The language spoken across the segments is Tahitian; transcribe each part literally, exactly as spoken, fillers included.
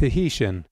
Tahitian.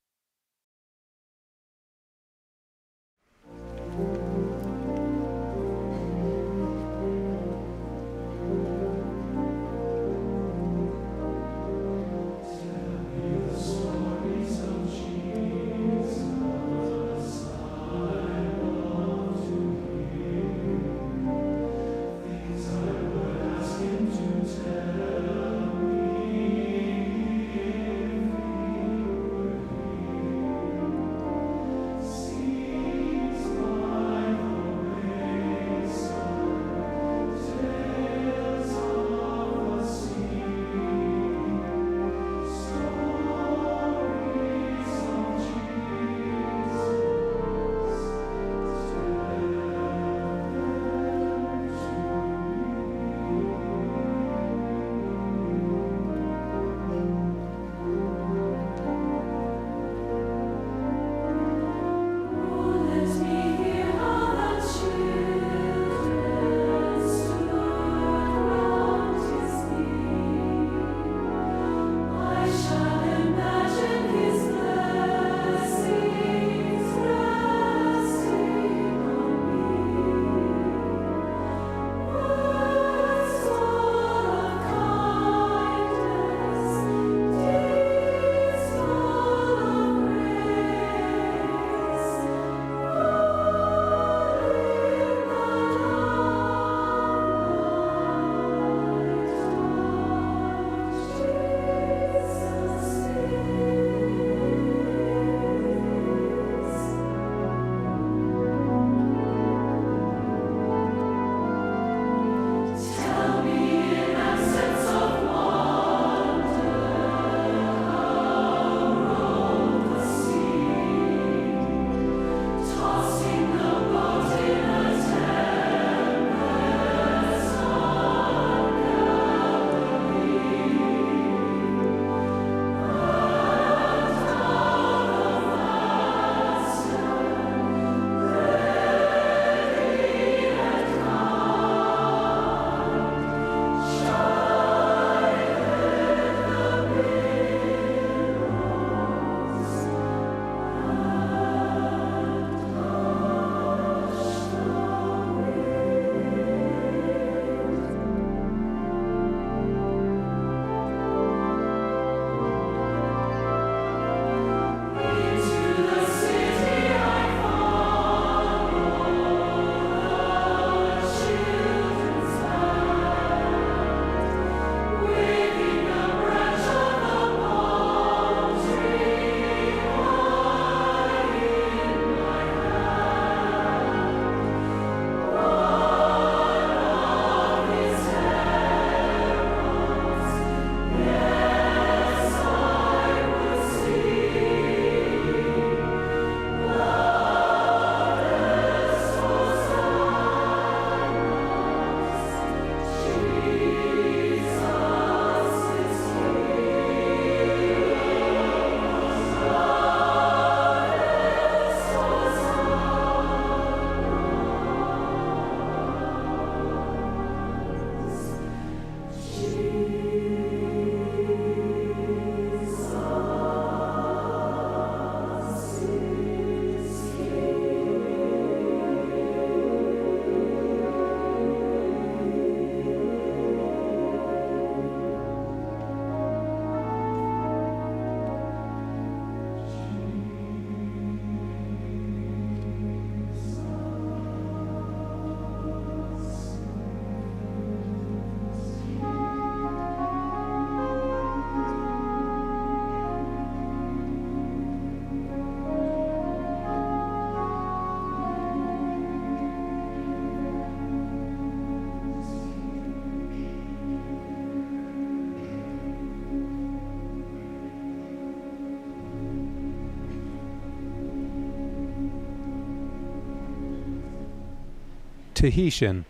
Tahitian.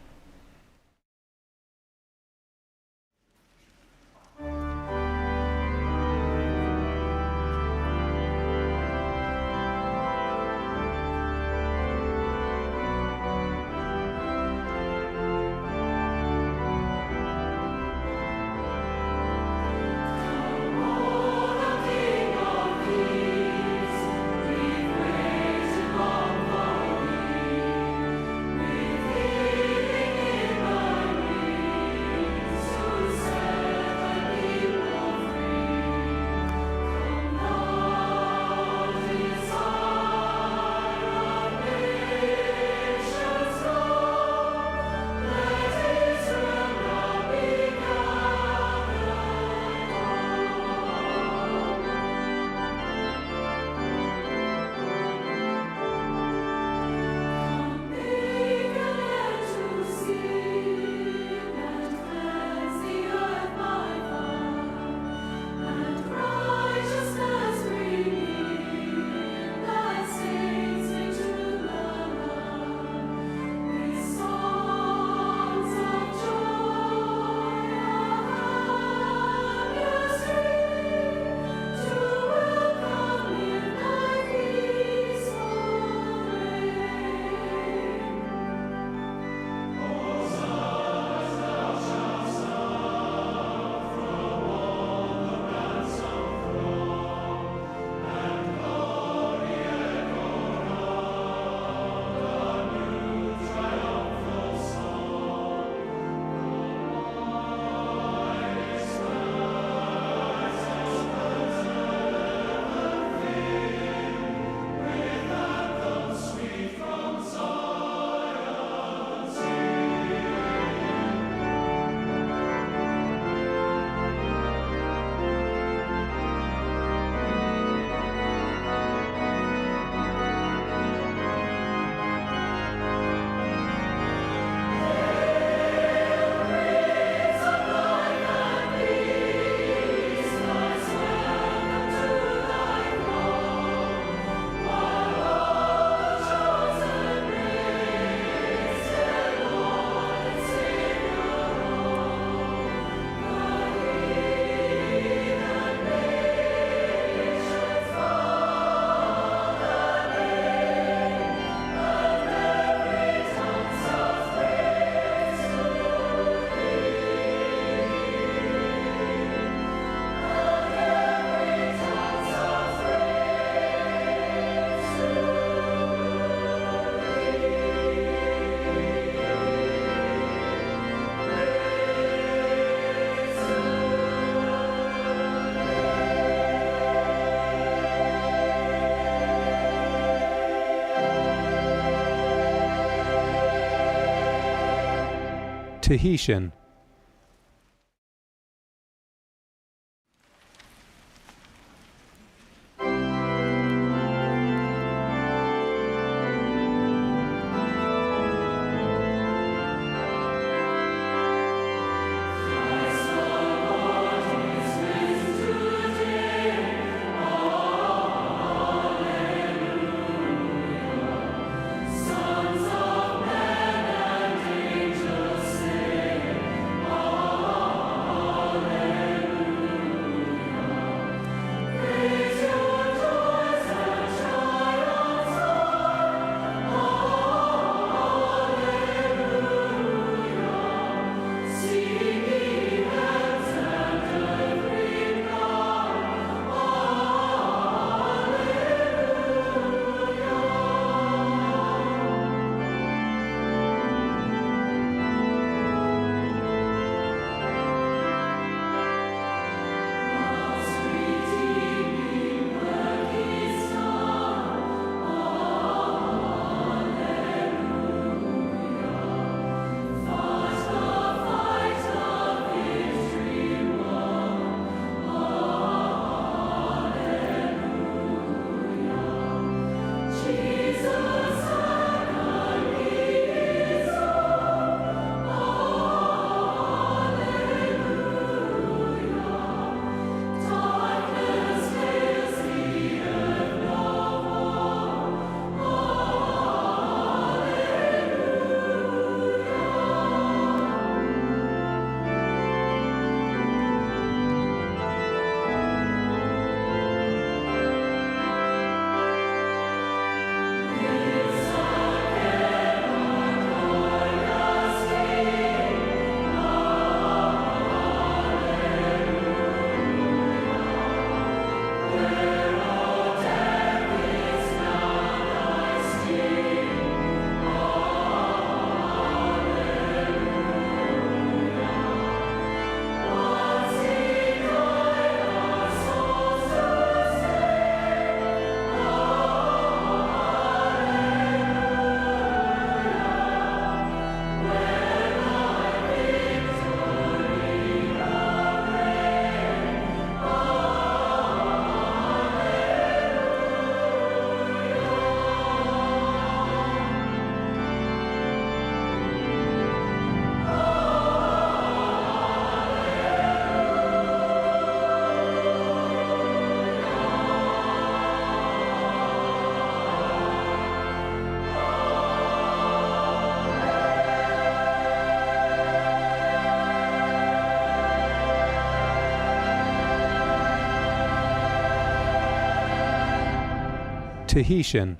Tahitian. Tahitian.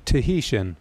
Tahitian.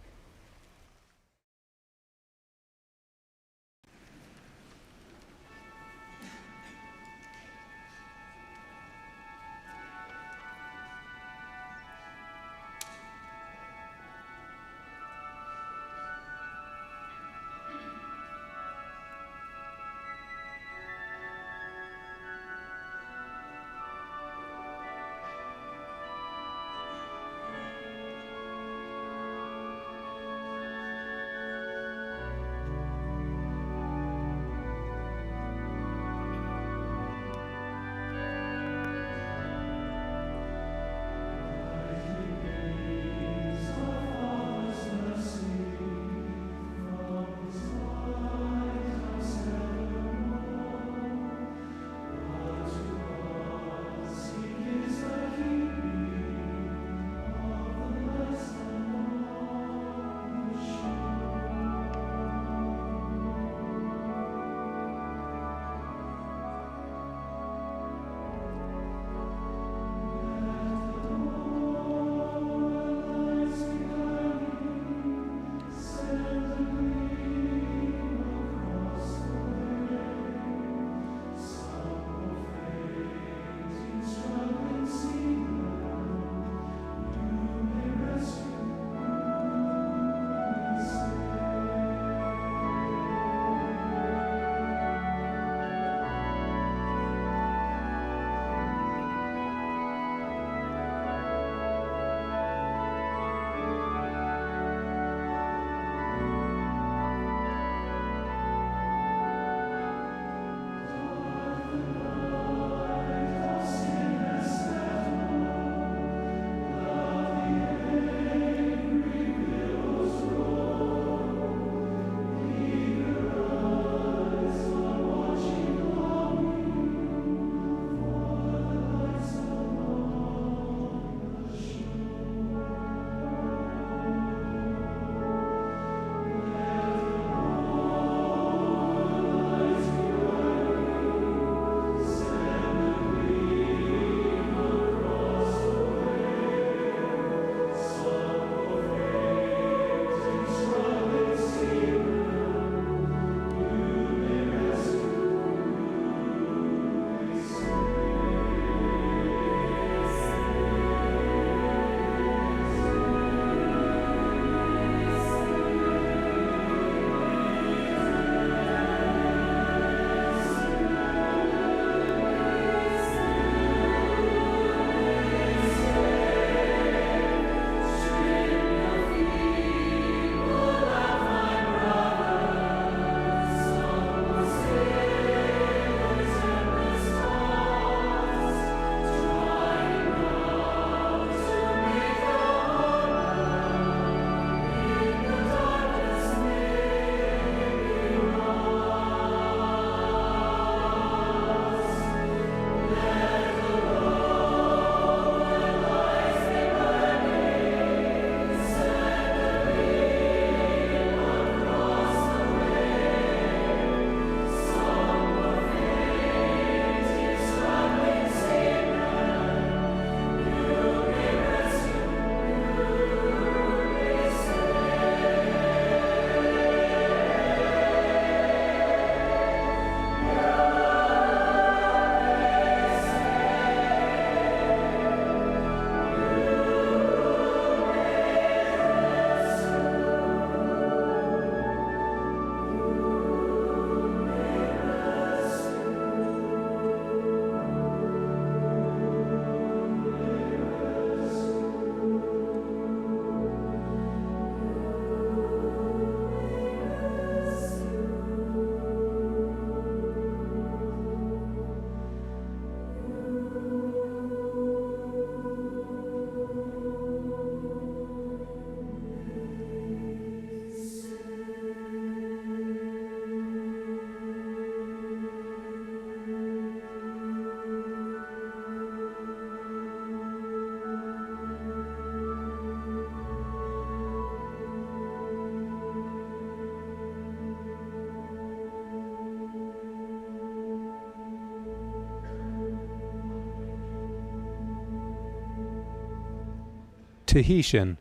Tahitian.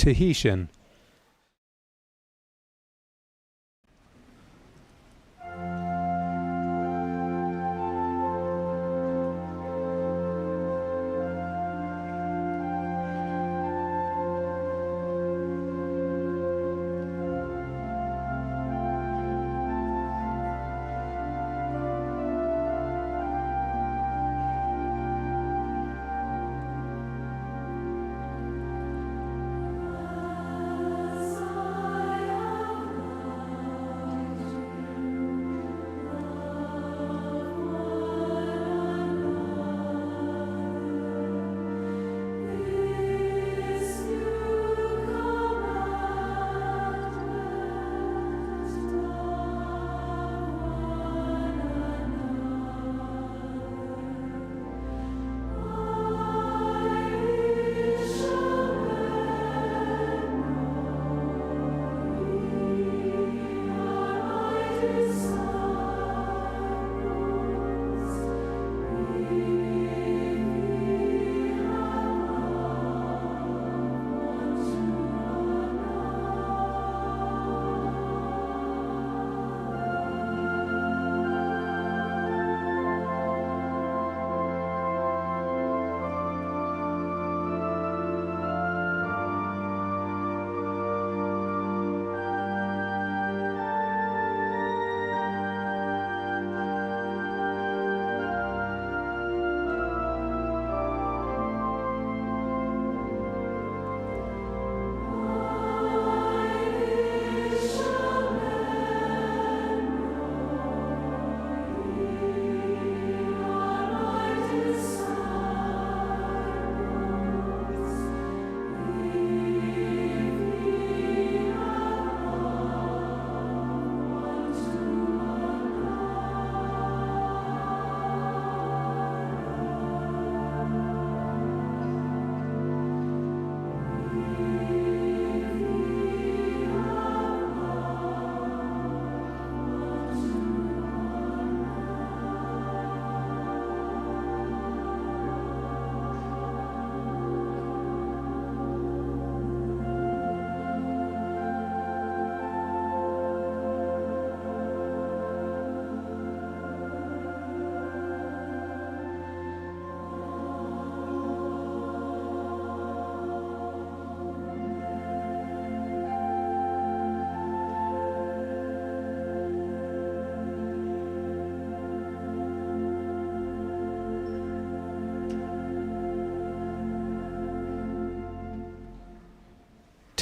Tahitian.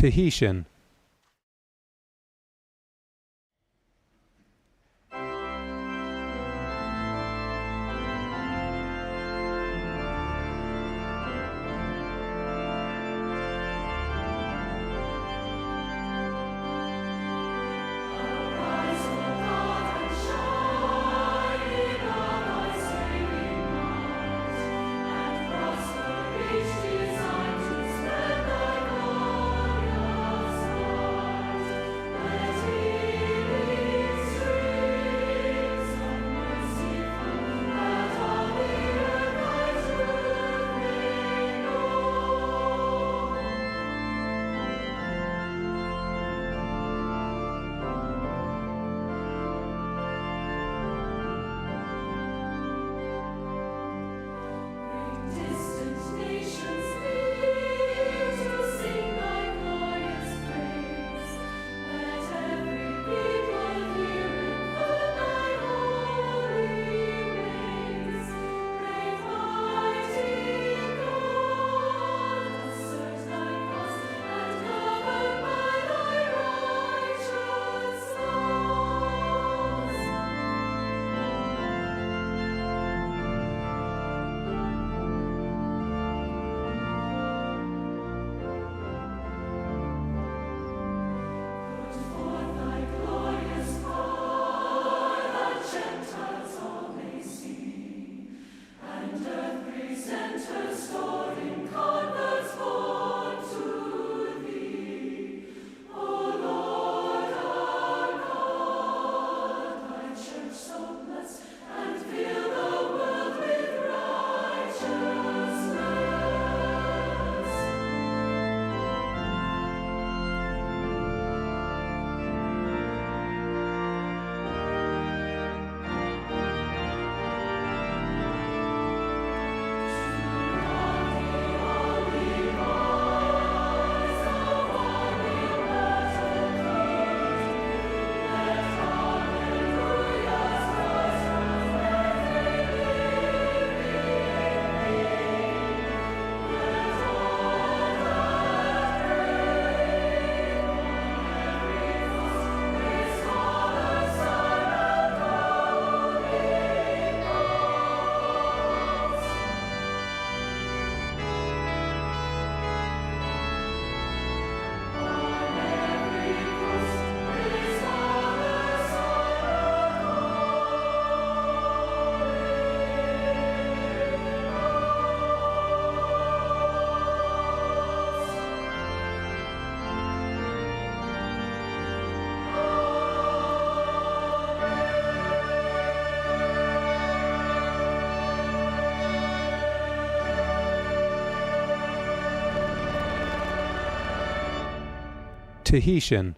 Tahitian. Tahitian.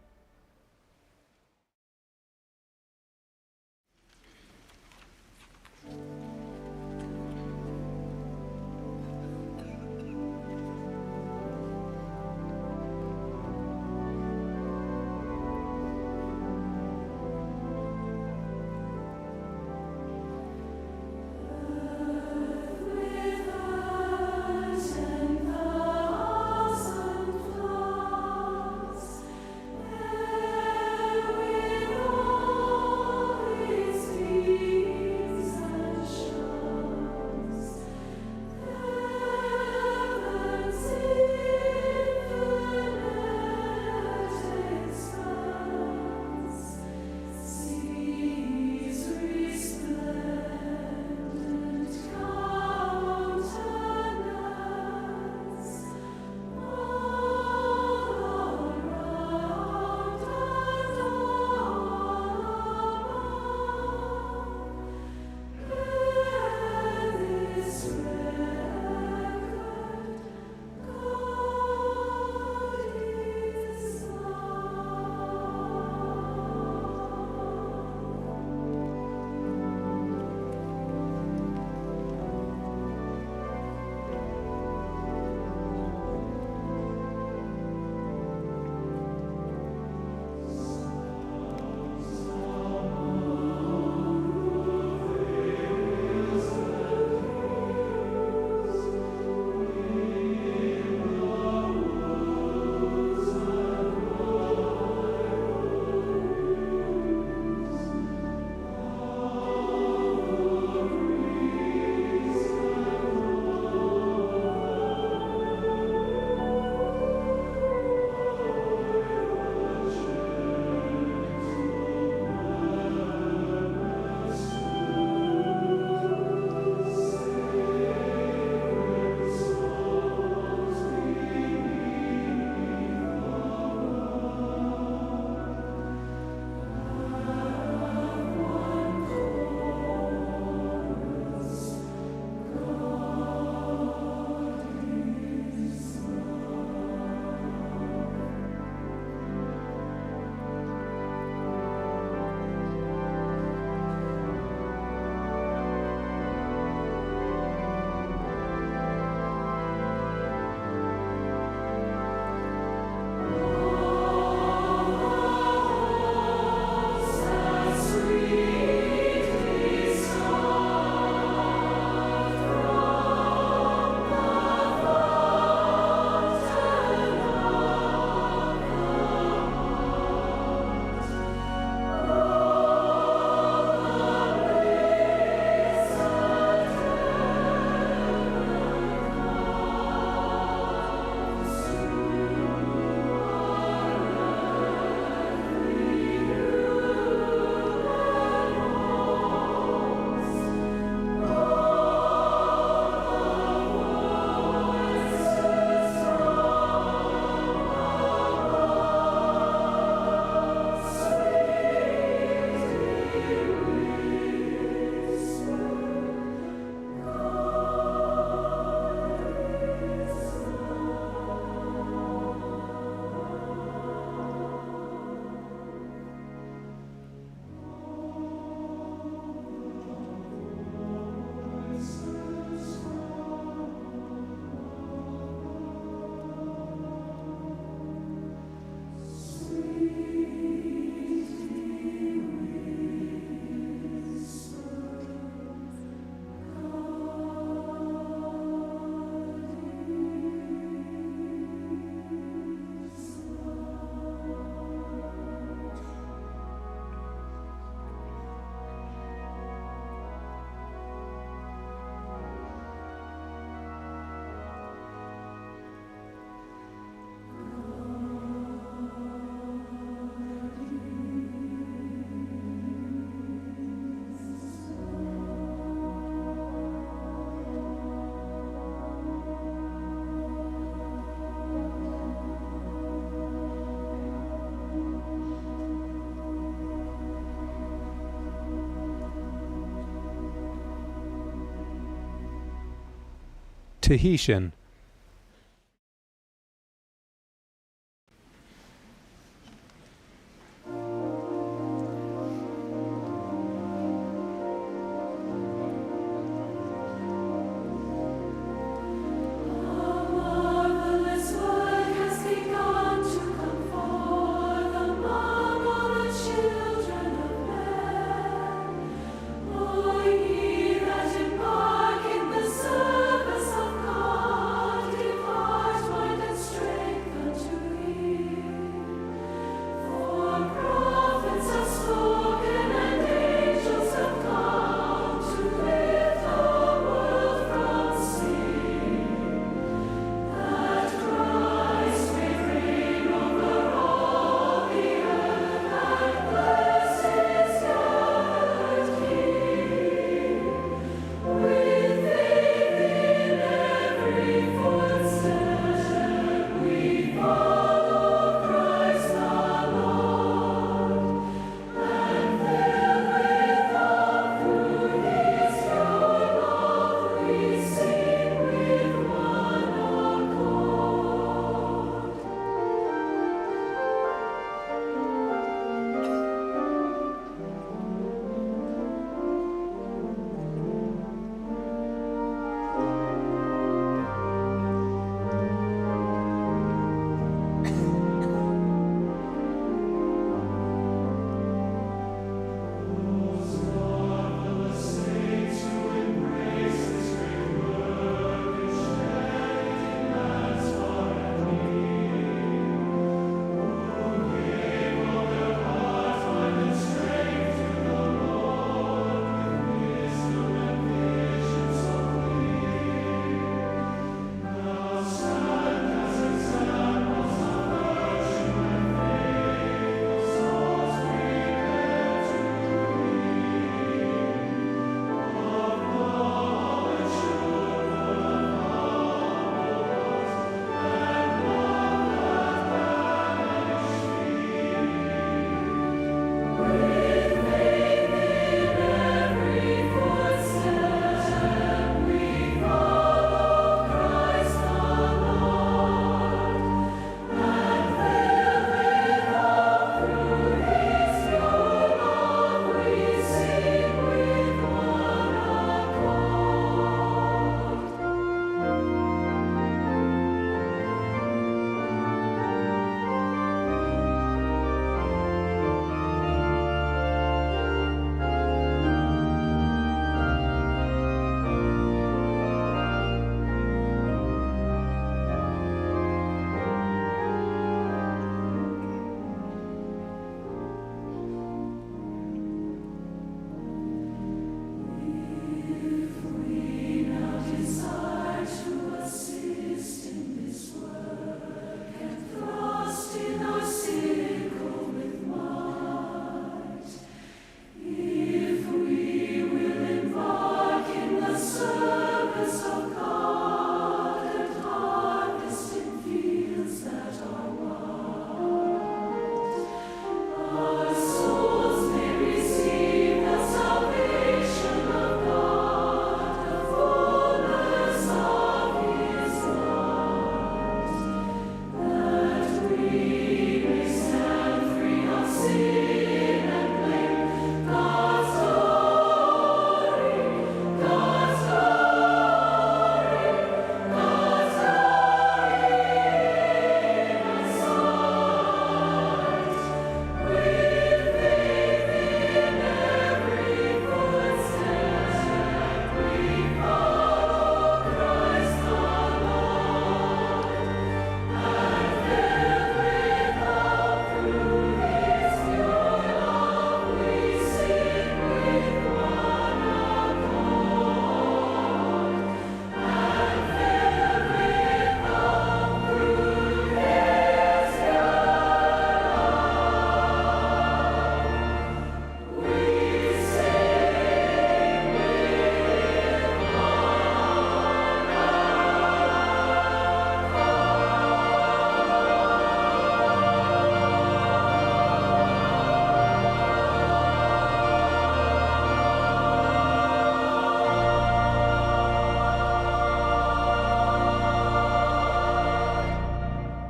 Tahitian.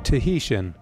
Tahitian.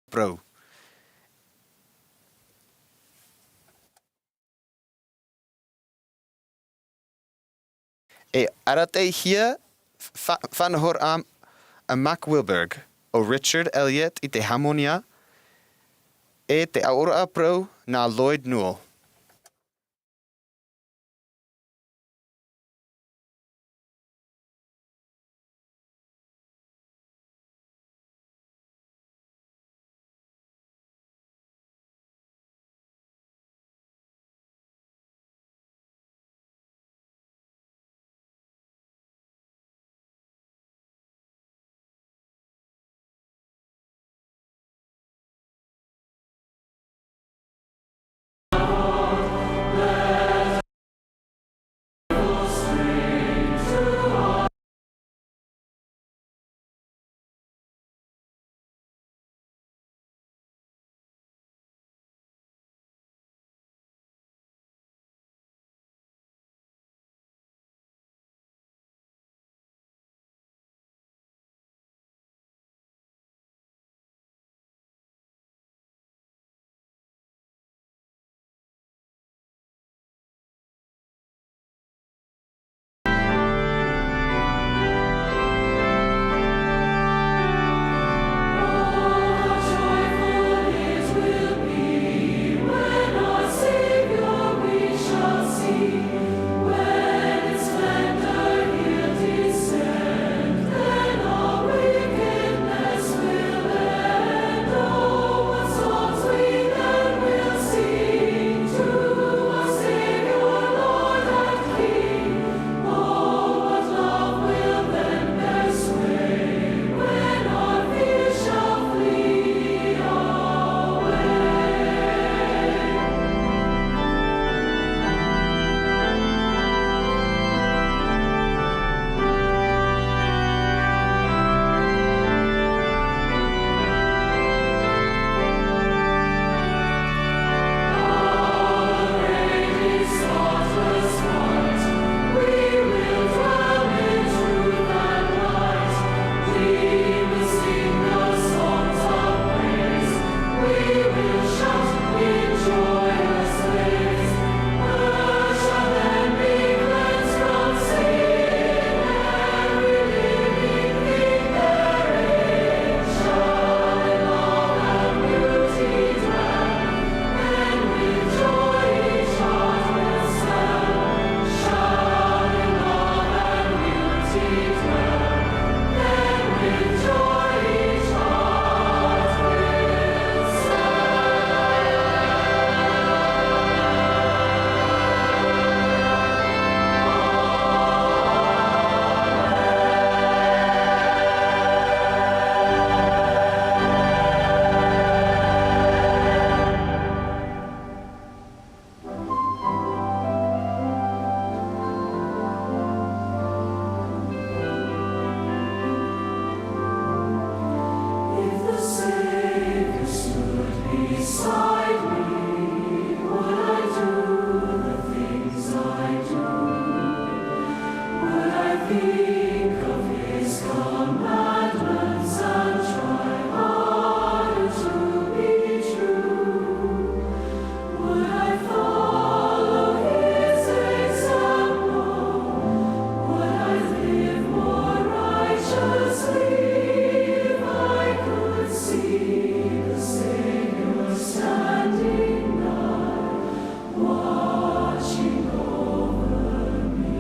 parau. E arataʻihia fa-, faʻanahoraʻa a Mark Wilberg, ʻo Richard Elliott i te hāmoni, e te aʻoraʻa parau nā Lloyd Newell. If the Savior stood beside me, would I do the things I do? Would I think of his commandments and try harder to be true? Would I follow his example? Would I live more righteously if I could see the Savior standing by, watching over me?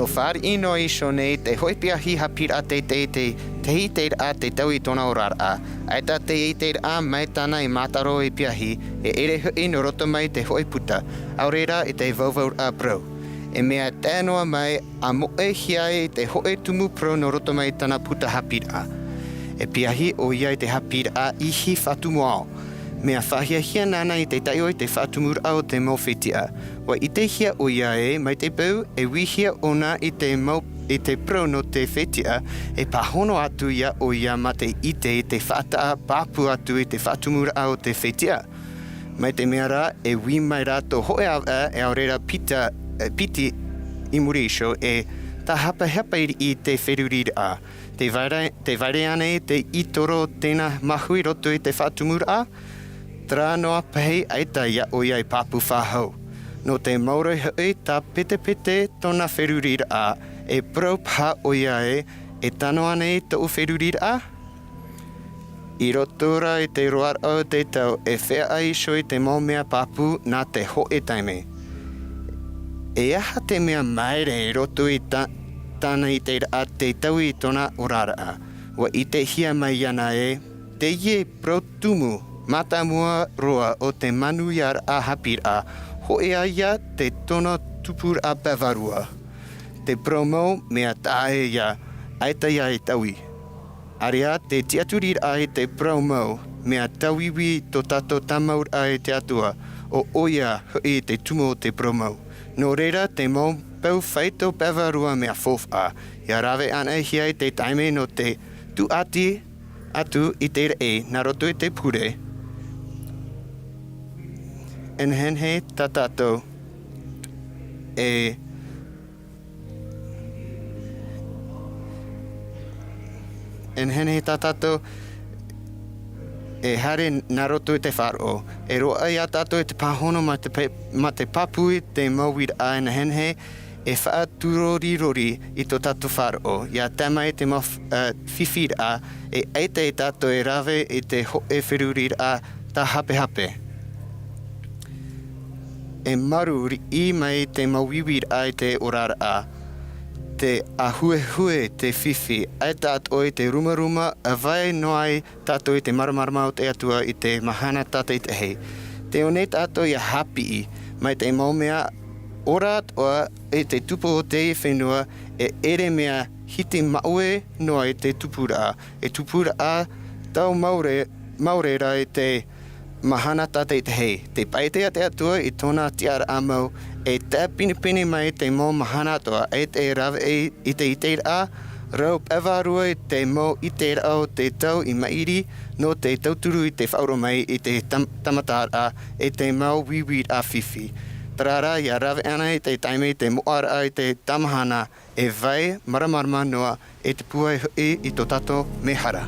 ʻO fāriʻi noa iho nei te hōʻē piahi haʻapiʻiraʻa teitei, te, te ʻiteraʻa te taui i tōna oraraʻa. ʻAita te ʻiteraʻa mai tāna i mātaro e piahi, e ʻere hoʻi nō roto mai te hōʻē puta, ʻaore rā i te vauvauraʻa parau. E mea tae noa mai, ʻa moʻehia ai te hōʻē tumu parau nō roto mai tāna puta haʻapiʻiraʻa. E piahi ʻoia i te haʻapiʻiraʻa ihi faʻatumu ao. Mea faʻahiahia nāna i te taiʻo i te faʻatumuraʻa o te mau fetiʻa. ʻUa ʻitehia ʻoia ē, mai te peu, e uihia ʻōna i te mau, i te parau nō te fetiʻa, e pāhono atu ia ʻoia mā te ʻite i te faʻataʻa pāpū atu i te faʻatumuraʻa o te fetiʻa. Mai te mea rā, e ui mai rā tō hōʻē avaʻe, e ʻaore rā pita, e, piti i muri iho, e tāhapehape riʻi i te feruriraʻa. Tē vai ra, tē vai ra ānei te ʻitoro tēnā mahu i roto i te faʻatumuraʻa? Terā noa paʻi ʻaita ia ʻoia i pāpū faʻahou. Nō te mau rohe hoʻi tāpetepete tōna feruriraʻa, e parau paha ʻoia ē, e tano ānei tōʻu feruriraʻa? I roto rā i te roaraʻa o te tau, e feiā iho i te mau mea pāpū nā te hōʻē taime. E aha te mea māere i roto i tā, tāna ʻiteraʻa te taui i tōna oraraʻa? ʻUa ʻitehia mai iāna ē, teie parau tumu mātāmua roa o te manuiaraʻa haʻapiʻiraʻa, hōʻē ā ia te tōna tupuraʻa pae vārua. Te parau mau, mea taʻa ē ia, ʻaita ia e taui. ʻAreʻa te tiʻaturiraʻa i te parau mau, mea tāuiui tō tātou tāmauraʻa i te Atua, ʻo ʻoia hoʻi te tumu o te parau mau. Nō reira, te mau peu faito pae vārua mea faufaʻa, ʻia rave anaʻe hia i te taime nō te tūʻati atu i te raʻi, nā roto i te pure. E nehenehe tā tātou e E nehenehe tā tātou e haere nā roto i te faʻaroʻo. E roaʻa ia tātou i te pāhono mā te pe-, mā te pāpū i te mau uiraʻa e nehenehe e faʻaturorirori i tō tātou faʻaroʻo. ʻIa tae mai te mau f-, ā, fifiraʻa, e ʻaita e tātou e rave i te hōʻē feruriraʻa tāhapehape. E marū riʻi mai te mau uiraʻa i te oraraʻa, te ʻāhuehue, te fifi, ʻaita atoʻa i te rumaruma, ʻa vai noa ai tātou i te māramarama o te Atua i te mahana tātaʻitahi. Tē ʻō nei tātou ʻia haʻapiʻi, mai te mau mea ora atoʻa i te tupu o te fenua, e ʻere mea hiti maʻue noa i te tupuraʻa, e tupuraʻa tau maore, maore rā i te mahana tātaʻitahi. Tē paʻi te Atua i tōna tiʻaraʻa mau, e tae pinepine mai te mau mahana atoʻa, e te rave i, i te ʻiteraʻa, rau pae vārua i te mau ʻiteraʻa o te tau i maʻiri, nō te tauturu i te faʻaroʻo mai i te tam-, tāmataraʻa, e te mau uiraʻa fifi. Terā rā, ʻia rave anaʻe i te taime i te moʻaraʻa i te tāmahana, e vai māramarama noa, e te pūai hoʻi i tō tātou mehara.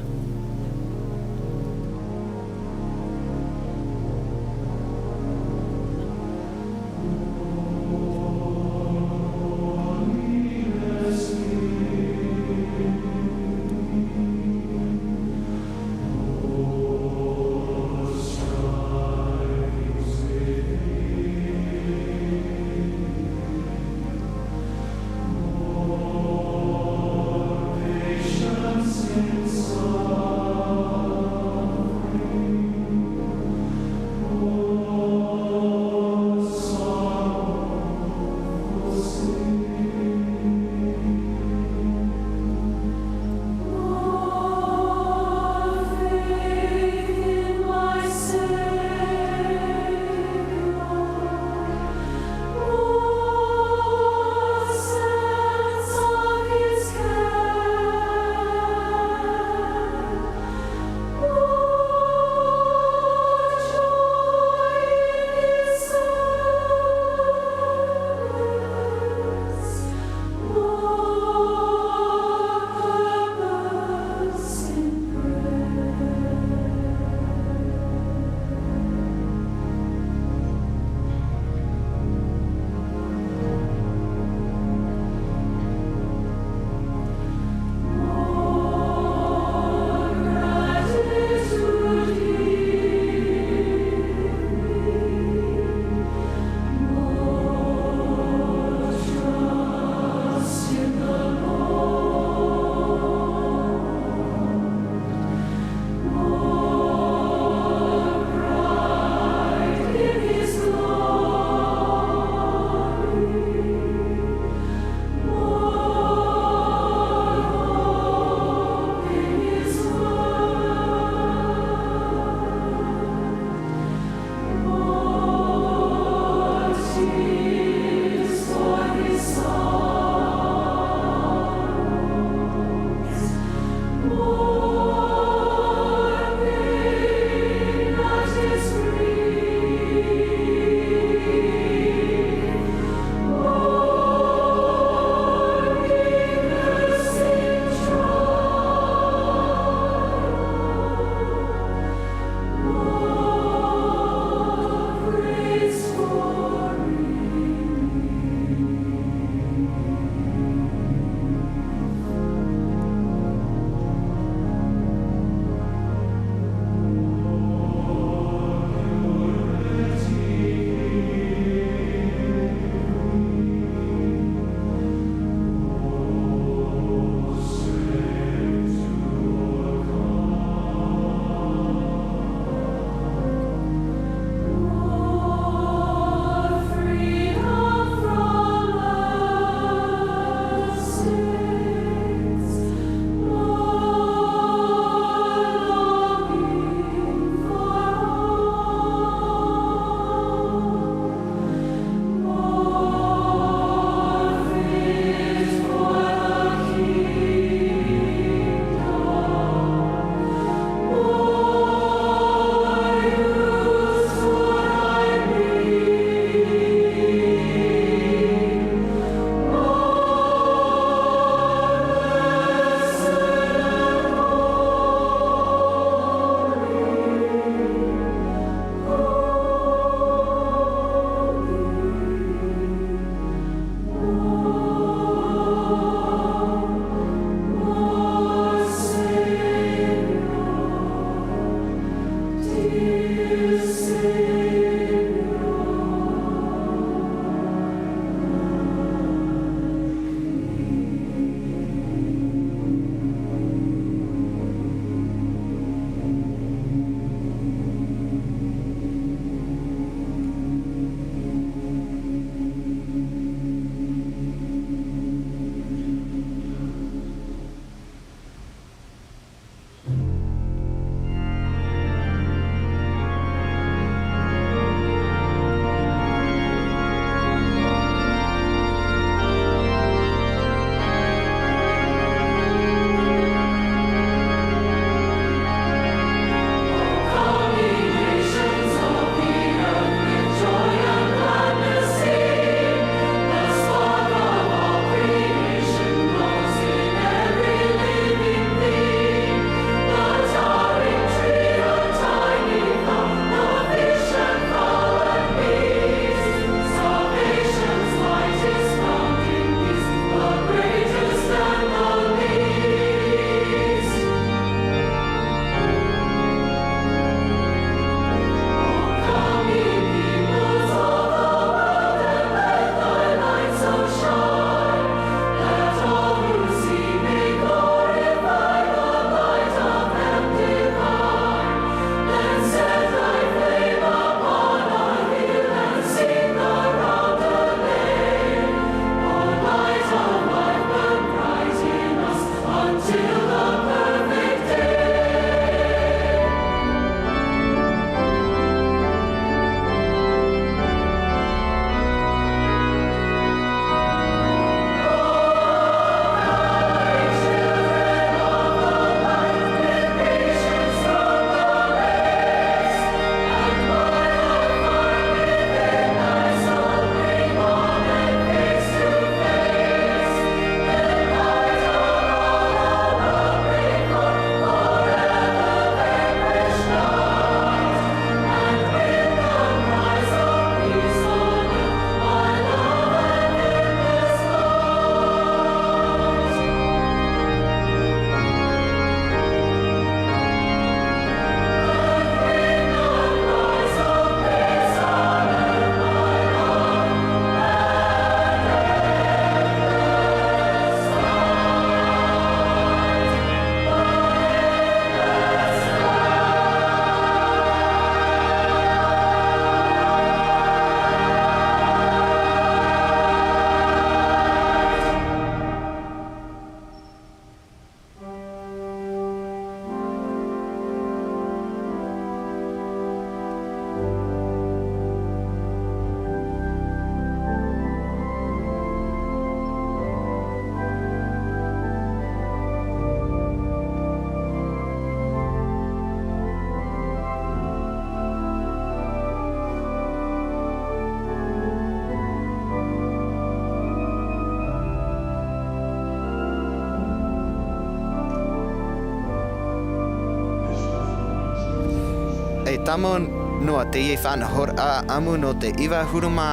E tāmau noa teie faʻanahoraʻa ʻamu nō te iva ʻahuru mā,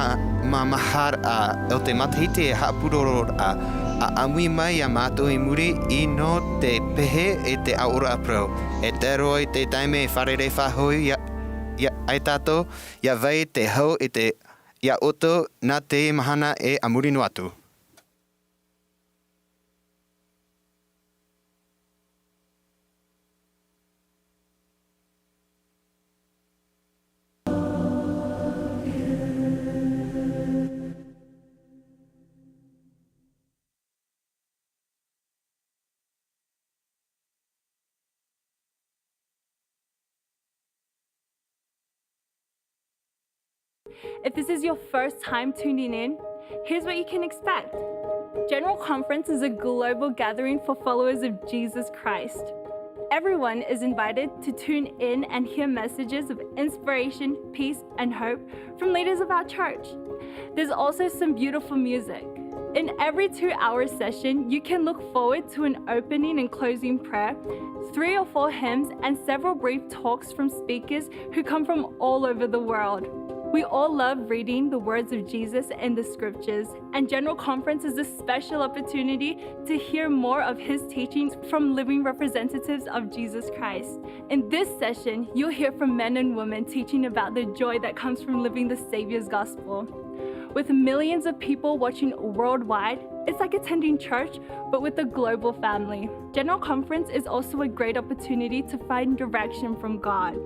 mā maha raʻa o te matahiti e haʻapurororaʻa. ʻA ʻāmui mai iā mātou i muri i nō te pehe e te aʻoraʻa parau. E tae roa i te taime e fārerei faʻahou iā, iā, ai tātou, ʻia vai te hau i te, iā ʻoutou nā te mahana e a muri noa atu. If this is your first time tuning in, here's what you can expect. General Conference is a global gathering for followers of Jesus Christ. Everyone is invited to tune in and hear messages of inspiration, peace, and hope from leaders of our church. There's also some beautiful music. In every two-hour session, you can look forward to an opening and closing prayer, three or four hymns, and several brief talks from speakers who come from all over the world. We all love reading the words of Jesus in the scriptures, and General Conference is a special opportunity to hear more of his teachings from living representatives of Jesus Christ. In this session, you'll hear from men and women teaching about the joy that comes from living the Savior's gospel. With millions of people watching worldwide, it's like attending church, but with a global family. General Conference is also a great opportunity to find direction from God.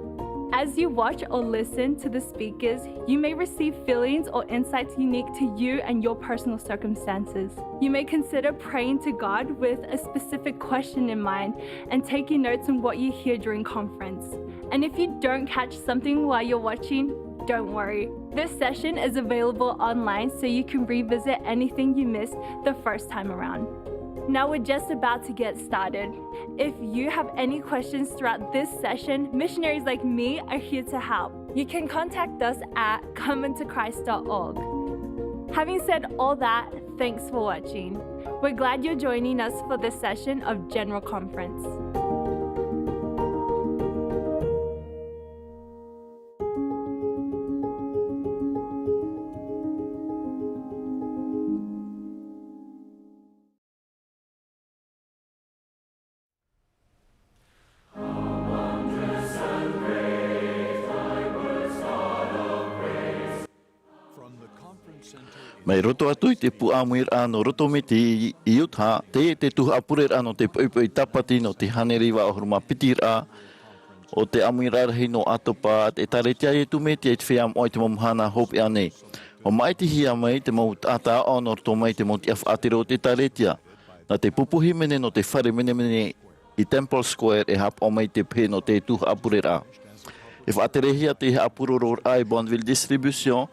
As you watch or listen to the speakers, you may receive feelings or insights unique to you and your personal circumstances. You may consider praying to God with a specific question in mind and taking notes on what you hear during conference. And if you don't catch something while you're watching, don't worry. This session is available online, so you can revisit anything you missed the first time around. Now we're just about to get started. If you have any questions throughout this session, missionaries like me are here to help. You can contact us at come unto christ dot org. Having said all that, thanks for watching. We're glad you're joining us for this session of General Conference. Mai roto atu i te pū ʻāmuiraʻa nō Roto Miti i Utah, teie te tuhaʻa pureraʻa nō te poʻipoʻi tāpati nō te hānere iva ʻahuru mā piti raʻa o te ʻāmuiraʻa rahi nō ʻAtopa a te ʻĒtārētia a Iesu Mesia i te Feiā Moʻa i te mau mahana hopeʻa nei. ʻUa māʻitihia mai te mau taʻata aʻo nō roto mai i te mau tiʻa faʻatere o te ʻĒtārētia. Nā te pupu hīmene nō te fare menemene i Temple Square e haʻapaʻo mai te pehe nō te tuhaʻa pureraʻa. E faʻaterehia te haʻapurororaʻa e Bonneville Distribution,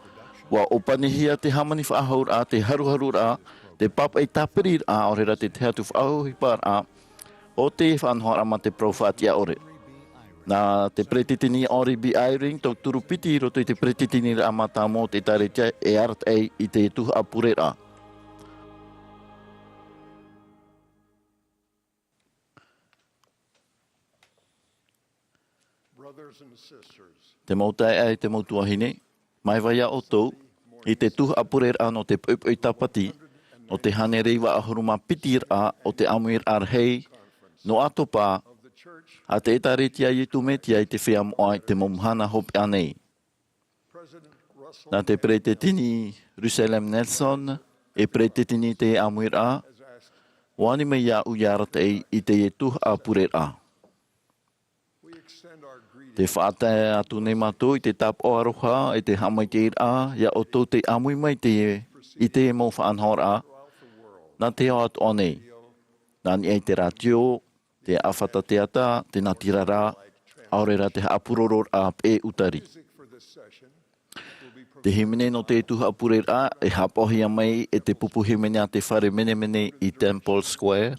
ʻua ʻōpanihia te hāmani faʻahouraʻa, te haruharuraʻa, te pāpaʻi tāpiriraʻa, ʻaore rā te tahi atu faʻaʻohiparaʻa o te faʻanahoraʻa mā te parau faʻatiʻa ʻore. Nā te peretiteni Henry B. Eyring, tauturu piti i roto i te peretiteniraʻa mātāmua o te ʻĒtārētia e arataʻi i te tuhaʻa pureraʻa. Te mau taeaʻe, te mau tuahine, māuiui iā ʻoutou i te tuhaʻa pureraʻa nō te poʻipoʻi tāpati nō te hānere iva ʻahuru mā piti raʻa o te ʻāmuiraʻa rahi nō ʻAtopa a te ʻĒtārētia a Iesu Mesia i te Feiā Moʻa i te mau mahana hopeʻa nei. Nā te peretiteni Russell M. Nelson e peretiteni i te ʻāmuiraʻa, ʻua ani mai iāʻu ʻia arataʻi i teie tuhaʻa pureraʻa. Tē faʻatae atu nei mātou i te tāpaʻo aroha e te haʻamaitaʻiraʻa iā ʻoutou tei ʻāmui mai teie, i teie mau faʻanahoraʻa nā te ao atoʻa nei. Nā niʻa i te rātio, te ʻāfata teata, te natirara, ʻaore rā te haʻapurororaʻa peʻe ʻutari. Te hīmene nō te tuhaʻa pureraʻa e haʻapaʻohia mai e te pupu hīmene a te fare menemene i Temple Square,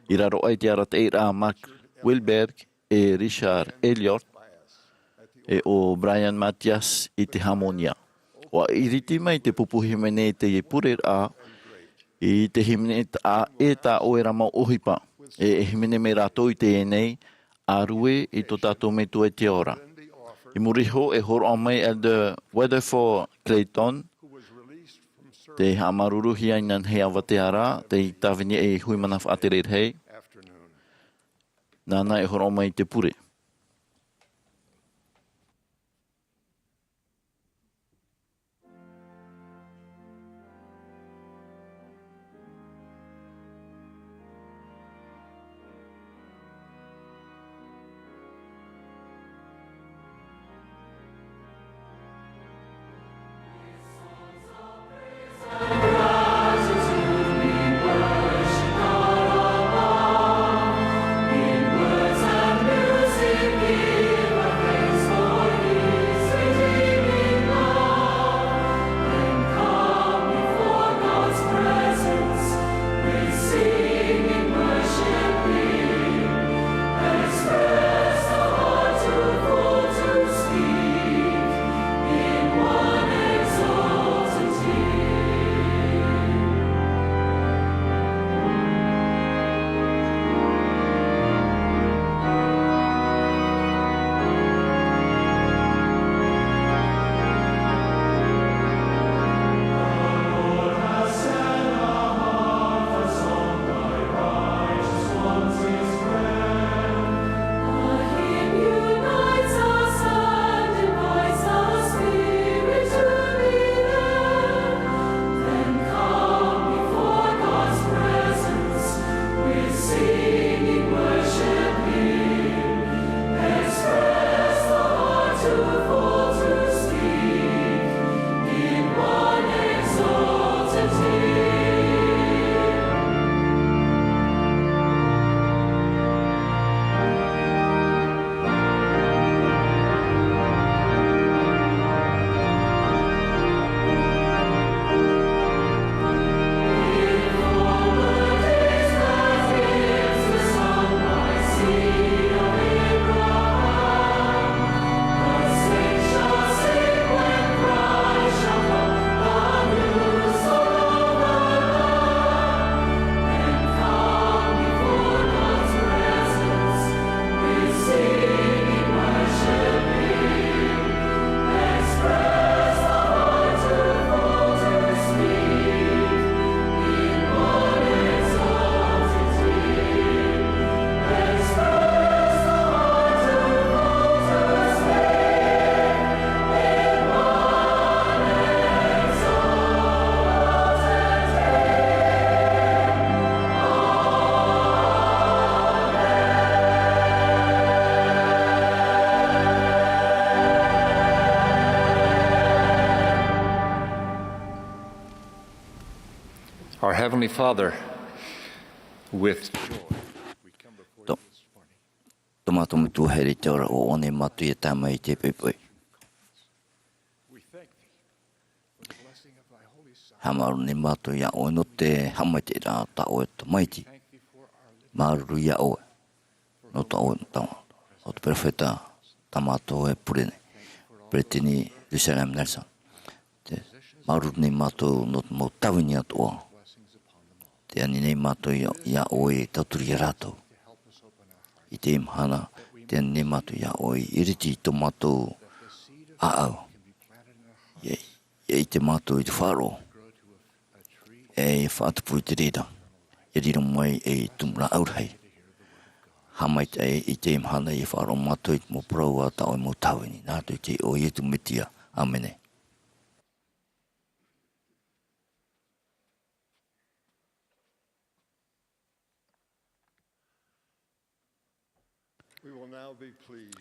i raro aʻe i te arataʻiraʻa a Mark Wilberg e Richard Elliott, e ʻo Bryan Mathias i te hāmonia. ʻUa ʻiriti mai te pupu hīmene i teie pureraʻa i te hīmene tā, e tā ʻoe ra mau ʻohipa, e, e hīmene mai rātou i teie nei, ʻĀrue i tō tātou Metua i te ora. I muri iho e hōroʻa mai Elder Weatherford Clayton, tei haʻamāuruuruhia inanahi ʻāvatea ra, tei tāvini ei hui mana faʻatere rahi. Nāna e hōroʻa mai i te pure. Our Heavenly Father, with joy, we come before you this morning. Tō mātou Metua here i te ora, ʻoaʻoa nei mātou ʻia tae mai i teie poʻipoʻi. We thank thee for the blessing of thy Holy Son. Haʻamāuruuru nei mātou iā ʻoe nō te haʻamaitaʻiraʻa tā ʻoe tamaiti. Thank thee for our living. Māuruuru iā ʻoe nō tā ʻoe, tā, nō te perofeta tā mātou e pure nei, Peretiteni Russell M. Nelson. Te māuruuru nei mātou nō te mau tāvini atoʻa. Tē ani nei mātou iā, iā ʻoe e tauturu ia rātou. I teie mahana, tē ani nei mātou iā ʻoe e iriti i tō mātou ʻāʻau. ʻIa, ʻia ʻite mātou i te faʻaroʻo e faʻatupu i te reira, ʻia riro mai ei tumu rāʻau rahi. Haʻamaitaʻi i teie mahana ʻia faʻaroʻo mātou i te mau parau a tā ʻoe mau tāvini, nā roto i te iʻoa o Iesu Mesia. ʻĀmene.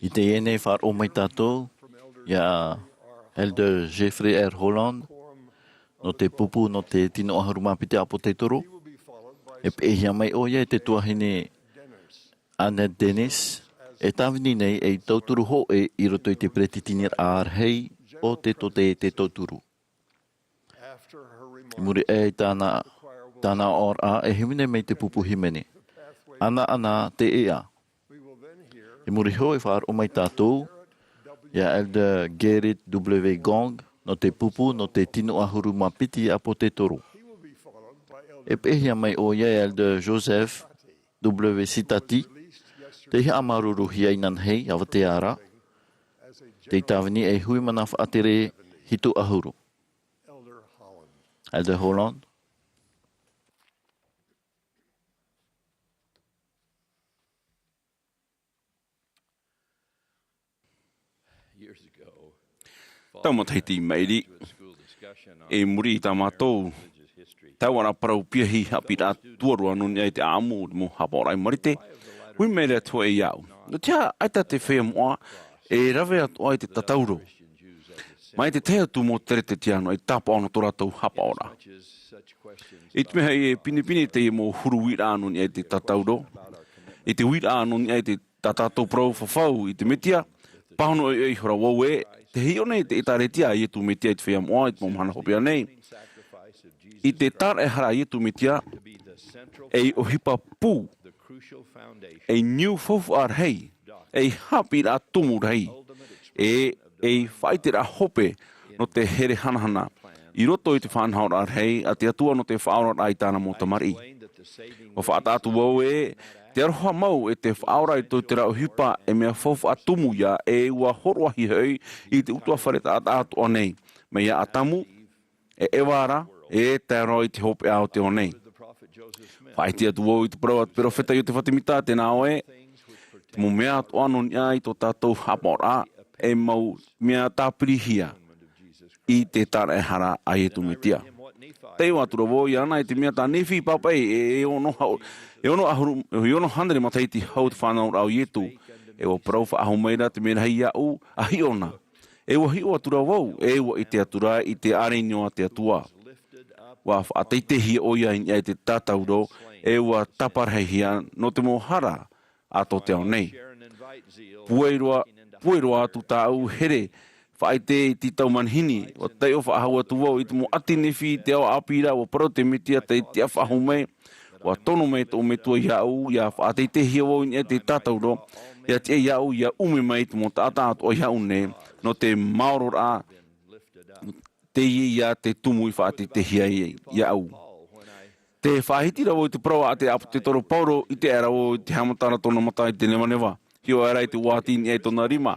I teie nei faʻaroʻo mai tātou iā Elder Jeffrey R. Holland, nō te pupu nō te tino ʻahuru mā piti ʻāpōsetolo. E peʻehia mai ʻoia e te tuahine Annette Dennis, e tāvini nei ei tauturu hōʻē i roto i te peresideniraʻa rahi o te tōtaiete tauturu. I muri aʻe i tāna, tāna oraraʻa, e hīmene mai te pupu hīmene. Ana, ana, te ea. I muri iho e faʻaroʻo mai tātou iā Elder Gerrit W. Gong, nō te pupu nō te tino ʻahuru mā piti ʻāpōsetolo. E peʻehia mai ʻoia e Elder Joseph W. Sitati, tei haʻamāuruuruhia inanahi ʻāvatea ra, Te tāvini e hui mana faʻatere hitu ʻahuru. Elder Holland. Tau matahiti i maʻiri, i muri i tā mātou tauara parau piahi haʻapiʻiraʻa tuarua nō niʻa i te ʻāʻamu o te mau haʻapaʻoraʻa i Marite, ui mai ra te hōʻē iāʻu. Nō te aha ʻaita te feiā moʻa e rave atoʻa i te tātauro mai te tahi atu mau Teretetiāno e tāpaʻo nō tō rātou haʻapaʻoraʻa? I te mea hoʻi e pinepine teie mau huru uiraʻa nō niʻa i te tātauro, i te uiraʻa nō niʻa i te tā tātou parau fafau i te Metia, pāhono ʻoiʻoi ihora vau ē, tē hiʻo nei te ʻĒtārētia a Ietu Metia i te feiā moʻa i te mau mahana hopeʻa nei. I te tāraʻehara a Ietu Metia, ei ʻohipa pū, ei niu faufaʻa rahi, ei haʻapiʻiraʻa tumu rahi, e ei faʻaiteraʻa hope nō te here hanahana i roto i te faʻanahoraʻa rahi a te Atua nō te faʻaoraraʻa i tāna mau tamariʻi. ʻUa faʻataʻa atu vau ē, te aroha mau e te faʻaora i tō terā ʻohipa e mea faufaʻa tumu ia, e ʻua hōroʻahia hoʻi i te ʻutuāfare taʻata atoʻa nei, mai iā Atamu, e Eva ra, e tae roa i te hopeʻa o te ao nei. Faʻaʻite atu vau i te parau a te perofeta Iosepha Semita, tē nā ʻō ē, te mau mea atoʻa nō niʻa i tō tātou haʻapaʻoraʻa, e mau mea tāpirihia i te tāraʻehara a Ietu Metia. Taiʻo atu ra vau iāna i te mea tā Nephi i pāpaʻi, e, e ono ha-, e ono ʻahuru, e ono hānere matahiti hau te fānauraʻa o Ietu, e ʻua parau faʻahou mai ra te merahi iāʻu, ʻa hiʻo na. E ʻua hiʻo atu ra vau, e ʻua ʻite atu ra i te ʻāreino a te Atua. ʻUa faʻateiteihia ʻoia i niʻa i te tātauro, e ʻua taparahihia nō te mau hara a tō te ao nei. Pūai roa, pūai roa atu tāʻu here faʻaʻite i te tau manihini, ʻua taiʻo faʻahou atu vau i te mau ʻati Nephi i te ao ʻāpī ra, ʻua parau te Metia tei tiʻa faʻahou mai, ʻua tono mai tō Metua iāʻu, ʻia faʻateiteihia vau i niʻa i te tātauro, ʻia tiʻa iāʻu, ʻia ʻume mai te mau taʻata atoʻa iāʻu nei, nō te maororaʻa, teie ia te tumu i faʻateiteihia ai iāʻu. Tē faʻahiti ra vau i te parau a te ʻāpōsetolo Paulo, ʻite aʻera vau i te haʻamata ra tōna mata i te nevaneva. Hiʻo aʻera i te uāti i niʻa i tōna rima.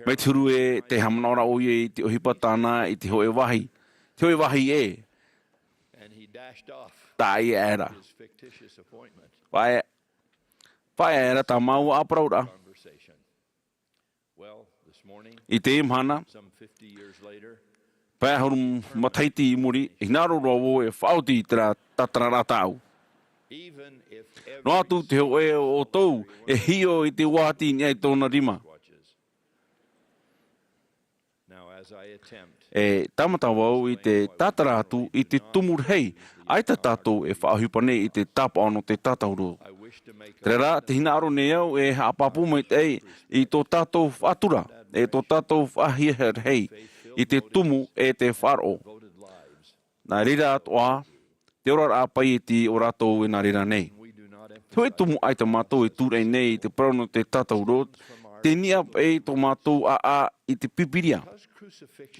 Mai te huru ē, tē haʻamanaʻo ra ʻoia i te ʻohipa tāna i te hōʻē vāhi. Te hōʻē vāhi ē. Tāʻi aʻera. Paʻe, paʻe aʻera tā māua ʻāparauraʻa. I teie mahana, pae ʻahuru matahiti i muri, e hinaʻaro roa vau e faʻaoti i terā tātararaʻa tāʻu. Noa atu te hōʻē o ʻoutou e hiʻo i te uāti i niʻa i tōna rima. E tāmata vau i te tātara atu i te tumu rahi, ʻaita tātou e faʻaʻohipa nei i te tāpaʻo nō te tātauro. Terā rā, tē hinaʻaro nei au e haʻapāpū maitaʻi i tō tātou faʻatura, e tō tātou faʻahiahia rahi, i te tumu e te faʻaroʻo. Nā reira atoʻa, te oraraʻa paieti o rātou e nā reira nei. Te hōʻē tumu ʻaita mātou e tūraʻi nei i te parau nō te tātauro, tei niʻa paʻi tō mātou ʻāʻā i te Pīpīria.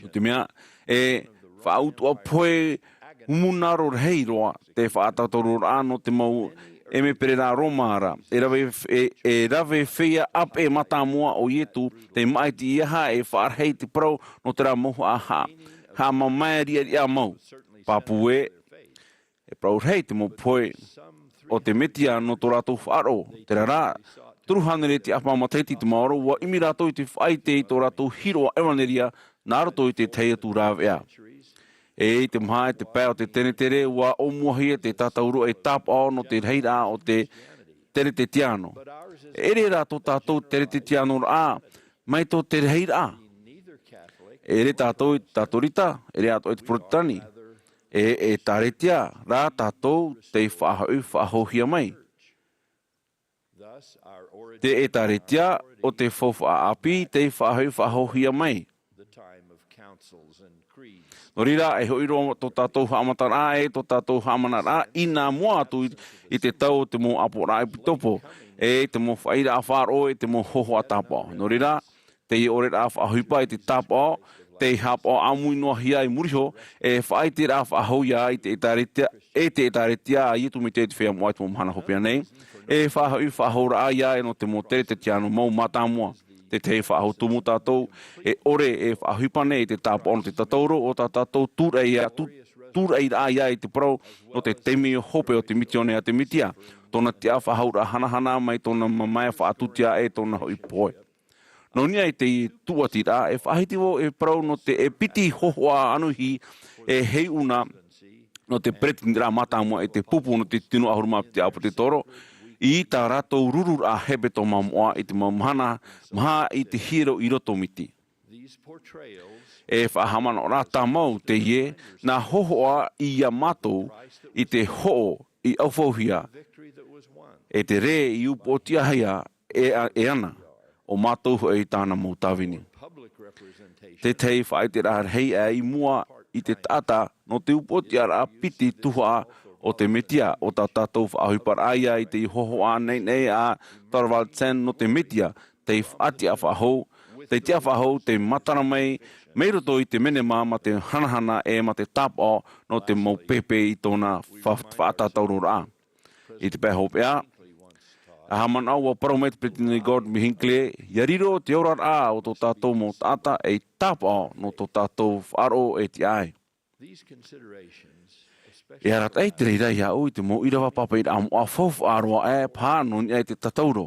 Nō te mea, e faʻautuʻa pohe mūnaro rahi roa te faʻatātauroraʻa nō te mau ʻemepereraʻa Roma ra, e rave, e, e rave feiā ʻāpeʻe mātāmua o Ietu, tei maʻiti i aha e faʻarahi te parau nō terā mau haʻa, haʻamamae riʻariʻa mau. Pāpū ē, e parau rahi te mau pohe o te Metia nō tō rātou faʻaroʻo. Terā rā, toru hānere tiʻahapa matahiti i te maoro, ʻua ʻimi rātou i te faʻaʻite i tō rātou hiroʻa ʻevaneria nā roto i te tahi atu rāveʻa. E i te maha e te pae o te tenetere, ʻua ʻōmuahia te tātauro e tāpaʻo nō te rahiraʻa o te Teretetiāno. E ʻere rā tō tātou Teretetiānoraʻa, mai tō te rahiraʻa. E ʻere tātou i te Tātorita, e ʻere atoʻa i te Porotetani. E, ʻĒtāretia rā tātou tei faʻahoʻi faʻahouhia mai. Te ʻĒtāretia o te faufaʻa ʻāpī tei faʻahoʻi faʻahouhia mai. Nō reira, e hoʻi roa tō tātou haʻamataraʻa, e tō tātou haʻamanaraʻa, i nā mua atu i, i te tau o te mau ʻāpoʻoraʻa ʻepikopo, e te mau faʻaʻiteraʻa faʻaroʻo, e te mau hōhoʻa tāpaʻo. Nō reira, teie ʻoreraʻa faʻaʻohipa i te tāpaʻo, tei haʻapaʻo ʻāmui noa hia i muri iho, e faʻaʻiteraʻa faʻahou ia i te ʻĒtāretia, e te ʻĒtāretia a Ietu Metia i te feiā moʻa i te mau mahana hopeʻa nei, e faʻahoʻi faʻahouraʻa ia e nō te mau Teretetiāno mau mātāmua. Te tahi faʻahou tumu tātou e ʻore e faʻaʻohipa nei i te tāpaʻo nō te tatauro o tā tātou tūraʻi ia, tū-, tūraʻiraʻa ia i te parau nō te taime hope o te misiōni a te Mesia, tōna tiʻa faʻahouraʻa hanahana mai tōna mamae faʻatūtia e tōna hoʻi pohe. Nō niʻa i te tūʻatiraʻa, e faʻahiti vau e parau nō te e piti hōhoʻa anuhi e heiʻuna nō te peretiteniraʻa mātāmua i te pupu nō te tino ʻahuru mā piti ʻāpōsetolo, i tā rātou rururaʻa hepetoma moʻa i te mau mahana maha i te hiero i roto miti. E faʻahaʻamanaʻo rā tāmau teie, nā hōhoʻa ia mātou i te hoʻo i ʻaufauhia, e te rē i upoʻotiʻahia e, e ana, ʻo mātou hoʻi tāna mau tāvini. Te tahi faʻaʻiteraʻa rahi aʻe i mua i te taʻata nō te upoʻotiʻaraʻa piti tuhaʻa o te Mesia, ʻo tā tātou faʻaʻohiparaʻa ia i te hōhoʻa nainai a Thorvaldsen nō te Mesia, te faʻatiʻa faʻahou, te tiʻa faʻahou, te matara mai, mai roto i te menema ma te hanahana e ma te tāpaʻo nō te mau pēpē i tōna fa-, faʻatatauroraʻa. I te pae hopeʻa, e haʻamanaʻo ua parau mai te Peresideni Gordon B. Hinckley, ia riro te oraraʻa o tō tātou mau taʻata ei tāpaʻo nō tō tātou faʻaroʻo e tiʻa ai. E arataʻi te reira iāʻu i te mau ʻīrava pāpaʻiraʻa moʻa faufaʻa roa aʻe paha nō niʻa i te tatauro.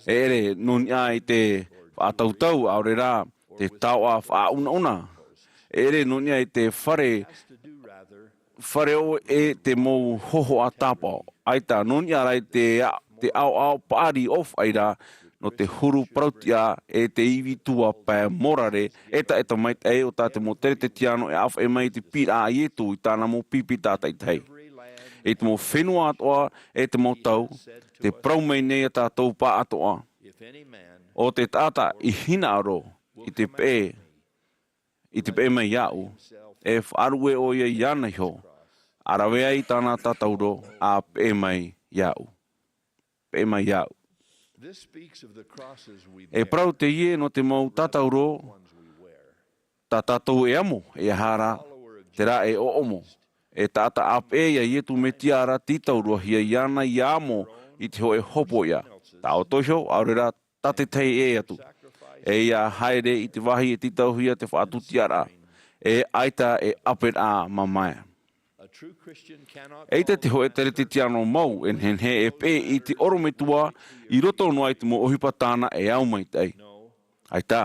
E ʻere nō niʻa i te faʻatautau, ʻaore rā te taoʻa faʻaunauna. E ʻere nō niʻa i te fare, fare ʻoe e te mau hōhoʻa tāpaʻo. ʻAita, nō niʻa rā i te a-, te ʻaoʻao paʻari ʻōfaʻi ra, nō te huru parautiʻa e te ivi tuapae mōrare, e taʻata maitaʻi o tā te mau Teretetiano e ʻāfaʻi mai i te piʻiraʻa a Ietu i tāna mau pipi tātaʻitahi. I te mau fenua atoʻa e te mau tau, te parau mai nei a tātou pāʻatoʻa. ʻO te taʻata i hinaʻaro i te peʻe, i te peʻe mai iāʻu, e faʻaruʻe ʻoia iāna iho, ʻa rave ai tāna tatauro, ʻa peʻe mai iāʻu. Peʻe mai iāʻu. E parau teie nō te mau tatauro, tā tātou e amo, e aha rā, terā e ʻoʻomo. E taʻata ʻāpeʻe ia Ietu Mesia ra tītaurohia iāna ia amo i te hōʻē hopoiʻa. Taʻoto iho, ʻaore rā, tā te tahi e atu. E ia haere i te vāhi e tītauhia te faʻatūtiaraʻa. E ʻaita e ʻāpeʻeraʻa mamae. ʻEita te hōʻē Teretetiano mau e nehenehe e peʻe i te ʻorometua i roto noa i te mau ʻohipa tāna e au maitaʻi. ʻAita,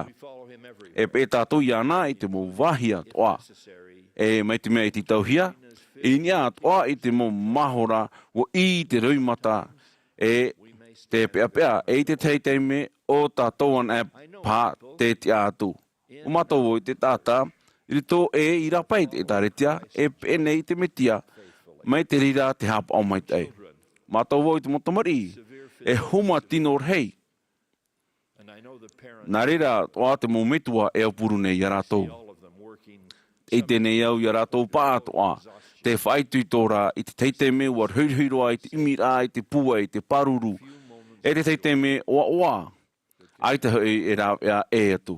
e peʻe tātou iāna i te mau vāhi atoʻa. E mai te mea e tītauhia, i niʻa atoʻa i te mau mahora, ʻua ʻī te roimata, e te peʻapeʻa, e i te tahi taime ʻo tātou anaʻe paha te tiʻa atu. ʻUa mātau vau i te taʻata, i roto e i rāpae i te ʻĒtārētia, e peʻe nei i te Mesia, mai te reira te haʻapaʻo maitaʻi. Mātau vau i te mau tamariʻi, e huma tino rahi. Nā reira, atoʻa te mau metua e aupuru nei ia rātou. E ʻite nei au ia rātou pāʻatoʻa, te faʻaitoito ra i te tahi taime ʻua rohirohi roa i te ʻimiraʻa, i te pūai, i te pāruru, e te tahi taime ʻoaʻoa, ʻaita hoʻi e rāveʻa ʻē atu.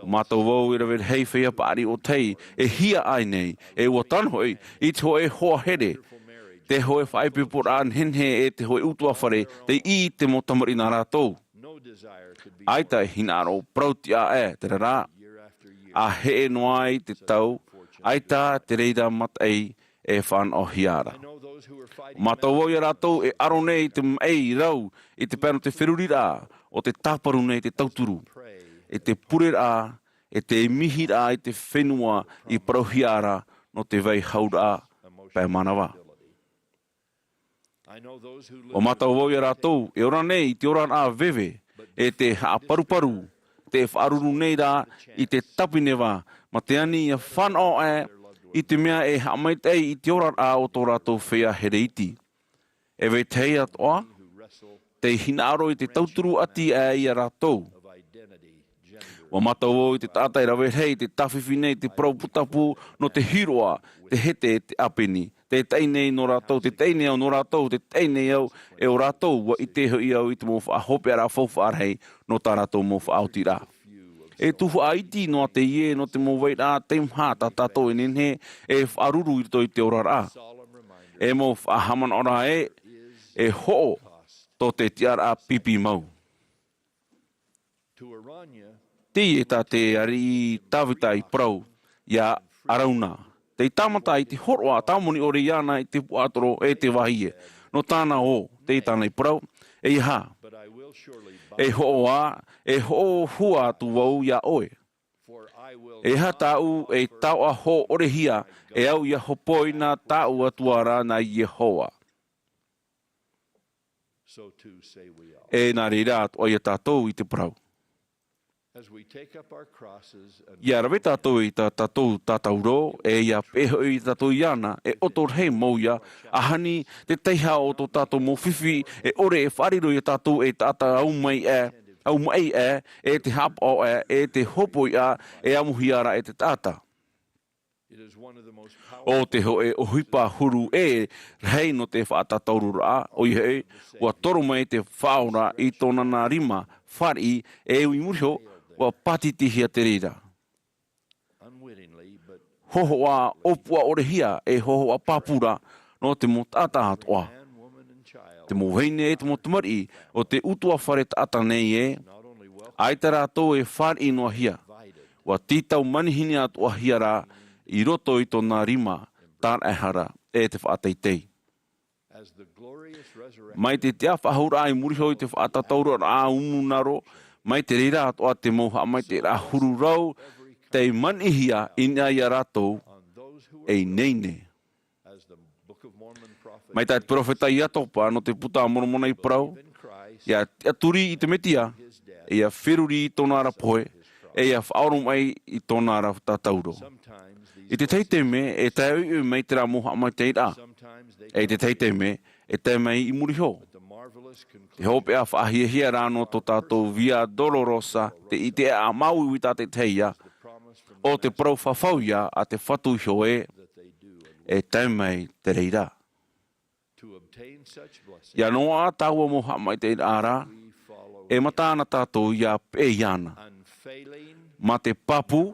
Mātau vau e rave rahi feiā paʻari ʻōtahi, e hiaʻai nei, e ʻua tano hoʻi, i te hōʻē hoa here, te hōʻē faʻaipoiporaʻa nehenehe e te hōʻē ʻutuāfare, tei ʻī i te mau tamariʻi nā rātou. ʻAita e hinaʻaro parautiʻa aʻe, terā rā, ʻa heʻe noa ai te tau, ʻaita te reira mataʻi e fānaʻohia ra. Mātau vau ia rātou e ʻaro nei i te maʻi rau i te pae nō te feruriraʻa, ʻo te tāparu nei te tauturu, e te pureraʻa, e te mihiraʻa i te fenua i parauhia ra nō te vaihauraʻa pae manava. ʻUa mātau vau ia rātou e ora nei i te oraraʻa veve, e te haʻaparuparu, te faʻaruru nei rā i te tāpineva, ma te ani ia fānaʻo aʻe i te mea e haʻamaitaʻi i te oraraʻa o tō rātou feiā here iti. E vetahi atoʻa, tei hinaʻaro i te tauturu ʻati aʻe ia rātou. ʻUa mātau vau i te taʻata e rave rahi, te tāfifi nei, te parau putapū, nō te hiroʻa, te hete, te ʻāpeni. Te taʻi nei nō rātou, te taʻi nei au nō rātou, te taʻi nei au e ō rātou, ʻua ʻite hoʻi au i te mau faʻahopeʻaraʻa faufaʻa rahi nō tā rātou mau faʻaotiraʻa. E tuhaʻa iti noa teie nō te mau vairaʻa teimaha tā tātou e nehenehe e faʻaruru i roto i te oraraʻa. E mau faʻahaʻamanaʻoraʻa ē, e hoʻo tō te tiʻaraʻa pipi mau. Teie tā te ariʻi Tāvita i parau iā Arauna, tei tāmata i te hōroʻa tāmoni ʻore iāna i te puaʻatoro e te vāhi ē. Nō tāna ō, tei tāna i parau, ʻeiaha, e hoʻo ā, e hoʻo hua atu vau iā ʻoe. ʻEiaha tāʻu e taoʻa hōʻorehia, e au ʻia hōpoi nā tāʻu Atua ra, nā Iehova. E nā reira atoʻa ia tātou i te parau. ʻIa rave tātou i tā tātou tātauro, e ʻia peʻe hoʻi tātou iāna, e ʻoto rahi mau ia, ʻaita e taiha o tō tātou mau fifi, e ʻore e faʻariro ia tātou ei taʻata ʻaumai ʻē, ʻaumai ʻē, e te haʻapaʻo ʻē, e te hōpoi ʻā, e amuhia ra e te taʻata. ʻO te hōʻē ʻohipa huru ʻē rahi nō te faʻatātauroraʻa, ʻoia hoʻi, ʻua toro mai te Faʻaora i tōna nā rima fāriʻi, e i muri iho, ʻua pātitihia te reira. Hōhoʻa ʻōpuaʻorehia, e hōhoʻa pāpū ra, nō te mau taʻata atoʻa. Te mau vahine e te mau tamariʻi o te ʻutuāfare taʻata nei ē, ʻaita rātou e fāriʻi noa hia, ʻua tītau manihini atoʻa hia rā i roto i tōna rima tāraʻehara e te faʻateitei. Mai te tiʻafaʻahouraʻa i muri iho i te faʻatātauroraʻa ʻumu naro, mai te reira atoʻa te mau haʻamaitaʻiraʻa huru rau, tei maniʻihia i niʻa ia rātou e ineine. Mai tā te peropheta Iakoba nō te Puta a Moromona i parau, ʻia tiʻaturi i te Mesia, e ʻia feruri i tōna ra pohe, e ʻia faʻaoromaʻi i tōna ra tātauro. I te tahi taime, e tae ʻoiʻoi mai terā mau haʻamaitaʻiraʻa. E i te tahi taime, e tae mai i muri iho. Te hopeʻa faʻahiahia rā nō tō tātou Via Dolorosa, te ʻite ʻāʻau māuiui tātaʻitahi ïa, ʻo te parau fafau ïa a te Fatu iho ē, e tae mai te reira. ʻIa noaʻa taua mau haʻamaitaʻiraʻa ra, e mata ana tātou ʻia peʻe iāna. Mā te pāpū,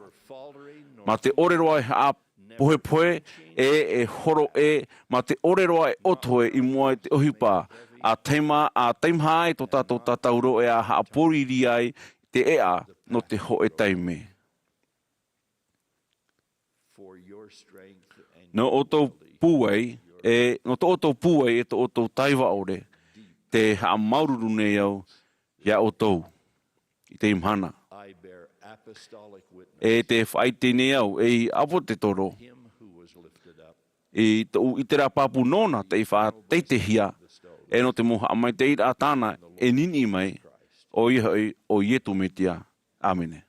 mā te ʻore roa e haʻapohepohe, e, e horo ʻē, mā te ʻore roa e ʻoto ʻē i mua i te ʻohipa, ʻa taima-, ʻa taimaha ai tō tātou tātauro e ʻa haʻapōriri ai te ʻēʻa nō te hōʻē taime. Nō ʻoutou pūai, e, nō tō ʻoutou pūai, e tō ʻoutou taiva ʻore, tē haʻamāuruuru nei au iā ʻoutou i teie mahana. E tē faʻaʻite nei au, ei ʻāpōsetolo, i tōʻu ʻiteraʻa pāpū nōna tei faʻateiteihia, e nō te mau haʻamaitaʻiraʻa tāna e niniʻi mai, ʻoia hoʻi, ʻo Iesu Mesia. ʻĀmene.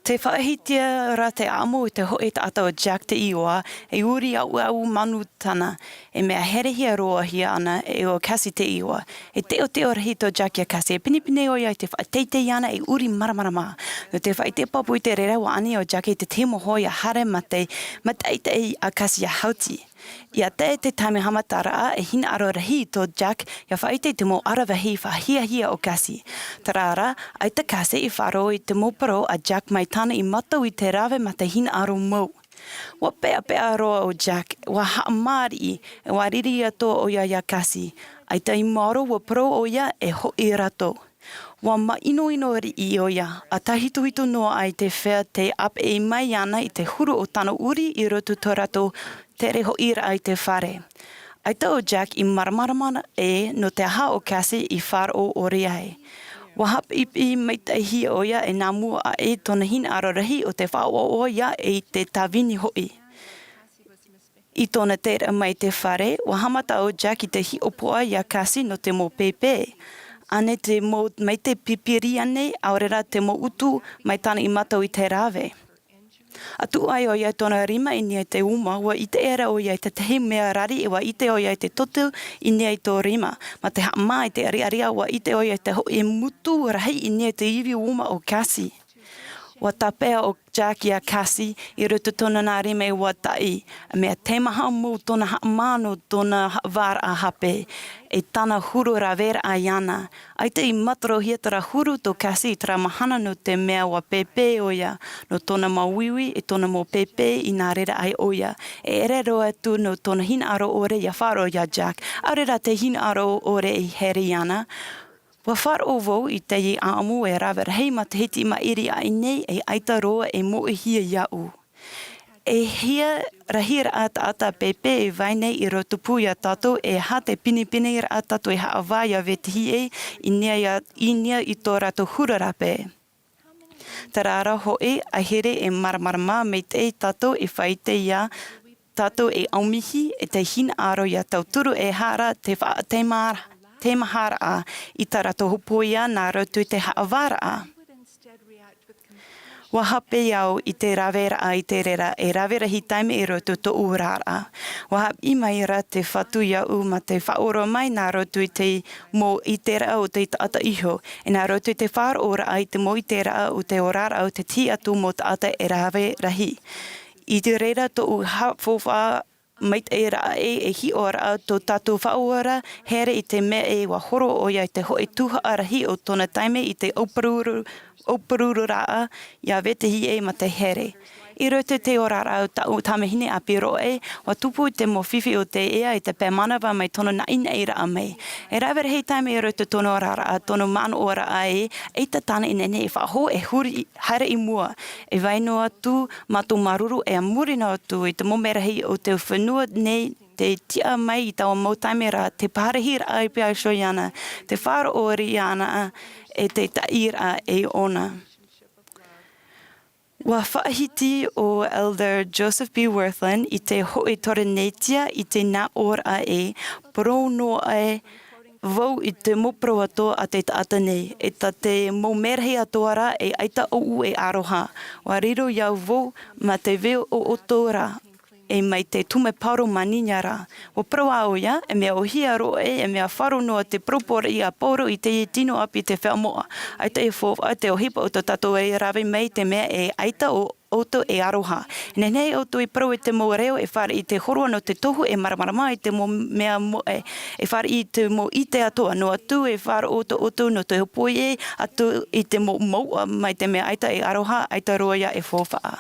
Tē faʻaʻiteʻite ra te ʻāʻamu i te hōʻē taʻata ʻo Jack te ʻīoa, e uri ʻauʻau manu tāna, e mea herehia roa hia ana e ʻo Cassie te ʻīoa, e teʻoteʻo rahi tō Jack iā Cassie, e pinepine ʻoia i te faʻateitei iāna e uri māramarama. Nō te faʻaʻite pāpū i te reira ʻua ani ʻo Jack i te tahi mau hoa ʻia haere mā te, mā te taʻitaʻi a Cassie ʻia hauti. ʻIa tae te taime haʻamataraʻa, e hinaʻaro rahi tō Jack ʻia faʻaʻite i te mau aravihi faʻahiahia o Cassie. Terā rā, ʻaita Cassie i faʻaroʻo i te mau parau a Jack mai tāna i mātau i te rave mā te hinaʻaro mau. ʻUa peʻapeʻa roa ʻo Jack, ʻua haʻamāriʻi, e ʻua riri atoʻa ʻoia iā Cassie. ʻAita i maoro ʻua parau ʻoia e hoʻi rātou. ʻUa māʻinoʻino riʻi ʻoia, ʻa tāhitohito noa ai te feiā tei ʻāpeʻe mai ana i te huru o tāna uri i roto i tō rātou tere hoʻiraʻa i te fare. ʻAita ʻo Jack i māramarama ē nō te aha ʻo Cassie i faʻaroʻo ʻore ai. ʻUa haʻapiʻipiʻi maitaʻihia ʻoia e nā mua aʻe tōna hinaʻaro rahi ʻo tē faʻaʻoaʻoa ïa i te tāvini hoʻi. I tōna teraʻa mai te fare, ʻua haʻamata ʻo Jack i te hiʻopoʻa iā Cassie nō te mau pēpē. Ānei te mau, mai te pipiri ānei, ʻaore rā te mau utu, mai tāna i mātau i te rave. ʻA tuʻu ai ʻoia i tōna rima i niʻa i te uma, ʻua ʻite ʻē ra ʻoia i te tahi mea rari, ʻua ʻite ʻoia i te toto i niʻa i tō rima. Mā te haʻamā i te ʻariʻariʻa, ʻua ʻite ʻoia i te hōʻē mutu rahi i niʻa i te ivi uma o Cassie. ʻUa tāpeʻa ʻo Jack iā Cassie i roto i tōna nā rima e ua taʻi, mea teimaha mau tōna haʻamā nō tōna haʻavāraʻa hape, e tāna huru raveraʻa iāna. ʻAita i mātarohia terā huru tō Cassie i terā mahana nō te mea ʻua pēpē ʻoia, nō tōna mau uiui e tōna mau pēpē i nā reira ai ʻoia. E ʻere roa atu nō tōna hinaʻaro ʻore ʻia faʻaroʻo iā Jack, ʻaore rā te hinaʻaro ʻore i here iāna. ʻUa faʻaroʻo vau i teie ʻāʻamu e rave rahi matahiti i maʻiri aʻe nei e ʻaita roa e moʻehia iāʻu. E hia rahiraʻa taʻata pēpē e vai nei i rotopū iā tātou, e aha te pinepineraʻa tātou e haʻavā iā vetahi ʻē, i niʻa iā, i niʻa i tō rātou huru rape. Terā rā hoʻi, ʻaita e māramarama maitaʻi tātou e faʻaʻite iā tātou e ʻaumihi e te hinaʻaro ʻia tauturu e aha rā te faʻateima-, teimaharaʻa i tā rātou hōpoiʻa nā roto i te haʻavāraʻa. ʻUa hape au i te raveraʻa i te reira e rave rahi taime i roto i tōʻu oraraʻa. ʻUa haʻapiʻi mai ra te Fatu iāʻu mā te faʻaora mai nā roto i te mau ʻiteraʻa o te taʻata iho, e nā roto i te faʻaroʻoraʻa i te mau ʻiteraʻa o te oraraʻa o te tiʻaturi mau taʻata e rave rahi. I te reira tōʻu haʻafaufaʻa maitaʻi raʻa e, e hiʻoraʻa tō tātou Faʻaora here i te mea ē ʻua horo ʻoia i te hoʻi tuhaʻa rahi o tōna taime i te ʻaupururu, ʻaupurururaʻa iā vetahi ʻē mā te here. I roto i te oraraʻa o tāʻu tamahine ʻāpī roa ē, ʻua tupu i te mau fifi o te ea i te pae manava mai tōna naʻinaʻiraʻa mai. E rave rahi taime i roto i tōna oraraʻa, tōna manaʻoraʻa ē, ʻaita tāna i nehenehe e faʻahou e huri, haere i mua, e vai noa atu mātou māuruuru e a muri noa atu i te mau merahi o te fenua nei, te tiʻa mai i taua mau taime ra, te parahiraʻa i pea iho iāna, te faʻaroʻo iāna e te taʻiraʻa e ʻōna. ʻUa faʻahiti ʻo Elder Joseph B. Wirthlin i te hoʻi Torinetia i te nā ʻōraʻa ē, parau noa ē vau i te mau parau atoʻa a te taʻata nei, e tā te mau merahi atoʻa ra e ʻaita ʻoʻu e aroha. ʻUa riro iā vau mā te veo o ʻoutou ra, e mai te tumu pauro manino ra. ʻUa parau ʻoia, e mea ʻōhie roa ē, e mea faʻaroʻo noa te parau pōraʻi a Pauro i teie tino ʻāpī i te feiā moʻa. ʻAita e faufaʻa te ʻohipa o tō tātou e rave mai te mea e ʻaita ʻo ʻoutou e aroha. E nehenehe ʻoutou e parau i te mau reo e fāriʻi i te hōroa nō te tohu e māramarama i te mau mea moʻe, e fāriʻi i te mau ʻite atoʻa noa atu e faʻaroʻo tō ʻoutou nō te hōpoiʻa atu i te mau mouʻa mai te mea ʻaita e aroha, ʻaita roa ia e faufaʻa.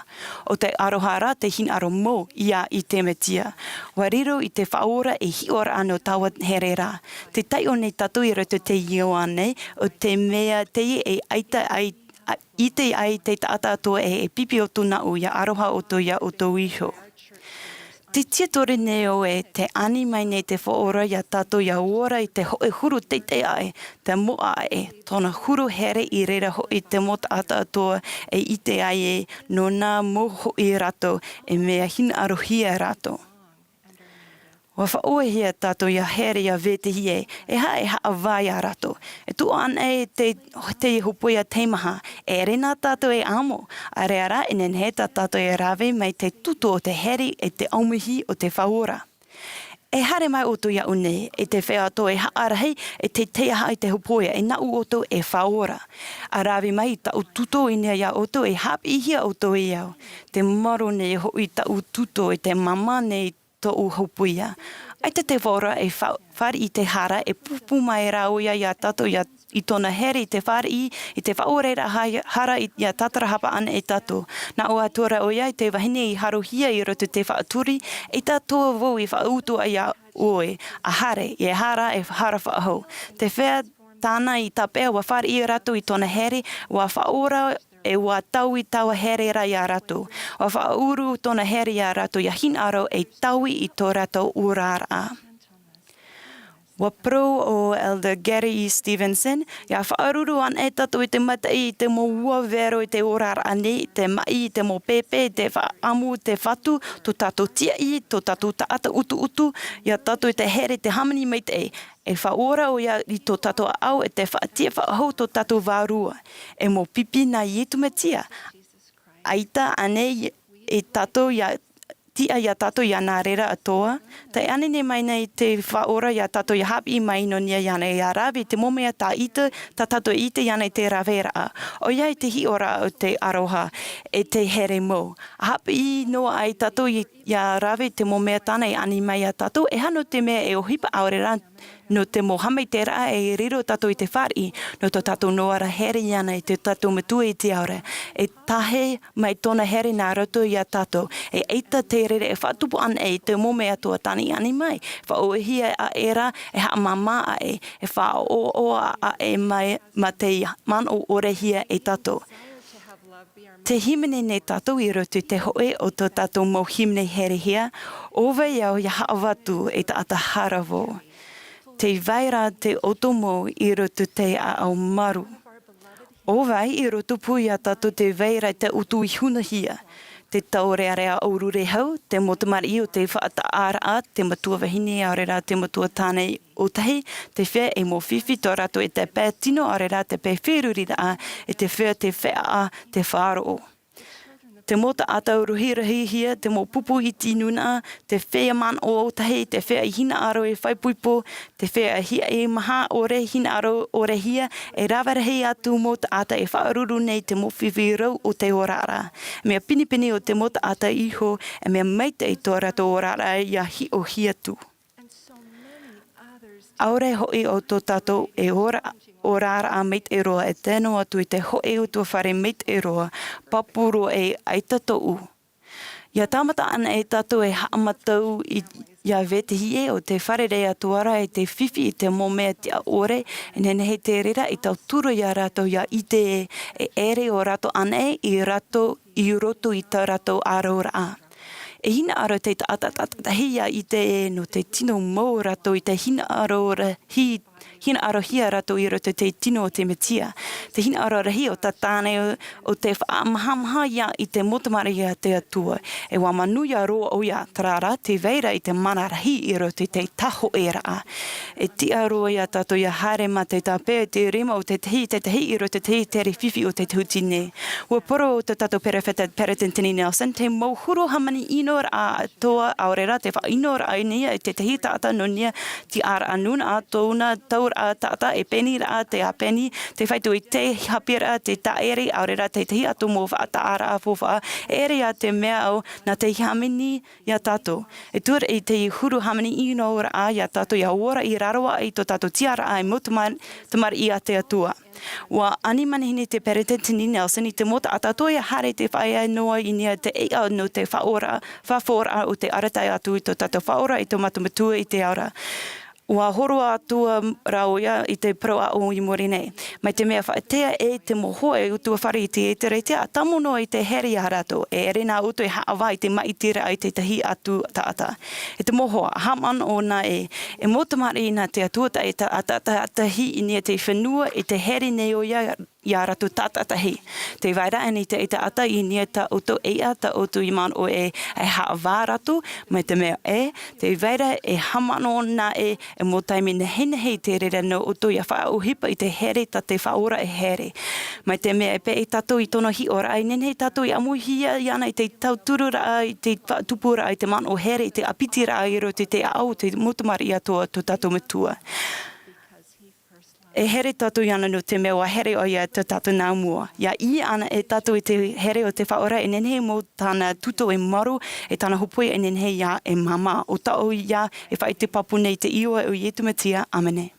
ʻO te aroha rā te hinaʻaro mau ia i te Mesia. ʻUa riro i te Faʻaora e hiʻoraʻa nō taua here ra. Tē taiʻo nei tātou i roto i te Ioane, ʻo te mea teie e ʻaita ai, a, ʻite ai te taʻata atoʻa ē, e pipi ʻoutou nāʻu, ʻia aroha ʻoutou iā ʻoutou iho. Te tiatori nei ʻoe, tē ani mai nei te Faʻaora iā tātou ʻia ora i te hoʻi huru teitei aʻe, te moʻa aʻe, tōna huru here i reira hoʻi te mau taʻata atoʻa e ʻite ai ē, nō nā mau hoʻi rātou, e mea hinaʻarohia rātou. ʻUa faʻaʻohipahia tātou ʻia here iā vetahi ē, e aha e haʻavā iā rātou. E tuʻu ana e te, te hōpoiʻa teimaha, e ʻere nā tātou e amo, ʻaore rā, e nehenehe tā tātou e rave mai te tuto o te here e te ʻaumihi o te Faʻaora. E haere mai ʻoutou iāʻu nei, e te feiā atoʻa e haʻarahi, e teitei aha i te hōpoiʻa, e nāʻu ʻoutou e Faʻaora. ʻA rave mai i tāʻu tuto i niʻa iā ʻoutou, e haʻapiʻihia ʻoutou e au. Te maro nei hoʻi tāʻu tuto, e te māmā nei tōʻu hōpoiʻa. ʻAita te Faʻaora e fa-, fāriʻi i te hara, e pūpū mai rā ʻoia iā tātou iā, i tōna here i te fāriʻi, i te faʻaoraraʻa ha-, hara i, ʻia tātarahapa ana e tātou. Nā ʻō atu ra ʻoia i te vahine i harohia i roto i te faʻaturi, eʻita atoʻa vau i faʻautuʻa iā ʻoe, ʻa haere, e hara, e hara faʻahou. Te feiā tāna i tāpeʻa, ʻua fāriʻi rātou i tōna here, ʻua faʻaora, e ʻua taui taua here ra iā rātou. ʻUa faʻaʻuru tōna here iā rātou ʻia hinaʻaro e taui i tō rātou oraraʻa. ʻUa parau ʻo Elder Gary E. Stevenson, ʻia faʻaruru ana e tātou i te mataʻi i te mau ua vero i te oraraʻa nei, te maʻi, te mau pēpē, te faʻaʻamu, te Fatu, tō tātou tīaʻi, tō tātou taʻata ʻutuʻutu, iā tātou i te here, te hāmani maitaʻi, e faʻaora ʻoia i tō tātou ʻāʻau, e te faʻatiʻa faʻahou tō tātou Vārua. E mau pipi nā Iesu Mesia. ʻAita ānei e tātou ʻia tiʻa iā tātou iāna reira atoʻa. Tē ani nei mai nei te Faʻaora iā tātou ʻia haʻapiʻi mai nō niʻa iāna ʻia rave i te mau mea tā ʻite, tā tātou e ʻite iāna i te raveraʻa. ʻOia i te hiʻoraʻa o te aroha, e te here mau. ʻA haʻapiʻi noa ai tātou i, ʻia rave i te mau mea tāna e ani mai iā tātou, e aha nō te mea e ʻohipa ʻaore rā nō te mau haʻamaitaʻiraʻa e riro tātou i te fāriʻi, nō tō tātou noa ra here iāna i tō tātou Metua i te ao ra. E tahe mai tōna here nā roto iā tātou. E ʻaita te reira e faʻatupu ana i te mau mea atoʻa tāna i ani mai. Faʻaʻōhie aʻe ra, e haʻamāmā aʻe, e faʻaʻoaʻoa aʻe mai, mā te manaʻo ʻore hia e tātou. Tē hīmene nei tātou i roto i te hōʻē o tō tātou mau hīmene herehia, ʻo vai au ʻia haʻavātū e taʻata haravou. Tē vai ra te ʻoto mau i roto i te ʻāʻau marū. ʻO vai i roto pū iā tātou tē vai ra te ʻutu i hunahia. Te taurearea ʻōrure hau, te mau tamariʻi o te faʻataʻaraʻa, te matua vahine ʻaore rā te matua tāne ʻōtahi, te feiā e mau fifi tō rātou e te pae tino ʻaore rā te pae feruriraʻa, e te feiā te feiā te faʻaroʻo. Te mau taʻata ruhirahihia, te mau pupu iti nūnaʻa, te feiā manaʻo ʻōtahi, te feiā i hinaʻaro e faʻaipoipo, te feiā hiaʻai maha ʻore hinaʻaro ʻorehia, e rave rahi atu mau taʻata e faʻaruru nei te mau fifi rau o te oraraʻa. Mea pinepine o te mau taʻata iho, e mea maitaʻi tō rātou oraraʻa ʻia hiʻohia atu. ʻAore hoʻi ʻo tō tātou e ora, oraraʻa maitaʻi roa e tae noa atu i te hōʻē utuafare maitaʻi roa, pāpū roa e ʻaita tōʻu. ʻIa tāmata ana e tātou e haʻamatau i, ʻia vetahi ʻē o te fārerei atu ra i te fifi i te mau mea tiʻa ʻore, e nehenehe te reira e tauturu iā rātou ʻia ʻite ē, e ʻere ʻo rātou anaʻe i rātou i roto i tā rātou ʻārauraʻa. E hinaʻaro te taʻata tātaʻitahi ʻia ʻite ē nō te tino mau rātou i te hinaʻaro rahi, hinaʻarohia rātou i roto i te tino o te Mesia. Te hinaʻaro rahi o tā tāne o, o te faʻamahamaha ia i te mau tamariʻi a te Atua. E ʻua manuia roa ʻoia, terā rā, tē vai ra i te mana rahi i roto i te tahoʻeraʻa. E tiʻa roa iā tātou ʻia haere mā te tāpeʻa i te rima o te tahi, te tahi i roto i te tahi tere fifi o te tahuti nei. ʻUa parau ʻo tō tātou perofeta Peretiteni Nelson, te mau huru hāmani ʻino ra atoʻa, ʻaore rā te faʻaʻino ra i niʻa i te tahi taʻata nō niʻa tiʻaraʻa nūnaʻa, tōna tauraʻa taʻata, e pēni ra te ʻāpeni, te faito i te haʻapiʻiraʻa, te tāʻere, ʻaore rā te tahi atu mau faʻataʻaraʻa faufaʻa, e ʻere ā te mea au, nā te hāmani iā tātou. E tuaraʻi te huru hāmani ʻino ra iā tātou ʻia ora i raro aʻe i tō tātou tiʻaraʻa e mau tamar-, tamariʻi a te Atua. ʻUa ani manihini te Peretiteni Nelson i te mau taʻata atoʻa ʻia haere i te faʻaea noa i niʻa i te ʻeiʻa nō te faʻaora-, faʻaʻoraʻa o te arataʻi atu i tō tātou Faʻaora, i tō mātou Metua i te ao ra. ʻUa hōroʻa atu rā ʻoia i te parau aʻo i muri nei. Mai te mea faʻaea ē te mau hoa e utuafare i te ʻĒtārētia, ʻa tāmau noa i te here iā rātou, e ʻere nā ʻoutou e haʻavā i te maʻitiraʻa i te tahi atu taʻata. E te mau hoa, haʻamanaʻo na ē, e mau tamariʻi nā te Atua, taʻata, taʻata, taʻata tahi i niʻa i te fenua, i te here nei ʻoia iā rātou taʻata tahi. Tē vai ra ānei te taʻata i niʻa i tā ʻoutou ʻeiʻa, tā ʻoutou i manaʻo ē, e haʻavā rātou, mai te mea ē, tē vai ra e haʻamanaʻo na ē, e mau taime nehenehe i te reira nō ʻoutou ʻia faʻaʻohipa i te here tā te Faʻaora e here. Mai te mea e peʻe tātou i tōna hiʻoraʻa, e nehenehe tātou e ʻāmuihia iāna i te tautururaʻa, i te faʻatupuraʻa, i te manaʻo here, i te ʻāpitiraʻa i roto i te ʻāʻau o te mau tamariʻi atoʻa tō tātou Metua. E here tātou iāna nō te mea ʻua here ʻoia i tō tātou nā mua. ʻIa ʻī ana e tātou i te here o te Faʻaora, e nehenehe mau tāna tūtau e marū, e tāna hōpoiʻa e nehenehe ïa e māmā. ʻO tāʻu ïa e faʻaʻite pāpū nei i te iʻoa o Iesu Mesia. ʻĀmene.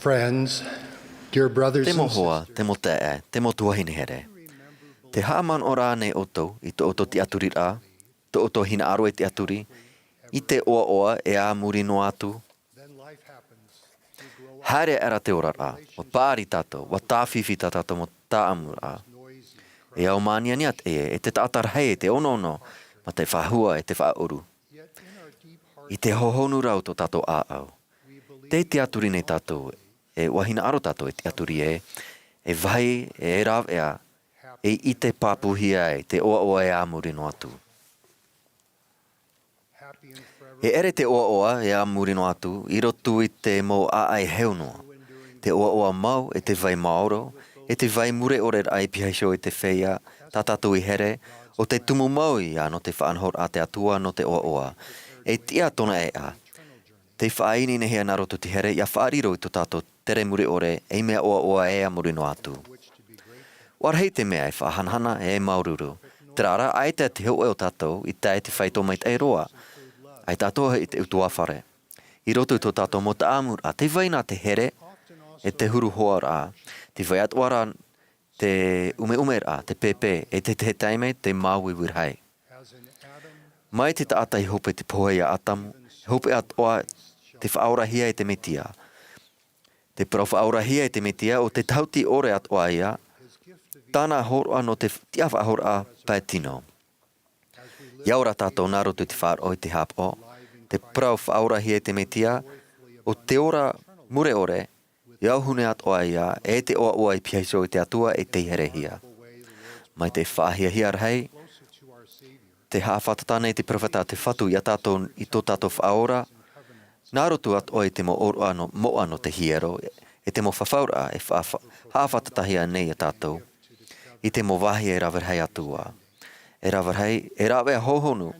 Friends, dear brothers Te mau hoa, te mau taeaʻe, te mau tuahine here. Te haʻamanaʻo ra ānei ʻoutou i tō ʻoutou tiʻaturiraʻa, tō ʻoutou hinaʻaro e tiʻaturi, i te ʻoaʻoa e a muri noa atu? Haere aʻera te oraraʻa, ʻua paʻari tātou, ʻua tāfifi tā tātou mau tāʻamuraʻa. E ao māniania teie, e te taʻata rahi e te onoono, mā te faʻahua e te faʻaʻuru. I te hohonu ra o tō tātou ʻāʻau. Tē tiʻaturi nei tātou, e ʻua hinaʻaro tātou e tiʻaturi ē, e vāhi, e rāveʻa, e ʻite pāpūhia ai te ʻoaʻoa e a muri noa atu. E ʻere te ʻoaʻoa e a muri noa atu, i roto i te mau ʻāʻai heu noa. Te ʻoaʻoa mau, e te vai maoro, e te vai mure ʻore raʻa i piha iho i te feiā, tā tātou i here, ʻo te tumu mau ia nō te faʻanahoraʻa a te Atua nō te ʻoaʻoa. E tiʻa tōna ʻēʻa. Tei faʻaineinehia nā roto i te here, ʻia faʻariro i tō tātou tere mure ʻore, ei mea ʻoaʻoa e a muri noa atu. ʻUa rahi te mea e faʻahanahana, e māuruuru. Terā rā, ʻaita te hōʻē o tātou i tae i te faito maitaʻi roa. ʻAita atoʻa i te ʻutuāfare. I roto i tō tātou mau tāʻamuraʻa, tē vai na te here, e te huru hoa ra, tē vai atoʻa ra te ʻumeʻumeraʻa, te pēpē, e te tahi taime, te māuiui rahi. Mai te taʻata i hope te pohe ia Atamu, e hope atoʻa te faʻaorahia e te Mesia. Te parau faʻaorahia e te Mesia, ʻo te tahuti ʻore atoʻa ia, tāna hōroʻa nō te tiʻafaʻahoraʻa pae tino. ʻIa ora tātou nā roto i te faʻaroʻo i te haʻapaʻo, te parau faʻaorahia e te Mesia, ʻo te ora mure ʻore, e auhune atoʻa ia, e te ʻoaʻoa i piha iho i te Atua e tei herehia. Mai te faʻahiahia rahi, tē haʻafātata nei te peropheta a te Fatu ia tātou i tō tātou Faʻaora, nā roto atoʻa i te mau ʻōroʻa nō, moʻa nō te hiero, e te mau fafauraʻa e fa-, fa-, haʻafātatahia nei ia tātou. I te mau vāhi e rave rahi atu ā. E rave rahi, e rāveʻa hohonu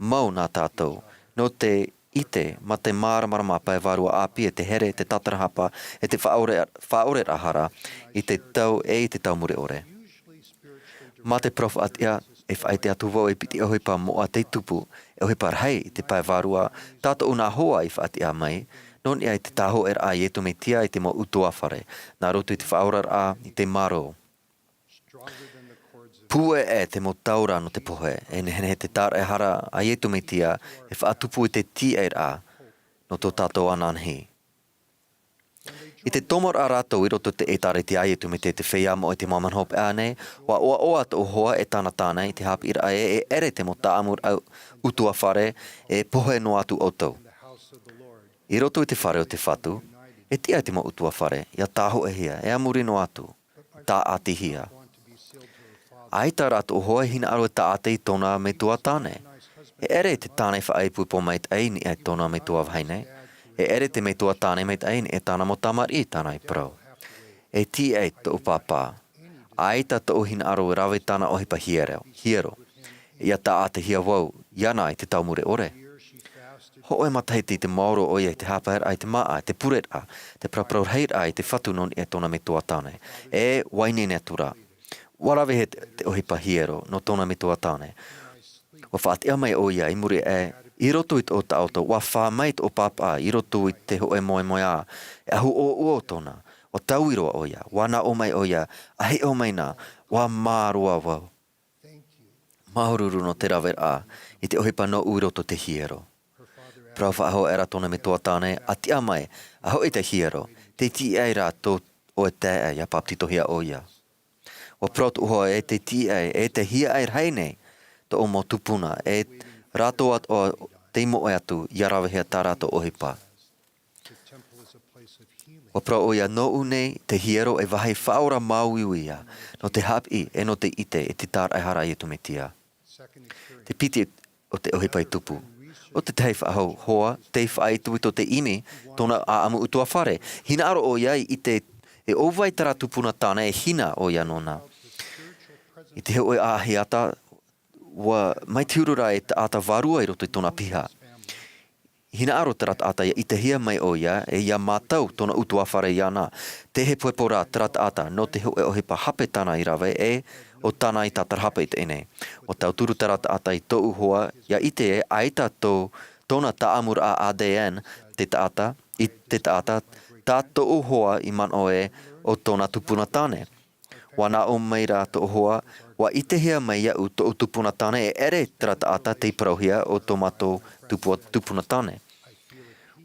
mau nā tātou, nō te ʻite, mā te māramarama pae vārua ʻāpī e te here, te tātarahapa, e te faʻaʻore-, faʻaʻoreraʻa hara, i te tau e i te tau mure ʻore. Mā te parau faʻatiʻa, e faʻaʻite atu vau e piti ʻohipa moʻa tei tupu, e ʻohipa rahi i te pae vārua, tā tōʻu nā hoa i faʻatiʻa mai, nō niʻa i te tāhōʻēraʻa a Iesu Mesia i te mau ʻutuāfare, nā roto i te faʻaoraraʻa i te marō. Pūʻeʻe te mau taura nō te pohe, e nehenehe te tāraʻehara a Iesu Mesia e faʻatupu i te tīaʻiraʻa nō tō tātou ananahi. I te tomoraʻa rātou i roto i te ʻĒtārētia a Iesu Mesia i te feiā moʻa i te māmani hopeʻa nei, ʻua ʻoaʻoa tōʻu hoa e tāna tāne i te haʻapiʻiraʻa ē, e ʻere te mau tāʻamuraʻa ʻutuāfare, e pohe noa atu ʻoutou. I roto i te fare o te Fatu, e tiʻa te mau ʻutuāfare, ʻia tāhōʻēhia, e a muri noa atu, tāʻatihia. ʻAita rā tōʻu hoa e hinaʻaro e tāʻati i tōna metua tāne. E ʻere te tāne faʻaipoipo maitaʻi i niʻa i tōna metua vahine. E ʻere te metua tāne maitaʻi i niʻa i tāna mau tamariʻi, tāna i parau. E tīaʻi tōʻu pāpā. ʻAita tōʻu hinaʻaro e rave i tāna ʻohipa hiero, hiero. ʻIa tāʻatihia vau iāna i te tau mure ʻore. Hōʻē matahiti te maoro ʻoia i te haʻapaeraʻa i te māʻa, te pureraʻa, te paraparau rahiraʻa i te Fatu nō niʻa i tōna metua tāne. E, ʻua ineine atu ra. ʻUa ravehia te, te ʻohipa hiero nō tōna metua tāne. ʻUa faʻatiʻa mai ʻoia i muri aʻe, i roto i tōʻu taʻoto, ʻua fā mai tōʻu pāpaʻa i roto i te hōʻē moemoeā, e ʻahu ʻōʻua tōna. ʻUa taui roa ʻoia, ʻua nā ʻō mai ʻoia, ʻa hiʻo mai na, ʻua mā roa vau. Māuruuru nō te raveraʻa i te ʻohipa nōʻu i roto i te hiero. Parau faʻahou aʻera tōna metua tāne, ʻa tiʻa mai, ʻa hoʻi te hiero, tei tīaʻi rā tō ʻoe taeaʻe ʻia papetitohia ʻoia. ʻUa parau tōʻu hoa ē tei tīaʻi, e te hiaʻai rahi nei, tōʻu mau tupuna, e rātou atoʻa tei moʻe atu, ʻia ravehia tā rātou ʻohipa. ʻUa parau ʻoia, nōʻu nei te hiero e vāhi faʻaora māuiui ia, nō te haʻapiʻi, e nō te ʻite, e te tāraʻehara a Iesu Mesia. Te piti o te ʻohipa i tupu. ʻO te tahi faʻahou hoa, tei faʻaitoito te ʻimi, tōna ʻāʻamu ʻutuāfare. Hinaʻaro ʻoia i ʻite, e ʻo vai terā tupuna tāne e hina ʻoia nōna. I te hōʻē ʻāʻahiata, ʻua mai te huru ra e taʻata vārua i roto i tōna piha. Hinaʻaro terā taʻata ʻia ʻitehia mai ʻoia, e ʻia mātau tōna ʻutuāfare iāna. Tē hepohepo ra terā taʻata, nō te hōʻē ʻohipa hape tāna i rave, e ʻo tāna i tātarahapa i teie nei. ʻUa tauturu terā taʻata i tōʻu hoa, ʻia ʻite ē, ʻaita tō, tōna tāʻamuraʻa A D N, te taʻata, i te taʻata, Tā tōʻu hoa i manaʻo ē ʻo tōna tupuna tāne. ʻUa nā ʻō mai rā tōʻu hoa, ʻua ʻitehia mai iāʻu tōʻu tupuna tāne e ʻere terā taʻata tei parauhia ʻo tō mātou tupu-, tupuna tāne.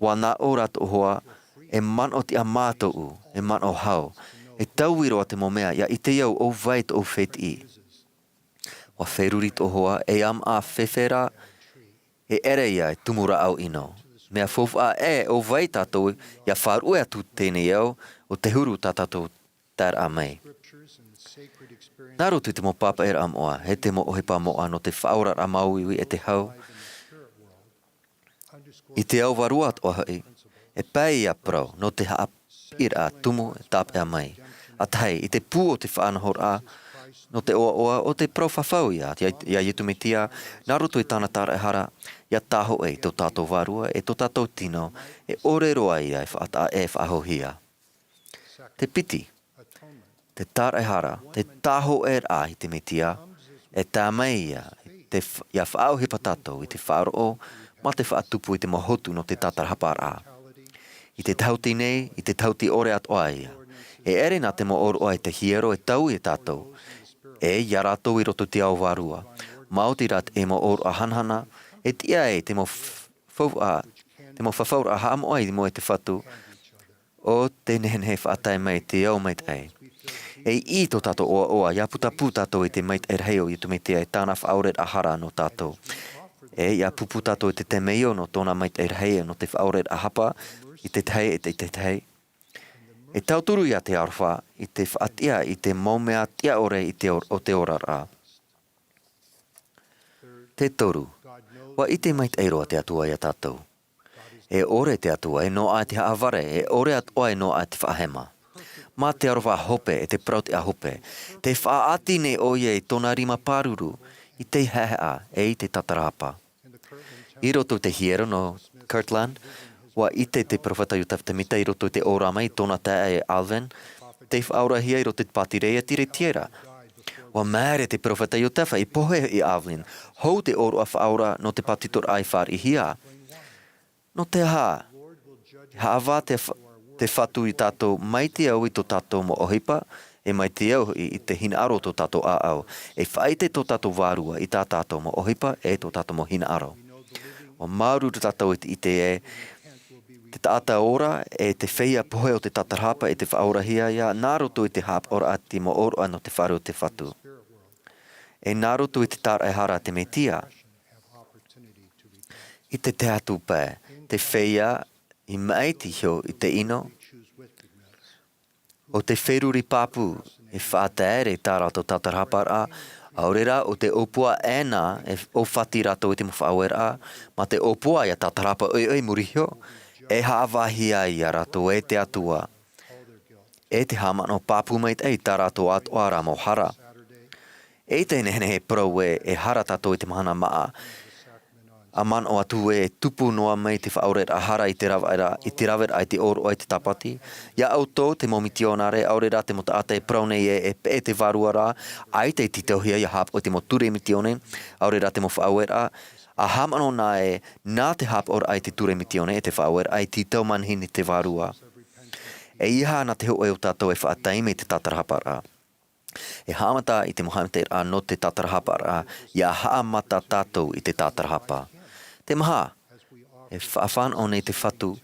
ʻUa nā ʻō rā tōʻu hoa, e manaʻo tiʻa mātou, e manaʻo hau, e taui roa te mau mea, ʻia ʻite au ʻo vai tōʻu fētiʻi. ʻUa feruri tōʻu hoa, e ʻāmaʻa fēfē rā, e ʻere ia e tumu rāʻau ʻino. Mea faufaʻa ē, ʻo vai tātou ʻia faʻaruʻe atu teie nei ao, ʻo te huru tā tātou taeraʻa mai. Nā roto i te mau pāpaʻiraʻa moʻa, e te mau ʻohipa moʻa nō te faʻaoraraʻa māuiui e te hau, i te ao vārua atoʻa hoʻi, e pae ia parau nō te haʻapiʻiraʻa tumu e tāpeʻa mai. ʻA tahi, i te pū o te faʻanahoraʻa nō te ʻoaʻoa ʻo te parau fafau ia, ia, ia Iesu Mesia, nā roto i tāna tāraʻehara, ʻia tāhōʻē i tō tātou vārua, e tō tātou tino, e ʻore roa ia e faʻataʻa, e faʻahouhia. Te piti, te tāraʻehara, te tāhōʻēraʻa i te Mesia, e tae mai ia, te f-, ʻia faʻaʻohipa tātou i te faʻaroʻo, mā te faʻatupu i te mau hotu nō te tātarahaparaʻa. I te tahuti nei, i te tahuti ʻore atoʻa ia. E ʻere nā te mau ʻōroʻa e te hiero e taui ia tātou, e ia rātou i roto i te ao vārua. Maoti rā te mau ʻōroʻa hanahana, e tiʻa ai te mau f-, faufaʻa, te mau fafauraʻa haʻamoʻa i mua i te Fatu, ʻo te nehenehe e faʻatae mai te ao maitaʻi. E ʻī tō tātou ʻoaʻoa, ʻia putapū tātou i te maitaʻi rahi o Iesu Mesia e tāna faʻaoraraʻa hara nō tātou. E ʻia pūpū tātou i te temeio nō tōna maitaʻi rahi nō te faʻaoraraʻa hapa, i te tahi, i te, i te tahi. E tauturu ia te aroha, i te faʻatiʻa, i te mau mea tiʻa ʻore i te or-, o te oraraʻa. Te toru, ʻua ʻite maitaʻi roa te Atua ia tātou. E ʻore te Atua, e noaʻa te haʻavare, e ʻore atoʻa e noaʻa te faʻahema. Mā te aroha hope, e te parau tiʻa hope. Tē faʻaʻati nei ʻoia i tōna rima pāruru, i te haʻehaʻa, e i te tātarahapa. I roto i te hiero nō Kirtland, ʻua ʻite te peropheta Iosepha Semita i roto i te ʻōrama i tōna taeaʻe Alvin, tei faʻaorahia i roto i te pātireia Tiretiera. ʻUa māere te peropheta Iosepha i pohe i Alvin, hou te ʻōroʻa faʻaora nō te pātitoraʻa i fāriʻihia. Nō te aha, e haʻavā te fa-, te Fatu ia tātou mai te au i tō tātou mau ʻohipa, e mai te au i, i te hinaʻaro o tō tātou ʻāʻau, e faʻaʻite tō tātou vārua i tā tātou mau ʻohipa, e tō tātou mau hinaʻaro. ʻUa māuruuru tātou i te ʻite ē, te taʻata ora, e te feiā pohe o te tātarahapa, e te faʻaorahia ia, nā roto i te haʻapaʻoraʻa i te mau ʻōroʻa nō te fare o te Fatu. E nā roto i te tāraʻehara a te Mesia. I te tahi atu pae, te feiā i maʻiti iho i te ʻino, ʻo te feruri pāpū, e faʻataere i tā rātou tātarahaparaʻa, ʻaore rā ʻo te ʻōpua ʻē nā, e ʻōfati rātou i te mau faʻaueraʻa, mā te ʻōpua ʻia tātarahapa ʻoiʻoi i muri iho, e haʻavāhia ia rātou e te Atua. E te haʻamanaʻo pāpū maitaʻi i tā rātou atoʻa rā mau hara. E te nehenehe e parau ē, e hara tātou i te mahana māʻa. ʻA manaʻo atu ē, e tupu noa mai te faʻaoraraʻa hara i te raveraʻa, i te raveraʻa i te ʻōroʻa i te tāpati. Ia ʻoutou te mau mitionare, ʻaore rā te mau taʻata e parau nei ē, e peʻe te vārua ra, ʻaita e tītauhia ʻia haʻapaʻo i te mau ture mitione, ʻaore rā te mau faʻaueraʻa, ʻa haʻamanaʻo na ē, nā te haʻapaʻoraʻa i te ture mitione, e te faʻaueraʻa e tītau manihini te vārua. E ʻeiaha ana te hōʻē o tātou e faʻataime i te tātarahaparaʻa. E haʻamata i te mau haʻamaitaʻiraʻa nō te tātarahaparaʻa, ʻia haʻamata tātou i te tātarahapa. Te maha, e faʻafānaʻo nei te Fatu,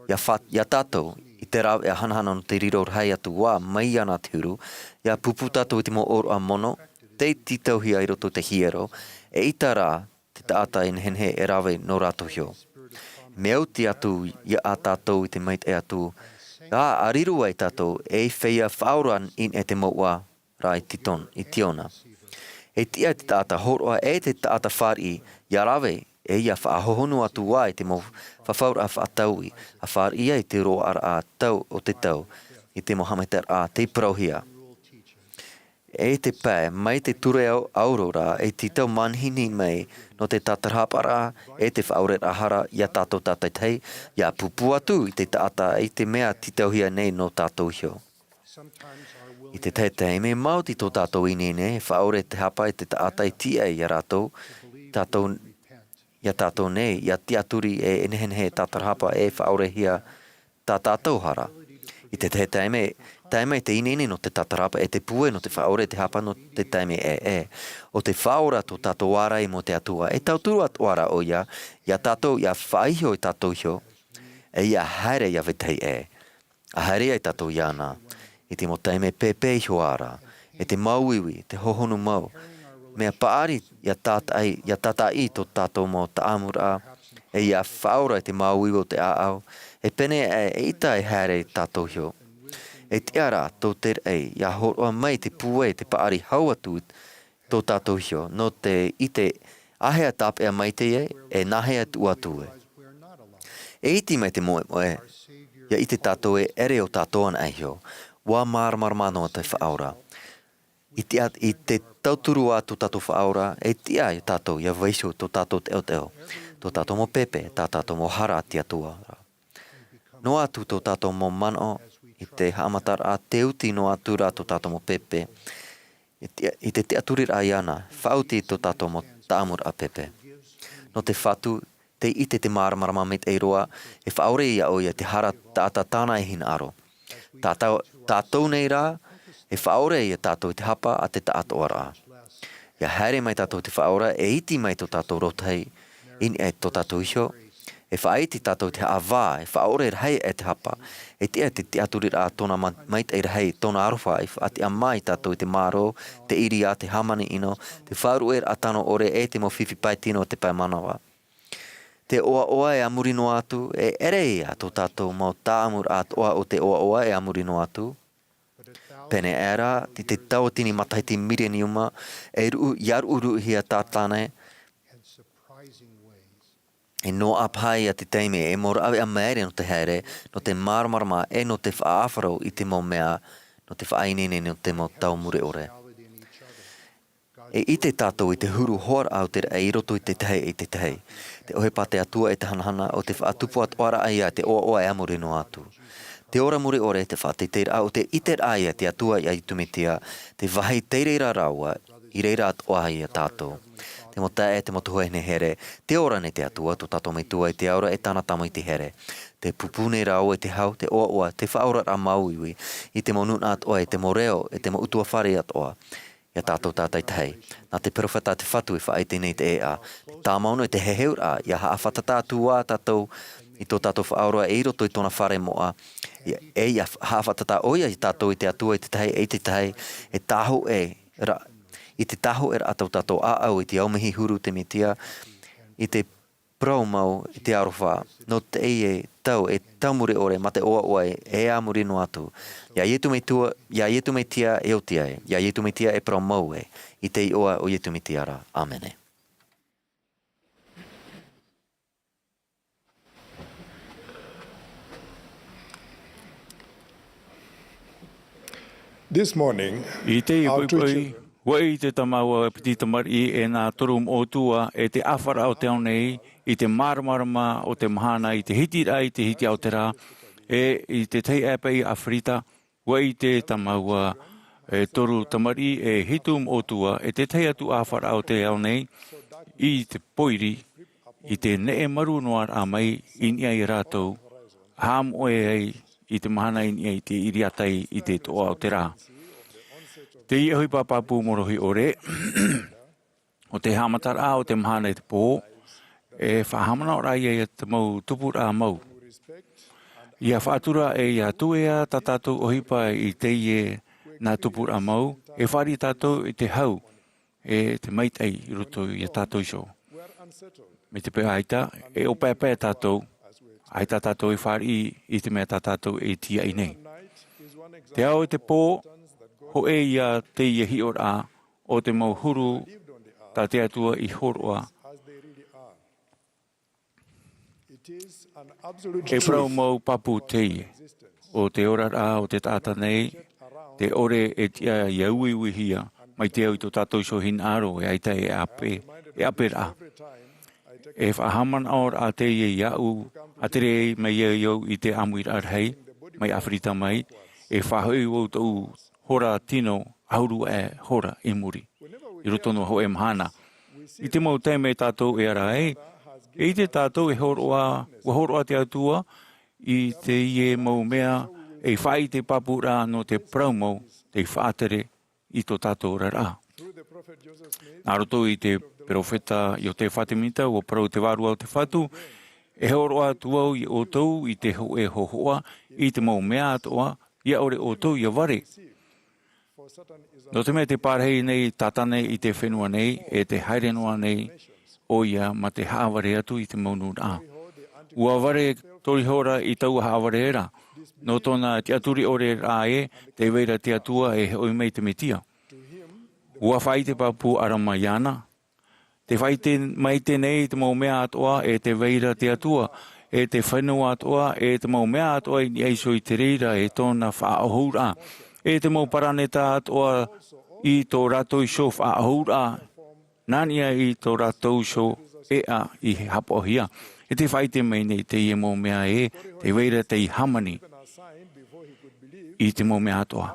ʻia fa-, ʻia tātou, i te rāveʻa hanahana nō te riro rahi atu ā, mai iāna te huru, ʻia pūpū tātou i te mau ʻōroʻa mono, tei tītauhia i roto i te hiero, eʻita rā, te taʻata e nehenehe e rave nō rātou iho. Mea oti atu ia tātou i te maitaʻi atu, ā, ʻa riro ai tātou, ei feiā faʻaora i niʻa i te mouʻa ra i Titon-, i Tiona. E tiʻa te taʻata hōroʻa e te taʻata fāriʻi, ʻia rave, e ʻia faʻahohonu atu ā i te mau fafauraʻa faʻataui, ʻa fāriʻi ai te roaraʻa tau o te tau, i te mau haʻamaitaʻiraʻa tei parauhia. E te pae, mai te ture au-, aurora, e tītau manihini mai nō te tātarahaparaʻa, e te faʻaoraraʻa hara, ia tātou tātaitahi, ʻia pūpū atu i te taʻata i te mea tītauhia nei nō tātou iho. I te tahi taime, maoti tō tātou ineine, e faʻaora te hapa i te taʻata e tiʻa ia rātou, tātou, ia tātou nei, ʻia tiʻaturi e nehenehe e tātarahapa e faʻaorahia tā tātou hara. I te tahi taime, taime te ineine nō te tatarapa e te pūai nō te faʻaora e te hapa nō te taime ʻē. ʻO te faʻaora tō tātou ārai mō te Atua, e tauturu atoʻa rā ʻoia, iā tātou ʻia faʻaiho e tātou iho, e ʻia haere ʻia vetahi ʻē. ʻA haere ai tātou iāna, i te mau taime pēpē iho ā rā, e te māuiui, te hohonu mau, mea paʻari ʻia tātaʻi, ʻia tātaʻi tō tātou mau taʻamuraʻa, e ʻia faʻaora i te māuiui o te ʻāʻau, e pēnei aʻe e ʻita e haere tātou iho. E tiʻa rā tō te raʻi, ʻia hōroʻa mai te pūai, te paʻari hau atu tō tātou iho, nō te ʻite āhea tāpeʻa maitaʻi ai, e nāhea tuʻu atu ai. E iti mai te moemoe, ʻia ʻite tātou e ʻere ʻo tātou anaʻe iho, ʻua māramarama noa te faʻaora. I te, i te tauturu ā tō tātou faʻaora, e tiʻa iā tātou, ʻia vaiiho tō tātou teʻoteʻo, tō tātou mau pēpē, tā tātou mau hara a te Atua. Noa atu tō tātou mau manaʻo, i te haʻamataraʻa, te uti noa atu rā tō tātou mau pēpē, i te, i te tiʻaturiraʻa iāna, faʻaoti tō tātou mau taʻamuraʻa pēpē. Nō te Fatu, tei ʻite te māramarama maitaʻi roa, e faʻaora iā ʻoia te hara taʻata tāna e hinaʻaro. Tātou, tātou nei rā, e faʻaora iā tātou i te hapa a te taʻatoʻaraʻa. ʻIa haere mai tātou i te faʻaora, e iti mai tō tātou rōtahi, i niʻa i tō tātou iho, e faʻaiti tātou i te haʻavā, e faʻaora rahi e te hapa, e tiʻa te tiʻaturiraʻa tōna ma-, maitaʻi rahi, tōna aroha, e faʻatiʻa mai tātou i te mārō, te ʻiriā, te hāmani ʻino, te faʻaruʻeraʻa tano ʻore, e te mau fifi pae tino o te pae manava. Te ʻoaʻoa e a muri noa atu, e ʻere ïa tō tātou mau taʻamuraʻa atoʻa o te ʻoaʻoa e a muri noa atu. Pēnei aʻe rā, i te tauatini matahiti mireniuma, e ruʻu, ʻia ruʻuruʻuhia tātane, e noaʻa paha ïa te taime, e mau rāveʻa maere nō te haere, nō te māramarama, e nō te faʻaʻāfaro i te mau mea, nō te faʻaineine nō te mau tau mure ʻore. E ʻite tātou i te huru hoʻoraʻa o te raʻi i roto i te tahi e te tahi. Te ʻohipa a te Atua e te hanahana ʻo te faʻatupu atoʻa rā ïa te ʻoaʻoa e a muri noa atu. Te ora mure ʻore, te faʻateiteiraʻa ʻo te ʻiteraʻa iā te Atua, iā Iesu Mesia, te vāhi tei reira rāua, i reira atoʻa iā tātou. Te mau taeaʻe, te mau tuahine here, tē ora nei te Atua, tō tātou Metua i te ao ra e tāna Tama i te here. Te pūpū nei rāua i te hau, te ʻoaʻoa, te faʻaoraraʻa māuiui, i te mau nūnaʻa atoʻa, i te mau reo, i te mau ʻutuāfare atoʻa. Iā tātou tātaʻitahi. Nā te peropheta a te Fatu e faʻaʻite nei te ʻēʻa, te tāmau noa i te heheuraʻa, ʻia haʻafātata atu ā tātou i tō tātou Faʻaora e i roto i tōna fare moʻa, ʻia, e ʻia haʻafātata ʻoia iā tātou i te Atua i te tahi e i te tahi, e tāhōʻē ra, i te tāhōʻēraʻa tō tātou ʻāʻau i te aumihi huru te Mesia, i te parau mau, i te aroha, nō teie tau e tau mure ʻore mā te ʻoaʻoa e a muri noa atu. Iā Iesu Metua, iā Iesu Mesia e oti ai, iā Iesu Mesia e parau mau ai, i te iʻoa o Iesu Mesia ra. ʻĀmene. This morning, I teie our two poʻipoʻi, children, ʻua ʻite tā māua piti tamariʻi e nā toru moʻotua e te ʻāfaraʻa o te ao nei, i te māramarama o te mahana, i te hitiraʻa, i te hiti aotera, e i te tahi ʻāpeʻe i Aferika, ʻua ʻite tā māua e toru tamariʻi e hitu moʻotua e te tahi atu ʻāfaraʻa o te ao nei, i te pōiri, i te neʻe maru noa raʻa mai i niʻa iā rātou, haʻamoʻe ai i te mahana i niʻa i te ʻiriatai i te toʻa o te rā. Teie ʻohipa pāpū mōrohi ʻore, ʻo te haʻamataraʻa o te mahana i te pō, e faʻahaʻamanaʻo ra ïa i te mau tupuraʻa mau. ʻIa faʻatura e ʻia tuea tā tātou ʻohipa i teie nā tupuraʻa mau, e fāriʻi tātou i te hau, e te maitaʻi i roto iā tātou iho. Mai te peu ʻaita, e ʻōpaepae tātou, ʻaita tātou e fāriʻi i te mea tā tātou e tīaʻi nei. Te ao i te pō, hōʻē ïa teie hiʻoraʻa o te mau huru tā te Atua i hōroʻa. E parau mau pāpū teie, ʻo te oraraʻa o te taʻata nei, te ʻore e tiʻa ʻia uiuihia, mai te au i tō tātou iho hinaʻaro e ʻaita e ʻape, e ʻaperaʻa. E faʻahaʻamanaʻo raʻa teie iāʻu, ʻa tere ai mai au i te ʻāmuiraʻa rahi, mai Aferika mai, e faʻahoʻi vau tōʻu hora tino ʻahuru e hora i muri, i roto noa hōʻē mahana. I te mau taime tātou e ara ai, e ʻite tātou e hōroʻa, ʻua hōroʻa te Atua i teie mau mea e faʻaʻite pāpū ra nō te parau mau tei faʻatere i tō tātou oraraʻa. Nā roto i te peropheta Iosefa Sāmita, ua parau te Vārua o te Fatu, e hōroʻa atu au ia ʻoutou i te hōʻē hōhoʻa, i te mau mea atoʻa, ia ʻore ʻoutou ia vare. Nō te mea tē pārahi nei Tātane i te fenua nei, e tē haere noa nei ʻoia mā te haʻavare atu i te mau nūnaʻa. Ua vare Torihora i taua haʻavare ra. Nō tōna tiʻaturi ʻore ra ē, tē vai ra te Atua e hoʻi mai te Mesia. Ua faʻaʻite pāpū Alama iāna. Tē faʻaʻite mai nei te mau mea atoʻa, e tē vai ra te Atua, e te fenua atoʻa, e te mau mea atoʻa i niʻa iho i te reira, e tōna faʻaʻohuraʻa, e te mau paraneta atoʻa i tō rātou iho faʻaʻohuraʻa, nā niʻa i tō rātou iho ʻēʻa i haʻapaʻohia. E tē faʻaʻite mai nei teie mau mea ē, tē vai ra tei hāmani i te mau mea atoʻa.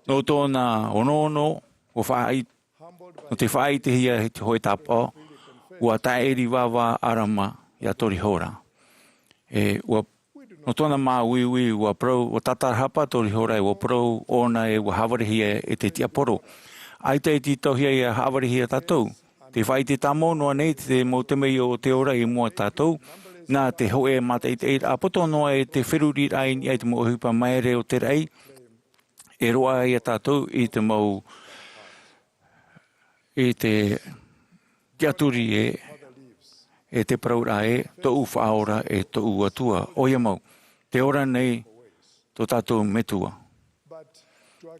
Nō tōna onoono, ua faʻaʻi-, nō te faʻaʻitehia e te hōʻē tāpaʻo, ua taʻeri vāvā Alama ia Torihora. E ua, nō tōna māuiui, ua parau, ua tātarahapa Torihora, e ua parau ʻōna e ua haʻavarehia e te tiaporo. ʻAita e tītauhia ia haʻavarehia tātou. Tē faʻaʻite tāmau noa nei te mau temeio o te ora i mua tātou, nā te hōʻē mātaʻitaʻiraʻa poto noa e te feruriraʻa i niʻa i te mau ʻohipa maere o te raʻi, e roaʻa ia tātou i te mau, i te tiʻaturi ē, e te parau ra ē, tōʻu Faʻaora e tōʻu Atua, ʻoia mau, tē ora nei tō tātou Metua.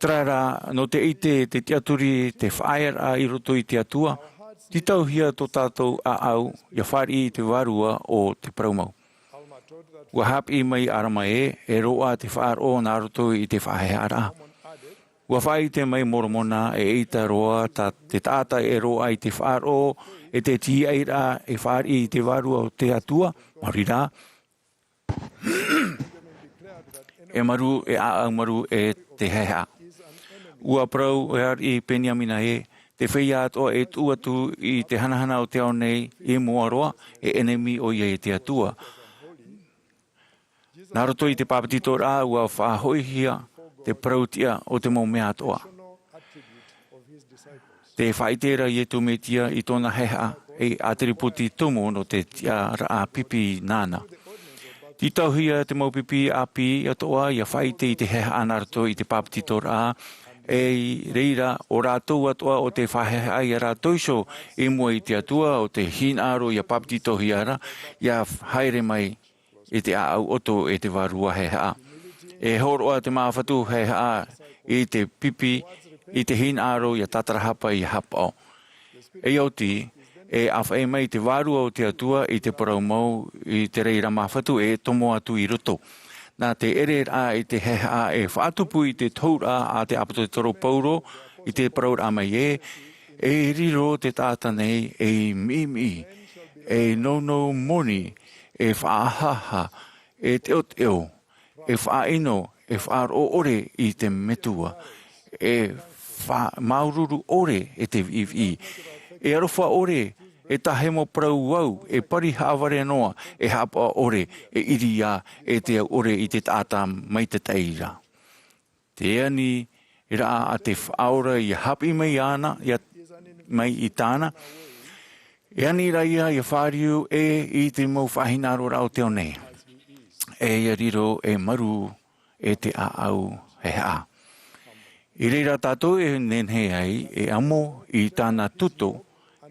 Terā rā, nō te ʻite, te tiʻaturi, te faʻaearaʻa i roto i te Atua, tītauhia tō tātou ʻāʻau, ia fāriʻi i te Vārua o te parau mau. Ua haʻapiʻi mai Alama ē, e roaʻa te faʻaroʻo nā roto i te faʻahehearaʻa. Ua faʻaʻite mai Moromona, eʻita roa tā te taʻata e roaʻa i te faʻaroʻo, e te tīaʻiraʻa e fāriʻi i te Vārua o te Atua, maori rā, e marū, e ʻāʻau marū e te heheʻa. Ua parau e ariʻi Beniamina ē, te feiā atoʻa e tuʻu atu i te hanahana o te ao nei i mua roa, e ʻenemi ʻoia i te Atua. Nā roto i te bāpetizoraʻa, ua faʻahoʻihia te parau tiʻa o te mau mea atoʻa. Tē faʻaʻite ra Iesu Mesia i tōna heheʻa, ei ātiribūti tumu nō te tiʻaraʻa pipi nāna. Tītauhia te mau pipi ʻāpī atoʻa ia faʻaʻite i te heheʻa nā roto i te bāpetizoraʻa, e i reira ʻo rātou atoʻa ʻo tē faʻaheheʻa ia rātou iho i mua i te Atua, ʻo tē hinaʻaro ia bāpetizohia ra, ia haere mai i te ʻāʻau ʻoto e te Vārua Heheʻa. E hōroʻa te Māfatu Heheʻa i te pipi, i te hinaʻaro ia tātarahapa ia haʻapaʻo. E ʻia oti, e ʻāfaʻi mai te Vārua o te Atua i te parau mau i te reira Māfatu e tomo atu i roto. Nā te ʻereraʻa i te heheʻa e faʻatupu i te tohuraʻa a te ʻāpōsetolo Paulo i te parauraʻa mai ē, e riro te taʻata nei ei miʻimiʻi, ei nounou moni, e faʻahaʻahaʻa, e teʻoteʻo, e faʻaʻino, e faʻaroʻo ʻore i te Metua, e fa-, māuruuru ʻore e te viʻiviʻi, e aroha ʻore, e tāhemo parau au, e pari haʻavare noa, e haʻapaʻo ʻore, e ʻiriā, e te au ʻore i te taʻata maitaʻi ra. Te aniraʻa a te Faʻaora ia haʻapiʻi mai iāna, ia, mai i tāna, e ani ra ia, ia fāriu ē i te mau faʻahinaʻaroraʻa o te ao nei. E ia riro, e marū, e te ʻāʻau heheʻa. I reira tātou e nehenehe ai, e amo i tāna tuto,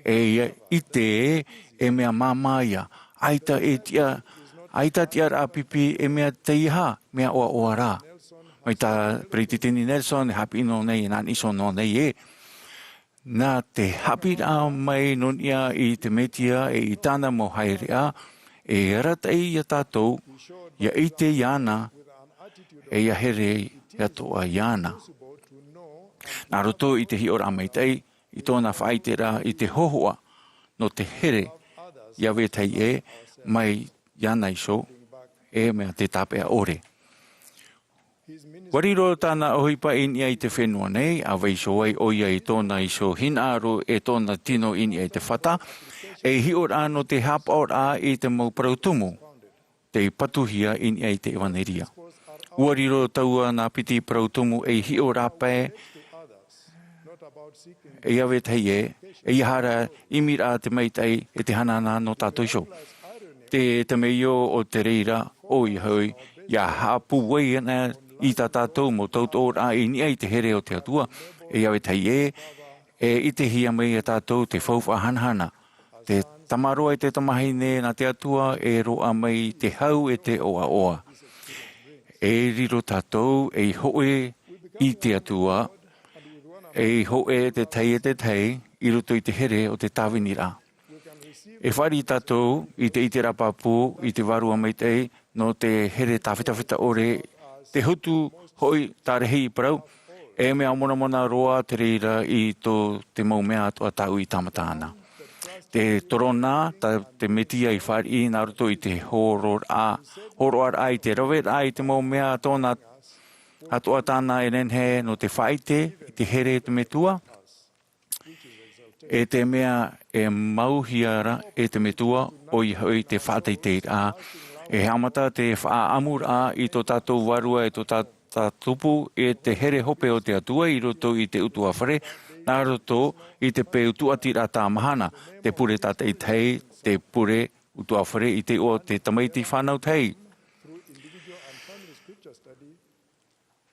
e ia ʻite ē, e mea māmā ia, ʻaita e tiʻa, ʻaita tiʻaraʻa pipi, e mea teiaha, mea ʻoaʻoa rā. Mai tā Peretiteni Nelson e haʻapiʻi noa nei, e nā niʻa iho noa nei ē. Nā te haʻapiʻiraʻa mai nō niʻa i te Mesia e i tāna mau haereʻa, e arataʻi ia tātou, ia ʻite iāna, e ia here atoʻa iāna. Nā roto i te hiʻoraʻa maitaʻi, i tōna faʻaʻiteraʻa i te hōhoʻa, nō te here, ia vetahi ē, mai iāna iho, e mea te tāpeʻa ʻore. Ua riro tāna ʻohipa i niʻa i te fenua nei, ʻa vaiiho ai ʻoia i tōna iho hinaʻaro e tōna tino i niʻa i te fata, ei hiʻoraʻa nō te haʻapaʻoraʻa i te mau parau tumu, tei patuhia i niʻa i te ʻevanelia. ʻUa riro taua nā piti parau tumu ei hiʻo rāpae, ʻeiaha vetahi ē, ʻeiaha rā ʻimiraʻa te maitaʻi e te hanahana nō tātou iho. Te temeio o te reira, ʻoia hoʻi, ʻia haʻapūai ana i tā tātou mau tautooraʻa i niʻa i te here o te Atua, ʻeiaha vetahi ē, e ʻitehia mai ia tātou te faufaʻa hanahana. Te tamaroa e te tamahine nā te Atua e roaʻa mai te hau e te ʻoaʻoa. E riro tātou ei hōʻē i te Atua, ei hōʻē tētahi e tētahi i roto i te here o te tāviniraʻa. E fāriʻi tātou i te ʻiteraʻa pāpū, i te Vārua Maitaʻi, nō te here tāfetafeta ʻore, te hotu hoʻi tārahi i parau, e mea monamona roa te reira i tō te mau mea atoʻa tāʻu i tāmata ana. Te torona, tā te Mesia i fāriʻi nā roto i te hōroʻaraʻa, hōroʻaraʻa i te raveraʻa i te mau mea tōna atoʻa tāna e nehenehe nō te faʻaʻite i te here o te Metua. E te mea e mauhia ra e te Metua, ʻoia hoʻi te faʻateiteiraʻa. E haʻamata te faʻaʻamuraʻa i tō tātou Vārua e tō tā-, tā tupu e te here hope o te Atua i roto i te ʻutuāfare, nā roto i te peu tūʻatiraʻa tāmahana, te pure tātaʻitahi, te pure ʻutuāfare i te iʻoa o te tamaiti fānau tahi.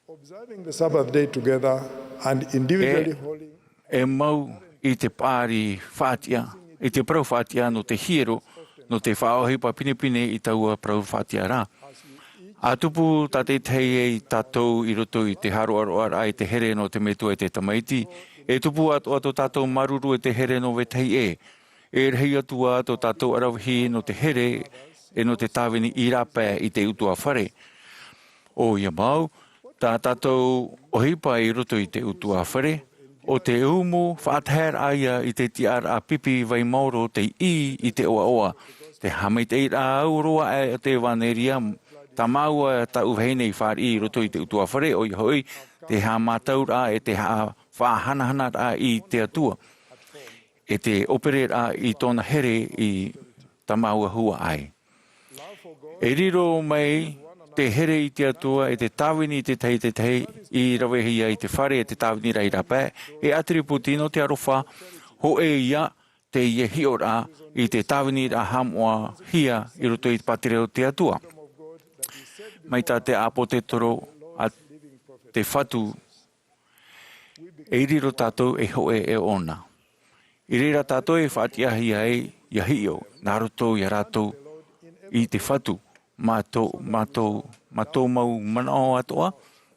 Observing the Sabbath day together and individually E, holding e mau i te pāri faʻatiʻa, i te parau faʻatiʻa nō te hiero, nō te faʻaʻohipa pinepine i taua parau faʻatiʻa ra. ʻA tupu tātaʻitahi ai tātou i roto i te hāroʻaroʻaraʻa i te here nō te Metua e te Tamaiti, e tupu atoʻa tō tātou māuruuru e te here nō vetahi ʻē. E rahi atu ā tō tātou aravihi nō te here, e nō te tāvini i rāpae i te ʻutuāfare. ʻOia mau, tā tātou ʻohipa i roto i te ʻutuāfare, ʻo te ʻumu faʻataeraʻa ia i te tiʻaraʻa pipi vai maoro tei ʻī i te ʻoaʻoa. Te haʻamaitaʻiraʻa au roa aʻe o te ʻevanelia, tā māua tāʻu vahine i fāriʻi i roto i te ʻutuāfare, ʻoia hoʻi, te haʻamātauraʻa e te haʻa-, faʻahanahanaʻraʻa i te Atua. E te ʻōpereraʻa i tōna here i tā māua huaʻai. E riro mai te here i te Atua, e te tāvini i te tahi, te tahi i ravehia i te fare, e te tāviniraʻa i rāpae, e atiribūti nō te aroha, hōʻē ia teie hiʻoraʻa i te tāviniraʻa haʻamoʻahia i roto i te pātireia o te Atua. Mai tā te ʻāpōsetolo a te Fatu, e riro tātou ei hōʻē e ʻōna. I reira tātou e faʻatiʻahia ai ʻia hiʻo, nā roto ia rātou i te Fatu, mā tō, mā tō, mā tō mau manaʻo atoʻa,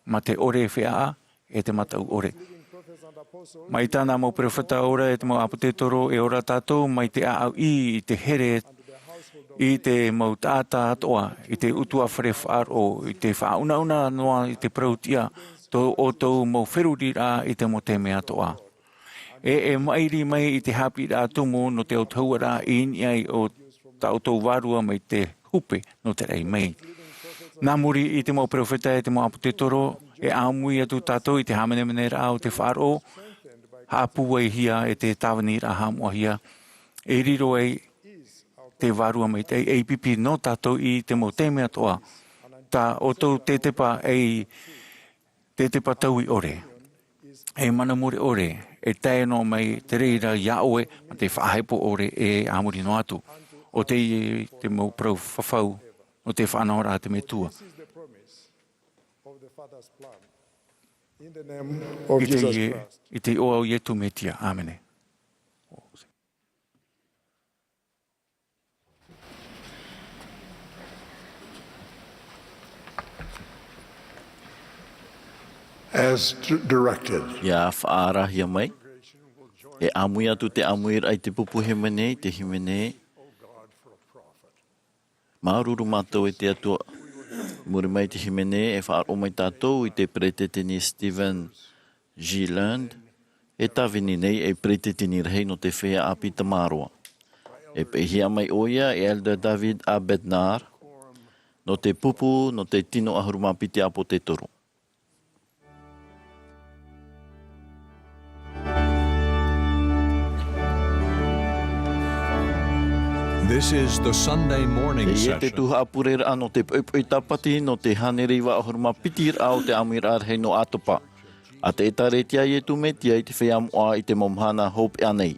mā te ʻore e feʻaʻa, e te mataʻu ʻore. Mai tā nā mau perofeta ora e te mau ʻāpōsetolo e ora tātou, mai te ʻāʻau ʻī i te here, i te mau taʻata atoʻa, i te ʻutuāfare faʻaroʻo, i te faʻaunauna noa i te parau tiʻa, tō ʻoutou mau feruriraʻa i te mau taime atoʻa. E, e maʻiri mai i te haʻapiʻiraʻa tumu nō te autahuʻaraʻa i niʻa i ʻō tā ʻoutou vārua mai te hupe nō te raʻi mai. Nā muri i te mau perofeta e te mau ʻāpōsetolo, e ʻāmui atu tātou i te hāmenemeneraʻa o te faʻaroʻo, haʻapūaihia e te tāviniraʻa haʻamoʻahia, e riro ai te Vārua Maitaʻi ei pipi nō tātou i te mau taime atoʻa. Tā ʻoutou tetepa ei tetepa taui ʻore, ei mana mure ʻore, e tae noa mai te reira iā ʻoe, mā te faʻahepo ʻore e a muri noa atu. ʻO teie te mau parau fafau nō te faʻanahoraʻa a te Metua. I te, i te iʻoa o Iesu Mesia. ʻĀmene. As d-, directed. ʻIa faʻaarahia mai. E ʻāmui atu te ʻāmuiraʻa i te pupu hīmene, i te hīmene. Māuruuru mātou e te Atua. Muri mai te hīmene, e faʻaroʻo mai tātou i te peretiteni Stephen G. Land, e tāvini nei ei peretiteni rahi nō te feiā ʻāpī tamaroa. E peʻehia mai ʻoia e Elder David A. Bednar, nō te pupu, nō te tino ʻahuru mā piti ʻāpōsetolo. This is the Sunday morning session. Teie te tuhaʻa pureraʻa nō te poʻipoʻi tāpati nō te hānere iva ʻahuru mā piti raʻa o te ʻāmuiraʻa rahi nō ʻAtopa. A te ʻĒtārētia a Iesu Mesia i te feiā moʻa i te mau mahana hopeʻa nei.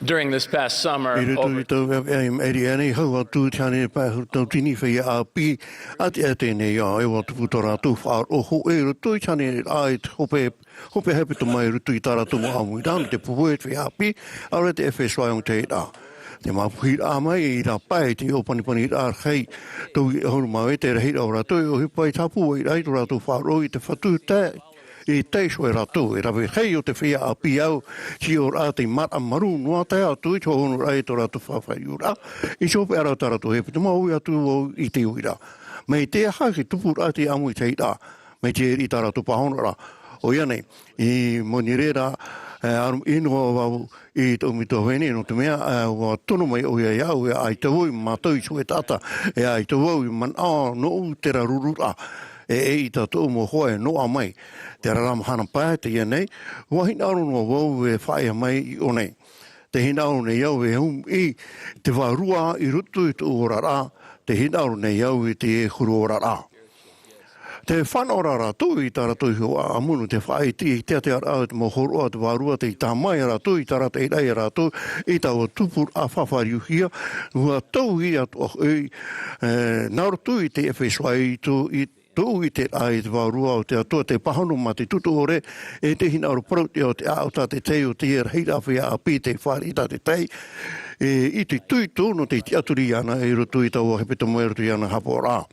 During this past summer, I roto over i tau ʻāvaʻe i maʻiri aʻe nei, hau atu te hānere pae ʻahuru tauatini feiā ʻāpī a te, a teie nei ao, e ʻua tupu tō rātou faʻaroʻo hōʻē i roto i te hānere raʻa i te hope, hope hepetoma i roto i tā rātou mau ʻāmuiraʻa nō te pupu e te feiā ʻāpī, ʻaore te ʻefesoaio i teie nei. Te māpuhiraʻa mai i rāpae i te ʻōpanipani rahi, tau i ʻahuru mā vaʻu te rahiraʻa o rātou e ʻohipa i te hāpuairaʻa i tō rātou faʻaroʻo i te Fatu te, i te iho e rātou, e rave rahi o te feiā ʻāpī au, tei ʻō ra te maraʻa marū noa tae atu i te hohonu raʻa i tō rātou fafariuraʻa, i te hopeʻa ra tā rātou hepetoma, ʻoi atu vau i te uiraʻa. Mai te aha te tupuraʻa te ʻāmui i teie nei, mai te ʻēriʻi tā rātou pāhonoraʻa. ʻOia nei, i moni reira, e, ʻaromaʻi noa vau i tōʻu metua vahine, nō te mea, e, ʻua tono mai ʻoia iāʻu, e ʻaita vau i mātau i te hōʻē taʻata, e ʻaita vau i manaʻo nōʻu terā rururaʻa, e, e ʻaita tōʻu mau hoa e noaʻa mai. Terā ra mahana pae, teie nei, ʻua hinaʻaro noa vau e faʻaea mai i ʻō nei. Tē hinaʻaro nei au e ʻumi te vārua i roto i tōʻu oraraʻa, tē hinaʻaro nei au i te huru oraraʻa. Tē fānaʻo ra rātou i tā rātou iho ʻāʻamu nō te faʻaʻite i te ʻātearaʻa o te mau hōroʻa o te vārua, tei tāmā ia rātou, i tāraʻehia ia rātou i taua tupuraʻa fafariuhia, ʻua tauihaʻa atoʻa hoʻi, e, nā roto i te ʻefesoaio, i tōʻu ʻiteraʻa i te vārua o te Atua, tē pāhono mā te tutu ʻore, e te hinaʻaro parau atu i te ʻāʻau tātaʻitahi o teie rahiraʻa feiā ʻāpī, te fāriʻi tātaʻitahi, E itoito nō te tiʻaturi iāna i roto i taua hepetoma i roto iāna haporaʻa.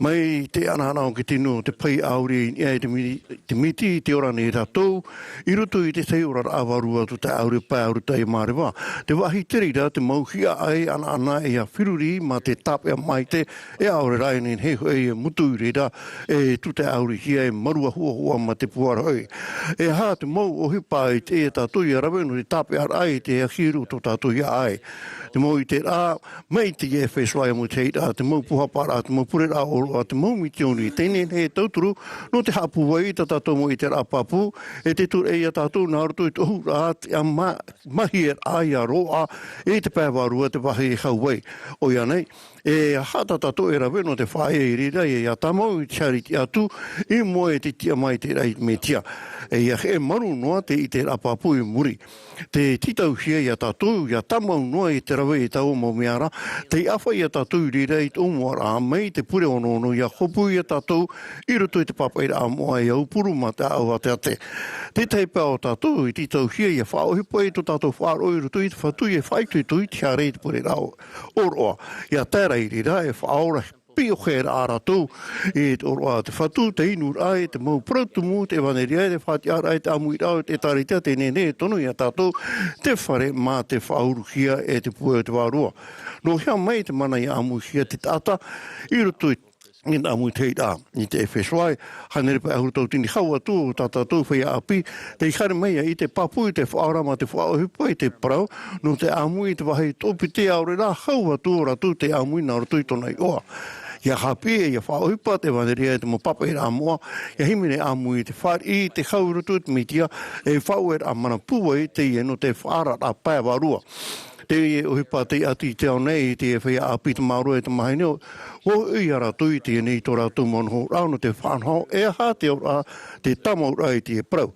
Mai te anaana o te tino o te pae ʻaore i niʻa i te mi-, te miti i te ora nei rātou, i roto i te tahi oraraʻa vārua tū tae ʻaore pae ʻaore tae māreva. Te vāhi terā te mau hiaʻai anaana e ia feruri mā te tāpeʻa maite, e ʻaore rā e nehenehe hoʻi e mutu i reira, e tū tae ʻaore hia e marua huahua mā te puarahoʻi. E aha te mau ʻohipa i te, e tātou ia rave nō te tāpeʻaraʻa i te ahi i roto tātou hiaʻai. Te mau ʻiteraʻa, mai te F S Y ʻamu te heiraʻa, te mau pūhaparaʻa, te mau pureraʻa ʻōroʻa, te mau mitioni, teie nei e tauturu nō te haʻapūai i tā tātou mau ʻiteraʻa pāpū, e te ture ia tātou nā roto i te ʻohuraʻa, te ʻama-, mahi e rā ia roaʻa, i te pae vārua te vāhi e hau ai. ʻOia nei, e aha tā tātou e rave nō te faʻaea i reira, e ia tāmau i te haere atu, i mua i te tiʻa mai te raʻi Metia. E ia heʻe maru noa te ʻiteraʻa pāpū i muri. Te tītauhia ia tātou, ia tāmau noa i te rave i taua mau mea ra, tei ʻāfaʻi ia tātou i reira i tō mua ra, mai te pure onoono ia hopu ia tātou i roto i te pāpaʻiraʻa moʻa e aupuru mā te ʻāʻau āteate. Tētahi pae o tātou i tītauhia ia faʻaʻohipa i tō tātou faʻaroʻo i roto i te Fatu e faʻaitoito i te haere i te pureraʻa ʻōroʻa. Ia tae ra i reira e faʻaora piʻoheraʻa rātou i te ʻōroʻa a te Fatu, te inuraʻa, i te mau parau tumu, te ʻevanelia, te faʻatiʻaraʻa, i te ʻāmuiraʻa, te ʻĒkālesia, teie nei e tono ia tātou, te fare mā te faʻauruhia e te puai o te vārua. Nō hea mai te mana ia ʻāmuihia te taʻata, i roto i, i nā ʻāmui te heiraʻa, i te F S Y, hānere pae ʻahuru tauatini hau atu o tā tātou feiā ʻāpī, tei haere mai ia ʻite pāpū i te faʻaora mā te faʻaʻohipa i te parau, nō te ʻāmui i te vāhi tōpite ʻaore rā hau atu ō rātou tei ʻāmui nā roto i tōna iʻoa. Ia haʻapiʻi, ia faʻaʻohipa te ʻevanelia i te mau pāpaʻiraʻa moʻa, ia hīmene ʻāmui i te fāriʻi, te hau i roto i te Metia, e faʻaueraʻa mana pūai teie nō te faʻaararaʻa pae vārua. Teie ʻohipa tei ʻati i te ao nei i te feiā ʻāpī, te māʻa e te mahine, ʻua hoʻi ia rātou i teie nei tō rātou mau nohoraʻa nō te faʻanaho, e aha te auraʻa, te tāmauraʻa i te parau.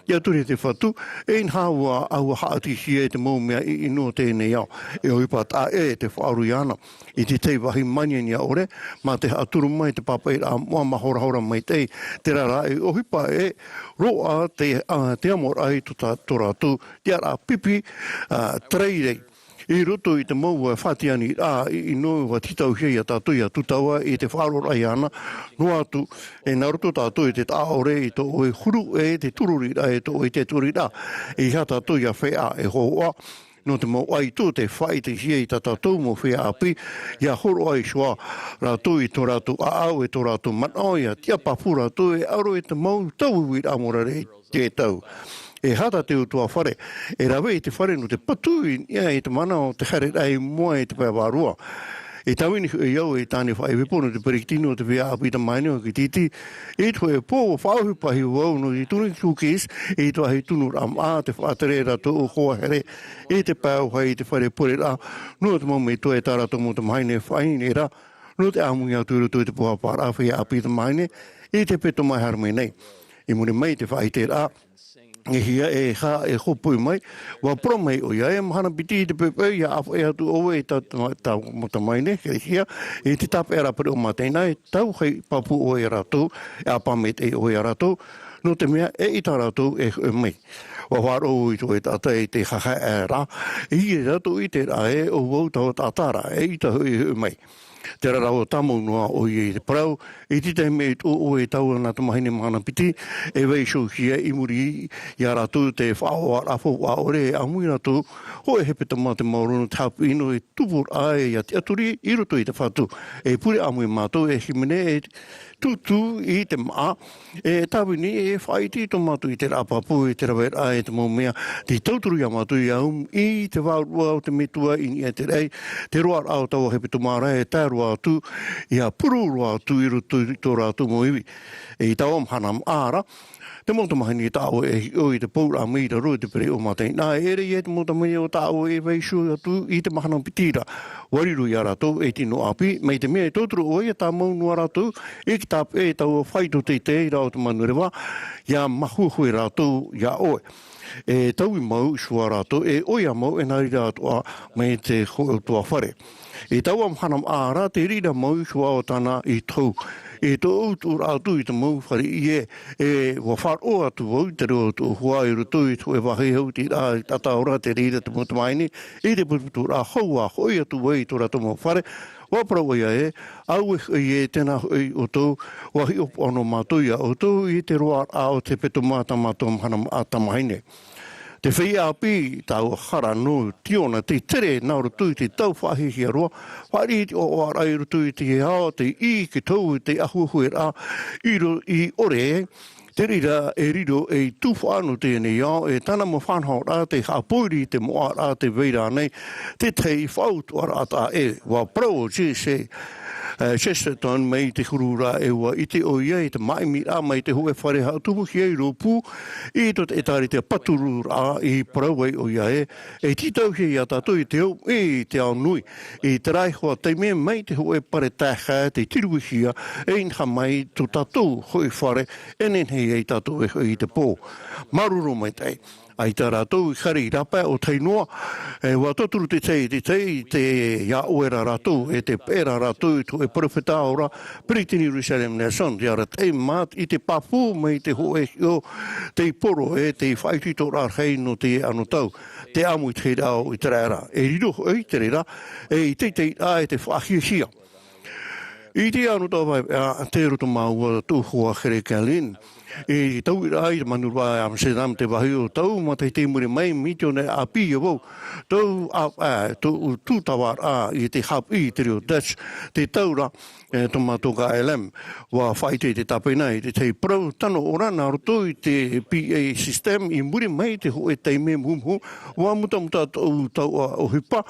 Ia ture te Fatu, e inaha ʻua, ʻua haʻatihia e te mau mea ʻiʻino o teie nei ao. E ʻohipa taʻa ʻē te faʻaroʻo iāna. I te tahi vāhi māniania ʻore, mā te haʻaturu mai te pāpaʻiraʻa moʻa, mā horahora maitaʻi, terā rā e ʻohipa ʻē roa te, ā, te amoraʻa i tō tā-, tō rātou tiʻaraʻa pipi, ā, tereirei. I roto i te mau, ā, faʻatianiraʻa ʻiʻino ʻua tītauhia ia tātou ia Tutaua i te faʻaroʻoraʻa iāna, noa atu, e nā roto tātou i te taʻa ʻore i tō ʻoe huru e te tururiraʻa, e tō ʻoe tiʻaturiraʻa, e aha tātou ia feiā e hōhoʻa, nō te mau ʻaito tei faʻaʻitehia i tā tātou mau feiā ʻāpī, ia hōroʻa iho ā rātou i tō rātou ʻāʻau, e tō rātou manaʻo, ia tiʻa pāpū rātou, e ʻaro i te mau tauiuiraʻa morare i te tau. E aha tā te utuāfare, e rave i te fare nō te patu i niʻa i te mana o te haereraʻa i mua i te pae vārua. I tāvini hoʻi au ei tāne faʻaipoipo nō te peretiteni o te feiā ʻāpī tamāhine o Hikutiti, i te hōʻē pō, ʻua faʻaʻohipa hia vau nō te Tunu Cookies, i te vāhi tunuraʻa māʻa, tē faʻatere ra tōʻu hoa here i te pae ʻōhai i te fare pureraʻa, nō te mau metua e tā rātou mau tamāhine e faʻaʻite ra, nō te ʻāmui atu i roto i te pūhaparaʻa feiā ʻāpī tamāhine, i te hepetoma e haere mai nei. I muri mai i te faʻaʻiteraʻa, e hia e aha e hōpoi mai, ʻua parau mai ʻoia, e mahana piti i te poʻipoʻi, ʻia ʻāfaʻi atu ʻoe i tā, tā, tā mau tamāhine, e hia, i te tāpeʻaraʻa pereʻoʻo mataʻeinaʻa, e tauhei pāpū ʻoe ia rātou, e ʻāpā maitaʻi ʻoe ia rātou, nō te mea, eʻita rātou e hoʻi mai. ʻUa faʻaroʻo i tō ʻoe taʻata i te hahaʻa ra, e ʻite rātou i te rā e ʻo vau taua taʻata ra, eʻita hoʻi e hoʻi mai. Terā rā ʻua tāmau noa ʻoia i te parau, i te tahi mea i tō ʻoe e taua nā tamāhine mahana piti, e vaiihohia i muri ia rātou te faʻaʻoaʻoa faufaʻa ʻore, e ʻāmui rātou, hōʻē hepetoma te maoro nō te haʻapiʻi nō te tupuraʻa e ia tiʻaturi i roto i te Fatu. E pure ʻāmui mātou, e hīmene, e tūtū i te māʻa, e tāvini, e faʻaʻite i tō mātou ʻiteraʻa pāpū, i te raveraʻa, i te mau mea, tei tauturu ia mātou ʻia umu i te vārua o te Metua i niʻa i te raʻi, te roaraʻa o taua hepetoma ra, e tae roa atu, ʻia puru roa atu i roto i tō rātou mau ivi. I taua mahana māʻa ra, te mau tamāhine tā ʻoe e hiʻo i te pouraʻa mai i raro i te pereʻoʻo mataʻeinaʻa, e ʻere ia te mau tamāhine o tā ʻoe e vaiiho atu i te mahana piti ra. ʻUa riro ia rātou ei tino ʻāpī, mai te mea e tauturu ʻoe ʻia tāmau noa rātou, e tāpeʻa i taua faito teitei ra o te manureva, ʻia māhuahua rātou ia ʻoe. E taui mau iho ā rātou, e ʻoia mau e nā reira atoʻa mai te hōʻē utuāfare. I taua mahana māʻa ra, te reira mau iho ā o tāna i tohu. I tōʻu tuʻuraʻa atu i te mau fare ʻie, e, ʻua faʻaroʻo atu vau i te reo o tōʻu hoa i roto i te hōʻē vāhi hau i te taʻata ora, te reira te mau tamahine, i te putuputuraʻa hou ʻa hoʻi atu vau i tō rātou mau fare, ʻua parau ʻoia ē, ʻauē hoʻi ē, tēnā hoʻi ʻoutou, ʻua hiʻopoʻa noa mātou iā ʻoutou i te roaraʻa o te hepetoma tā mātou mahana maʻa tamahine. Te feiā ʻāpī, taua hara nō Tiona, tei tere nā roto i te tau faʻahiahia roa, fāriʻi i te ʻoaʻoaraʻa i roto i te ao, tei ʻī i te tau, te ahuahuraʻa, i ro-, i ʻore, te reira e riro ei tuhaʻa nō teie nei ao, e tāna mau faʻanahoraʻa, tei haʻapōiri i te moʻaraʻa, tē vai ra nei, te tahi faʻautuʻaraʻa taʻa ʻē, ʻua parau ʻo J C, eh, Chesterton mai te huru ra e ʻua ʻite ʻoia i te māʻimiraʻa mai te hōʻē fare haʻatupuhia i rōpū i tō te ʻētāretia patururaʻa i parau ai ʻoia ē, e tītauhia iā tātou i te au, i te ao nui, i terā iho ā taime mai te hōʻē pare taehae tei tiruhia, e inaha mai tō tātou hōʻē fare, e nehenehe ai tātou e hoʻi i te pō. Māuruuru maitaʻi. ʻAita rātou i haere i rāpae ʻo tahi noa, e, ʻua tauturu te tahi, te tahi, te ia ʻoe ra rātou, e tē peʻe ra rātou i te hōʻē perofeta ora, Peretiteni Russell M. Nelson, te arataʻi mā, i te pāpū mai te hōʻē hiʻo, tei poro, e, tei faʻaitoitoraʻa rahi nō teie anotau, te ʻāmui i te reira o ʻĪteraʻera. E riro hoʻi te reira, e, i teiteiraʻa e te faʻahiahia. I te anotau vaipeʻa, tei roto māua tōʻu hoa Here Kalin, i te tauiraʻa i te manureva i Amsterdam, te vāhi o tau matahiti i muri mai, mitiōna ʻāpī iā vau. Tau ʻāvaʻe, tōʻu tūtavaraʻa i te haʻapiʻi i te reo Dutch, te tau ra, e, tō mātou K L M. ʻUa faʻaʻite i te tāpena i te tahi parau tano ora nā roto i te P A system i muri mai te hōʻē taime muhumuhu, ʻua mutamuta tōʻu tauʻa ʻohipa,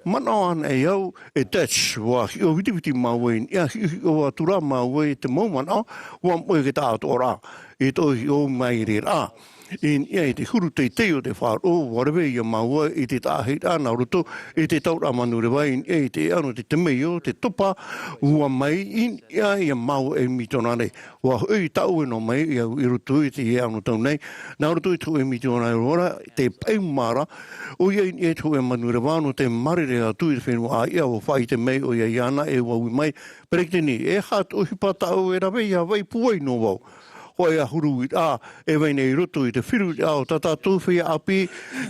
manaʻo anaʻe au, e Dutch, ʻua hiʻo vitiviti māua i niʻa, hiʻohiʻo atu rā māua i te mau manaʻo, ʻua moʻe i te taʻatoʻaraʻa, i tōʻu hiʻo maireraʻa. I niʻa i te huru teitei o te faʻaroʻo, ʻua rave ia māua i te taʻahiraʻa nā roto i te tauraʻa manureva, i niʻa i te ʻano te temeio, te topa, ʻua mai i niʻa ia māua e mitiōna nei. ʻUa hoʻi tāʻue noa mai au i roto i teie anotau nei, nā roto i te hōʻē mitiōna ora, te paʻi mā ra, ʻoia i niʻa i te hōʻē manureva nō te mārere atu i te fenua ʻāiʻa, ʻua faʻaʻite mai ʻoia iāna e ʻua ui mai, Peretiteni, e aha te ʻohipa tāʻu e rave, ʻia vai pūai noa vau. Hōʻē ʻahuru uiraʻa, e vai nei i roto i te feruriraʻa o tā tātou feiā ʻāpī,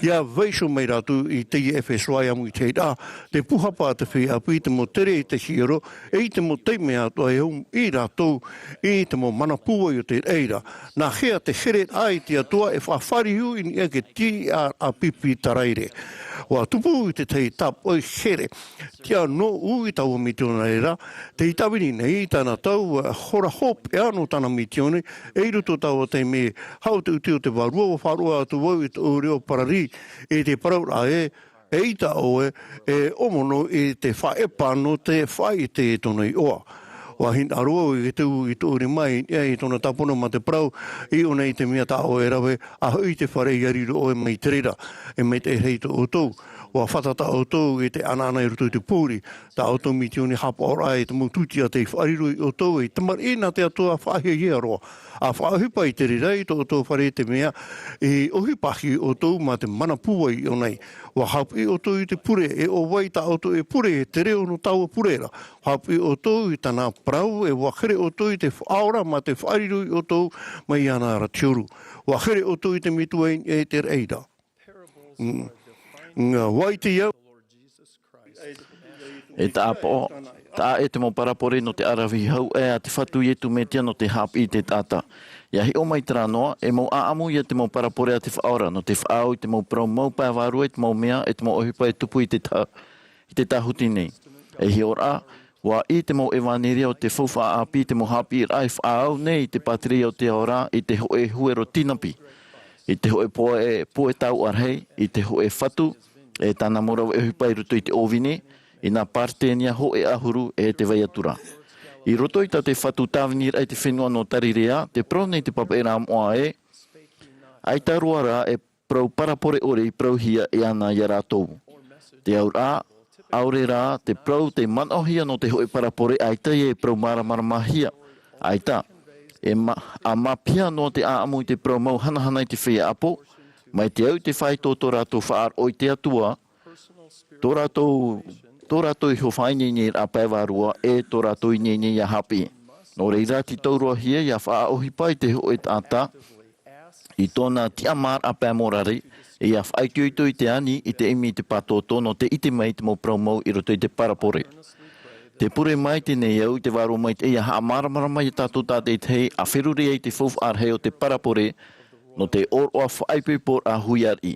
ʻia vaiiho mai rātou i teie F S Y ʻāmui i te reira, te pūhapa a te feiā ʻāpī, te mau tere i te hiero, e i te mau taime atoʻa e au i rātou, i te mau mana pūai o te reira. Nā hea te hereraʻa i te Atua e faʻafāriu i niʻa i te tiʻaraʻa pipi taraire. ʻUa tupu i te tahi tāpoʻi here, tiʻa nōʻu i taua mitiōna ra, tei tāvini nei i tāna tau, e, hora hopeʻa nō tāna mitiōna, e i roto taua taime haʻuteʻute o te vārua, ʻua faʻaroʻo atu vau i tōʻu reo pararī, i te parauraʻa ē, eʻita ʻoe, e ʻōmono i te faʻaʻepa nō te faʻaʻite i tōna iʻoa. ʻUa hinaʻaro au i te tū i tōʻu rima i niʻa i tōna tāpono mā te parau, i ʻō nei te mea tā ʻoe e rave, ʻa hoʻi te fare ʻia riro ʻoe mai te reira, e maitaʻi rahi tō ʻoutou. ʻUa fātata ʻoutou i te ʻanaʻana i roto i te pōuri, tā ʻoutou mitiōna haʻapaʻoraʻa i te mau tūtia tei faʻariro ia ʻoutou, ei tamariʻi nā te Atua faʻahiahia roa. ʻA faʻaʻohipa i te reira i tō ʻoutou fare i te mea, i ʻohipahia ʻoutou mā te mana pūai i ʻō nei. ʻUa haʻapiʻi ʻoutou i te pure, e ʻo vai tā ʻoutou e pure, e te reo nō taua pure ra. Haʻapiʻi ʻoutou i tāna parau, e ʻua here ʻoutou i te faʻaora mā te faʻariro ia ʻoutou mai iāna ra te huru. ʻUa here ʻoutou i te metua i niʻa i te reira. Mm. Nā, ʻua ʻite au. E tāʻapaʻo, taʻa ʻē te mau parabole nō te ʻaravihi hau ʻē a te Fatu Iesu Mesia nō te haʻapiʻi i te taʻata. ʻIa hiʻo mai terā noa, e mau ʻāʻamu ia te mau parabole a te Faʻaora, nō te faʻaau i te mau parau mau pae vārua, i te mau mea, e te mau ʻohipa e tupu i te tahi, i te tahuti nei. E hiʻoraʻa, ʻua ʻī te mau ʻevanelia o te faufaʻa ʻāpī, te mau haʻapiʻiraʻa i faʻaau nei i te pātireia o te ao ra, i te hōʻē huero tinapi, i te hōʻē poʻe, poʻe tauʻa rahi, i te hōʻē fatu, e tāna mau rave ʻohipa i roto i te ʻōvini, i nā paretenia hōʻē ʻahuru, e te vai atu ra. I roto i tā te fatu tāviniraʻa i te fenua nō Tarirea, tē parau nei te papaʻiraʻa moʻa ē, ʻaita roa rā e parau parabole ʻore i parauhia e ana iā rātou. Te auraʻa, ʻaore rā te parau tei manaʻohia nō te hōʻē parabole, ʻaita ia e parau māramaramahia. ʻAita, e ma-, ʻa māpiha noa te ʻāʻamu i te parau mau hanahana i te feiā ʻāpō, mai te au i te faito o tō rātou faʻaroʻo i te Atua, tō rātou, tō rātou iho faʻaineine i te pae vārua, e tō rātou ineine ʻia haʻapiʻi. Nō reira, tītau roa hia ia faʻaʻohipa i te hōʻē taʻata i tōna tiʻamāraʻa pae morare, e ia faʻaitoito i te ani i te ʻimi i te pātōtō nō te ʻite mai i te mau parau mau i roto i te parabole. Tē pure maitaʻi nei au i te Vārua Maitaʻi ia haʻamāramarama ia tātou tātaʻitahi ʻa feruri ai i te faufaʻa rahi o te parabole nō te ʻōroʻa faʻaipoiporaʻa hui ariʻi.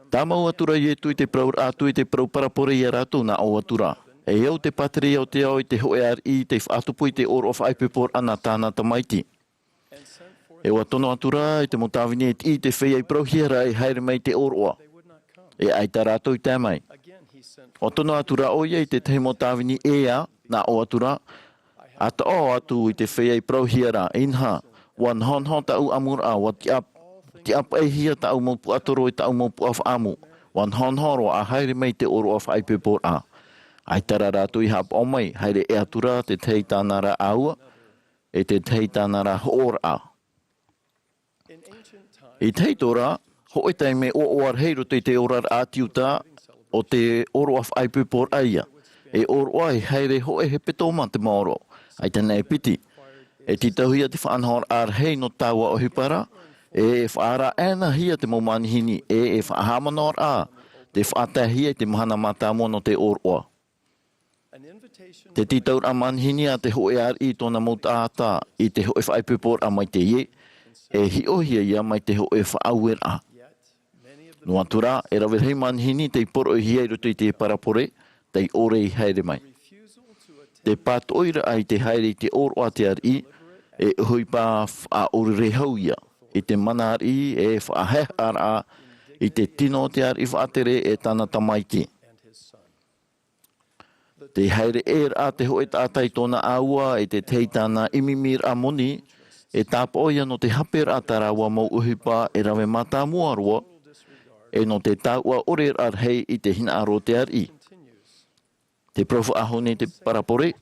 Tāmau atura Ietu i te parauraʻa atu i te parau parabole ia rātou, nā ʻō atura: E au te pātireia o te ao i te hōʻē ariʻi tei faʻatupu i te ʻōroʻa faʻaipoiporaʻa nā tāna tamaiti. E ʻua tono atura i te mau tāvini e tiʻi i te feiā i parauhia ra e haere mai i te ʻōroʻa. E ʻaita rātou i tae mai. ʻUa tono atura ʻoia i te tahi mau tāvini ʻē ā, nā ʻō atura: A taʻo atu i te feiā i parauhia ra, inaha, ʻua nohonoho tāʻu ʻamuraʻa, ʻua tiʻa, tiʻapaʻihia tāʻu mau puaʻatoro e tāʻu mau puaʻamu. ʻUa nohonoho roa, a haere mai i te ʻōroʻa faʻaipoiporaʻa. ʻAita rā rātou i haʻapaʻo mai, haere ʻē atura te tahi i tāna ra ʻāua, e te tahi i tāna ra hoʻoraʻa. I te hītori, hōʻē taime ʻoaʻoa rahi i roto i te oraraʻa ʻĀtiuta, ʻo te ʻōroʻa faʻaipoiporaʻa ia. E ʻōroʻa e haere hōʻē hepetoma te maoro. ʻAita e piti. E tītauhia te faʻanahoraʻa rahi nō taua ʻohipa ra, e faʻaararaʻahia te mau manihini, e, e faʻahaʻamanaʻoraʻa te faʻataehia i te mahana mātāmua nō te ʻōroʻa. Te tītauraʻa manihini a te hōʻē ariʻi i tōna mau taʻata i te hōʻē faʻaipoiporaʻa maitaʻi ē, e hiʻohia ia mai te hōʻē faʻaueraʻa. Noa atu rā, e rave rahi manihini tei poroʻihia i roto i te parabole, tei ʻore i haere mai. Te pātoʻiraʻa i te haere i te ʻōroʻa a te ariʻi, e ʻohipa faʻaʻōrere hau ia, i te mana ariʻi e faʻahaʻehaʻaraʻa, i te tino o te ariʻi faʻatere e tāna tamaiti. Te haere ʻē ra te hōʻē taʻata i tōna ʻāua e te tahi i tāna ʻimimiraʻa moni, e tāpaʻo ia nō te haperaʻa tā rāua mau ʻohipa e rave mātāmua roa, e nō te taʻatoʻa ʻoreraʻa rahi i te hinaʻaro o te ariʻi. Te parau faʻahou nei te parabole.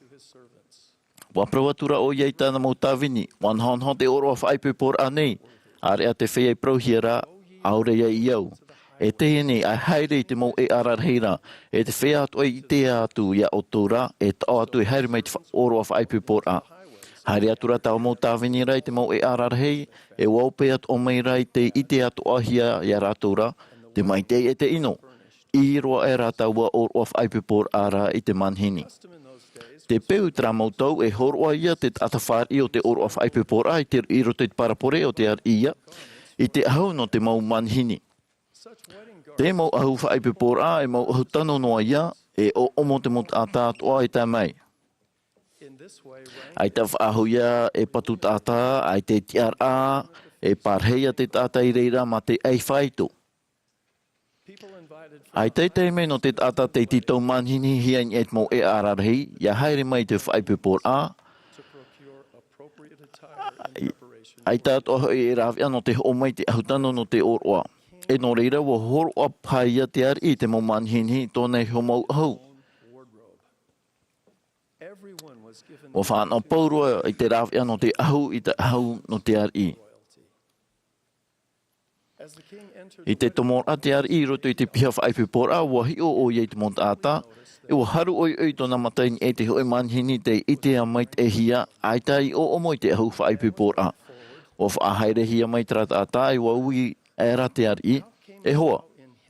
ʻUa parau atura ʻoia i tāna mau tāvini, ʻua nohonoho te ʻōroʻa faʻaipoiporaʻa nei, ʻāreʻa te feiā i parauhia ra, ʻaore ia i au. E teie nei, a haere i te mau ʻēʻara rahi ra, e te feiā atoʻa i ʻite atu ia ʻoutou ra, e taʻo atu e haere mai te fa-, ʻōroʻa faʻaipoiporaʻa. Haere atura taua mau tāvini ra i te mau ʻēʻara rahi, e ʻua ope atoʻa mai ra i te ʻite atoʻahia ia rātou ra, te maitaʻi e te ʻino. ʻĪ roa aʻe rā taua ʻōroʻa faʻaipoiporaʻa ra i te manihini. Te peu i terā mau tau, e hōroʻa ia te taʻata fāriʻi o te ʻōroʻa faʻaipoiporaʻa i te, i roto i te parabole o te ariʻi ia, i te ʻahu nō te mau manihini. Te mau ʻahu faʻaipoiporaʻa, e mau ʻahu tano noa ia, e ʻōʻomo te mau taʻata atoʻa e tae mai. ʻAita faʻahou ia e patu taʻata, ʻaita e tiʻaraʻa, e pārahi ia te taʻata i reira mā te ʻaifaito. ʻAita e taime nō te taʻata tei tītau manihinihia i niʻa i te mau ʻēʻara rahi, ia haere mai i te faʻaipoiporaʻa. ʻAita atoʻa hoʻi e rāveʻa nō te hoʻo mai i te ʻahu tano nō te ʻōroʻa. E nō reira, ʻua hōroʻa paha ia te ariʻi i te mau manihini i tōna iho mau ʻahu. ʻUa fānaʻo pauroa i te rāveʻa nō te ʻahu i te ʻahu nō te ariʻi. I te tomoraʻa te ariʻi i roto i te piha faʻaipoiporaʻa, ʻua hiʻo ʻoia i te mau taʻata, e ʻua haru ʻoiʻoi tōna mata i niʻa i te hōʻē manihini tei ʻitea maitaʻihia, ʻaita i ʻōʻomo i te ʻahu faʻaipoiporaʻa. ʻUa faʻahaerehia mai terā taʻata, e ʻua ui aʻera te ariʻi, e hoa,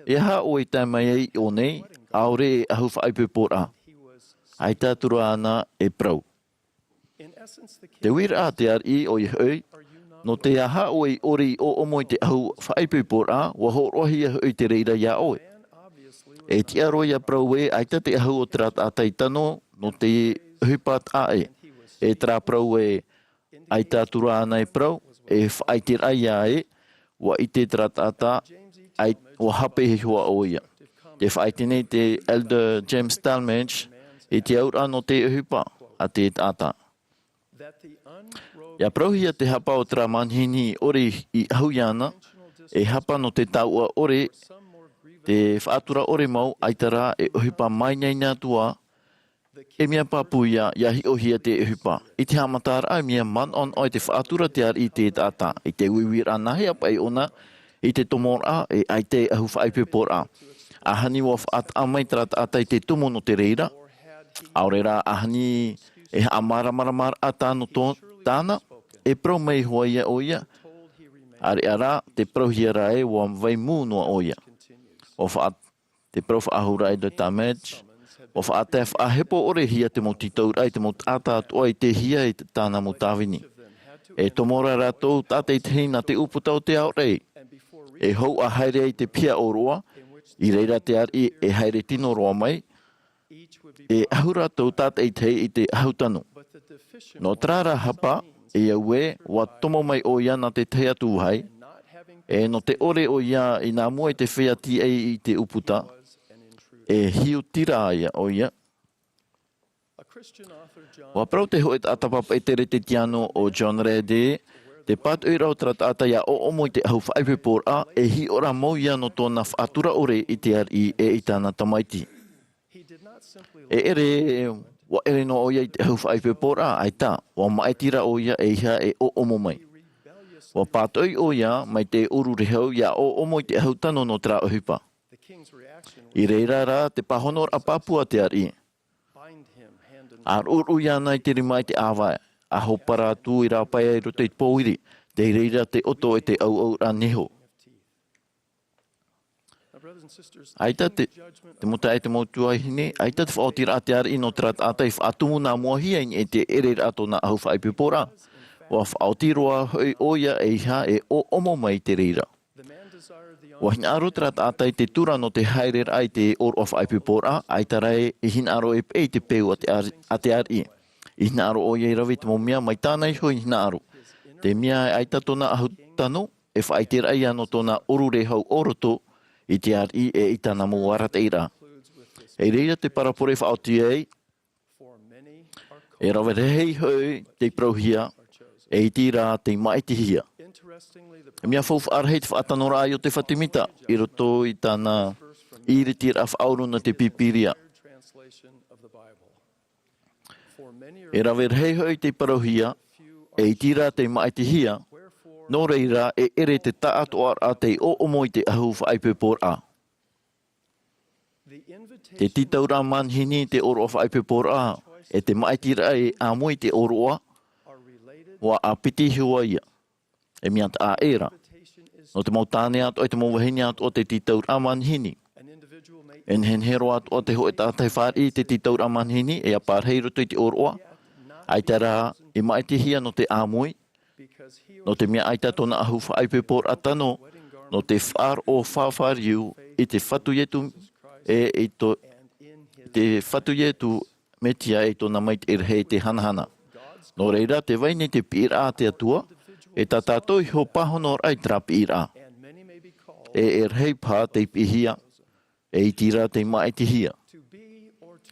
e aha ʻoe i tae mai ai i ʻō nei, ʻaore e ʻahu faʻaipoiporaʻa? ʻAita atura āna e parau. Te uiraʻa a te ariʻi ʻoia hoʻi, nō te aha ʻoe i ʻore i ʻōʻomo i te ʻahu faʻaipoiporaʻa, ʻua hōroʻahia hoʻi te reira iā ʻoe. E tiʻa roa ia parau ē, ʻaita te ʻahu o terā taʻata i tano, nō te ʻohipa taʻa ʻē. E terā parau ē, ʻaita atura āna e parau, e faʻaʻiteraʻa ia ē, ʻua ʻite terā taʻata, ʻai-, ʻua hape ihoa ʻoia. Tē faʻaʻite nei te Elder James Talmage i te auraʻa nō te ʻohipa a te taʻata. ʻIa parauhia te hapa o terā manihini i ʻore i ʻahu iāna, e hapa nō te taʻatoʻa ʻore, te faʻatura ʻore mau, ʻaita rā e ʻohipa mainaina atu ā, e mea pāpū ia, ʻia hiʻohia te ʻohipa. I te haʻamataraʻa, e mea manaʻonaʻo i te faʻatura te ariʻi i te taʻata, i te uiuiraʻa nāhea paʻi ʻōna, i te tomoraʻa, e ʻaita e ʻahu faʻaipoiporaʻa. ʻAhani ʻua faʻataʻa mai terā taʻata i te tumu nō te reira. ʻAore rā ʻahani E haʻamāramaramaraʻa tā nō tō, tāna, e parau mai iho ā ʻoia, ʻāreʻa rā, tē parauhia ra ē, ʻua vai mū noa ʻoia. ʻUa faʻa-, tē parau faʻahou ra ē Doctor Madge, ʻua faʻatae faʻahepo ʻore hia te mau tītauraʻa i te mau taʻata atoʻa i tei hia i tāna mau tāvini. E tomo ra rātou tātaʻitahi nā te ʻūputa o te aorai. E hou ʻa haere ai te piha ʻōroʻa, i reira te ariʻi e haere tino roa mai, e ʻahu rātou tātaʻitahi i te ʻahu tano. Nō terā rā hapa, e au ē, ʻua tomo mai ʻoia nā te tahi atu vāhi, e nō te ʻore ʻoia i nā mua i te feiā tīaʻi i te ʻūputa, e hiʻoraʻa ïa ʻoia. ʻUa parau te hōʻē taʻata pāpaʻi Teretetiano ʻo John Rade, te pātoʻiraʻa o terā taʻata ʻia ʻoʻomo i te ʻahu faʻaipoiporaʻa, e hiʻoraʻa mau ïa nō tōna faʻatura ʻore i te ariʻi e i tāna tamaiti. E ʻere, ʻua ʻere noa ʻoia i te ʻahu faʻaipoiporaʻa, ʻaita, ʻua māʻiti ra ʻoia eiaha e ʻoʻomo mai. ʻUa pātoʻi ʻoia mai te ʻōrurehau ʻia ʻoʻomo i te ʻahu tano nō terā ʻohipa. I reira rā te pāhonoraʻa pāpū a te ariʻi. ʻA ruʻuruʻu iāna i te rima i te ʻāvae, ʻa hōpara atu i rāpae i roto i te pōiri, tei reira te ʻoto e te ʻauʻauraʻa niho. ʻAita te, te mau taeaʻe, te mau tuahine, ʻaita te faʻaotiraʻa a te ariʻi nō terā taʻata i faʻatumu nā mua hia i niʻa i te ʻereraʻa tōna ʻahu faʻaipoiporaʻa. ʻUa faʻaoti roa hoʻi ʻoia eiaha e ʻoʻomo mai i te reira. ʻUa hinaʻaro terā taʻata i te tura nō te haereraʻa i te ʻōroʻa faʻaipoiporaʻa, ʻaita rā e hinaʻaro e peʻe i te peu a te ari-, a te ariʻi. I hinaʻaro ʻoia i rave i te mau mea mai tāna iho i hinaʻaro. Te mea e ʻaita tōna ʻahu tano, e faʻaʻiteraʻa ïa nō tōna ʻōrurehau ʻo roto i te ariʻi e i tāna mau arataʻiraʻa. I reira te parabole e faʻaoti ai, e rave rahi hoʻi tei parauhia, e iti rā tei māʻitihia. E mea faufaʻa rahi te faʻatanoraʻa a Iosepha Semita, i roto i tāna ʻīritiraʻa faʻauru nō te Pīpīria. E rave rahi hoʻi tei parauhia, e iti rā tei māʻitihia, nō reira e ʻere te taʻatoʻaraʻa tei ʻoʻomo i te ʻahu faʻaipoiporaʻa. Te tītauraʻa manihini i te ʻōroʻa faʻaipoiporaʻa, e te māʻitiraʻa e ʻāmui i te ʻōroʻa, ʻua ʻāpiti iho ā ïa. E mea taʻa ʻē ra. Nō te mau tāne atoʻa, te mau vahine atoʻa, te tītauraʻa manihini. E nehenehe roa atoʻa te hōʻē taʻata e fāriʻi i te tītauraʻa manihini, e ʻia pārahi i roto i te ʻōroʻa. ʻAita rā, i māʻitihia nō te ʻāmui, nō te mea ʻaita tōna ʻahu faʻaipoiporaʻa tano, nō te faʻaroʻo fāriu i te Fatu Iesu, e i tō, i te Fatu Iesu Mesia e tōna maitaʻi rahi te hanahana. Nō reira, tē vai nei te piʻiraʻa a te Atua, e tā tātou iho pāhonoraʻa i terā piʻiraʻa. E, e rahi paha tei piʻihia, e iti rā tei māʻitihia.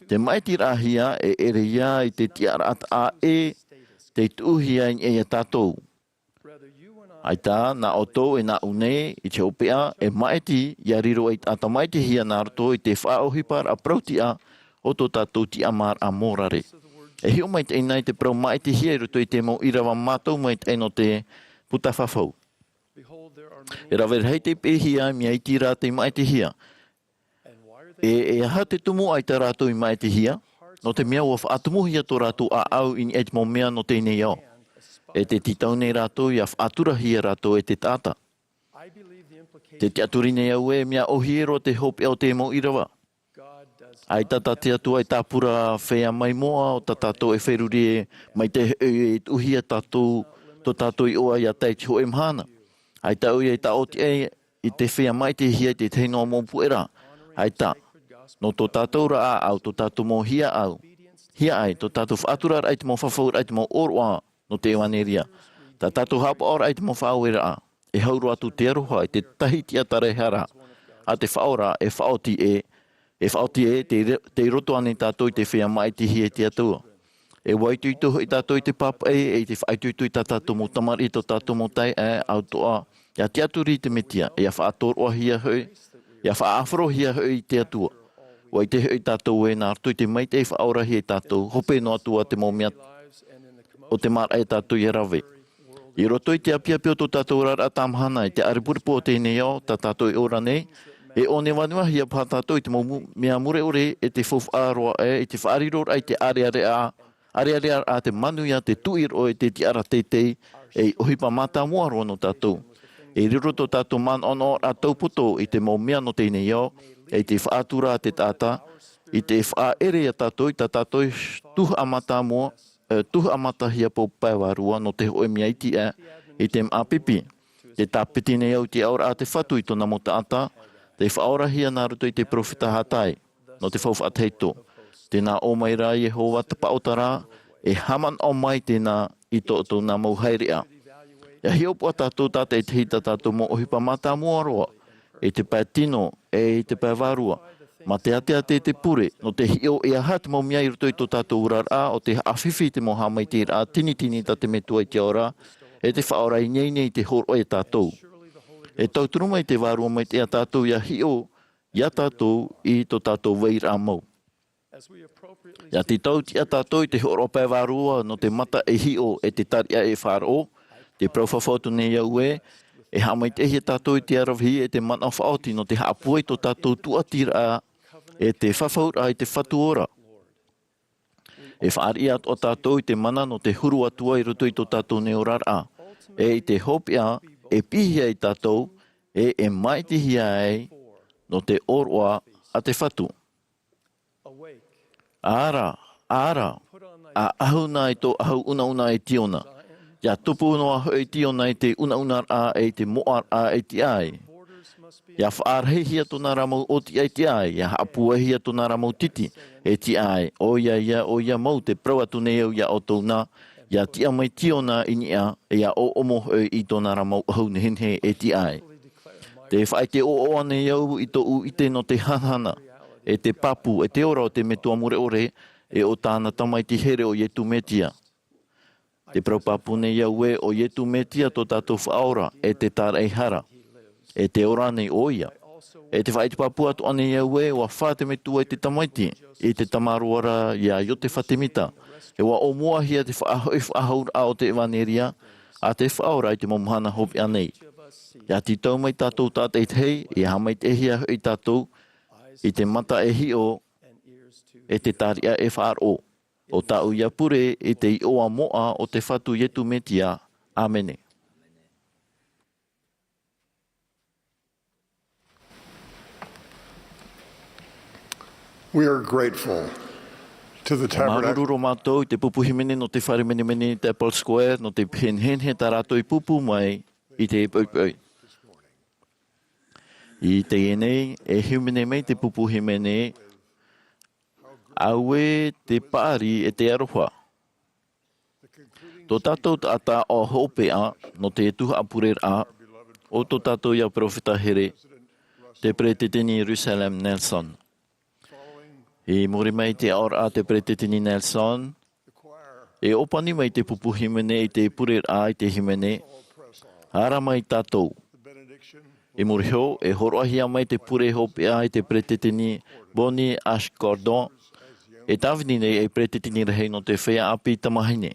Te māʻitiraʻahia, e ʻere ïa i te tiʻaraʻa taʻa ʻē, tei tuʻuhia i niʻa ia tātou. ʻAita, nā ʻoutou e nāʻu nei, i te hopeʻa, e māʻiti, ʻia riro ei taʻata māʻitihia nā roto i te faʻaʻohiparaʻa parautiʻa o tō tātou tiʻamāraʻa mōrare. E hiʻo maitaʻi na i te parau māʻitihia i roto i te mau ʻīrava mātau maitaʻi nō te puta fafau. E rave rahi tei piʻihia, mea iti rā tei māʻitihia. E, e aha te tumu ʻaita rātou i māʻitihia? Nō te mea ʻua faʻatumuhia tō rātou ʻāʻau i niʻa i te mau mea nō teie nei ao. E tē tītau nei rātou ʻia faʻaturahia rātou e te taʻata. Tē tiʻaturi nei au ē, mea ʻōhie roa te hopeʻa o te mau ʻīrava. ʻAita tā te Atua e tāpura feiā maimoa o tā tātou e feruri e mai te hoʻi e tuʻuhia tātou, tō tātou iʻoa ʻia tae i te hōʻē mahana. ʻAita ʻoia e taʻoti ai i te feiā māʻitihia i te tahi noa mau puʻeraʻa. ʻAita, nō tō tātou ra ʻāʻau, tō tātou mau hiaʻau, hiaʻai, tō tātou faʻaturaraʻa i te mau fafauraʻa, i te mau ʻōroʻa nō te ʻevanelia. Tā tātou haʻapaʻoraʻa i te mau faʻaueraʻa. E hau roa atu te aroha i te tahi tiʻataraʻehara a te Faʻaora e faʻaoti ē, e faʻaoti ē, tei re-, tei roto ānei tātou i te feiā māʻitihia e te Atua. E ʻua itoito hoʻi tātou i te pāpaʻi, e i te faʻaitoito i tā tātou mau tamariʻi, tō tātou mau taeaʻe atoʻa, ʻia tiʻaturi i te Mesia, ʻia faʻatoroʻahia hoʻi, ʻia faʻaʻāfarohia hoʻi i te Atua. ʻUa ʻite hoʻi tātou ē nā roto i te maitaʻi faʻaorahia ia tātou, hope noa atu ā te mau mea o te maraʻa ia tātou ʻia rave. I roto i te ʻapiʻapi o tō tātou oraraʻa tāmahana, i te ʻārepurepu o teie nei ao, tā tātou e ora nei, e ʻōnevanuahia paha tātou i te mau mu-, mea mure ʻore, e te faufaʻa roa aʻe, i te faʻariroraʻa i te ʻārearea, ʻārearea te manuia, te tuʻiroʻo, e te tiʻaraʻa teitei, ei ʻohipa mātāmua roa nō tātou. E riro tō tātou manaʻonaʻoraʻa taupoto i te mau mea nō teie nei ao, e te faʻatura a te taʻata, i te faʻaʻere ia tātou i tā tātou tuhaʻa mātāmua, e, tuhaʻa matahiapo pae vārua nō te hōʻē mea iti aʻe i te māʻa pipi. Te tāpiti nei au i te aʻoraʻa a te Fatu i tōna mau taʻata, tei faʻaorahia nā roto i te peropheta Hagai, nō te faufaʻa tahito. Tē nā ʻō mai ra Iehova te Paʻoraʻa, e haʻamanaʻo mai tēnā i tō ʻoutou nā mau haereʻa. ʻIa hiʻopoʻa tātou tātaʻitahi i tā tātou mau ʻohipa mātāmua roa, i te pae tino, e i te pae vārua. Mā te āteatea i te pure, nō te hiʻo e aha te mau mea i roto i tō tātou oraraʻa, ʻo tē haʻafifi i te mau haʻamaitaʻiraʻa tinitini tā te Metua i te ao ra, e te Faʻaora i ʻō nei te hōroʻa ia tātou. E tauturu mai te Vārua Maitaʻi ia tātou ʻia hiʻo, ia tātou i tō tātou vairaʻa mau. ʻIa tītau tiʻa tātou i te hōroʻa pae vārua nō te mata e hiʻo e te tariʻa e faʻaroʻo, te parau fafau atu nei au ē, e haʻamaitaʻihia tātou i te aravihi e te manaʻo faʻaoti nō te haʻapūai i tō tātou tūʻatiraʻa e te fafauraʻa i te Fatu ora. E fāriʻi atoʻa tātou i te mana nō te huru atu ai i roto i tō tātou nei oraraʻa, e i te hopeʻa e piʻihia ai tātou, e e māʻitihia ai nō te ʻōroʻa a te Fatu. Ara, ara, ʻa ʻahu na i tō ʻahu ʻunaʻuna e Tiona. ʻIa tupu noa hoʻi Tiona i te ʻunaʻunaraʻa e i te moʻaraʻa e tiʻa ai. ʻIa faʻarahihia tōna ra mau ʻōtiʻa e tiʻa ai, ʻia haʻapūaihia tōna ra mau titi e tiʻa ai. ʻOia ia, ʻoia mau te parau atu nei au ia ʻoutou na, ʻia tiʻa mai Tiona i niʻa, ʻia ʻōʻomo hoʻi i tōna ra mau ʻahu nehenehe e tiʻa ai. Tē faʻaʻite ʻoaʻoa nei au i tōʻu ʻite nō te hanahana, e te pāpū, e te ora o te Metua Mure ʻore, e ʻo tāna Tamaiti here ʻo Ietu Metia. Te parau pāpū nei au ē, ʻo Ietu Metia tō tātou Faʻaora, e te tāraʻehara, e tē ora nei ʻoia. E tē faʻaʻite pāpū atoʻa nei au ē, ʻua fā te Metua i te Tamaiti, i te tamaroa ra ia Iotefa Temita, e ʻua ʻōmuahia te faʻahoʻi faʻahouraʻa o te ʻevaneria a te Faʻaora i te mau mahana hopeʻa nei. ʻIa tītau mai tātou tātaʻitahi, ʻia haʻamaitaʻihia hoʻi tātou i te mata e hiʻo, e te tariʻa e faʻaroʻo. ʻO tāʻu ia pure i te iʻoa moʻa o te Fatu Ietu Metia. ʻĀmene. We are grateful to the Tabernacle. Māuruuru roa mātou i te pupu hīmene nō te fare menemene i te Apple Square, nō te nehenehe tā rātou i pūpū mai i teie poʻipoʻi. I teie nei, e hīmene mai te pupu hīmene, Auē te paʻari e te aroha. Tō tātou taʻata hopeʻa nō te tuhaʻa pureraʻa, ʻo tō tātou ia peropheta here, te Peretiteni Russell M. Nelson. I muri mai i te aʻoraʻa a te Peretiteni Nelson, e ʻōpani mai te pupu hīmene i te pureraʻa i te hīmene, Ara mai tātou. I muri iho, e hōroʻahia mai te pure hopeʻa e te Peretiteni Bonnie H. Gordon, e tāvini nei ei peretiteni rahi nō te feiā ʻāpī tamāhine.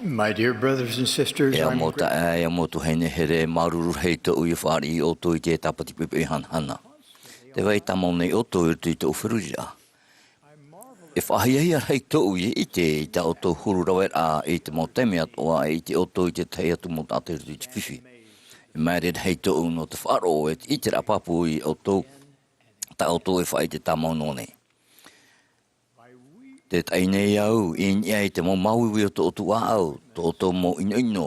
My dear brothers and sisters, e au mau taeaʻe, e au mau tuahine here, māuruuru rahi tōʻu i fāriʻi ʻoutou i te tāpati poʻipoʻi hanahana. Tē vai tāmau nei ʻoutou i roto i tōʻu feruriraʻa. E faʻahiahia rahi tōʻu i ʻite i tā ʻoutou huru raveraʻa i te mau taime atoʻa, e ʻite ʻoutou i te tahi atu mau taʻata i roto i te fifi. E māere rahi tōʻu nō te faʻaroʻo e te ʻiteraʻa pāpū i ʻoutou, tā ʻoutou e faʻaʻite tāmau noa nei. Tē taʻi nei au i niʻa i te mau māuiui o tō ʻoutou ʻāʻau, tō ʻoutou mau ʻinoʻino,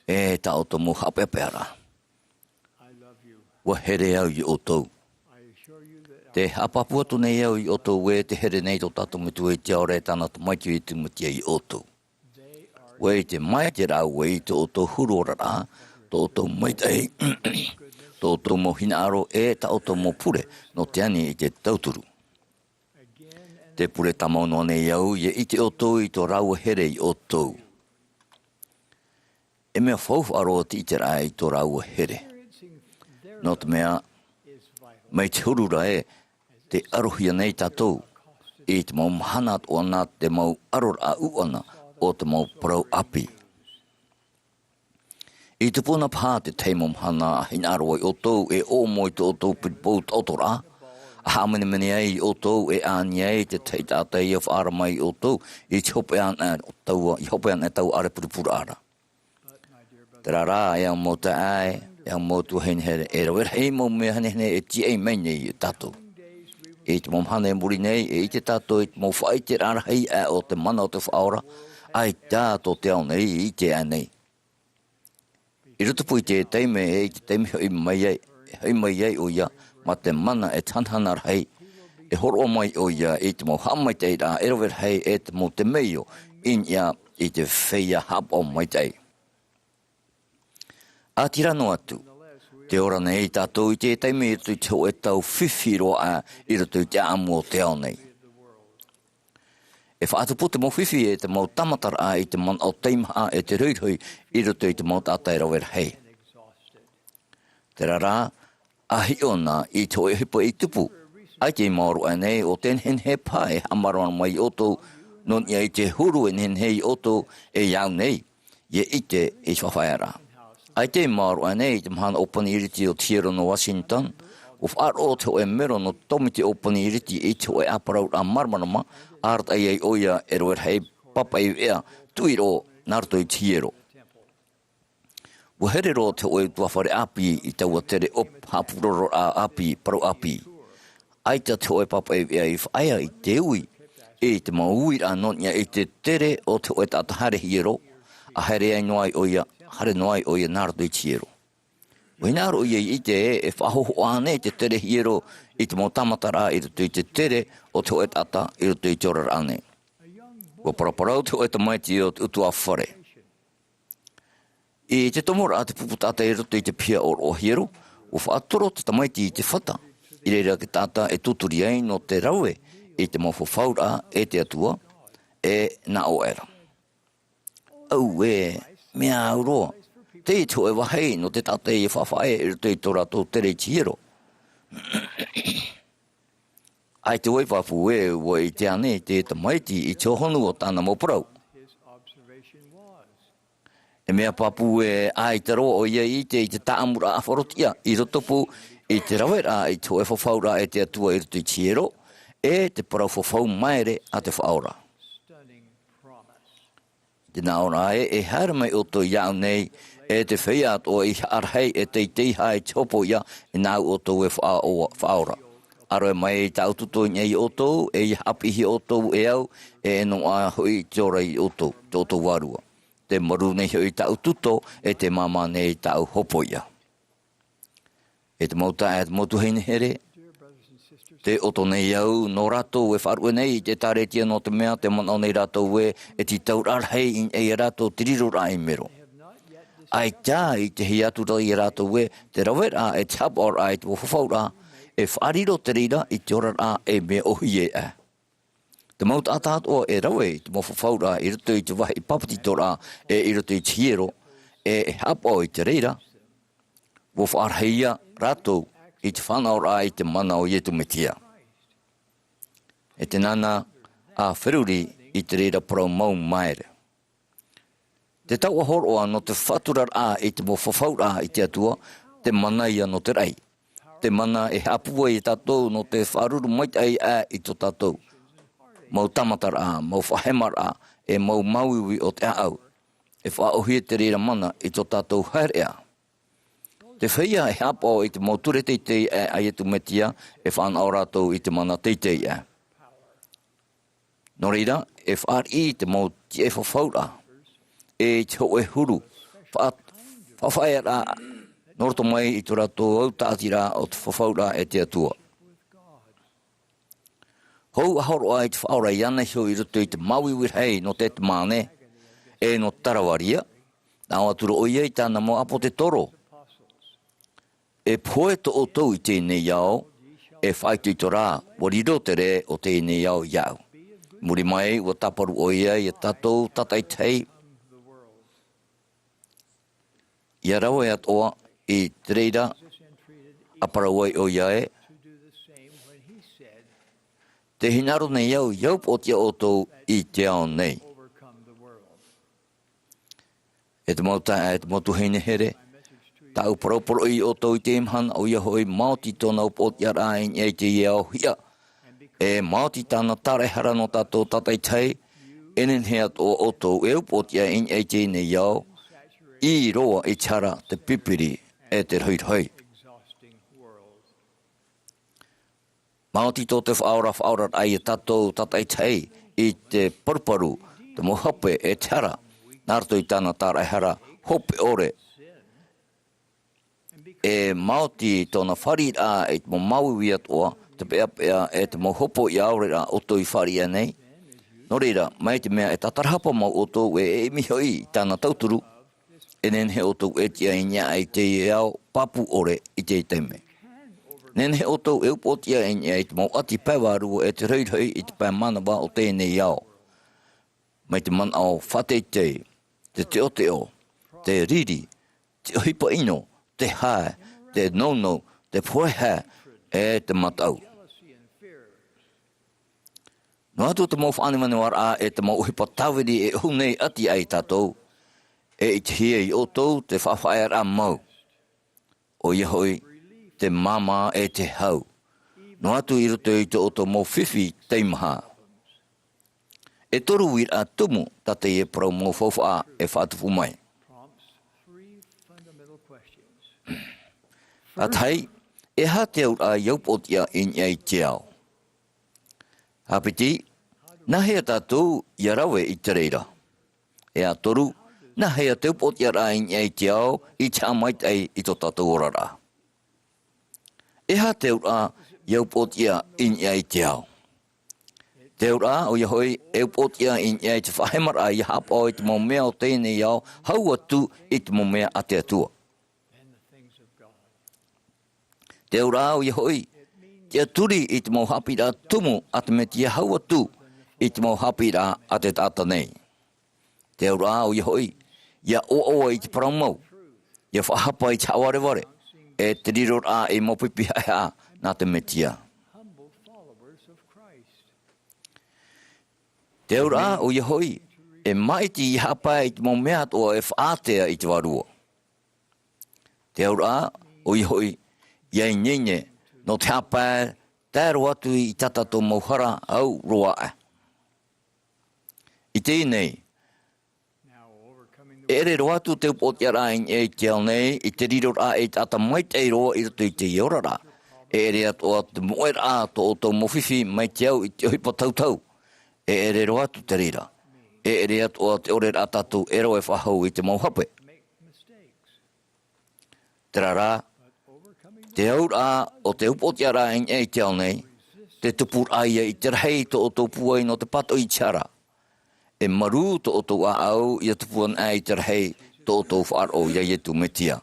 e tā ʻoutou mau haʻapeʻapeʻaraʻa. Ua here au iā ʻoutou. Tē haʻapāpū atu nei au iā ʻoutou ē, tē here nei tō tātou Metua i te ao ra, e tāna Tamaiti ʻo Iesu Mesia iā ʻoutou. Ua ʻite maite rāua i tō ʻoutou huru oraraʻa, tō ʻoutou maitaʻi, tō ʻoutou mau hinaʻaro, e tā ʻoutou mau pure nō te ani i te tauturu. Tē pure tāmau noa nei au, ʻia ʻite ʻoutou i tō rāua here iā ʻoutou. E mea faufaʻa roa te ʻiteraʻa i tō rāua here. Nō te mea, mai te huru ra ē, tē arohia nei tātou i te mau mahana atoʻa nā te mau aroraʻa ʻuʻana o te mau parau ʻāpī. I tupu na paha te tahi mau mahana, ʻa hinaʻaro ai ʻoutou e ʻōmoe i tō ʻoutou puripū taʻotoraʻa, ʻa hāmenemene ai ʻoutou e ani ai te tahi taʻata ʻia faʻaara mai iā ʻoutou i te hopeʻa anaʻe taua, i hopeʻa anaʻe taua ʻārepurepureʻa ra. Terā rā, e au mau taeaʻe, e au mau tuahine here, e rave rahi mau mea nehenehe e tīaʻi mai nei iā tātou. I te mau mahana i muri nei, e ʻite tātou i te mau faʻaʻiteraʻa rahi aʻe o te mana o te Faʻaora, ʻaita tō te ao nei i ʻite aʻe nei. I roto pū i te taime, e i te taime hoʻi mai ai, hoʻi mai ai ʻoia, mā te mana e te hanahana rahi, e hōroʻa mai ʻoia i te mau haʻamaitaʻiraʻa e rave rahi, e te mau temeio, i niʻa i te feiā haʻapaʻo maitaʻi. ʻĀtīrā noa atu, tē ora nei tātou i te taime i roto i te hōʻē tau fifi roa aʻe i roto i te ʻāʻamu o te ao nei. E faʻatupu te mau fifi e te mau tāmataraʻa i te manaʻo teimaha e te rohirohi i roto i te mau taʻata e rave rahi. Terā rā, ʻa hiʻo na i te hōʻē ʻohipa i tupu, ʻaita i maoro aʻe nei ʻo te nehenehe paha e haʻamāramarama mai iā ʻoutou, nō niʻa i te huru e nehenehe iā ʻoutou, e iāʻu nei, ʻia ʻite i te faʻaearaʻa. ʻAita i maoro aʻe nei i te mahana ʻōpani ʻīriti o te hiero nō Washington, ʻua faʻaroʻo te hōʻē mero nō te tōmite ʻōpani ʻīriti i te hōʻē ʻāparauraʻa māramarama, arataʻi ai ʻoia e rave rahi papaʻi veʻa tuʻiroʻo nā roto i te hiero. ʻUa here roa te hōʻē ʻutuāfare ʻāpī i taua tere ʻōp-, haʻapurororaʻa ʻāpī, parau ʻāpī. ʻAita te hōʻē papaʻi veʻa i faʻaea i te ui, i te mau uiraʻa nō niʻa i te tere o te hōʻē taʻata haere hiero, ʻa haere ai noa ai ʻoia, haere noa ai ʻoia nā roto i te hiero. ʻUa hinaʻaro ʻoia i ʻite ē, e faʻahōhoʻa ānei te tere hiero i te mau tāmataraʻa i roto i te tere o te hōʻē taʻata i roto i te oraraʻa nei. ʻUa paraparau te hōʻē tamaiti o te ʻutuāfare. I te tomoraʻa te pupu taʻata i roto i te piha ʻōroʻa hiero, ʻua faʻatoro te tamaiti i te fata, i reira te taʻata e tūturi ai nō te rave i te mau fafauraʻa e te Atua, e nā ʻō aʻera. Auē, mea au roa, teie te hōʻē vāhi nō te taʻata ʻia faʻafaʻaea i roto i tō rātou tere i te hiero. ʻAita vau i pāpū ē, ʻua ʻite ānei te tamaiti i te hōhonu o tāna mau parau. E mea pāpū ē, ʻaita roa ʻoia i ʻite i te tāʻamuraʻa faʻarotiʻa i roto pū i te raveraʻa i te hōʻē fafauraʻa e te Atua i roto i te hiero, e te parau fafau maere a te Faʻaora. Tē nā ʻō ra ē, e haere mai ʻoutou iāʻu nei, e te feiā atoʻa i haʻarahi e teitei haʻa i te hopoiʻa, e nāʻu ʻoutou e faʻaora. ʻA roe mai tāʻu tuto i niʻa iā ʻoutou, e ʻia haʻapiʻihia ʻoutou e au, e noaʻa hoʻi te ora iā ʻoutou, tō ʻoutou vārua. Tē marū nei hoʻi tāʻu tuto, e tē māmā nei tāʻu hopoiʻa. E te mau taeaʻe, e te mau tuahine here, tē ʻoto nei au nō rātou e faʻaruʻe nei i te ʻĒkālesia, nō te mea tē manaʻo nei rātou ē, e tītauraʻa rahi i niʻa iā rātou te riroraʻa i mero. ʻAita i ʻitehia atu ra iā rātou ē, te raveraʻa e te haʻapaʻoraʻa i te mau fafauraʻa, e faʻariro te reira i te oraraʻa ei mea ʻōhie aʻe. Te mau taʻata atoʻa e rave i te mau fafauraʻa i roto i te vāhi papetitoraʻa e i roto i te hiero, e e haʻapaʻo i te reira, ʻua faʻarahihia rātou i te fānaʻoraʻa i te mana o Iesu Mesia. E te nānā ʻa feruri i te reira parau mau maere. Te taua hōroʻa nō te faʻaturaraʻa i te mau fafauraʻa i te Atua, te mana ia nō te raʻi. Te mana e haʻapūai ia tātou nō te faʻaruru maitaʻi aʻe i tō tātou mau tāmataraʻa, mau faʻahemaraʻa, e mau māuiui o te ʻāʻau. E faʻaʻōhie te reira mana i tō tātou haereʻa. Te feiā e haʻapaʻo i te mau ture teitei aʻe a Iesu Mesia, e fānaʻo rātou i te mana teitei aʻe. Nō reira, e fāriʻi te mau tiʻa fafauraʻa, e te hōʻē huru, faʻa-, faʻafaʻaearaʻa, nō roto mai i tō rātou au tāʻatiraʻa o te fafauraʻa e te Atua. Hou ā hōroʻa i te Faʻaora iāna iho i roto i te māuiui rahi nō Getsemane, e nō Kalevaria, nā ʻō atu ra ʻoia i tāna mau ʻāpōsetolo. E pohe tō ʻoutou i teie nei ao, e faʻaitoito rā, ʻua riro te rē o teie nei ao iāʻu. Muri mai, ʻua tāparu ʻoia ia tātou tātaʻitahi, ʻia rave atoʻa i te reira, ʻa parau ai ʻoia ē, tē hinaʻaro nei au, ʻia upoʻotiʻa ʻoutou i te ao nei. E te mau taeaʻe, e te mau tuahine here, tāʻu parauparau ia ʻoutou i teie mahana, ʻoia hoʻi, maoti tōna upoʻotiʻaraʻa i niʻa i teie ao hiʻa, e maoti tāna tāraʻehara nō tātou tātaʻitahi, e nehenehe atoʻa ʻoutou e upoʻotiʻa i niʻa i teie nei ao, ʻī roa i te hara, te pipiri, e te rohirohi. Maoti tō te Faʻaora, Faʻaoraraʻa ia tātou tātaʻitahi i te paruparu, te mau hape e te hara, nā roto i tāna tāraʻehara hope ʻore. E maoti tōna fāriʻiraʻa i te mau māuiui atoʻa, te peʻapeʻa e te mau hopoiʻa ʻaore rā ʻoutou i fāriʻi nei. Nō reira, mai te mea e tātarahapa mau ʻoutou e ʻimi hoʻi i tāna tauturu, e nehenehe ʻoutou e tiʻa i niʻa i teie ao pāpū ʻore i teie taime. Nehenehe ʻoutou e upoʻotiʻa i niʻa i te mau ʻati pae vārua e te rohirohi i te pae manava o teie nei ao. Mai te manaʻo faʻateitei, te teʻoteʻo, te riri, te ʻohipa ʻino, te hae, te nounou, te pohe hae, e te mataʻu. Noa atu te mau faʻanevanevaraʻa e te mau ʻohipa tāviri e ʻohu nei ʻati ai tātou, e ʻitehia ia ʻoutou te faʻafaʻaearaʻa mau. ʻOia hoʻi, te māmā e te hau. Noa atu i roto i tō ʻoutou mau fifi teimaha. E toru uiraʻa tumu tā teie parau mau faufaʻa e faʻatupu mai. ʻA tahi, e aha te auraʻa ʻia upoʻotiʻa i niʻa i te ao? ʻA piti, nāhea tātou ʻia rave i te reira? E ʻa toru, nāhea te upoʻotiʻaraʻa i niʻa i te ao i te haʻamaitaʻi i tō tātou oraraʻa? E aha te auraʻa ʻia upoʻotiʻa i niʻa i te ao? Te auraʻa, ʻoia hoʻi, e upoʻotiʻa i niʻa i te faʻahemaraʻa ʻia haʻapaʻo i te mau mea o teie nei ao, hau atu i te mau mea a te Atua. Te auraʻa, ʻoia hoʻi, ʻia turi i te mau haʻapiʻiraʻa tumu a te Mesia, hau atu i te mau haʻapiʻiraʻa a te taʻata nei. Te auraʻa, ʻoia hoʻi, ʻia ʻoaʻoa i te parau mau, ʻia faʻahapa i te haʻavarevare, e te riroraʻa i mau pipi haʻehaʻa nā te Mesia. Te auraʻa, ʻoia hoʻi, e māʻiti ʻia haʻapae i te mau mea atoʻa e faʻaātea i te Vārua. Te auraʻa, ʻoia hoʻi, ʻia ineine, nō te haʻapae, tae roa atu i tā tātou mau hara, hau roa aʻe. I teie nei, e ʻere roa atu te upoʻotiʻaraʻa i niʻa i te ao nei, i te riroraʻa ei taʻata maitaʻi roa i roto i teie oraraʻa. E ʻere atoʻa te moʻeraʻa tō ʻoutou mau fifi mai te au i te ʻohipa tautau. E ʻere roa atu te reira. E ʻere atoʻa te ʻoreraʻa tātou e rave faʻahou i te mau hape. Terā rā, te auraʻa o te upoʻotiʻaraʻa i niʻa i te ao nei, te tupuraʻa ia i te rahi tō ʻoutou pūai nō te pātoʻi i te hara. E marū tō ʻoutou ʻāʻau ʻia tupu ana i te rahi tō ʻoutou faʻaroʻo ia Iesu Mesia.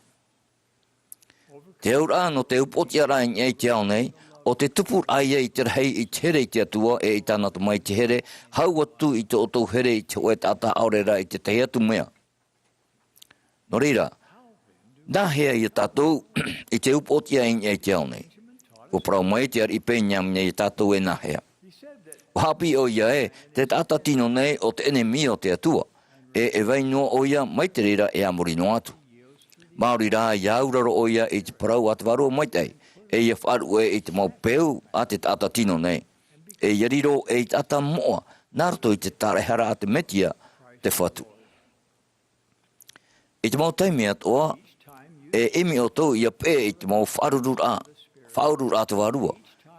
Te auraʻa nō te upoʻotiʻaraʻa i niʻa i te ao nei, ʻo te tupuraʻa ia i te rahi i te here i te Atua e i tāna Tamā i te here, hau atu i tō ʻoutou here i te hōʻē taʻata ʻaore rā i te tahi atu mea. Nō reira, nāhea ia tātou i te upoʻotiʻa i niʻa i te ao nei? ʻUa parau mai te ariʻi Peniamina ia tātou e nāhea. ʻUa haʻapiʻi ʻoia ē, te taʻata tino nei ʻo te ʻenemi o te Atua. ʻe e vai noa ʻoia mai te reira e a muri noa atu. Maori rā, ʻia auraro ʻoia i te parau a te Vārua Maitaʻi, ʻe ʻia faʻaruʻe i te mau peu a te taʻata tino nei. ʻE ʻia riro ei taʻata moʻa, nā roto i te tāraʻehara a te Metia, te Fatu. I te mau taime atoʻa, e ʻimi ʻoutou ʻia peʻe i te mau faʻarururaʻa, faʻarururaʻa a te Vārua.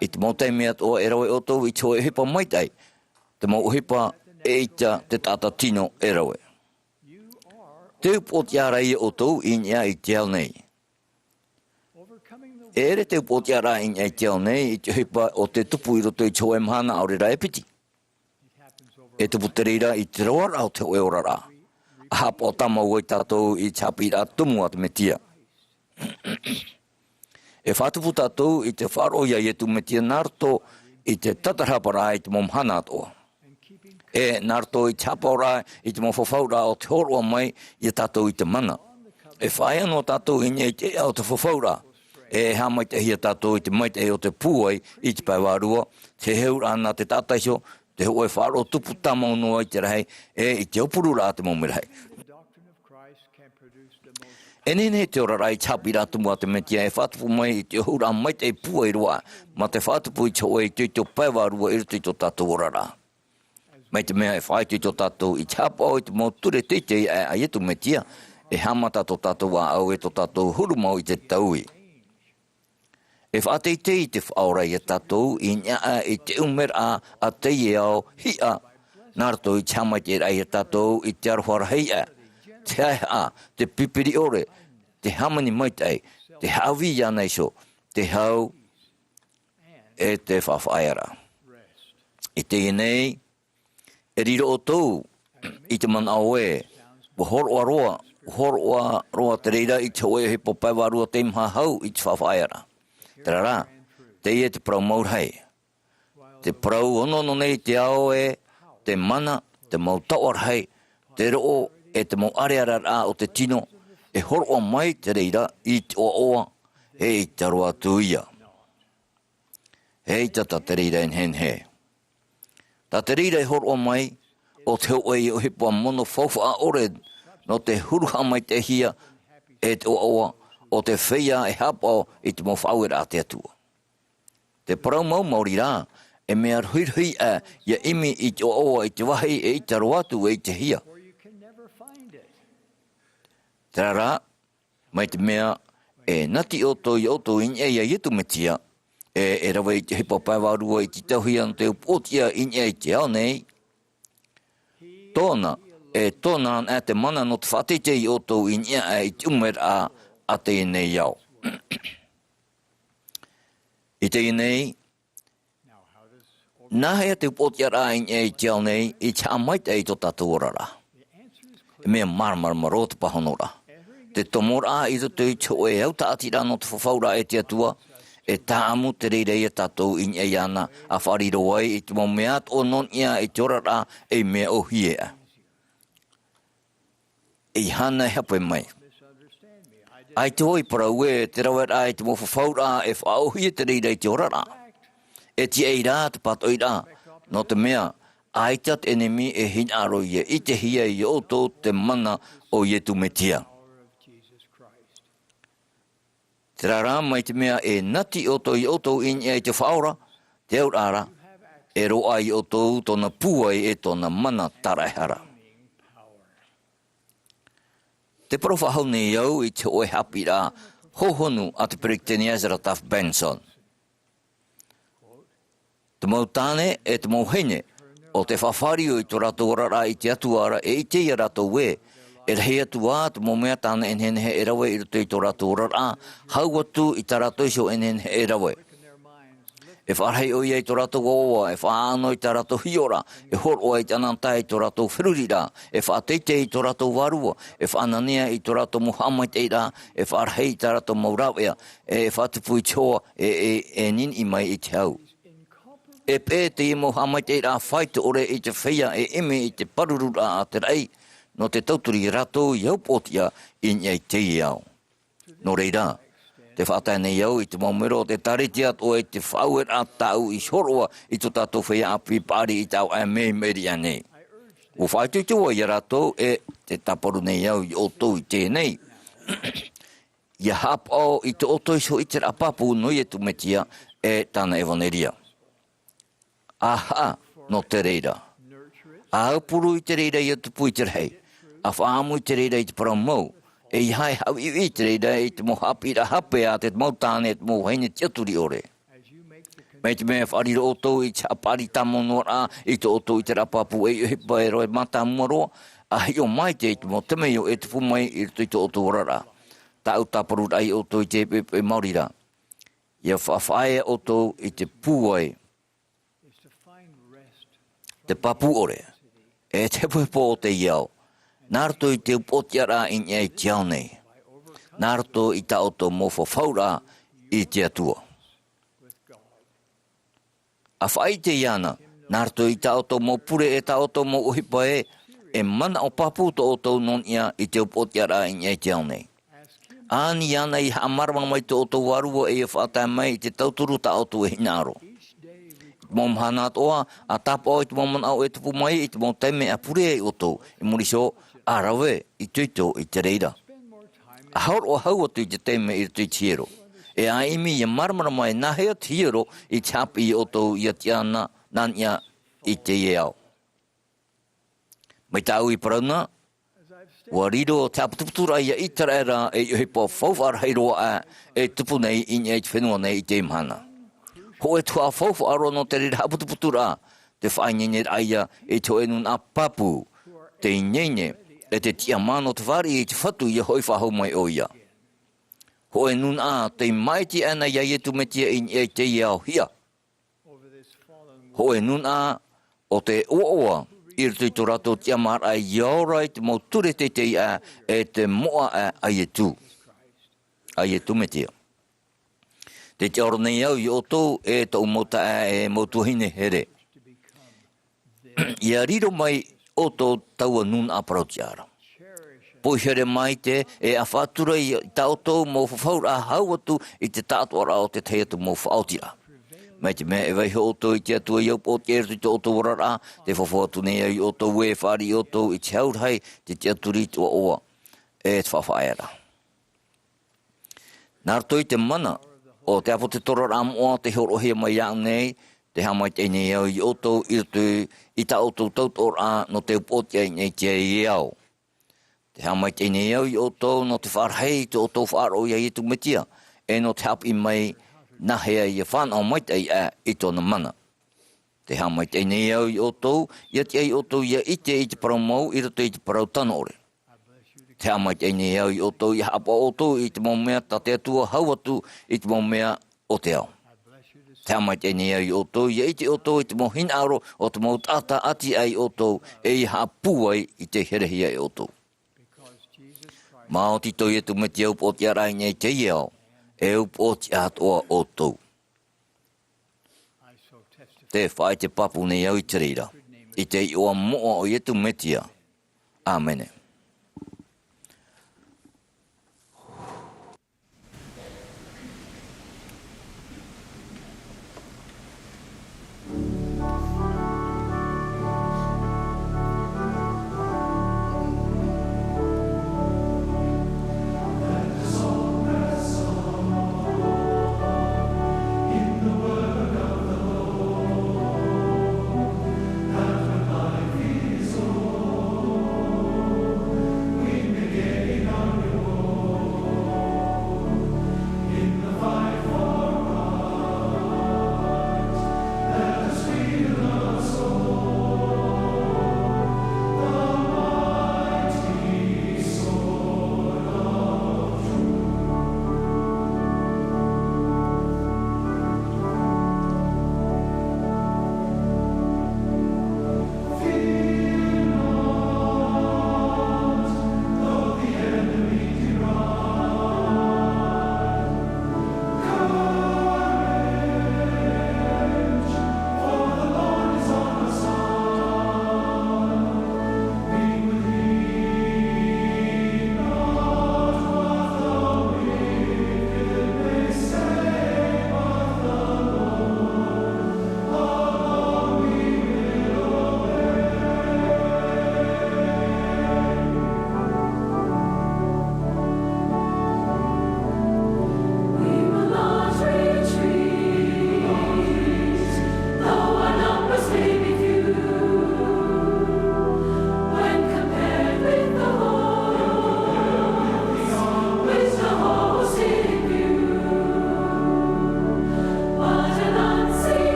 I te mau taime atoʻa e rave ʻoutou i te hōʻē ʻohipa maitaʻi, te mau ʻohipa ʻeʻita te taʻata tino e rave. Te upoʻotiʻa ra ïa ʻoutou i niʻa i te ao nei. E ʻere te upoʻotiʻa ra i niʻa i te ao nei i te ʻohipa o te tupu i roto i te hōʻē mahana ʻaore rā e piti. E tupu te reira i te roaraʻa o te hōʻē oraraʻa. ʻA haʻapaʻo tāmau ai tātou i te haʻapiʻiraʻa tumu a te Metia. E faʻatupu tātou i te faʻaroʻo ia Iesu Mesia nā roto i te tatarahaparaʻa i te mau mahana atoʻa. ʻE nā roto i te haʻapaʻoraʻa i te mau fafauraʻa o te hōroʻa mai ia tātou i te mana. E faʻaea noa tātou i niʻa i te ʻeʻa o te fafauraʻa. ʻE e haʻamaitaʻihia tātou i te maitaʻi o te pūai i te pae vārua, te heheuraʻa nā te taʻata iho, te hōʻē faʻaroʻo tupu tāmau noa i te rahi, ʻe i te aupururaʻa a te mau merahi. E nehenehe te oraraʻa i te haʻapiʻiraʻa tumu a te Mesia e faʻatupu mai i te ʻōhuraʻa maitaʻi pūai roa, mā te faʻatupu i te hōʻē itoito pae vārua i roto i tō tātou oraraʻa. Mai te mea e faʻaitoito tātou i te haʻapaʻo i te mau ture teitei aʻe a Iesu Mesia, e haʻamata tō tātou ʻāʻau ʻe tō tātou huru mau i te taui. E faʻateitei te Faʻaora ia tātou i niʻa i te ʻumeraʻa a teie ao hiʻa, nā roto i te haʻamaitaʻiraʻa ia tātou i te aroha rahi aʻe, te haʻehaʻa, te pipiri ʻore, te hāmani maitaʻi, te haʻavī iāna iho, te hau, ʻe te faʻafaʻaearaʻa. I teie nei, e riro ʻoutou i te manaʻo ē, ʻua hōroʻa roa, ʻua hōroʻa roa te reira i te hōʻē ʻohipa pae vārua tei maha hau i te faʻafaʻaearaʻa. Terā rā, teie te parau mau rahi. Te parau onoono nei te ao ē, te mana, te mau taoʻa rahi, te roʻo, ʻe te mau ʻareʻararaʻa o te tino, e hōroʻa mai te reira i te ʻoaʻoa, ʻe i te aro atu ia. ʻEita tā te reira e nehenehe. Tā te reira e hōroʻa mai, ʻo te hōʻē ʻohipa mono faufaʻa ʻore nō te huru haʻamaitaʻihia ʻe te ʻoaʻoa o te feiā e haʻapaʻo i te mau faʻaueraʻa a te Atua. Te parau mau Māori rā, e mea rohirohi aʻe ʻia ʻimi i te ʻoaʻoa i te vāhi ʻeita roa atu ʻe ʻitehia. Terā rā, mai te mea e nati ʻoutou ia ʻoutou i niʻa ia Iesu Mesia, ʻe e rave i te ʻohipa pae vārua i tītauhia nō te upoʻotiʻa i niʻa i te ao nei, tōna, ʻe tōna anaʻe te mana nō te faʻateitei ia ʻoutou i niʻa aʻe i te ʻumeraʻa a teie nei ao. I teie nei, nāhea te upoʻotiʻaraʻa i niʻa i te ao nei i te haʻamaitaʻi i tō tātou oraraʻa? E mea māramarama roa te pāhonoraʻa. Te tomoraʻa i roto i te hōʻē autaʻatiraʻa nō te fafauraʻa e te Atua, e tāʻamu te reira ia tātou i niʻa iāna, ʻa faʻariro ai i te mau mea atoʻa nō niʻa i te oraraʻa ei mea ʻōhie aʻe. E ʻia haʻamata e hape mai. ʻAita vau i parau ē, te raveraʻa i te mau fafauraʻa e faʻaʻōhie te reira i te oraraʻa. E tiʻa rā te pātoʻiraʻa, nō te mea, ʻaita te ʻenemi e hinaʻaro ʻia ʻitehia ia ʻoutou te mana o Iesu Mesia. Terā rā, mai te mea e nati ʻoutou ia ʻoutou i niʻa i te Faʻaora, te auraʻa ra, e roaʻa ia ʻoutou tōna pūai ʻe tōna mana tāraʻehara. Te parau faʻahou nei au i te hōʻē haʻapiʻiraʻa hōhonu a te Peresideni Ezra Taft Benson. Te mau tāne ʻe te mau vahine, ʻo tē faʻafāriu i tō rātou oraraʻa i te Atua ra, e ʻite ia rātou ē, e rahi atu ā te mau mea tāna e nehenehe e rave i roto i tō rātou oraraʻa, hau atu i tā rātou iho e nehenehe e rave. E faʻarahi ʻoia i tō rātou ʻoaʻoa, e faʻaʻano i tā rātou hiʻoraʻa, e hōroʻa i te ʻanaʻanatae i tō rātou feruriraʻa, e faʻateitei i tō rātou vārua, e faʻananea i tō rātou mau haʻamaitaʻiraʻa, e faʻarahi i tā rātou mau rāveʻa, e faʻatupu i te hoa, e, e, e niniʻi mai i te hau. E peʻe teie mau haʻamaitaʻiraʻa faito ʻore i te feiā e ʻimi i te pārururaʻa a te raʻi, nō te tauturu ia rātou ʻia upoʻotiʻa i niʻa i teie ao. Nō reira, tē faʻatae nei au i te mau mero o te Ēkālesia atoʻa i te faʻaueraʻa tāʻu i hōroʻa i tō tātou feiā ʻāpī paʻari i taua mea i maʻiri aʻe nei. ʻUa faʻaitoito ʻoe ia rātou, e tē tāparu nei au ia ʻoutou i teie nei. ʻIa haʻapaʻo i tō ʻoutou iho ʻiteraʻa pāpū nō Iesu Mesia, e tāna ʻevanelia. ʻA haʻa nō te reira. ʻA aupuru i te reira ʻia tupu i te rahi. ʻA faʻaʻamu i te reira i te parau mau. E ʻeiaha e haʻuiʻui i te reira i te mau haʻapiʻiraʻa hape a te mau tāne, te mau vahine tiʻaturi ʻore. Mai te mea e faʻariro ʻoutou i te haʻapaʻari tāmau noa ra i tō ʻoutou ʻiteraʻa pāpū, e ʻohipa e rave mātāmua roa, ʻa hiʻo maitaʻi i te mau temeio e tupu mai i roto i tō ʻoutou oraraʻa. Tāʻu tāparuraʻa ia ʻoutou i teie poʻipoʻi maori ra. ʻIa faʻafaʻaea ʻoutou i te pūai, te pāpū ʻore, e te hepohepo o teie ao, nā roto i te upoʻotiʻaraʻa i niʻa i te ao nei, nā roto i tā ʻoutou mau fafauraʻa i te Atua. ʻA faʻaʻite iāna, nā roto i tā ʻoutou mau pure e tā ʻoutou mau ʻohipa ē, e manaʻo pāpū tō ʻoutou nō niʻa i te upoʻotiʻaraʻa i niʻa i te ao nei. ʻĀni iāna ʻia haʻamāramarama i tō ʻoutou vārua e ʻia faʻatae mai i te tauturu tā ʻoutou e hinaʻaro. I te mau mahana atoʻa, ʻa tāpaʻo i te mau manaʻo e tupu mai i te mau taime ʻa pure ai ʻoutou, i muri iho, ʻa rave itoito i te reira. ʻA hōroʻa hau atu i te taime i roto i te hiero. E ʻa ʻimi ʻia māramarama e nāhea te hiero i te haʻapiʻi ia ʻoutou ʻia tiʻa na, nā niʻa i teie ao. Mai tāʻu i parau na, ʻua riro te haʻaputuputuraʻa ia ʻĪteraʻera ei ʻohipa faufaʻa rahi roa aʻe e tupu nei i niʻa i te fenua nei i teie mahana. Hōʻē tuhaʻa faufaʻa roa nō te reira haʻaputuputuraʻa, te faʻaineineraʻa ia i te hōʻē nūnaʻa pāpū, te ineine, e te tiʻamā nō te fāriʻi i te Fatu ʻia hoʻi faʻahou mai ʻoia. Hōʻē nūnaʻa tei māʻiti aʻena ia Iesu Mesia i niʻa i teie ao hiʻa. Hōʻē nūnaʻa o te ʻoaʻoa i roto i tō rātou tiʻamāraʻa ʻia ora i te mau ture teitei aʻe e te moʻa aʻe a Iesu. A Iesu Mesia. Tē tiʻaoro nei au ia ʻoutou e tōʻu mau taeaʻe e mau tuahine here. ʻIa riro mai ʻoutou taua nūnaʻa parau-tiʻa ra. Poʻi here maitaʻi e ʻa faʻatura i tā ʻoutou mau fafauraʻa hau atu i te taʻatoʻaraʻa o te tahi atu mau faʻaotiraʻa. Mai te mea e vaiiho ʻoutou i te Atua ʻia upoʻotiʻa i roto i tō ʻoutou oraraʻa, tē faufaʻa atu nei au ia ʻoutou ē e fāriʻi ʻoutou i te hau rahi, te tiʻaturi, te ʻoaʻoa, e te faʻafaʻaearaʻa. Nā roto i te mana o te ʻāpōsetoloraʻa moʻa tei hōroʻahia mai iāʻu nei, tē haʻamaitaʻi nei au ia ʻoutou i roto i tā ʻoutou tautoʻoraʻa nō te upoʻotiʻa i niʻa i teie ao. Tē haʻamaitaʻi nei au ia ʻoutou nō te faʻarahi i tō ʻoutou faʻaroʻo ia Iesu Mesia, e nō te haʻapiʻi mai nāhea ʻia fānaʻo maitaʻi aʻe i tōna mana. Tē haʻamaitaʻi nei au ia ʻoutou, ʻia tiʻa ia ʻoutou ʻia ʻite i te parau mau i roto i te parau tano ʻore. Tē haʻamaitaʻi nei au ia ʻoutou, ʻia haʻapaʻo ʻoutou i te mau mea tā te Atua hau atu i te mau mea o te ao. Tē haʻamaitaʻi nei au ia ʻoutou, ʻia ʻite ʻoutou i te mau hinaʻaro o te mau taʻata ʻati aʻe ia ʻoutou, e ʻia haʻapūai i te herehia e ʻoutou. Maoti tō Iesu Mesia upoʻotiʻaraʻa i niʻa i teie ao, e upoʻotiʻa atoʻa ʻoutou. Tē faʻaʻite pāpū nei au i te reira, i te iʻoa moʻa o Iesu Mesia. ʻĀmene.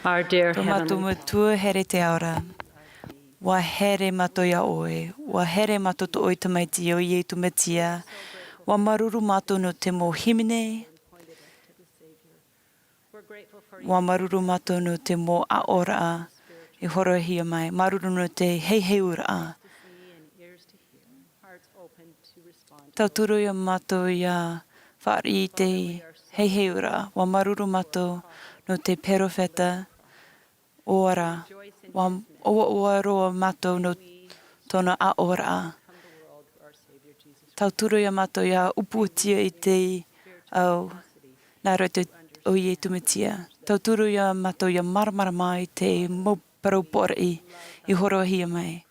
Our dear Tō mātou Heavenly Metua here te ao ra. ʻUa here mātou iā ʻoe. ʻUa here mātou tō ʻoe Tamaiti ʻo Iesu Mesia. ʻUa māuruuru mātou nō te mau hīmene. ʻUa māuruuru mātou nō te mau aʻoraʻa i hōroʻahia mai. Māuruuru nō te heiheiuraʻa. Tauturu iā mātou ʻia fāriʻi i te heiheiuraʻa. ʻUa māuruuru mātou nō te perofeta ʻo Ara. ʻUa ʻoaʻoa roa mātou nō tōna aʻoraʻa. Tauturu iā mātou ʻia ʻupuʻutia i te ao nā roto ʻo Iesu Mesia. Tauturu iā mātou ʻia māramarama i te mau parau pōʻoraʻa i hōroʻahia mai.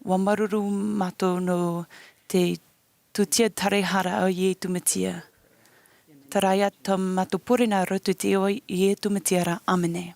ʻUa māuruuru mātou nō te tūtia tāraharaʻa ʻo Iesu Mesia. Terā ïa tā mātou pure nā roto i te iʻoa ʻo Iesu Mesia ra. ʻĀmene.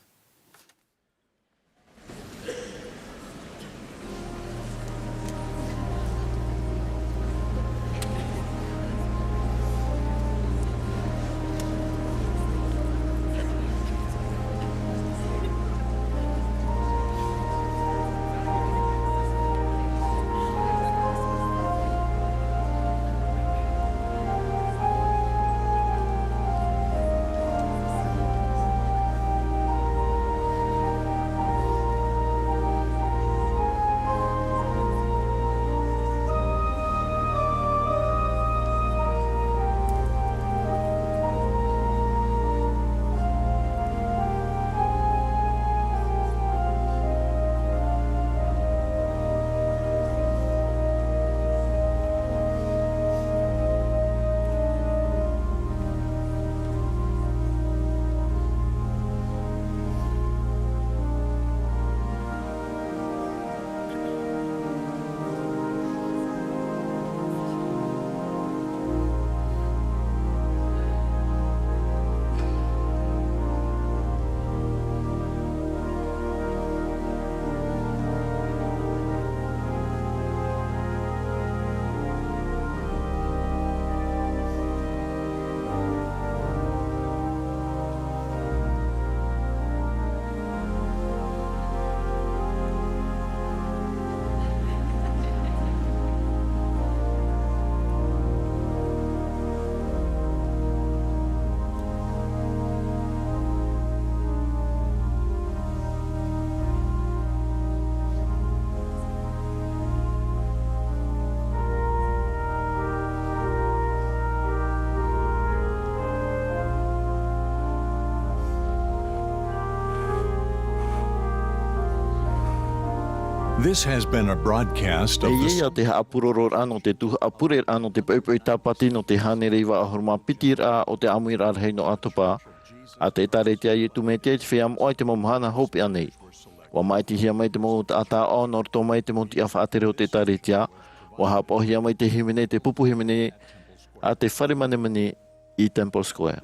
This has been a broadcast of the Teie ïa te haʻapūrororaʻa nō te tuhaʻa pureraʻa nō te poʻipoʻi Tāpati nō te hānere iva ʻahuru mā piti raʻa o te ʻāmuiraʻa rahi nō ʻAtopa a te ʻĒtārētia a Iesu Mesia i te Feiā Moʻa i te mau mahana hopeʻa nei. ʻUa māʻitihia mai te mau taʻata ʻāʻau nō roto mai i te mau tiʻa faʻatere o te ʻĒtārētia. ʻUa haʻapaʻohia mai te hīmene, te pupu hīmene a te fare manemane i Temple Square.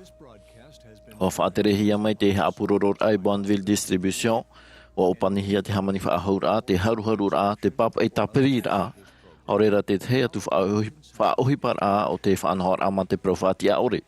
ʻUa faʻaterehia mai te haʻapūrororaʻa i Bonneville Distribution. ʻUa ʻōpanihia te hāmani faʻahouraʻa, te haruharuraʻa, te pāpaʻi tāpiriraʻa. ʻAore rā te tahi atu faʻaʻohi-, faʻaʻohiparaʻa o te faʻanahoraʻa mā te parau faʻatiʻa ʻore.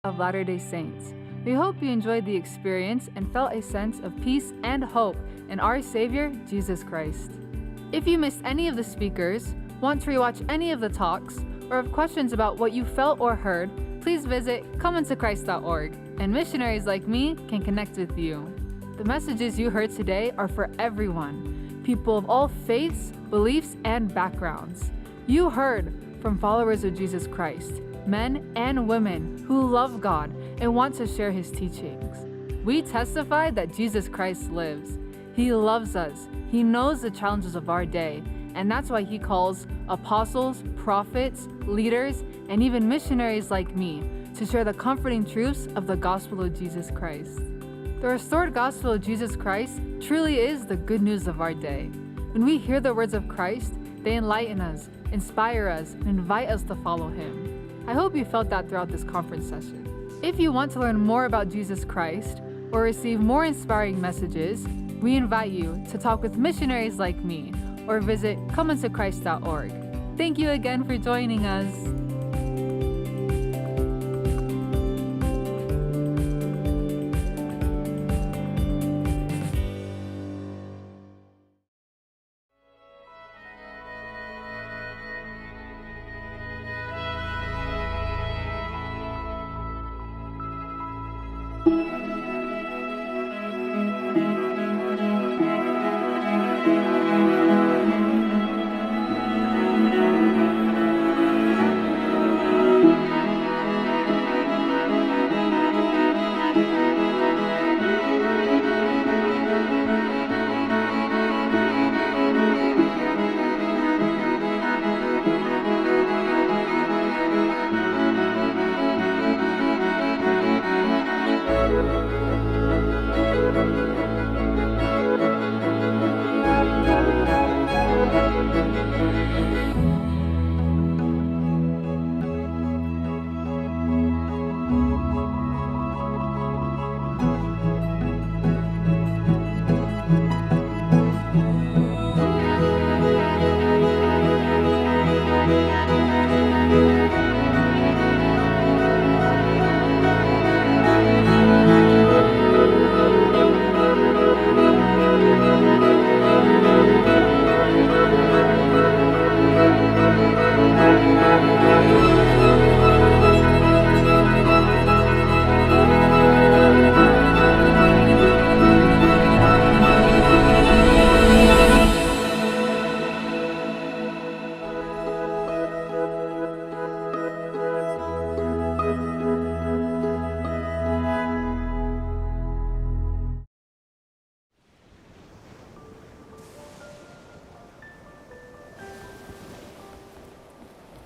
Of Latter-day Saints. We hope you enjoyed the experience and felt a sense of peace and hope in our Savior, Jesus Christ. If you missed any of the speakers, want to rewatch any of the talks, or have questions about what you felt or heard, please visit come unto christ dot org, and missionaries like me can connect with you. The messages you heard today are for everyone, people of all faiths, beliefs, and backgrounds. You heard from followers of Jesus Christ, men and women who love God and want to share his teachings. We testify that Jesus Christ lives. He loves us. He knows the challenges of our day, and that's why he calls apostles, prophets, leaders, and even missionaries like me to share the comforting truths of the gospel of Jesus Christ. The restored gospel of Jesus Christ truly is the good news of our day. When we hear the words of Christ, they enlighten us, inspire us, and invite us to follow him. I hope you felt that throughout this conference session. If you want to learn more about Jesus Christ or receive more inspiring messages, we invite you to talk with missionaries like me or visit come unto christ dot org. Thank you again for joining us.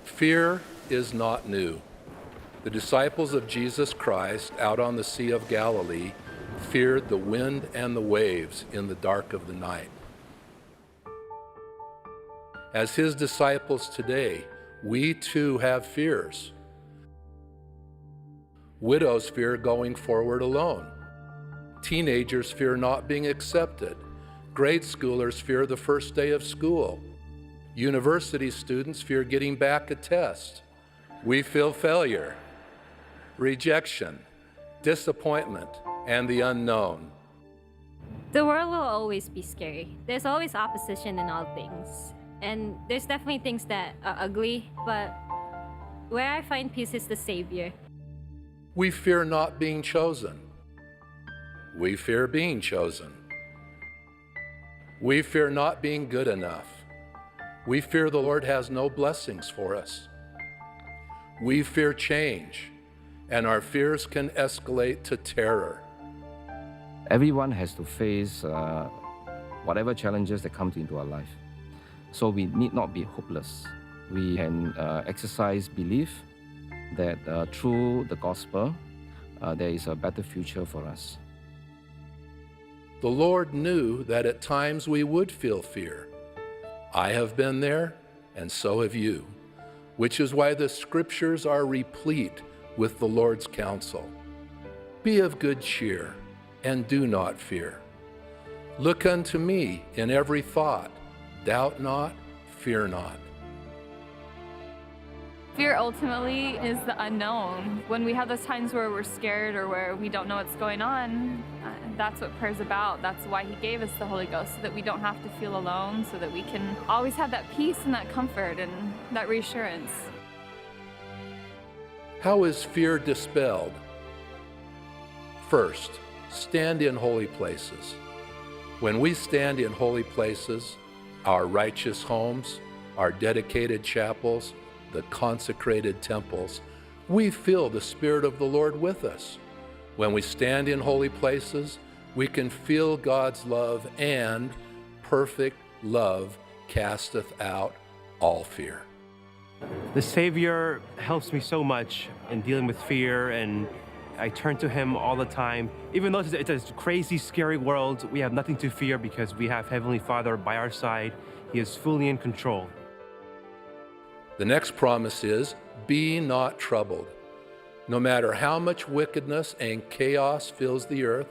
Fear is not new. The disciples of Jesus Christ out on the Sea of Galilee feared the wind and the waves in the dark of the night. As his disciples today, we too have fears. Widows fear going forward alone. Teenagers fear not being accepted. Grade schoolers fear the first day of school. University students fear getting back a test. We feel failure, rejection, disappointment, and the unknown. The world will always be scary. There's always opposition in all things. And there's definitely things that are ugly, but where I find peace is the Savior. We fear not being chosen. We fear being chosen. We fear not being good enough. We fear the Lord has no blessings for us. We fear change, and our fears can escalate to terror. Everyone has to face, uh, whatever challenges that come into our life. So we need not be hopeless. We can, uh, exercise belief that, uh, through the gospel, uh, there is a better future for us. The Lord knew that at times we would feel fear. I have been there, and so have you, which is why the scriptures are replete with the Lord's counsel. Be of good cheer, and do not fear. Look unto me in every thought, doubt not, fear not. Fear ultimately is the unknown. When we have those times where we're scared or where we don't know what's going on, uh, that's what prayer's about. That's why he gave us the Holy Ghost, so that we don't have to feel alone, so that we can always have that peace and that comfort and that reassurance. How is fear dispelled? First, stand in holy places. When we stand in holy places, our righteous homes, our dedicated chapels, the consecrated temples, we feel the Spirit of the Lord with us. When we stand in holy places, we can feel God's love, and perfect love casteth out all fear. The Savior helps me so much in dealing with fear and I turn to him all the time. Even though it's, it's a crazy, scary world, we have nothing to fear because we have Heavenly Father by our side. He is fully in control. The next promise is, "Be not troubled." No matter how much wickedness and chaos fills the earth,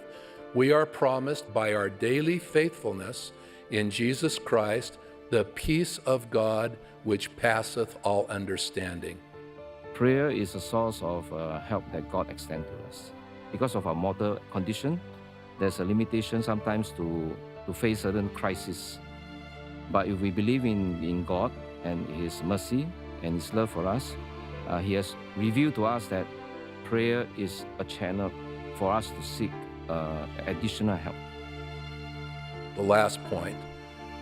we are promised by our daily faithfulness in Jesus Christ the peace of God which passeth all understanding. Prayer is a source of, uh, help that God extends to us. Because of our mortal condition, there's a limitation sometimes to, to face certain crisis. But if we believe in, in God and His mercy and His love for us, uh, He has revealed to us that prayer is a channel for us to seek, uh, additional help. The last point,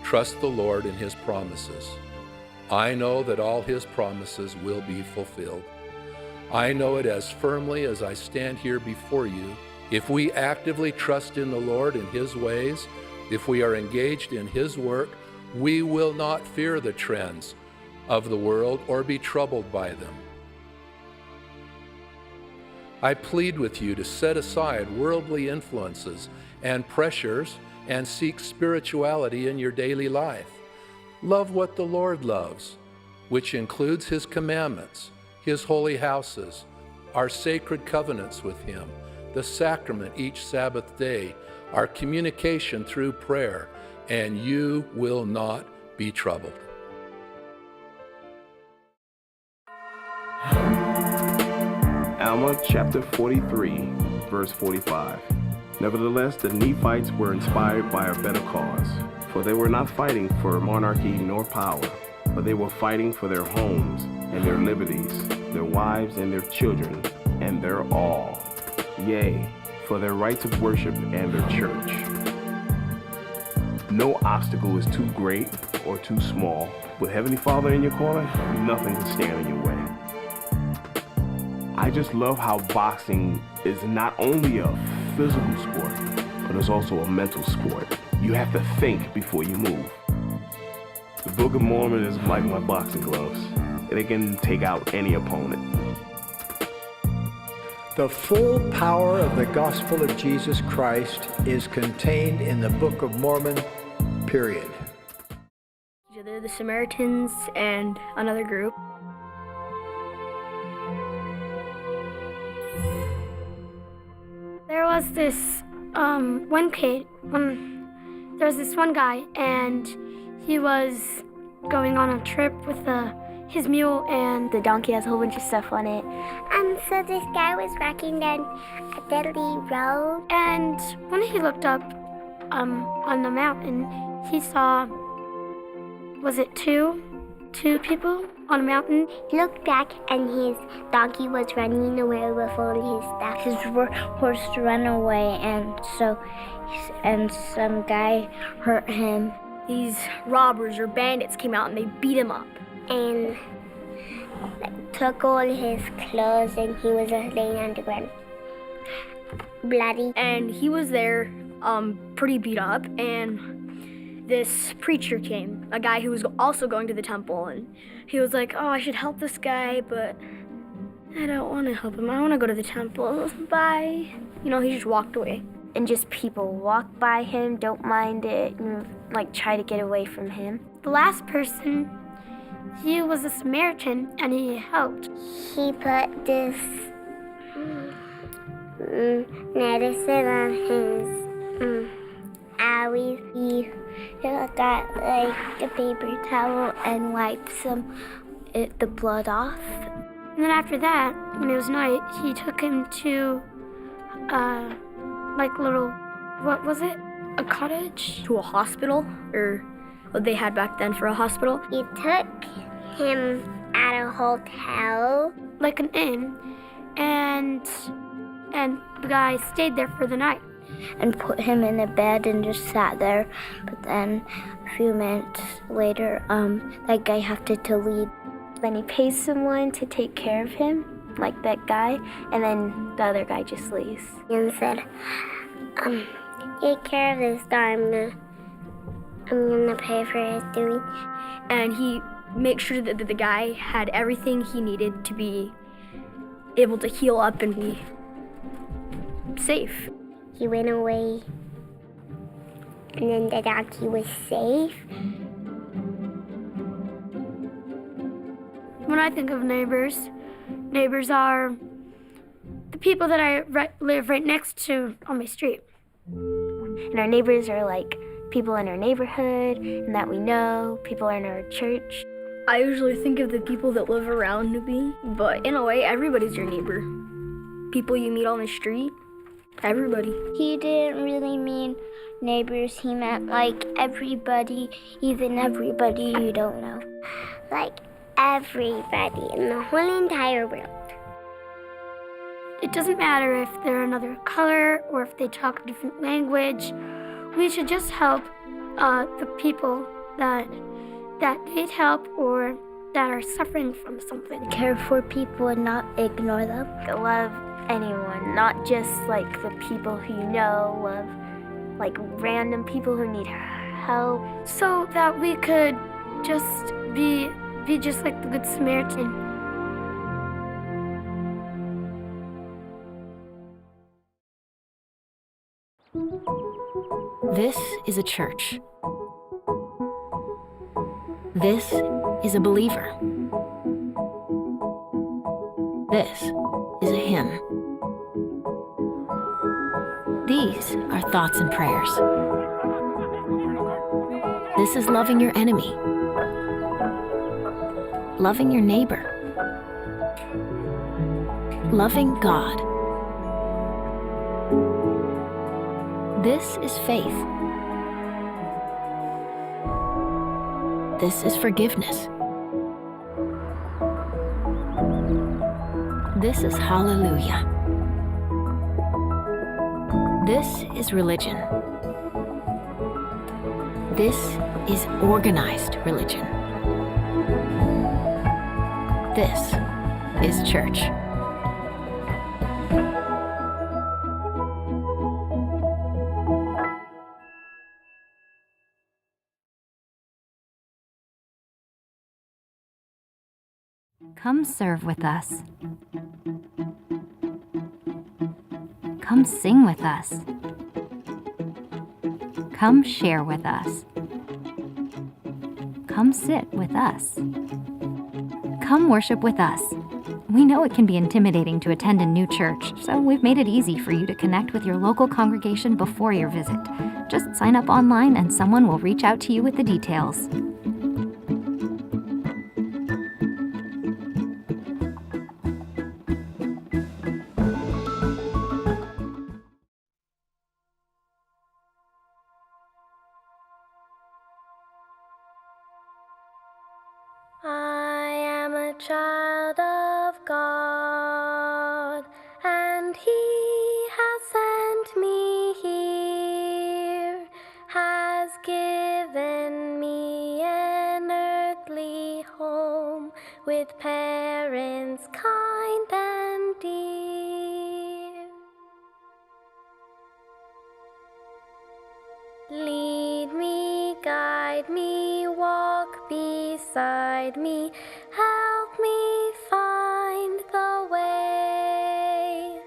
trust the Lord in His promises. I know that all His promises will be fulfilled. I know it as firmly as I stand here before you. If we actively trust in the Lord and His ways, if we are engaged in His work, we will not fear the trends of the world or be troubled by them. I plead with you to set aside worldly influences and pressures and seek spirituality in your daily life. Love what the Lord loves, which includes His commandments, His holy houses, our sacred covenants with Him, the sacrament each Sabbath day, our communication through prayer, and you will not be troubled. Alma chapter forty-three, verse forty-five. Nevertheless, the Nephites were inspired by a better cause, for they were not fighting for monarchy nor power, but they were fighting for their homes and their liberties, their wives and their children, and their all. Yea, for their rights of worship and their church. No obstacle is too great or too small. With Heavenly Father in your corner, nothing can stand in your way. I just love how boxing is not only a physical sport, but it's also a mental sport. You have to think before you move. The Book of Mormon is like my boxing gloves. They can take out any opponent. The full power of the gospel of Jesus Christ is contained in the Book of Mormon, period. They're the Samaritans and another group. There was this, um, one kid, um, there was this one guy, and he was going on a trip with the, his mule, and the donkey has a whole bunch of stuff on it. And so this guy was walking down a deadly road. And when he looked up, um, on the mountain, he saw, was it two? Two people on a mountain. He looked back and his donkey was running away with all his stuff. His wor-, horse ran away, and so, and some guy hurt him. These robbers or bandits came out and they beat him up. And, like, took all his clothes and he was just laying on the ground. Bloody. And he was there, um, pretty beat up, and this preacher came, a guy who was also going to the temple, and he was like, "Oh, I should help this guy, but I don't wanna help him. I wanna go to the temple. Bye." You know, he just walked away. And just people walk by him, don't mind it, and, like, try to get away from him. The last person, he was a Samaritan, and he helped. He put this, mm, mm, medicine on his, mm, eyes. He, he got, like, the paper towel and wiped some, it, the blood off. And then after that, when it was night, he took him to, uh, like, little, what was it? A cottage? To a hospital? Or what they had back then for a hospital. He took him at a hotel. Like an inn, and, and the guy stayed there for the night. And put him in a bed and just sat there. But then a few minutes later, um, that guy had to, to leave. Then he pays someone to take care of him, like that guy, and then the other guy just leaves. And said, um, "Take care of this guy. I'm gonna I'm gonna pay for his doing." And he makes sure that the guy had everything he needed to be able to heal up and be safe. He went away, and then the dog, he was safe. When I think of neighbors, neighbors are the people that I ri-, live right next to on my street. And our neighbors are, like, people in our neighborhood and that we know, people in our church. I usually think of the people that live around me, but in a way, everybody's your neighbor. People you meet on the street, everybody. He didn't really mean neighbors. He meant, like, everybody, even everybody you don't know. Like, everybody in the whole entire world. It doesn't matter if they're another color or if they talk a different language. We should just help, uh, the people that, that need help or that are suffering from something. Care for people and not ignore them. Love anyone, not just, like, the people who you know. Love, like, random people who need help. So that we could just be, be just like the Good Samaritan. This is a church. This is a believer. This is a hymn. These are thoughts and prayers. This is loving your enemy, loving your neighbor, loving God. This is faith. This is forgiveness. This is hallelujah. This is religion. This is organized religion. This is church. Come serve with us. Come sing with us. Come share with us. Come sit with us. Come worship with us. We know it can be intimidating to attend a new church, so we've made it easy for you to connect with your local congregation before your visit. Just sign up online and someone will reach out to you with the details. I am a child of God, and He has sent me here, has given me an earthly home with parents kind and dear. Lead me, guide me, walk beside me, help me find the way.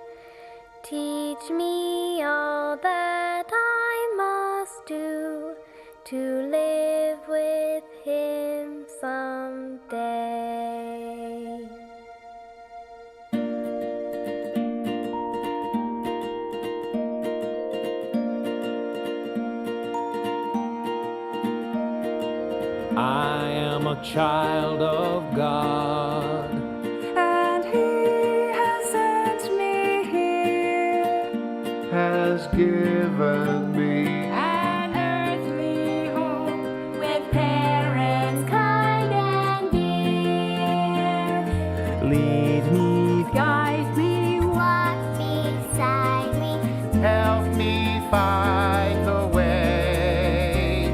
Teach me all that I must do to live with Him someday. I am a child of God, and He has sent me here, has given me an earthly home with parents kind and dear. Lead me, guide me, walk beside me, help me find the way.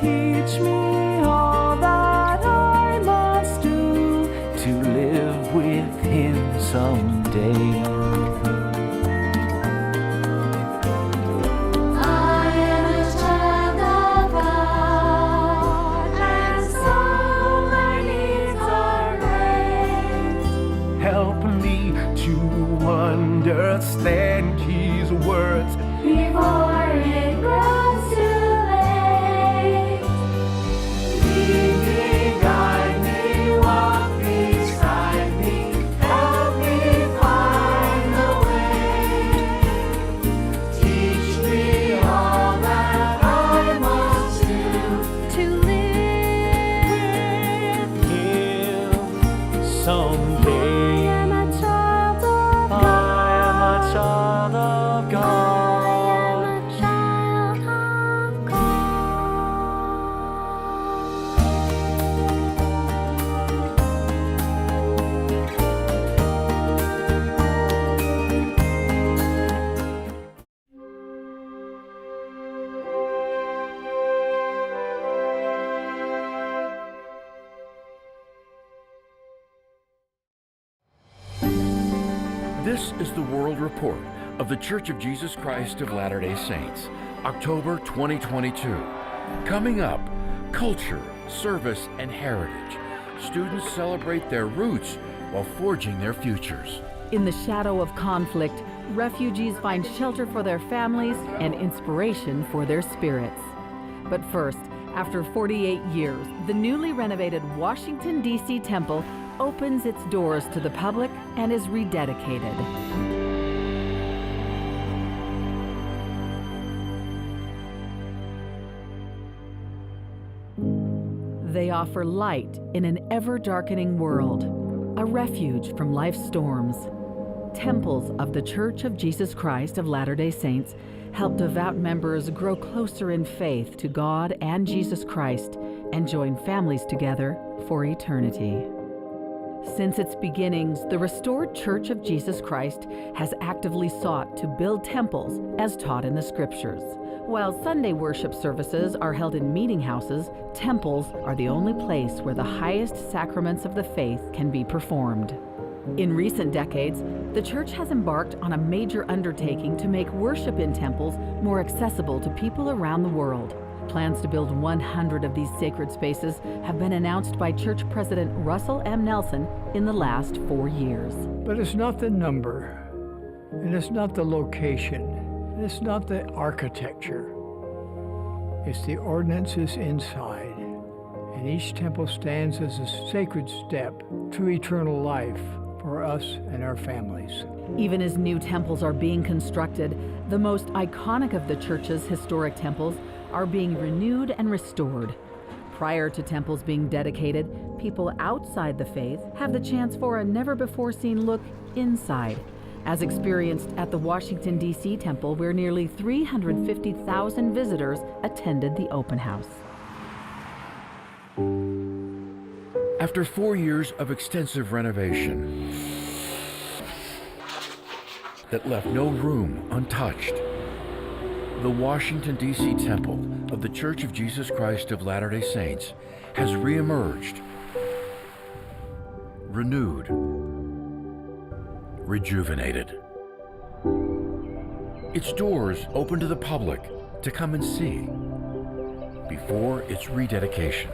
Teach me all that I must do to live with Him someday. I am a child of God, and so my needs are great. Help me to understand His Words. Before it grows too late, lead me, guide me, walk beside me, help me find the way. Teach me all that I must do to live with you someday. I am a child of God. I am a child of God. I am a child of God. This is the World Report of The Church of Jesus Christ of Latter-day Saints, October twenty twenty-two. Coming up, culture, service, and heritage. Students celebrate their roots while forging their futures. In the shadow of conflict, refugees find shelter for their families and inspiration for their spirits. But first, after forty-eight years, the newly renovated Washington, D C temple opens its doors to the public and is rededicated. They offer light in an ever-darkening world, a refuge from life's storms. Temples of The Church of Jesus Christ of Latter-day Saints help devout members grow closer in faith to God and Jesus Christ and join families together for eternity. Since its beginnings, the restored Church of Jesus Christ has actively sought to build temples as taught in the Scriptures. While Sunday worship services are held in meeting houses, temples are the only place where the highest sacraments of the faith can be performed. In recent decades, the Church has embarked on a major undertaking to make worship in temples more accessible to people around the world. Plans to build one hundred of these sacred spaces have been announced by Church President Russell M. Nelson in the last four years. But it's not the number, and it's not the location, and it's not the architecture. It's the ordinances inside. And each temple stands as a sacred step to eternal life for us and our families. Even as new temples are being constructed, the most iconic of the church's historic temples are being renewed and restored. Prior to temples being dedicated, people outside the faith have the chance for a never-before-seen look inside, as experienced at the Washington, D C temple, where nearly three hundred fifty thousand visitors attended the open house. After four years of extensive renovation that left no room untouched, the Washington, D C temple of The Church of Jesus Christ of Latter-day Saints has reemerged, renewed, rejuvenated. Its doors open to the public to come and see before its rededication.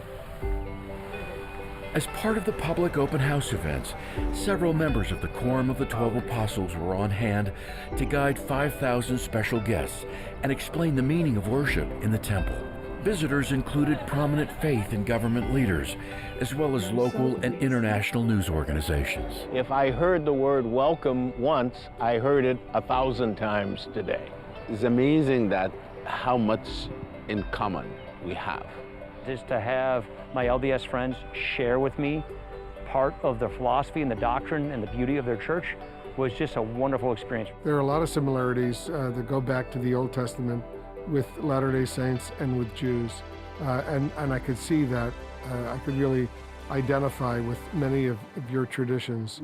As part of the public open house events, several members of the Quorum of the Twelve Apostles were on hand to guide five thousand special guests and explain the meaning of worship in the temple. Visitors included prominent faith and government leaders, as well as local and international news organizations. If I heard the word welcome once, I heard it a thousand times today. It's amazing that how much in common we have. Just to have my L D S friends share with me part of the philosophy and the doctrine and the beauty of their church was just a wonderful experience. There are a lot of similarities, uh, that go back to the Old Testament with Latter-day Saints and with Jews. Uh, and, and I could see that. Uh, I could really identify with many of, of your traditions.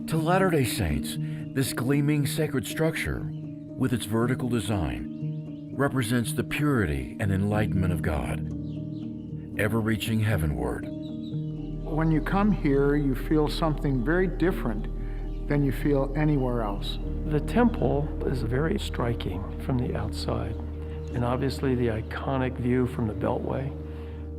To Latter-day Saints, this gleaming sacred structure, with its vertical design, represents the purity and enlightenment of God, ever reaching heavenward. When you come here, you feel something very different than you feel anywhere else. The temple is very striking from the outside, and obviously the iconic view from the Beltway.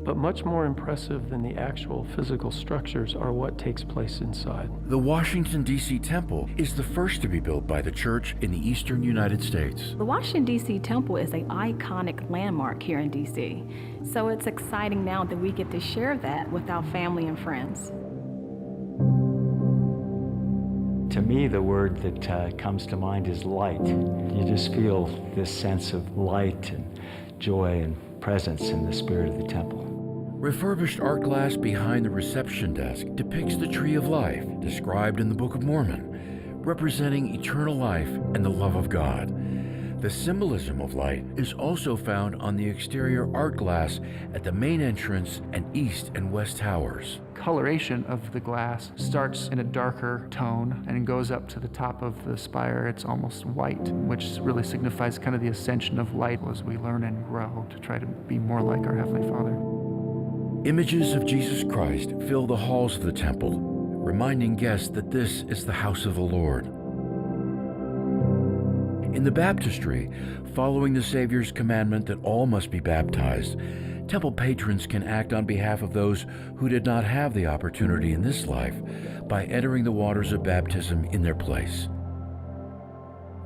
But much more impressive than the actual physical structures are what takes place inside. The Washington, D C temple is the first to be built by the church in the eastern United States. The Washington, D C temple is an iconic landmark here in D C, so it's exciting now that we get to share that with our family and friends. To me, the word that, uh, comes to mind is light. You just feel this sense of light and joy and presence in the spirit of the temple. Refurbished art glass behind the reception desk depicts the tree of life described in the Book of Mormon, representing eternal life and the love of God. The symbolism of light is also found on the exterior art glass at the main entrance and east and west towers. Coloration of the glass starts in a darker tone and goes up to the top of the spire. It's almost white, which really signifies kind of the ascension of light as we learn and grow to try to be more like our Heavenly Father. Images of Jesus Christ fill the halls of the temple, reminding guests that this is the house of the Lord. In the baptistry, following the Savior's commandment that all must be baptized, temple patrons can act on behalf of those who did not have the opportunity in this life by entering the waters of baptism in their place.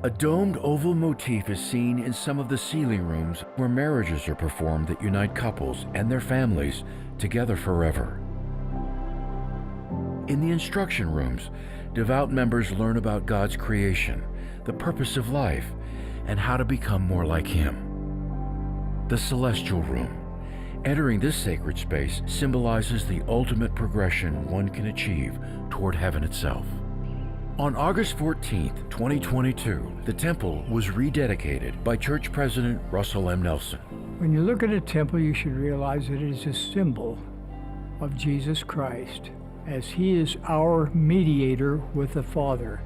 A domed oval motif is seen in some of the ceiling rooms where marriages are performed that unite couples and their families together forever. In the instruction rooms, devout members learn about God's creation, the purpose of life, and how to become more like Him. The celestial room. Entering this sacred space symbolizes the ultimate progression one can achieve toward heaven itself. On August fourteenth, twenty twenty-two, the temple was rededicated by Church President Russell M. Nelson. When you look at a temple, you should realize that it is a symbol of Jesus Christ, as He is our mediator with the Father.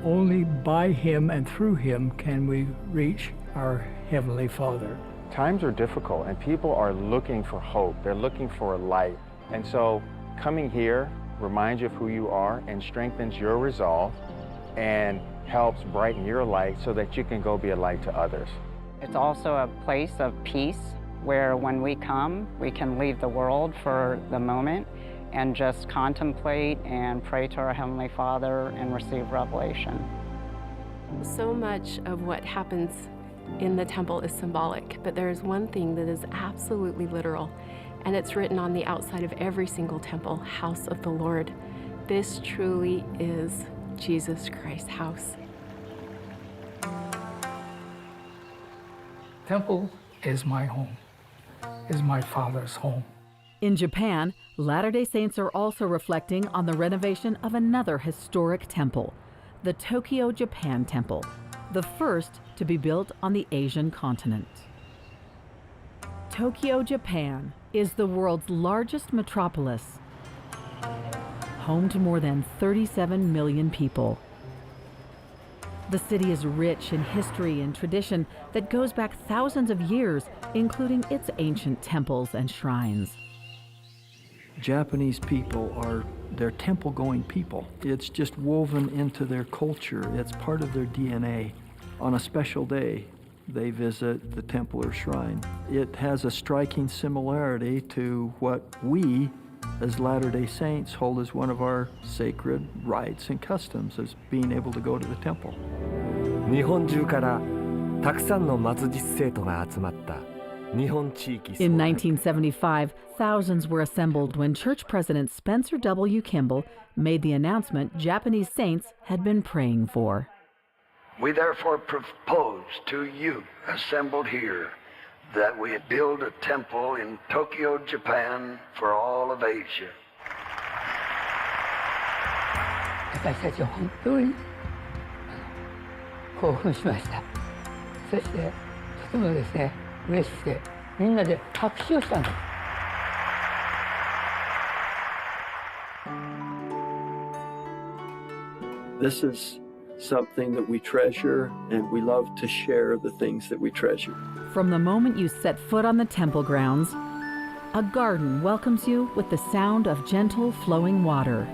Only by Him and through Him can we reach our Heavenly Father. Times are difficult, and people are looking for hope. They're looking for a light. And so, coming here reminds you of who you are and strengthens your resolve and helps brighten your light so that you can go be a light to others. It's also a place of peace where, when we come, we can leave the world for the moment and just contemplate and pray to our Heavenly Father and receive revelation. So much of what happens in the temple is symbolic, but there is one thing that is absolutely literal, and it's written on the outside of every single temple: House of the Lord. This truly is Jesus Christ's house. Temple is my home, is my Father's home. In Japan, Latter-day Saints are also reflecting on the renovation of another historic temple, the Tokyo Japan Temple, the first to be built on the Asian continent. Tokyo, Japan, is the world's largest metropolis, home to more than thirty-seven million people. The city is rich in history and tradition that goes back thousands of years, including its ancient temples and shrines. Japanese people are, they're temple-going people. It's just woven into their culture. It's part of their D N A. On a special day, they visit the temple or shrine. It has a striking similarity to what we, as Latter-day Saints, hold as one of our sacred rites and customs, as being able to go to the temple. 日本中からたくさんの末日生徒が集まった日本地域 In 1975, thousands were assembled when Church President Spencer W. Kimball made the announcement Japanese saints had been praying for. We therefore propose to you, assembled here, that we build a temple in Tokyo, Japan, for all of Asia. 私たちは本当に、あの、興奮しました。そして、とてもですね、嬉しくて、みんなで拍手をしたんです。 This is something that we treasure, and we love to share the things that we treasure. From the moment you set foot on the temple grounds, a garden welcomes you with the sound of gentle flowing water.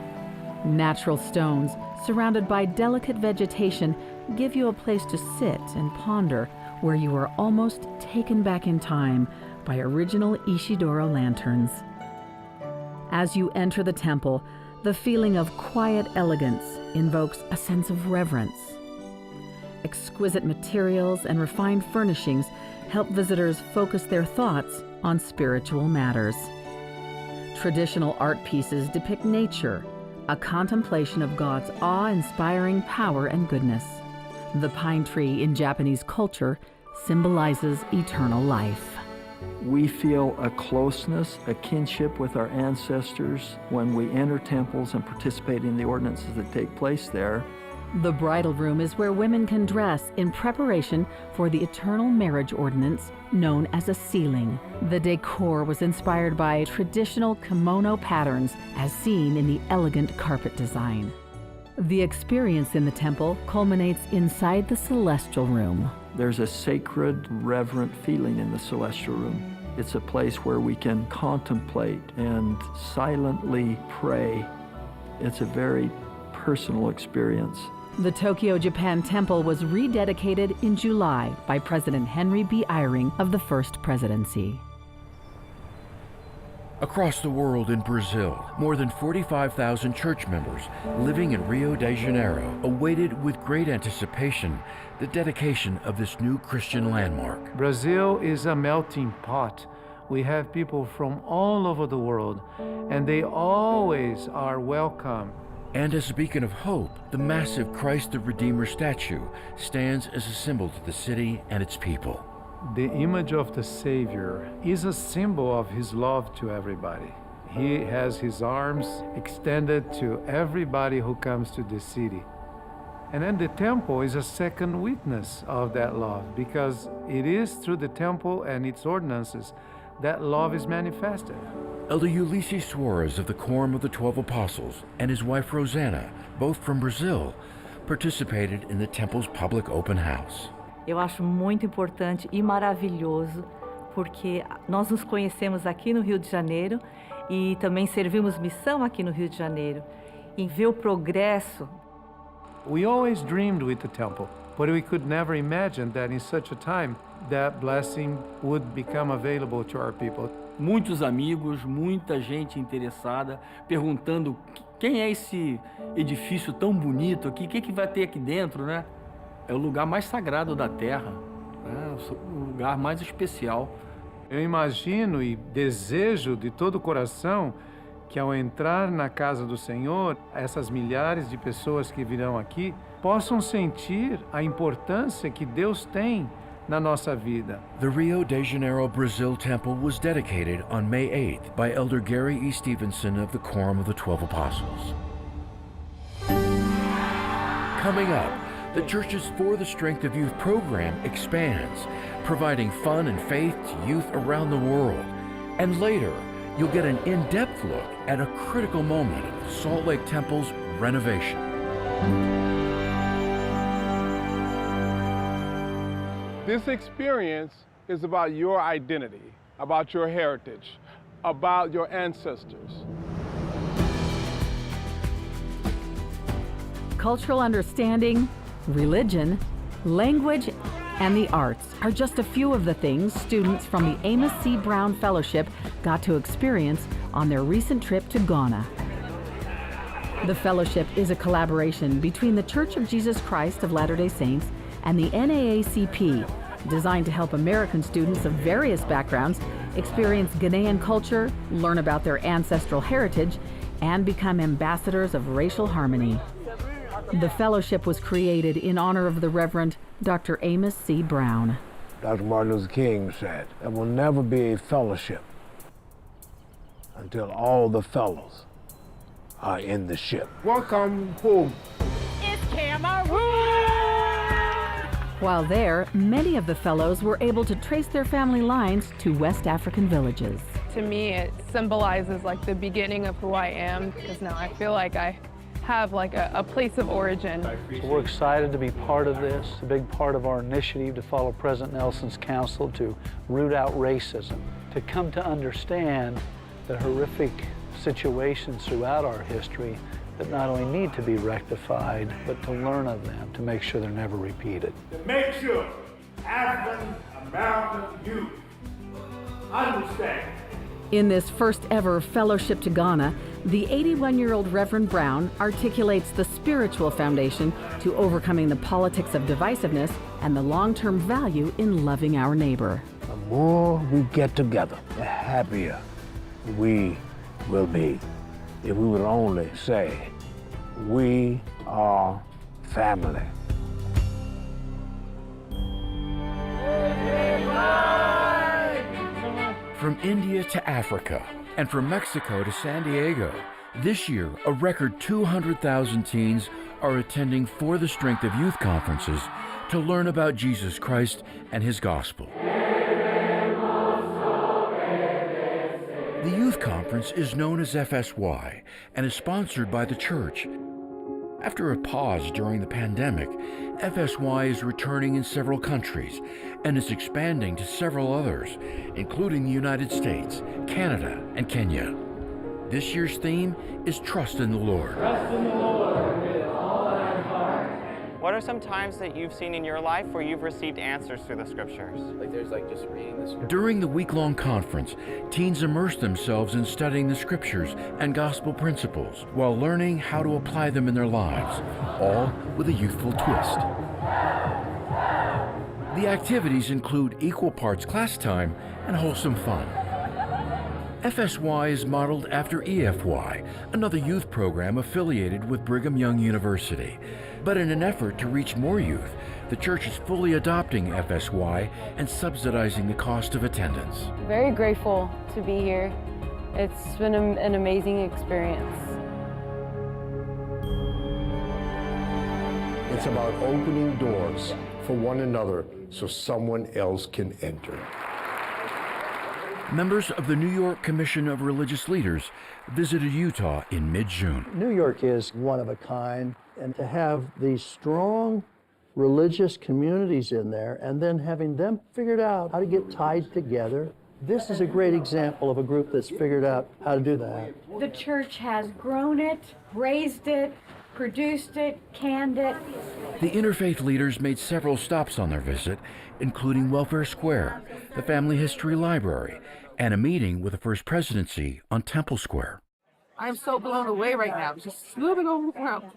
Natural stones, surrounded by delicate vegetation, give you a place to sit and ponder, where you are almost taken back in time, by original Ishidoro lanterns. As you enter the temple, the feeling of quiet elegance invokes a sense of reverence. Exquisite materials and refined furnishings help visitors focus their thoughts on spiritual matters. Traditional art pieces depict nature, a contemplation of God's awe-inspiring power and goodness. The pine tree in Japanese culture symbolizes eternal life. We feel a closeness, a kinship with our ancestors when we enter temples and participate in the ordinances that take place there. The bridal room is where women can dress in preparation for the eternal marriage ordinance known as a sealing. The decor was inspired by traditional kimono patterns as seen in the elegant carpet design. The experience in the temple culminates inside the celestial room. There's a sacred, reverent feeling in the celestial room. It's a place where we can contemplate and silently pray. It's a very personal experience. The Tokyo Japan Temple was rededicated in July by President Henry B. Eyring of the First Presidency. Across the world in Brazil, more than forty-five thousand church members living in Rio de Janeiro awaited with great anticipation the dedication of this new Christian landmark. Brazil is a melting pot. We have people from all over the world, and they always are welcome. And as a beacon of hope, the massive Christ the Redeemer statue stands as a symbol to the city and its people. The image of the Savior is a symbol of his love to everybody. He has his arms extended to everybody who comes to the city. And then the temple is a second witness of that love, because it is through the temple and its ordinances that love is manifested. Elder Ulisses Soares of the Quorum of the Twelve Apostles and his wife Rosana, both from Brazil, participated in the temple's public open house. Eu acho muito importante e maravilhoso, porque nós nos conhecemos aqui no Rio de Janeiro e também servimos missão aqui no Rio de Janeiro, e ver o progresso. We always dreamed with the temple, but we could never imagine that in such a time that blessing would become available to our people. Muitos amigos, muita gente interessada, perguntando: "Quem é esse edifício tão bonito aqui? O que que vai ter aqui dentro, né?" É o lugar mais sagrado da terra, né? O lugar mais especial. Eu imagino e desejo de todo o coração que, ao entrar na casa do Senhor, essas milhares de pessoas que virão aqui possam sentir a importância que Deus tem na nossa vida. The Rio de Janeiro Brazil Temple was dedicated on May eighth by Elder Gary E. Stevenson of the Quorum of the Twelve Apostles. Coming up, the Churches for the Strength of Youth program expands, providing fun and faith to youth around the world. And later, you'll get an in-depth look at a critical moment of the Salt Lake Temple's renovation. This experience is about your identity, about your heritage, about your ancestors. Cultural understanding, religion, language, and the arts are just a few of the things students from the Amos C. Brown Fellowship got to experience on their recent trip to Ghana. The fellowship is a collaboration between The Church of Jesus Christ of Latter-day Saints and the N double A C P, designed to help American students of various backgrounds experience Ghanaian culture, learn about their ancestral heritage, and become ambassadors of racial harmony. The fellowship was created in honor of the Reverend Doctor Amos C. Brown. Doctor Martin Luther King said, "There will never be a fellowship until all the fellows are in the ship." Welcome home. It's Cameroon! While there, many of the fellows were able to trace their family lines to West African villages. To me, it symbolizes, like, the beginning of who I am, because now I feel like I have, like, a, a place of origin. So we're excited to be part of this, a big part of our initiative to follow President Nelson's counsel to root out racism, to come to understand the horrific situations throughout our history that not only need to be rectified, but to learn of them, to make sure they're never repeated. To make sure African American youth Understand. In this first ever fellowship to Ghana, the eighty-one-year-old Reverend Brown articulates the spiritual foundation to overcoming the politics of divisiveness and the long-term value in loving our neighbor. The more we get together, the happier we will be. If we would only say, "We are family." From India to Africa, and from Mexico to San Diego, this year, a record two hundred thousand teens are attending For the Strength of Youth conferences to learn about Jesus Christ and his gospel. The youth conference is known as F S Y and is sponsored by the church. After a pause during the pandemic, F S Y is returning in several countries and is expanding to several others, including the United States, Canada, and Kenya. This year's theme is Trust in the Lord. Trust in the Lord with all thine heart. What are some times that you've seen in your life where you've received answers through the scriptures? Like, there's, like, just reading the scripture. During the week-long conference, teens immerse themselves in studying the scriptures and gospel principles while learning how to apply them in their lives, all with a youthful twist. The activities include equal parts class time and wholesome fun. F S Y is modeled after E F Y, another youth program affiliated with Brigham Young University. But in an effort to reach more youth, the church is fully adopting F S Y and subsidizing the cost of attendance. Very grateful to be here. It's been a, an amazing experience. It's about opening doors for one another so someone else can enter. Members of the New York Commission of Religious Leaders visited Utah in mid-June. New York is one of a kind, and to have these strong religious communities in there and then having them figured out how to get tied together, this is a great example of a group that's figured out how to do that. The church has grown it, raised it, produced it, canned it. The interfaith leaders made several stops on their visit, including Welfare Square, the Family History Library, and a meeting with the First Presidency on Temple Square. I'm so blown away right now. Just a little bit overwhelmed.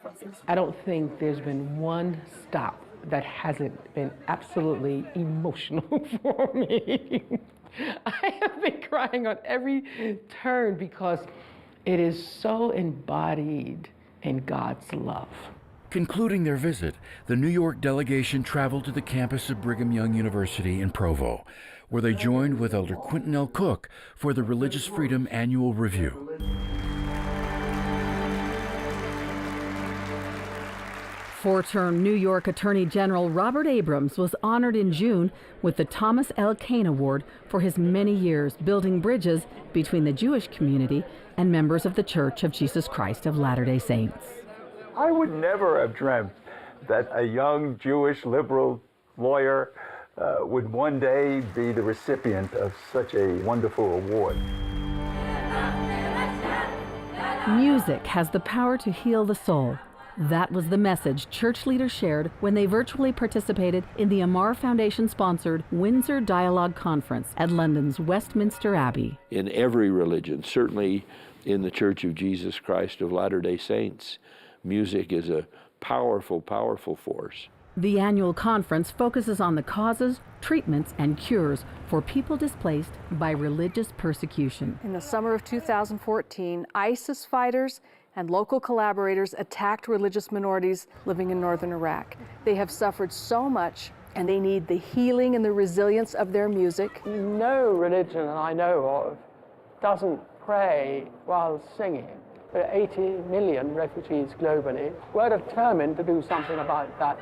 I don't think there's been one stop that hasn't been absolutely emotional for me. I have been crying on every turn because it is so embodied in God's love. Concluding their visit, the New York delegation traveled to the campus of Brigham Young University in Provo, where they joined with Elder Quentin L. Cook for the Religious Freedom Annual Review. Four-term New York Attorney General Robert Abrams was honored in June with the Thomas L. Kane Award for his many years building bridges between the Jewish community and members of The Church of Jesus Christ of Latter-day Saints. I would never have dreamt that a young Jewish liberal lawyer, uh, would one day be the recipient of such a wonderful award. Music has the power to heal the soul. That was the message church leaders shared when they virtually participated in the Amar Foundation-sponsored Windsor Dialogue Conference at London's Westminster Abbey. In every religion, certainly in The Church of Jesus Christ of Latter-day Saints, music is a powerful, powerful force. The annual conference focuses on the causes, treatments, and cures for people displaced by religious persecution. In the summer of two thousand fourteen, ISIS fighters and local collaborators attacked religious minorities living in northern Iraq. They have suffered so much, and they need the healing and the resilience of their music. No religion that I know of doesn't pray while singing. There are eighty million refugees globally. We're determined to do something about that.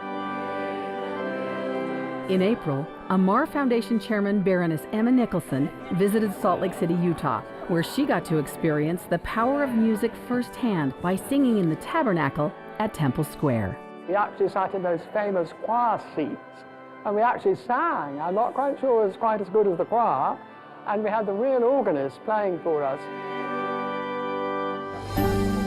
In April, Amar Foundation Chairman Baroness Emma Nicholson visited Salt Lake City, Utah, where she got to experience the power of music firsthand by singing in the Tabernacle at Temple Square. We actually sat in those famous choir seats, and we actually sang. I'm not quite sure it's quite as good as the choir, and we had the real organist playing for us.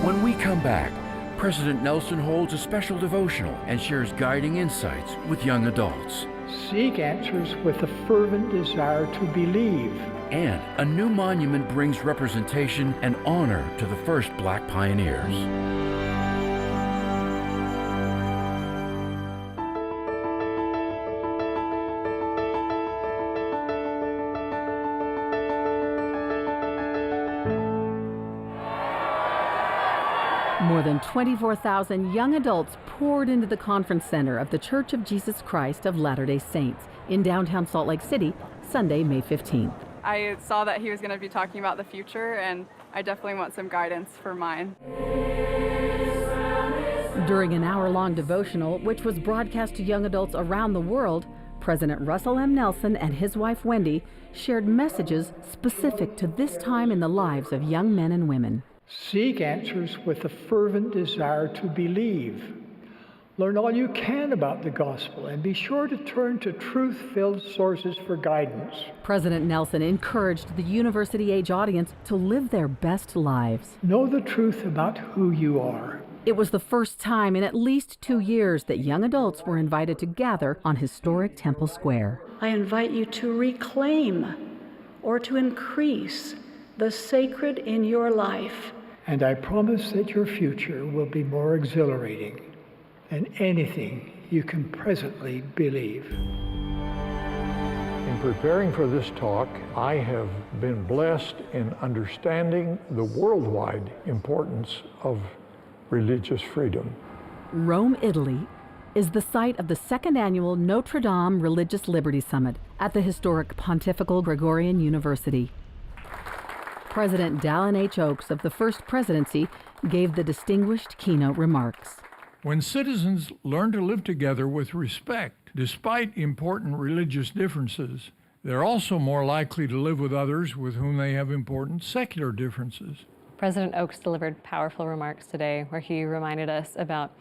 When we come back, President Nelson holds a special devotional and shares guiding insights with young adults. Seek answers with a fervent desire to believe. And a new monument brings representation and honor to the first Black pioneers. More than twenty-four thousand young adults poured into the conference center of The Church of Jesus Christ of Latter-day Saints in downtown Salt Lake City, Sunday, May fifteenth. I saw that he was gonna be talking about the future, and I definitely want some guidance for mine. During an hour-long devotional, which was broadcast to young adults around the world, President Russell M. Nelson and his wife Wendy shared messages specific to this time in the lives of young men and women. Seek answers with a fervent desire to believe. Learn all you can about the gospel and be sure to turn to truth-filled sources for guidance. President Nelson encouraged the university-age audience to live their best lives. Know the truth about who you are. It was the first time in at least two years that young adults were invited to gather on historic Temple Square. I invite you to reclaim or to increase the sacred in your life. And I promise that your future will be more exhilarating than anything you can presently believe. In preparing for this talk, I have been blessed in understanding the worldwide importance of religious freedom. Rome, Italy, is the site of the second annual Notre Dame Religious Liberty Summit at the historic Pontifical Gregorian University. President Dallin H. Oaks of the First Presidency gave the distinguished keynote remarks. When citizens learn to live together with respect, despite important religious differences, they're also more likely to live with others with whom they have important secular differences. President Oaks delivered powerful remarks today where he reminded us about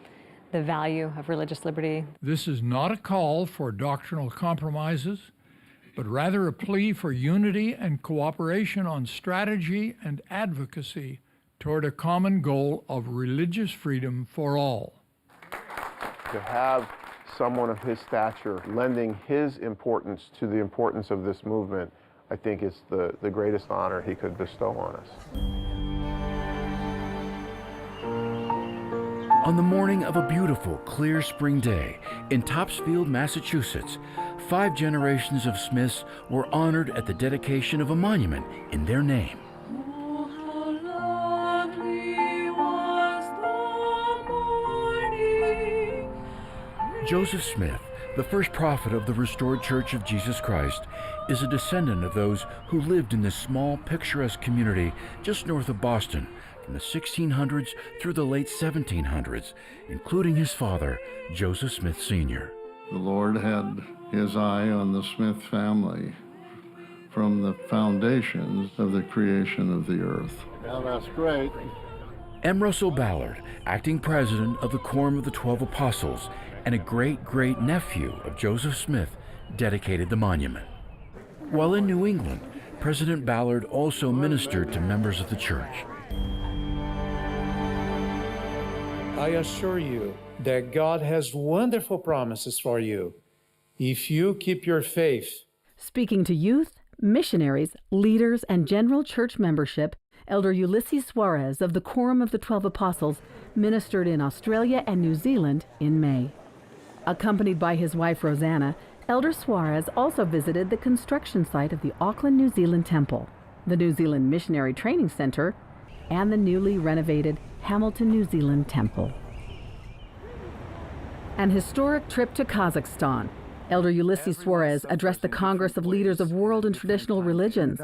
the value of religious liberty. This is not a call for doctrinal compromises, but rather a plea for unity and cooperation on strategy and advocacy toward a common goal of religious freedom for all. To have someone of his stature lending his importance to the importance of this movement, I think, is the, the greatest honor he could bestow on us. On the morning of a beautiful, clear spring day in Topsfield, Massachusetts, five generations of Smiths were honored at the dedication of a monument in their name. Oh, how lovely was the morning. Joseph Smith, the first prophet of the restored Church of Jesus Christ, is a descendant of those who lived in this small, picturesque community just north of Boston from the sixteen hundreds through the late seventeen hundreds, including his father, Joseph Smith Senior. The Lord had his eye on the Smith family from the foundations of the creation of the earth. Now that's great. M. Russell Ballard, acting president of the Quorum of the Twelve Apostles and a great-great-nephew of Joseph Smith, dedicated the monument. While in New England, President Ballard also ministered to members of the church. I assure you that God has wonderful promises for you if you keep your faith. Speaking to youth, missionaries, leaders, and general church membership, Elder Ulisses Soares of the Quorum of the Twelve Apostles ministered in Australia and New Zealand in May. Accompanied by his wife Rosanna, Elder Soares also visited the construction site of the Auckland New Zealand Temple, the New Zealand Missionary Training Centre, and the newly renovated Hamilton New Zealand Temple. An historic trip to Kazakhstan. Elder Ulisses Soares addressed the Congress of Leaders of World and Traditional Religions.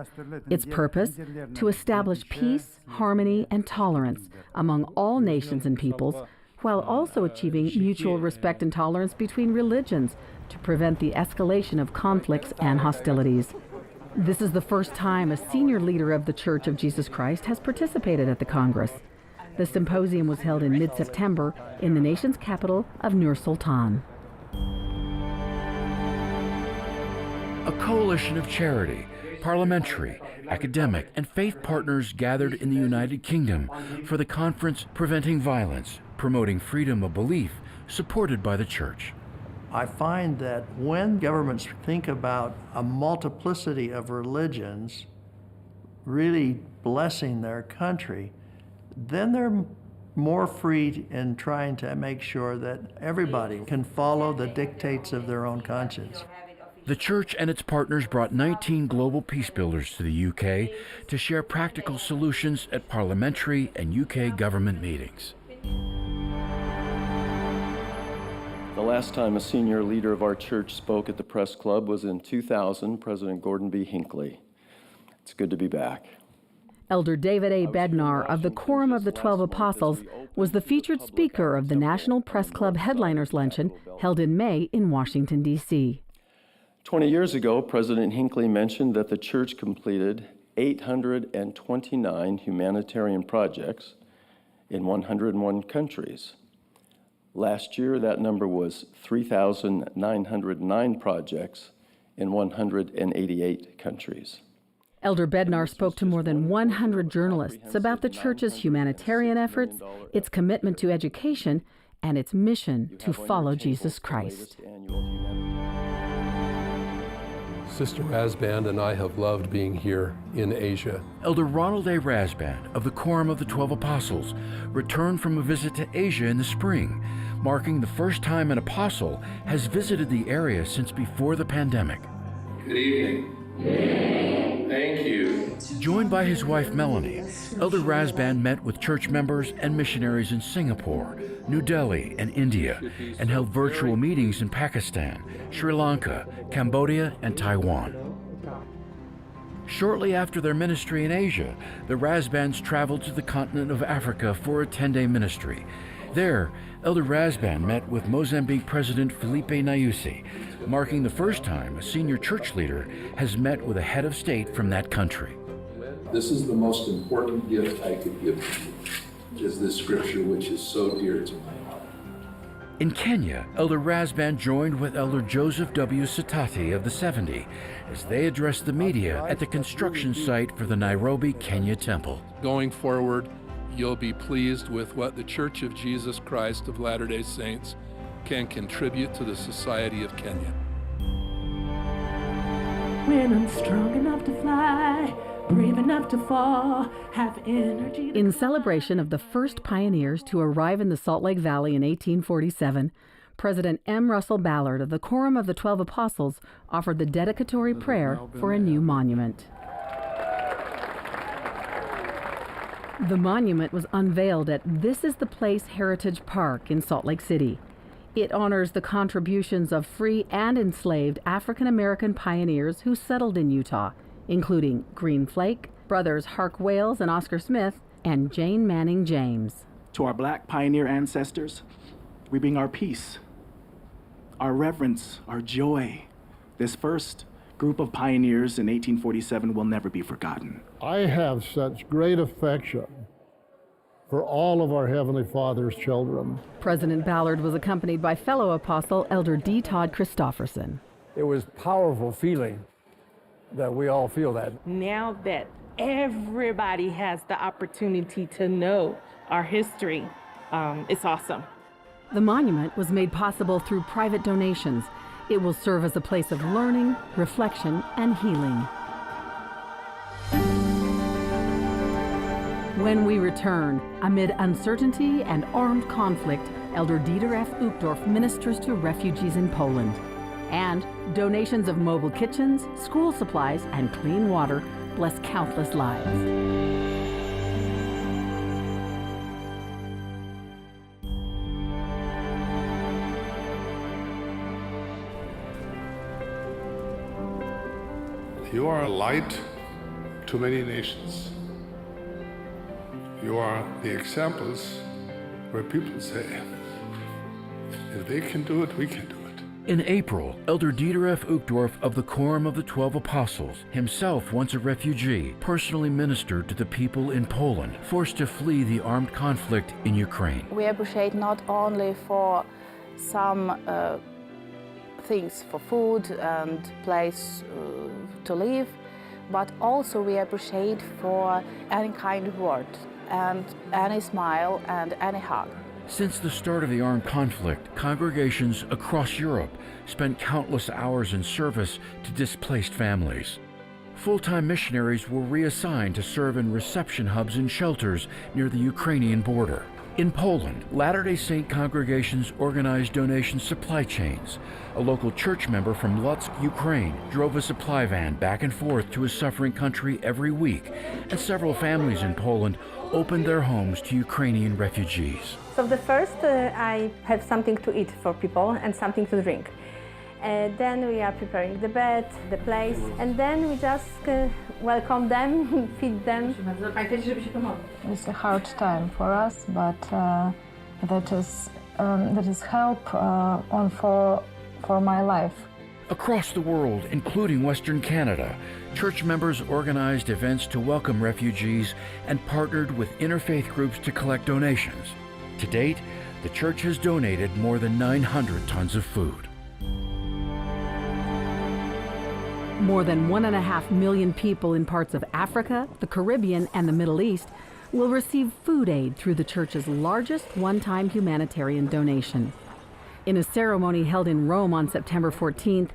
Its purpose? To establish peace, harmony, and tolerance among all nations and peoples, while also achieving mutual respect and tolerance between religions to prevent the escalation of conflicts and hostilities. This is the first time a senior leader of The Church of Jesus Christ has participated at the Congress. The symposium was held in mid-September in the nation's capital of Nur Sultan. A coalition of charity, parliamentary, academic, and faith partners gathered in the United Kingdom for the conference Preventing Violence, Promoting Freedom of Belief, supported by the church. I find that when governments think about a multiplicity of religions, really blessing their country, then they're more free in trying to make sure that everybody can follow the dictates of their own conscience. The church and its partners brought nineteen global peace builders to the U K to share practical solutions at parliamentary and U K government meetings. The last time a senior leader of our church spoke at the press club was in two thousand, President Gordon B. Hinckley. It's good to be back. Elder David A. Bednar of the Quorum of the Twelve Apostles was the featured speaker of the National Press Club Headliners Luncheon held in May in Washington, D C. Twenty years ago, President Hinckley mentioned that the church completed eight hundred and twenty-nine humanitarian projects in one hundred one countries. Last year, that number was three thousand nine hundred nine projects in one hundred and eighty-eight countries. Elder Bednar spoke to more than one hundred journalists about the church's humanitarian efforts, its commitment to education, and its mission to follow Jesus Christ. Sister Rasband and I have loved being here in Asia. Elder Ronald A. Rasband of the Quorum of the Twelve Apostles returned from a visit to Asia in the spring, marking the first time an apostle has visited the area since before the pandemic. Good evening. Thank you. Joined by his wife Melanie, Elder Rasband met with church members and missionaries in Singapore, New Delhi, and India, and held virtual meetings in Pakistan, Sri Lanka, Cambodia, and Taiwan. Shortly after their ministry in Asia, the Rasbands traveled to the continent of Africa for a ten-day ministry. There, Elder Rasband met with Mozambique President Filipe Nyusi, marking the first time a senior church leader has met with a head of state from that country. This is the most important gift I could give to you, is this scripture which is so dear to my heart. In Kenya, Elder Rasband joined with Elder Joseph W. Sitati of the seventy as they addressed the media at the construction site for the Nairobi Kenya Temple. Going forward, you'll be pleased with what the Church of Jesus Christ of Latter-day Saints can contribute to the society of Kenya. When I'm strong enough to fly, brave enough to fall, have energy to... In celebration of the first pioneers to arrive in the Salt Lake Valley in eighteen forty-seven, President M. Russell Ballard of the Quorum of the Twelve Apostles offered the dedicatory prayer for a new monument. The monument was unveiled at This Is the Place Heritage Park in Salt Lake City. It honors the contributions of free and enslaved African American pioneers who settled in Utah, including Green Flake, brothers Hark Wales and Oscar Smith, and Jane Manning James. To our Black pioneer ancestors, we bring our peace, our reverence, our joy. This first group of pioneers in eighteen forty-seven will never be forgotten. I have such great affection for all of our Heavenly Father's children. President Ballard was accompanied by fellow apostle Elder D. Todd Christofferson. It was powerful feeling that we all feel that. Now that everybody has the opportunity to know our history, um, it's awesome. The monument was made possible through private donations. It will serve as a place of learning, reflection, and healing. When we return, amid uncertainty and armed conflict, Elder Dieter F. Uchtdorf ministers to refugees in Poland. And donations of mobile kitchens, school supplies, and clean water bless countless lives. You are a light to many nations. You are the examples where people say, "If they can do it, we can do it." In April, Elder Dieter F. Uchtdorf of the Quorum of the Twelve Apostles, himself once a refugee, personally ministered to the people in Poland, forced to flee the armed conflict in Ukraine. We appreciate not only for some, uh, things for food and place, uh, to live, but also we appreciate for any kind of word and any smile and any hug. Since the start of the armed conflict, congregations across Europe spent countless hours in service to displaced families. Full-time missionaries were reassigned to serve in reception hubs and shelters near the Ukrainian border. In Poland, Latter-day Saint congregations organized donation supply chains. A local church member from Lutsk, Ukraine, drove a supply van back and forth to a suffering country every week, and several families in Poland opened their homes to Ukrainian refugees. So the first, uh, I have something to eat for people and something to drink. Uh, then we are preparing the bed, the place, and then we just, uh, welcome them, feed them. It's a hard time for us, but, uh, that is, um, that is help, uh, on for, for my life. Across the world, including Western Canada, church members organized events to welcome refugees and partnered with interfaith groups to collect donations. To date, the church has donated more than nine hundred tons of food. More than one and a half million people in parts of Africa, the Caribbean, and the Middle East will receive food aid through the church's largest one-time humanitarian donation. In a ceremony held in Rome on September fourteenth,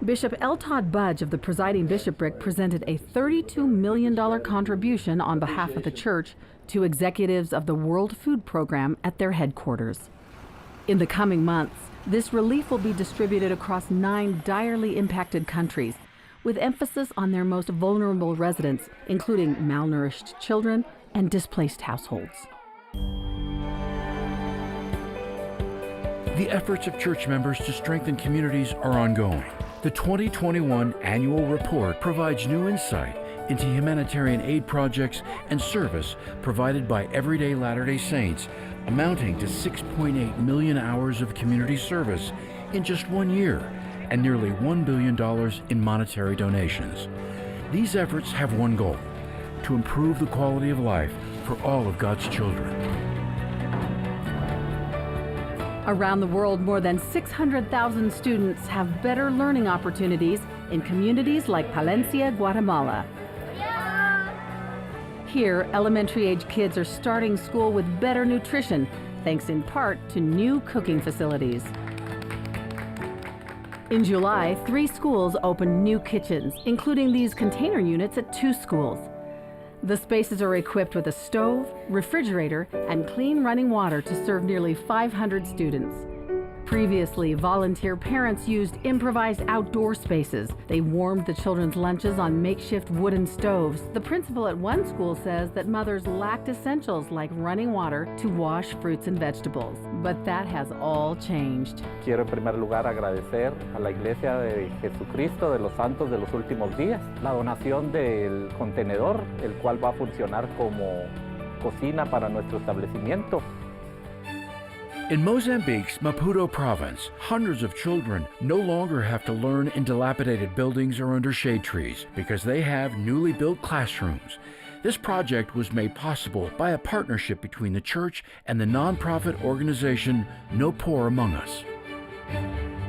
Bishop L. Todd Budge of the presiding bishopric presented a thirty-two million dollar contribution on behalf of the church to executives of the World Food Program at their headquarters. In the coming months, this relief will be distributed across nine direly impacted countries, with emphasis on their most vulnerable residents, including malnourished children and displaced households. The efforts of church members to strengthen communities are ongoing. The twenty twenty-one annual report provides new insight into humanitarian aid projects and service provided by Everyday Latter-day Saints, amounting to six point eight million hours of community service in just one year and nearly one billion dollars in monetary donations. These efforts have one goal: to improve the quality of life for all of God's children. Around the world, more than six hundred thousand students have better learning opportunities in communities like Palencia, Guatemala. Here, elementary-age kids are starting school with better nutrition, thanks in part to new cooking facilities. In July, three schools opened new kitchens, including these container units at two schools. The spaces are equipped with a stove, refrigerator, and clean running water to serve nearly five hundred students. Previously, volunteer parents used improvised outdoor spaces. They warmed the children's lunches on makeshift wooden stoves. The principal at one school says that mothers lacked essentials like running water to wash fruits and vegetables. But that has all changed. Quiero en primer lugar agradecer a la Iglesia de Jesucristo de los Santos de los Últimos Días la donación del contenedor, el cual va a funcionar como cocina para nuestro establecimiento. In Mozambique's Maputo province, hundreds of children no longer have to learn in dilapidated buildings or under shade trees because they have newly built classrooms. This project was made possible by a partnership between the church and the nonprofit organization No Poor Among Us.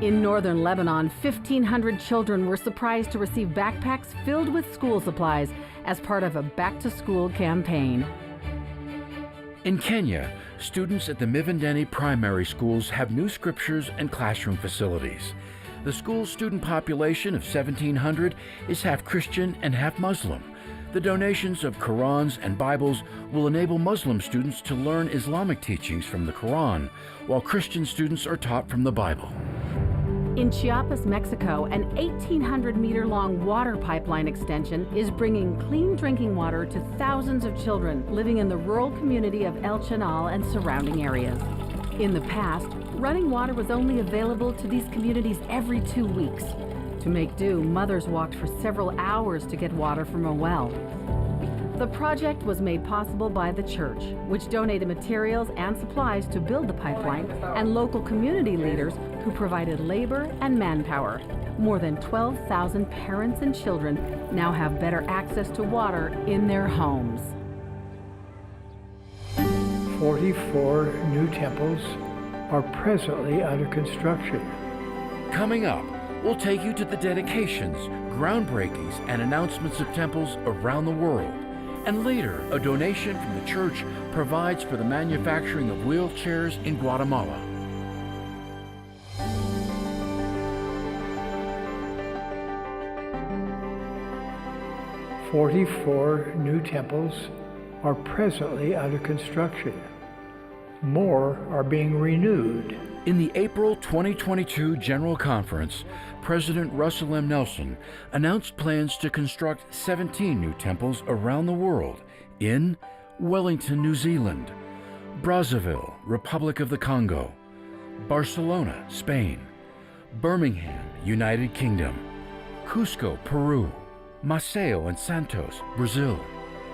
In northern Lebanon, fifteen hundred children were surprised to receive backpacks filled with school supplies as part of a back-to-school campaign. In Kenya, students at the Mivendeni primary schools have new scriptures and classroom facilities. The school's student population of seventeen hundred is half Christian and half Muslim. The donations of Qurans and Bibles will enable Muslim students to learn Islamic teachings from the Quran, while Christian students are taught from the Bible. In Chiapas, Mexico, an eighteen hundred meter long water pipeline extension is bringing clean drinking water to thousands of children living in the rural community of El Chinal and surrounding areas. In the past, running water was only available to these communities every two weeks. To make do, mothers walked for several hours to get water from a well. The project was made possible by the church, which donated materials and supplies to build the pipeline, and local community leaders who provided labor and manpower. More than twelve thousand parents and children now have better access to water in their homes. Forty-four new temples are presently under construction. Coming up, we'll take you to the dedications, groundbreakings, and announcements of temples around the world. And later, a donation from the church provides for the manufacturing of wheelchairs in Guatemala. Forty-four new temples are presently under construction. More are being renewed. In the April twenty twenty-two General Conference, President Russell M. Nelson announced plans to construct seventeen new temples around the world in Wellington, New Zealand, Brazzaville, Republic of the Congo, Barcelona, Spain, Birmingham, United Kingdom, Cusco, Peru, Maceió and Santos, Brazil,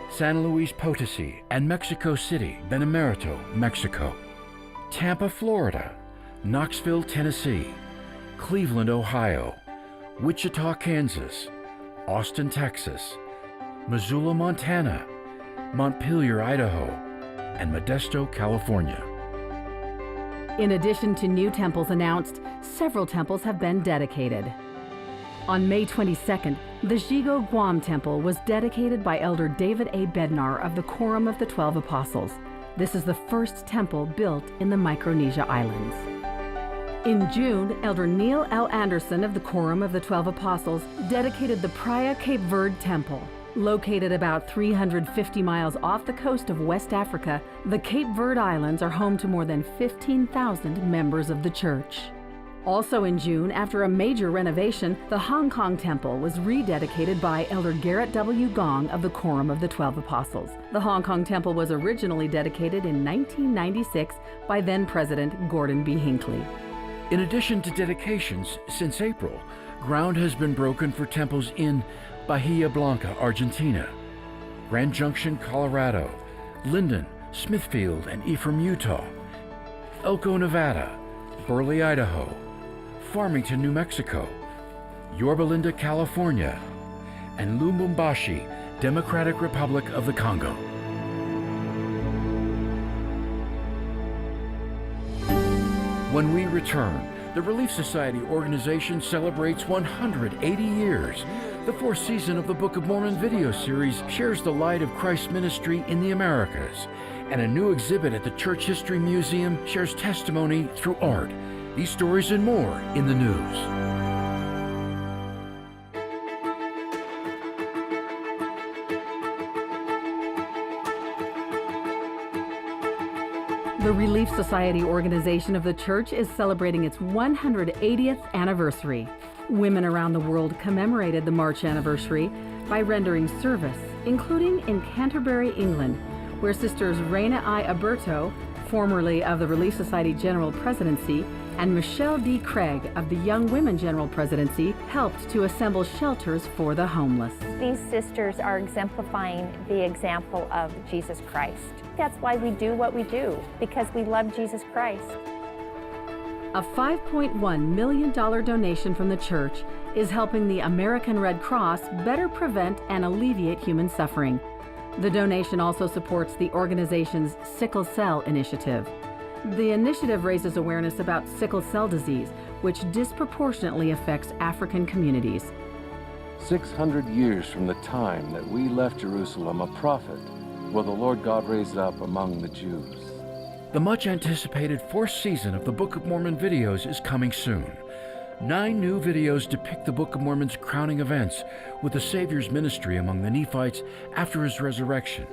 San Luis Potosi, and Mexico City, Benemérito, Mexico, Tampa, Florida, Knoxville, Tennessee, Cleveland, Ohio, Wichita, Kansas, Austin, Texas, Missoula, Montana, Montpelier, Idaho, and Modesto, California. In addition to new temples announced, several temples have been dedicated. On May twenty-second, the Shigo Guam Temple was dedicated by Elder David A. Bednar of the Quorum of the Twelve Apostles. This is the first temple built in the Micronesia Islands. In June, Elder Neil L. Andersen of the Quorum of the Twelve Apostles dedicated the Praia Cape Verde Temple. Located about three hundred fifty miles off the coast of West Africa, the Cape Verde Islands are home to more than fifteen thousand members of the church. Also in June, after a major renovation, the Hong Kong Temple was rededicated by Elder Garrett W. Gong of the Quorum of the Twelve Apostles. The Hong Kong Temple was originally dedicated in nineteen ninety-six by then President Gordon B. Hinckley. In addition to dedications, since April, ground has been broken for temples in Bahía Blanca, Argentina, Grand Junction, Colorado, Lindon, Smithfield, and Ephraim, Utah, Elko, Nevada, Burley, Idaho, Farmington, New Mexico, Yorba Linda, California, and Lubumbashi, Democratic Republic of the Congo. When we return, the Relief Society organization celebrates one hundred eighty years. The fourth season of the Book of Mormon video series shares the light of Christ's ministry in the Americas, and a new exhibit at the Church History Museum shares testimony through art. These stories and more in the news. The Relief Society organization of the church is celebrating its one hundred eightieth anniversary. Women around the world commemorated the March anniversary by rendering service, including in Canterbury, England, where Sisters Reina I. Aburto, formerly of the Relief Society General Presidency, and Michelle D. Craig of the Young Women General Presidency, helped to assemble shelters for the homeless. These sisters are exemplifying the example of Jesus Christ. That's why we do what we do, because we love Jesus Christ. A five point one million dollar donation from the church is helping the American Red Cross better prevent and alleviate human suffering. The donation also supports the organization's Sickle Cell Initiative. The initiative raises awareness about sickle cell disease, which disproportionately affects African communities. Six hundred years from the time that we left Jerusalem, a prophet will the Lord God raise up among the Jews. The much anticipated fourth season of the Book of Mormon videos is coming soon. Nine new videos depict the Book of Mormon's crowning events with the Savior's ministry among the Nephites after his resurrection.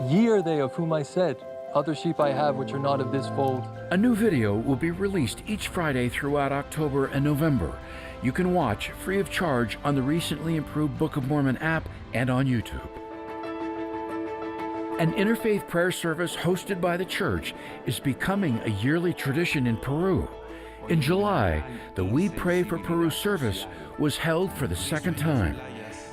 Ye are they of whom I said, "Other sheep I have which are not of this fold." A new video will be released each Friday throughout October and November. You can watch free of charge on the recently improved Book of Mormon app and on YouTube. An interfaith prayer service hosted by the church is becoming a yearly tradition in Peru. In July, the We Pray for Peru service was held for the second time.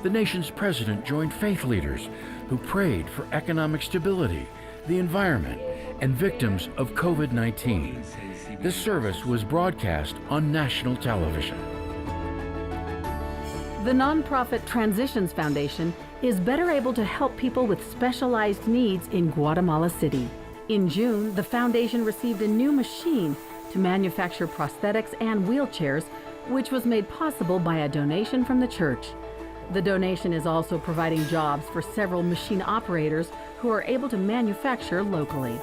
The nation's president joined faith leaders who prayed for economic stability, the environment, and victims of COVID nineteen. This service was broadcast on national television. The nonprofit Transitions Foundation is better able to help people with specialized needs in Guatemala City. In June, the foundation received a new machine to manufacture prosthetics and wheelchairs, which was made possible by a donation from the church. The donation is also providing jobs for several machine operators who are able to manufacture locally.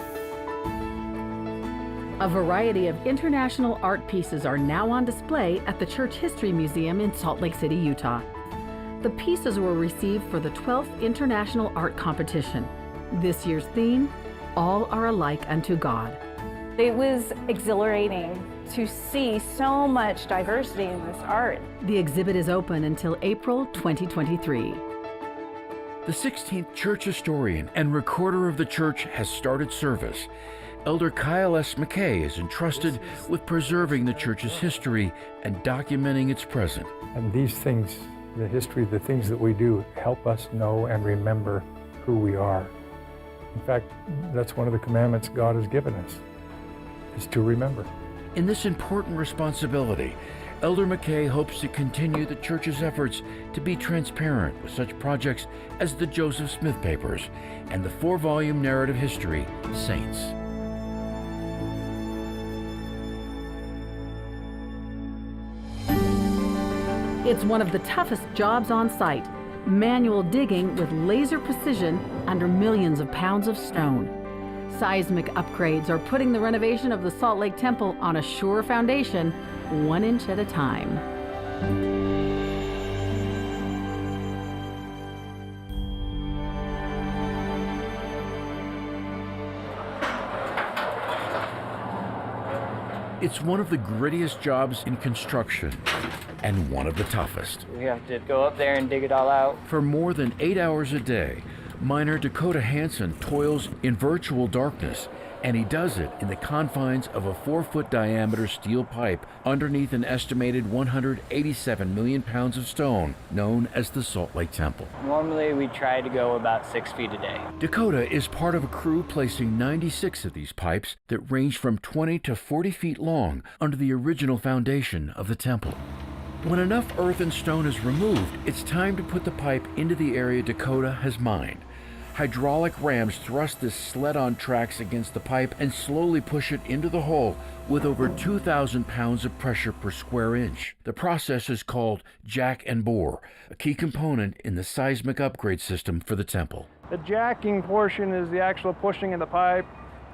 A variety of international art pieces are now on display at the Church History Museum in Salt Lake City, Utah. The pieces were received for the twelfth International Art Competition. This year's theme, All Are Alike Unto God. It was exhilarating to see so much diversity in this art. The exhibit is open until April twenty twenty-three. The sixteenth church historian and recorder of the church has started service. Elder Kyle S. McKay is entrusted with preserving the church's history and documenting its present. And these things, the history, the things that we do, help us know and remember who we are. In fact, that's one of the commandments God has given us, is to remember. In this important responsibility, Elder McKay hopes to continue the church's efforts to be transparent with such projects as the Joseph Smith Papers and the four-volume narrative history, Saints. It's one of the toughest jobs on site, manual digging with laser precision under millions of pounds of stone. Seismic upgrades are putting the renovation of the Salt Lake Temple on a sure foundation, one inch at a time. It's one of the grittiest jobs in construction and one of the toughest. We have to go up there and dig it all out. For more than eight hours a day, miner Dakota Hansen toils in virtual darkness, and he does it in the confines of a four-foot diameter steel pipe underneath an estimated one hundred eighty-seven million pounds of stone known as the Salt Lake Temple. Normally, we try to go about six feet a day. Dakota is part of a crew placing ninety-six of these pipes that range from twenty to forty feet long under the original foundation of the temple. When enough earth and stone is removed, it's time to put the pipe into the area Dakota has mined. Hydraulic rams thrust this sled on tracks against the pipe and slowly push it into the hole with over two thousand pounds of pressure per square inch. The process is called jack and bore, a key component in the seismic upgrade system for the temple. The jacking portion is the actual pushing of the pipe,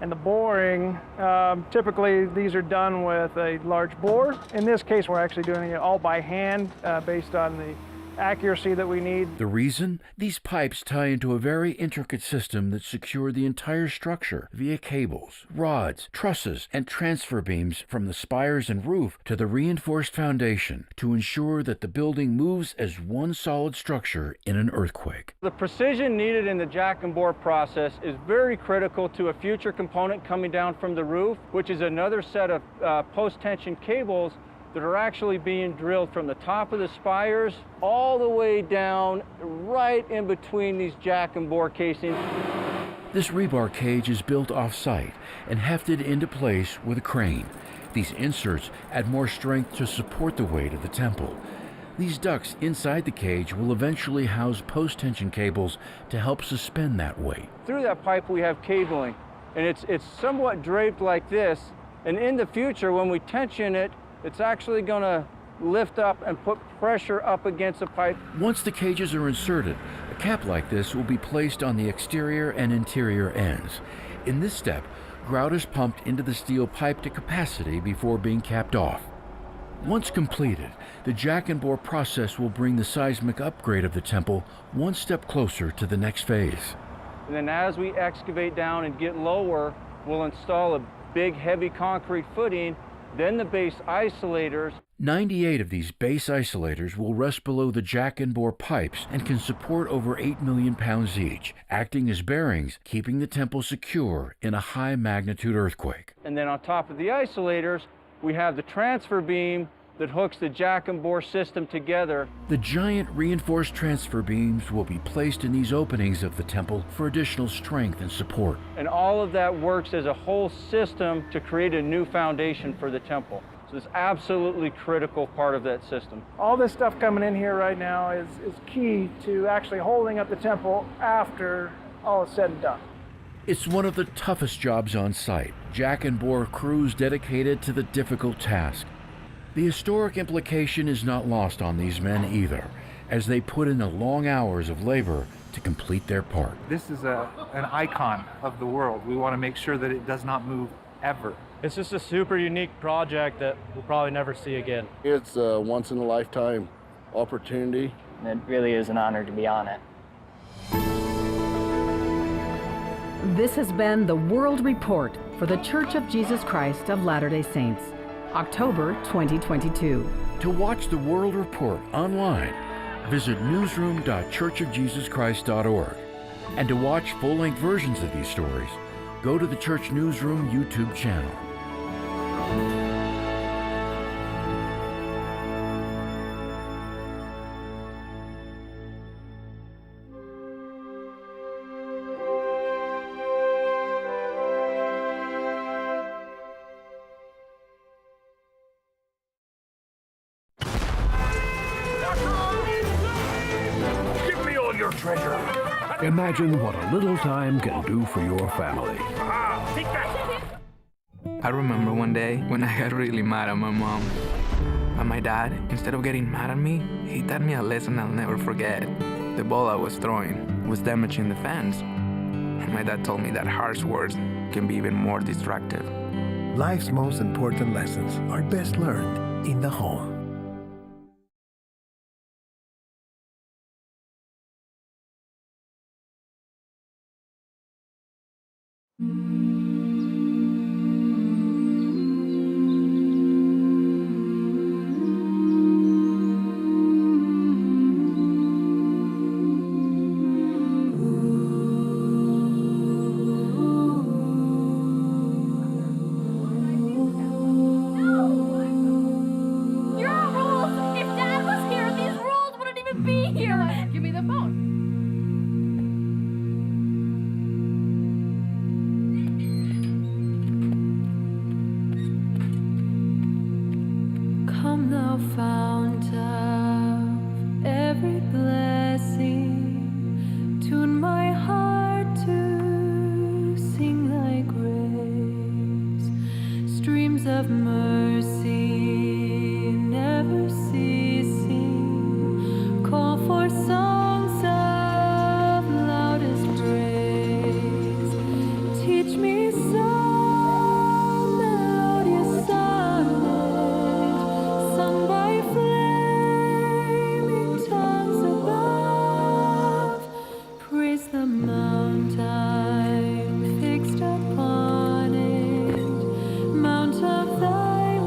and the boring, um, typically these are done with a large bore. In this case, we're actually doing it all by hand, uh, based on the accuracy that we need. The reason? These pipes tie into a very intricate system that secured the entire structure via cables, rods, trusses, and transfer beams from the spires and roof to the reinforced foundation to ensure that the building moves as one solid structure in an earthquake. The precision needed in the jack and bore process is very critical to a future component coming down from the roof, which is another set of, uh, post-tension cables that are actually being drilled from the top of the spires all the way down, right in between these jack and bore casings. This rebar cage is built off-site and hefted into place with a crane. These inserts add more strength to support the weight of the temple. These ducts inside the cage will eventually house post-tension cables to help suspend that weight. Through that pipe, we have cabling, and it's, it's somewhat draped like this. And in the future, when we tension it, it's actually gonna lift up and put pressure up against the pipe. Once the cages are inserted, a cap like this will be placed on the exterior and interior ends. In this step, grout is pumped into the steel pipe to capacity before being capped off. Once completed, the jack and bore process will bring the seismic upgrade of the temple one step closer to the next phase. And then as we excavate down and get lower, we'll install a big, heavy concrete footing, then the base isolators. Ninety-eight of these base isolators will rest below the jack and bore pipes and can support over eight million pounds each, acting as bearings, keeping the temple secure in a high-magnitude earthquake. And then on top of the isolators, we have the transfer beam that hooks the jack and bore system together. The giant reinforced transfer beams will be placed in these openings of the temple for additional strength and support. And all of that works as a whole system to create a new foundation for the temple. So it's absolutely critical part of that system. All this stuff coming in here right now is, is key to actually holding up the temple after all is said and done. It's one of the toughest jobs on site. Jack and bore crews dedicated to the difficult task. The historic implication is not lost on these men either, as they put in the long hours of labor to complete their part. This is a, an icon of the world. We want to make sure that it does not move ever. It's just a super unique project that we'll probably never see again. It's a once in a lifetime opportunity It really is an honor to be on it. This has been the World Report for The Church of Jesus Christ of Latter-day Saints, October twenty twenty-two. To watch the World Report online, visit newsroom dot church of jesus christ dot org. And to watch full-length versions of these stories, go to the Church Newsroom YouTube channel. Give me all your treasure. Imagine what a little time can do for your family. Ah, take that. I remember one day when I got really mad at my mom. But my dad, instead of getting mad at me, he taught me a lesson I'll never forget. The ball I was throwing was damaging the fence. And my dad told me that harsh words can be even more destructive. Life's most important lessons are best learned in the home. Your rules! If Dad was here, these rules wouldn't even be here! Give me the phone. Come, thou fount of every blessing, tune my heart to sing thy grace. Streams of mercy never ceasing, call for songs of loudest praise. Teach me some melodious sonnet, sung by flaming tongues above. Praise the mount I'm fixed upon it, mount of thy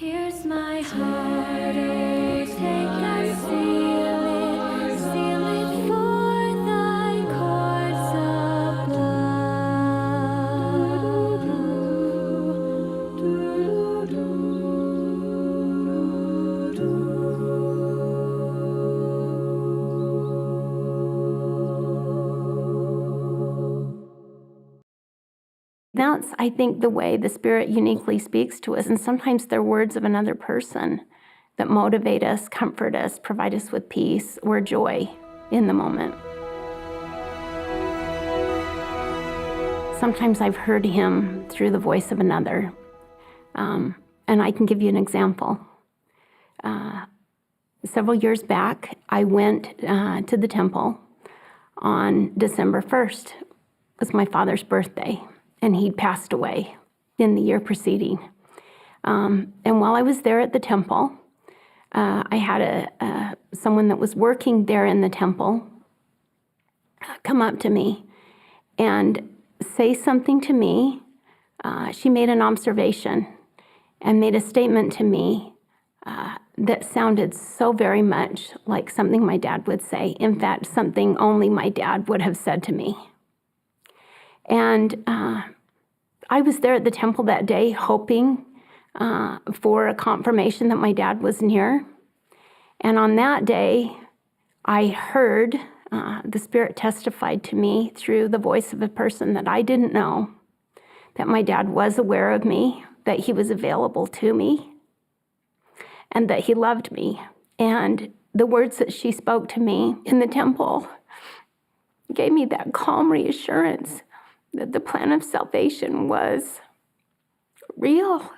Here's my heart, oh, take and seal it, seal it for thy cords of blood. That's, I think, the way the Spirit uniquely speaks to us, and sometimes they're words of another person that motivate us, comfort us, provide us with peace or joy in the moment. Sometimes I've heard him through the voice of another. Um, and I can give you an example. Uh, several years back, I went, uh, to the temple on December first. It was my father's birthday, and he'd passed away in the year preceding. Um, and while I was there at the temple, uh, I had a, uh, someone that was working there in the temple, uh, come up to me and say something to me. Uh, she made an observation and made a statement to me, uh, that sounded so very much like something my dad would say. In fact, something only my dad would have said to me. And, uh, I was there at the temple that day hoping, uh, for a confirmation that my dad was near. And on that day, I heard, uh, the Spirit testified to me through the voice of a person that I didn't know that my dad was aware of me, that he was available to me, and that he loved me. And the words that she spoke to me in the temple gave me that calm reassurance that the plan of salvation was real.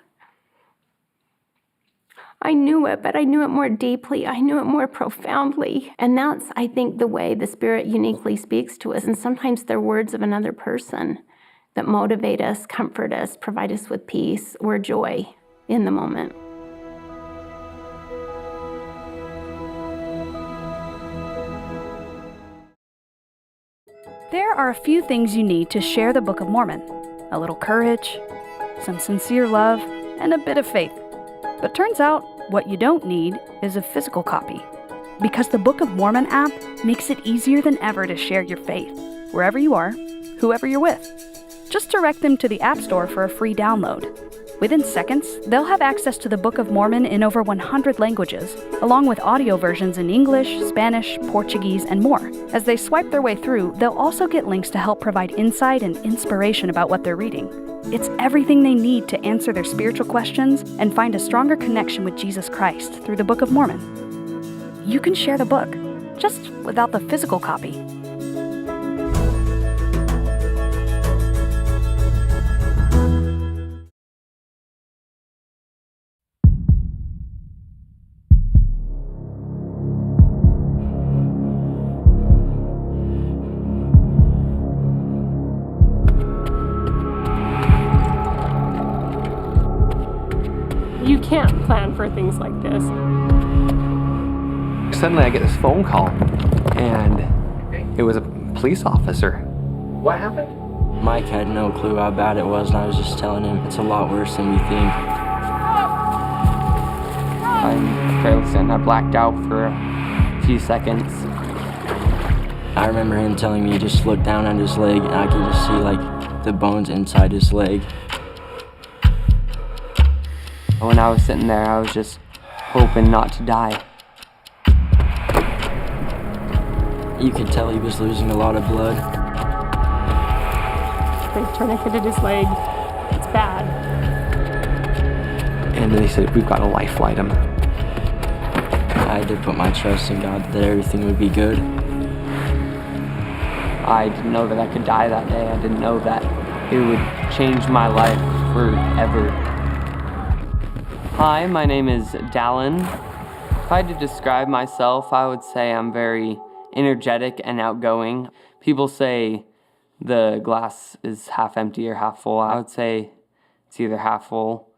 I knew it, but I knew it more deeply. I knew it more profoundly. And that's, I think, the way the Spirit uniquely speaks to us. And sometimes they're words of another person that motivate us, comfort us, provide us with peace or joy in the moment. There are a few things you need to share the Book of Mormon: a little courage, some sincere love, and a bit of faith. But turns out, what you don't need is a physical copy. Because the Book of Mormon app makes it easier than ever to share your faith, wherever you are, whoever you're with. Just direct them to the App Store for a free download. Within seconds, they'll have access to the Book of Mormon in over one hundred languages, along with audio versions in English, Spanish, Portuguese, and more. As they swipe their way through, they'll also get links to help provide insight and inspiration about what they're reading. It's everything they need to answer their spiritual questions and find a stronger connection with Jesus Christ through the Book of Mormon. You can share the book, just without the physical copy. You can't plan for things like this. Suddenly I get this phone call, and it was a police officer. What happened? Mike had no clue how bad it was, and I was just telling him, "It's a lot worse than we think." I'm fairly certain I blacked out for a few seconds. I remember him telling me, "Just look down at his leg," and I could just see, like, the bones inside his leg. When I was sitting there, I was just hoping not to die. You could tell he was losing a lot of blood. They tourniqueted his leg. It's bad. And they said, "We've got a life flight him." I had to put my trust in God that everything would be good. I didn't know that I could die that day. I didn't know that it would change my life forever. Hi, my name is Dallin. If I had to describe myself, I would say I'm very energetic and outgoing. People say the glass is half empty or half full. I would say it's either half full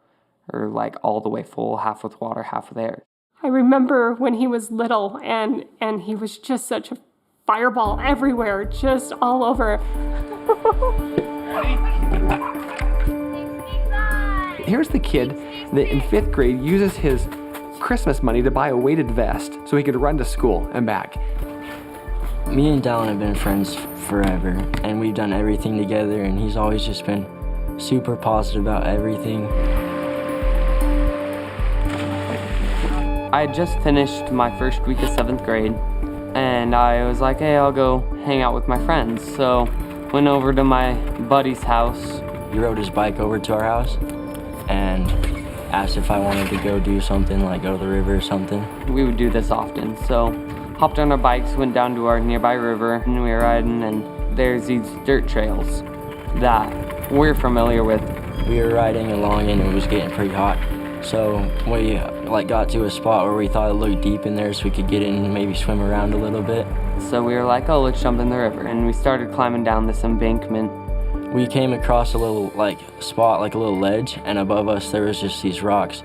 or, like, all the way full, half with water, half with air. I remember when he was little, and, and he was just such a fireball everywhere, just all over. Here's the kid that in fifth grade uses his Christmas money to buy a weighted vest so he could run to school and back. Me and Dallin have been friends forever, and we've done everything together, and he's always just been super positive about everything. I had just finished my first week of seventh grade, and I was like, "Hey, I'll go hang out with my friends." So, went over to my buddy's house. He rode his bike over to our house and asked if I wanted to go do something, like go to the river or something. We would do this often, so hopped on our bikes, went down to our nearby river, and we were riding, and there's these dirt trails that we're familiar with. We were riding along, and it was getting pretty hot, so we, like, got to a spot where we thought it looked deep in there, so we could get in and maybe swim around a little bit. So we were like, "Oh, let's jump in the river," and we started climbing down this embankment. We came across a little, like, spot, like a little ledge, and above us there was just these rocks,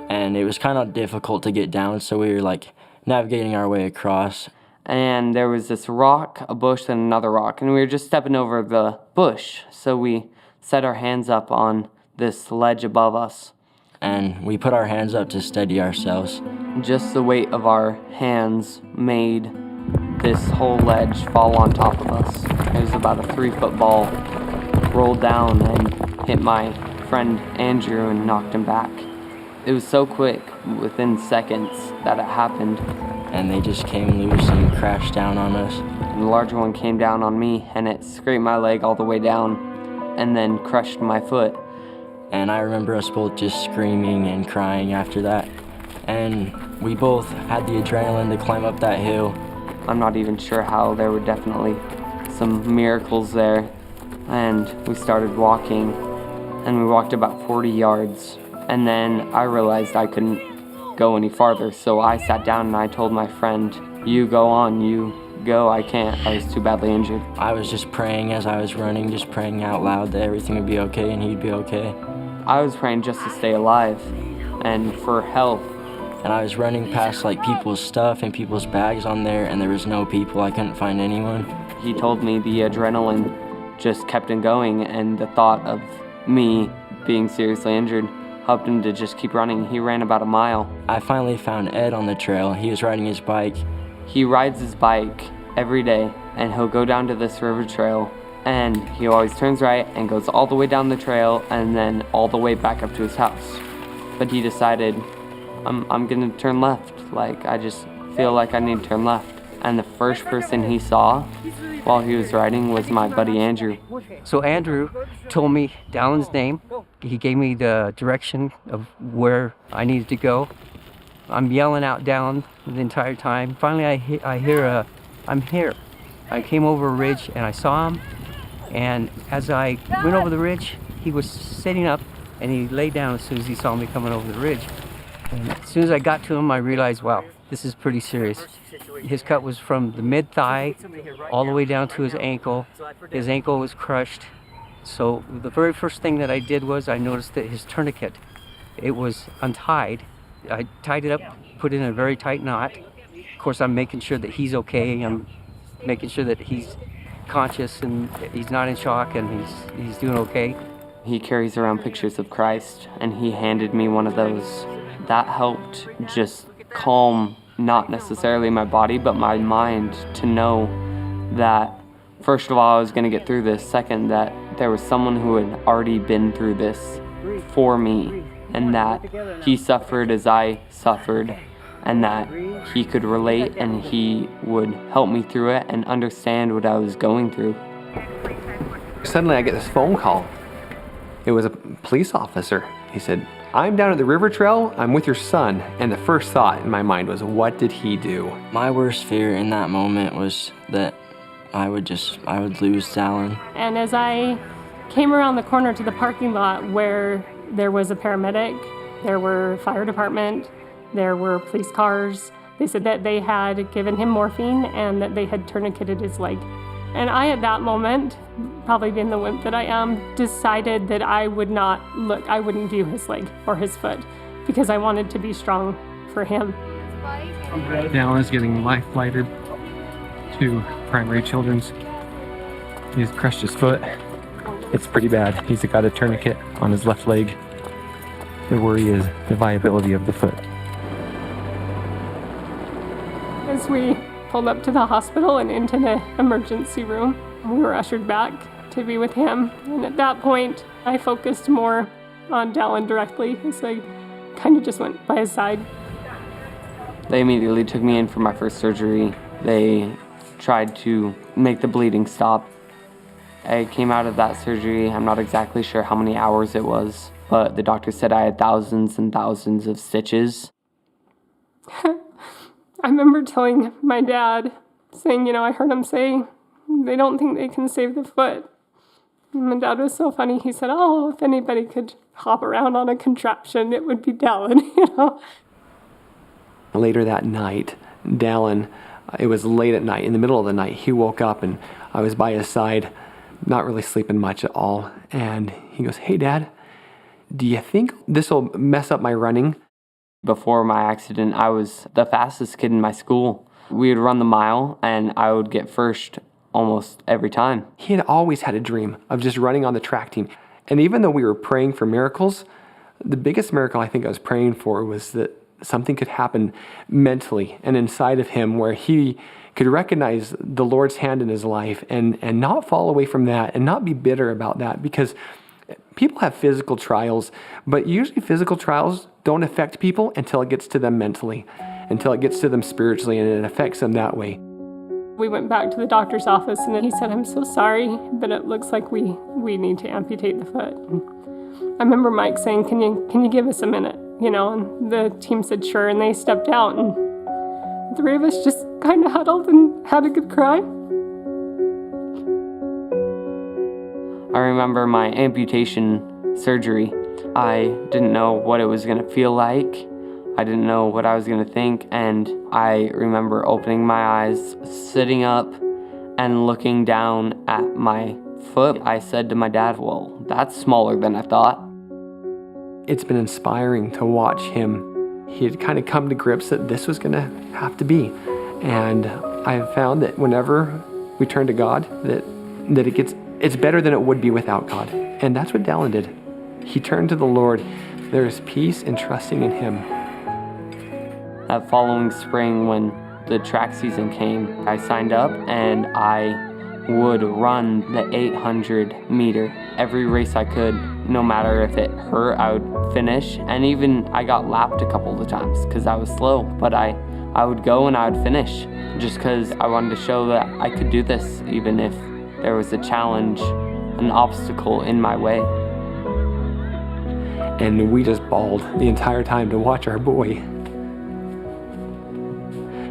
and it was kind of difficult to get down, so we were, like, navigating our way across. And there was this rock, a bush, and another rock, and we were just stepping over the bush, so we set our hands up on this ledge above us. And we put our hands up to steady ourselves. Just the weight of our hands made this whole ledge fall on top of us. It was about a three-foot ball, rolled down and hit my friend Andrew and knocked him back. It was so quick, within seconds, that it happened. And they just came loose and crashed down on us. And the larger one came down on me, and it scraped my leg all the way down, and then crushed my foot. And I remember us both just screaming and crying after that. And we both had the adrenaline to climb up that hill. I'm not even sure how. There were definitely some miracles there. And we started walking, and we walked about forty yards. And then I realized I couldn't go any farther, so I sat down and I told my friend, "You go on, you go, I can't, I was too badly injured." I was just praying as I was running, just praying out loud that everything would be okay and he'd be okay. I was praying just to stay alive and for help. And I was running past, like, people's stuff and people's bags on there, and there was no people. I couldn't find anyone. He told me the adrenaline just kept on going, and the thought of me being seriously injured helped him to just keep running. He ran about a mile. I finally found Ed on the trail. He was riding his bike. He rides his bike every day, and he'll go down to this river trail, and he always turns right and goes all the way down the trail and then all the way back up to his house. But he decided, "I'm, I'm gonna turn left. Like, I just feel like I need to turn left." And the first person he saw while he was riding was my buddy Andrew. So Andrew told me Dallin's name. He gave me the direction of where I needed to go. I'm yelling out Dallin the entire time. Finally, I, he- I hear a, "I'm here." I came over a ridge and I saw him. And as I went over the ridge, he was sitting up and he laid down as soon as he saw me coming over the ridge. And as soon as I got to him, I realized, wow, this is pretty serious. His cut was from the mid thigh all the way down to his ankle. His ankle was crushed. So the very first thing that I did was I noticed that his tourniquet, it was untied. I tied it up, put it in a very tight knot. Of course, I'm making sure that he's okay. I'm making sure that he's conscious and he's not in shock and he's, he's doing okay. He carries around pictures of Christ, and he handed me one of those. That helped just calm, not necessarily my body, but my mind, to know that, first of all, I was gonna get through this. Second, that there was someone who had already been through this for me, and that he suffered as I suffered, and that he could relate and he would help me through it and understand what I was going through. Suddenly, I get this phone call. It was a police officer. He said, "I'm down at the river trail. I'm with your son." And the first thought in my mind was, "What did he do?" My worst fear in that moment was that I would just, I would lose Dallin. And as I came around the corner to the parking lot where there was a paramedic, there were fire department, there were police cars, they said that they had given him morphine and that they had tourniqueted his leg. And I, at that moment, probably being the wimp that I am, decided that I would not look, I wouldn't view his leg or his foot because I wanted to be strong for him. Dallin's getting life flighted to Primary Children's. He's crushed his foot. It's pretty bad. He's got a tourniquet on his left leg. The worry is the viability of the foot. As we pulled up to the hospital and into the emergency room, we were ushered back to be with him. And at that point, I focused more on Dallin directly, so I kind of just went by his side. They immediately took me in for my first surgery. They tried to make the bleeding stop. I came out of that surgery, I'm not exactly sure how many hours it was, but the doctor said I had thousands and thousands of stitches. I remember telling my dad, saying, you know, I heard him say they don't think they can save the foot. And my dad was so funny. He said, "Oh, if anybody could hop around on a contraption, it would be Dallin," you know. Later that night, Dallin, uh, it was late at night, in the middle of the night, he woke up and I was by his side, not really sleeping much at all. And he goes, "Hey, Dad, do you think this will mess up my running?" Before my accident, I was the fastest kid in my school. We would run the mile, and I would get first almost every time. He had always had a dream of just running on the track team. And even though we were praying for miracles, the biggest miracle I think I was praying for was that something could happen mentally and inside of him where he could recognize the Lord's hand in his life and, and not fall away from that and not be bitter about that, because people have physical trials, but usually physical trials don't affect people until it gets to them mentally, until it gets to them spiritually, and it affects them that way. We went back to the doctor's office, and he said, "I'm so sorry, but it looks like we, we need to amputate the foot." And I remember Mike saying, "Can you, can you give us a minute?" You know, and the team said, "Sure," and they stepped out, and the three of us just kind of huddled and had a good cry. I remember my amputation surgery. I didn't know what it was gonna feel like. I didn't know what I was gonna think, and I remember opening my eyes, sitting up, and looking down at my foot. I said to my dad, "Well, that's smaller than I thought." It's been inspiring to watch him. He had kind of come to grips that this was gonna have to be. And I've found that whenever we turn to God, that, that it gets, it's better than it would be without God. And that's what Dallin did. He turned to the Lord. There is peace in trusting in Him. That following spring, when the track season came, I signed up and I would run the eight hundred meter. Every race I could, no matter if it hurt, I would finish. And even I got lapped a couple of times 'cause I was slow, but I, I would go and I would finish just 'cause I wanted to show that I could do this, even if there was a challenge, an obstacle in my way. And we just bawled the entire time to watch our boy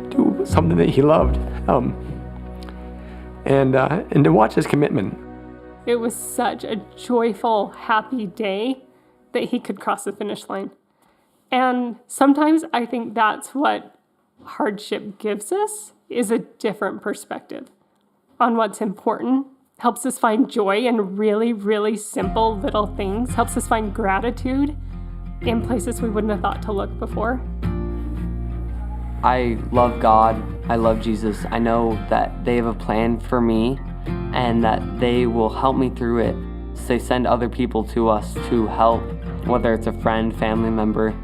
do something that he loved, um, and, uh, and to watch his commitment. It was such a joyful, happy day that he could cross the finish line. And sometimes I think that's what hardship gives us, is a different perspective on what's important, helps us find joy in really, really simple little things, helps us find gratitude in places we wouldn't have thought to look before. I love God. I love Jesus. I know that they have a plan for me and that they will help me through it. So they send other people to us to help, whether it's a friend, family member,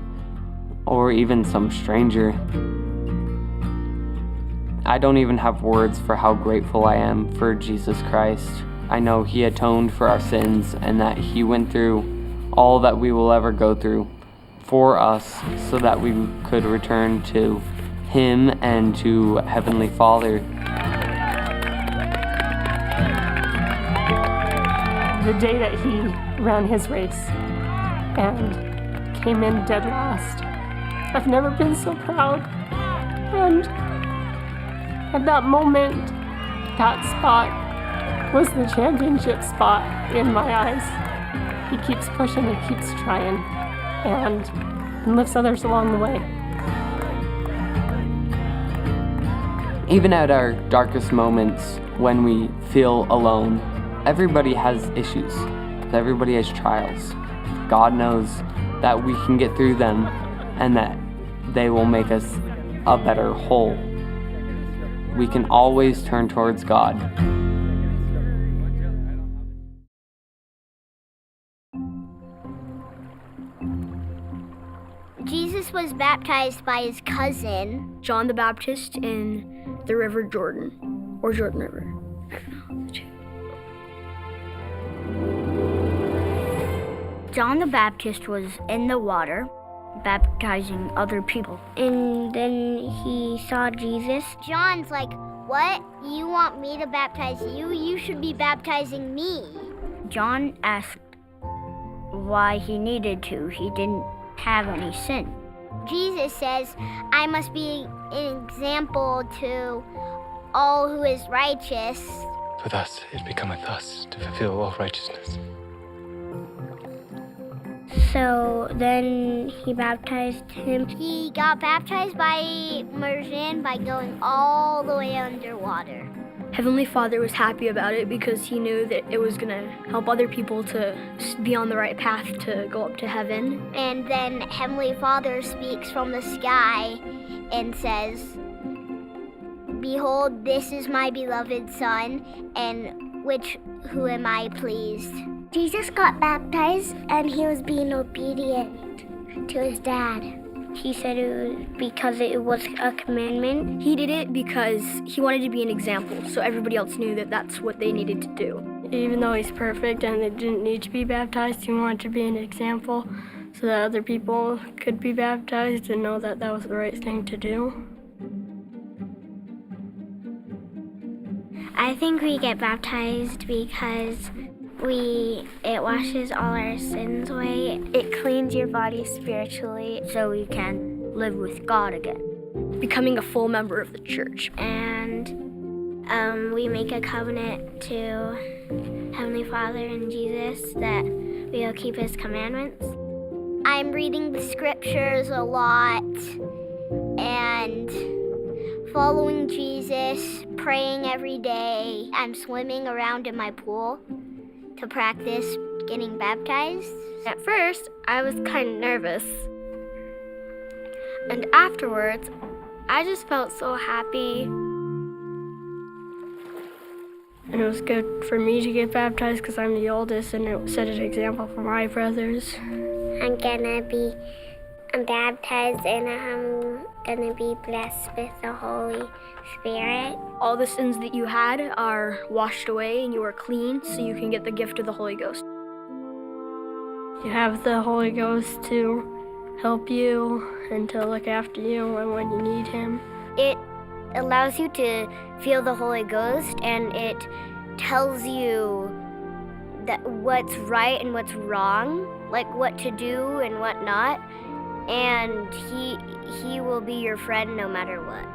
or even some stranger. I don't even have words for how grateful I am for Jesus Christ. I know He atoned for our sins and that He went through all that we will ever go through for us so that we could return to Him and to Heavenly Father. The day that he ran his race and came in dead last, I've never been so proud. And at that moment, that spot was the championship spot in my eyes. He keeps pushing, he keeps trying, and, and lifts others along the way. Even at our darkest moments, when we feel alone, everybody has issues. Everybody has trials. God knows that we can get through them and that they will make us a better whole. We can always turn towards God. Jesus was baptized by his cousin, John the Baptist, in the River Jordan, or Jordan River. I don't know. John the Baptist was in the water baptizing other people. And then he saw Jesus. John's like, "What? You want me to baptize you? You should be baptizing me." John asked why he needed to. He didn't have any sin. Jesus says, "I must be an example to all who is righteous." For thus it becometh us to fulfill all righteousness. So then he baptized him. He got baptized by immersion by going all the way underwater. Heavenly Father was happy about it because he knew that it was gonna help other people to s-, be on the right path to go up to heaven. And then Heavenly Father speaks from the sky and says, "Behold, this is my beloved Son, and which, who am I pleased." Jesus got baptized, and he was being obedient to his dad. He said it was because it was a commandment. He did it because he wanted to be an example, so everybody else knew that that's what they needed to do. Even though he's perfect and it didn't need to be baptized, he wanted to be an example so that other people could be baptized and know that that was the right thing to do. I think we get baptized because we, it washes all our sins away. It cleans your body spiritually so we can live with God again, becoming a full member of the church. And, um, we make a covenant to Heavenly Father and Jesus that we will keep his commandments. I'm reading the scriptures a lot and following Jesus, praying every day. I'm swimming around in my pool to practice getting baptized. At first, I was kinda nervous. And afterwards, I just felt so happy. And it was good for me to get baptized 'cause I'm the oldest, and it set an example for my brothers. I'm gonna be baptized, and I'm gonna be blessed with the Holy Spirit. All the sins that you had are washed away, and you are clean, so you can get the gift of the Holy Ghost. You have the Holy Ghost to help you and to look after you and when you need him. It allows you to feel the Holy Ghost, and it tells you that what's right and what's wrong, like, what to do and what not, and he, he will be your friend no matter what.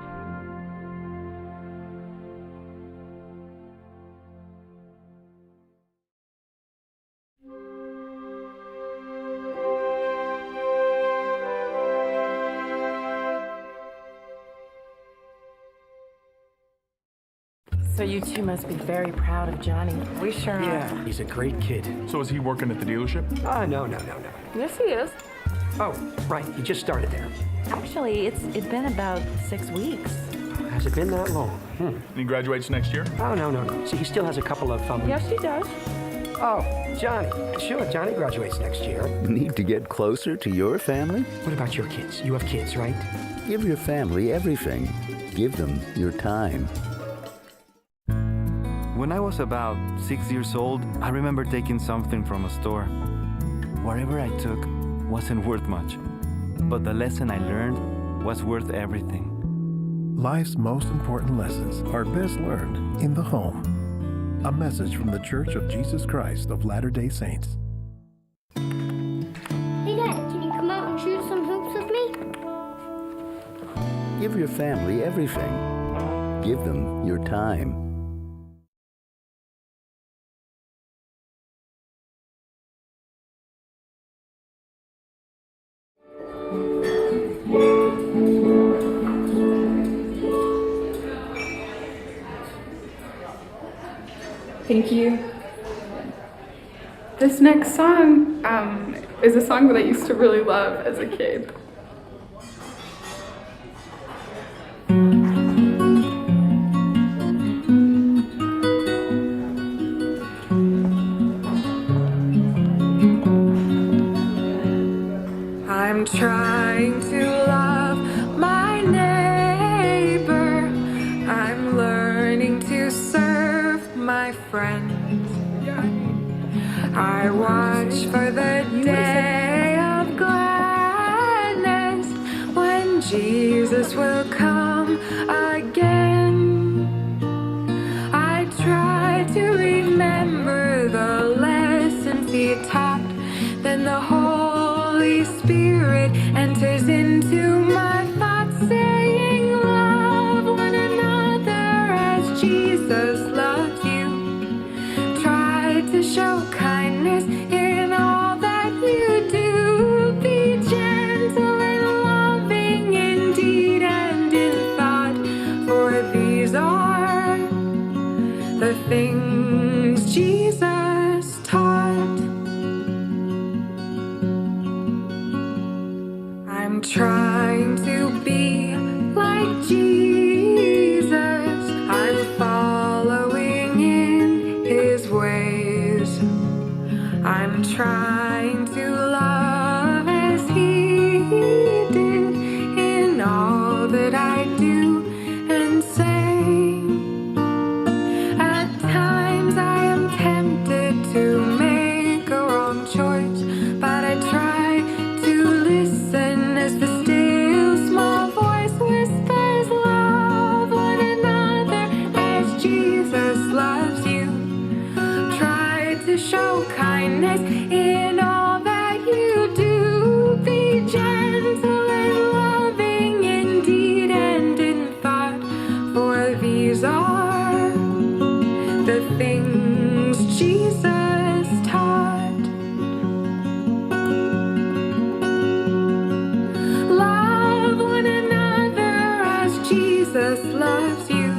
So you two must be very proud of Johnny. We sure are. Yeah, he's a great kid. So is he working at the dealership? Ah, no, no, no, no. Yes, he is. Oh, right, he just started there. Actually, it's, it's been about six weeks. Has it been that long? Hmm. And he graduates next year? Oh, no, no, no. See, he still has a couple of, um... Yes, he does. Oh, Johnny. Sure, Johnny graduates next year. Need to get closer to your family? What about your kids? You have kids, right? Give your family everything. Give them your time. When I was about six years old, I remember taking something from a store. Whatever I took wasn't worth much, but the lesson I learned was worth everything. Life's most important lessons are best learned in the home. A message from The Church of Jesus Christ of Latter-day Saints. Hey, Dad, can you come out and shoot some hoops with me? Give your family everything. Give them your time. Thank you. This next song, um, is a song that I used to really love as a kid. I'm trying to love my neighbor. I'm learning to serve my friends. I watch for the day of gladness when Jesus will come again. I try to remember the lessons he taught. Then the Holy Spirit enters into my thoughts, saying, "Love one another as Jesus loves you. Try to show kindness in all that you do. Be gentle and loving in deed and in thought, for these are the things Jesus taught." I'm trying to be like Jesus. I'm following in his ways. I'm trying to love as he did in all that I do and say. At times I am tempted to make a wrong choice, but I try to listen as the still small voice whispers, "Love one another as Jesus loves you. Try to show kindness in all that you do. Be gentle and loving in deed and in thought, for these are the things Jesus taught." Love one another as Jesus loves you.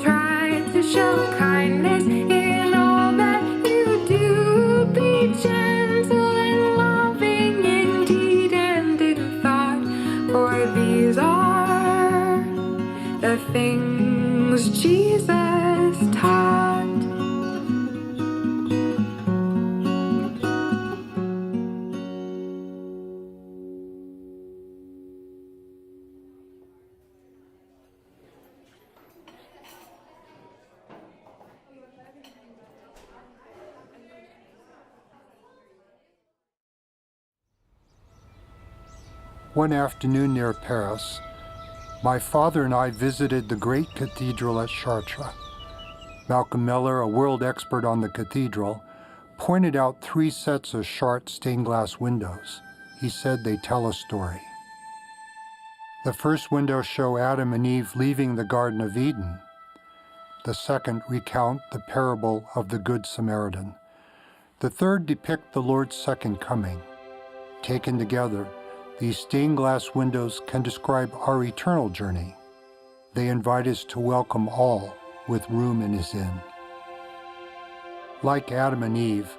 Try to show kindness in all that you do. Be gentle and loving in deed and in thought, for these are the things Jesus taught. One afternoon near Paris, my father and I visited the great cathedral at Chartres. Malcolm Miller, a world expert on the cathedral, pointed out three sets of Chartres stained glass windows. He said they tell a story. The first windows show Adam and Eve leaving the Garden of Eden. The second recount the parable of the Good Samaritan. The third depict the Lord's second coming. Taken together, these stained glass windows can describe our eternal journey. They invite us to welcome all with room in his inn. Like Adam and Eve,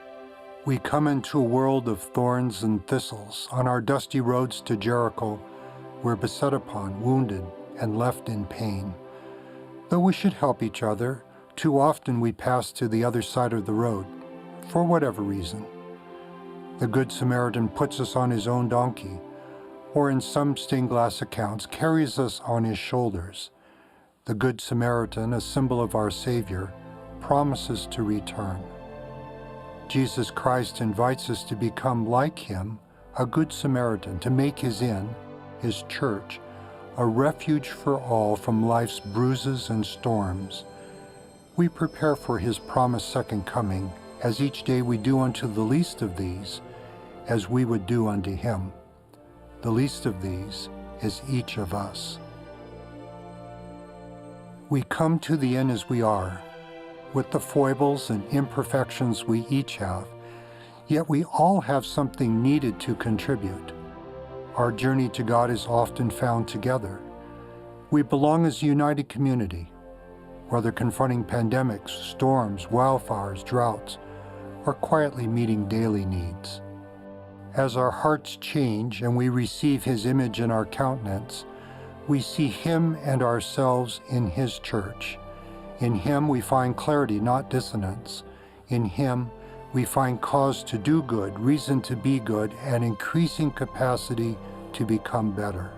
we come into a world of thorns and thistles on our dusty roads to Jericho. We're beset upon, wounded, and left in pain. Though we should help each other, too often we pass to the other side of the road, for whatever reason. The Good Samaritan puts us on his own donkey, or in some stained glass accounts, carries us on his shoulders. The Good Samaritan, a symbol of our Savior, promises to return. Jesus Christ invites us to become like him, a Good Samaritan, to make his inn, his church, a refuge for all from life's bruises and storms. We prepare for his promised second coming as each day we do unto the least of these as we would do unto him. The least of these is each of us. We come to the inn as we are, with the foibles and imperfections we each have, yet we all have something needed to contribute. Our journey to God is often found together. We belong as a united community, whether confronting pandemics, storms, wildfires, droughts, or quietly meeting daily needs. As our hearts change and we receive his image in our countenance, we see him and ourselves in his church. In him we find clarity, not dissonance. In him We find cause to do good, reason to be good, and increasing capacity to become better.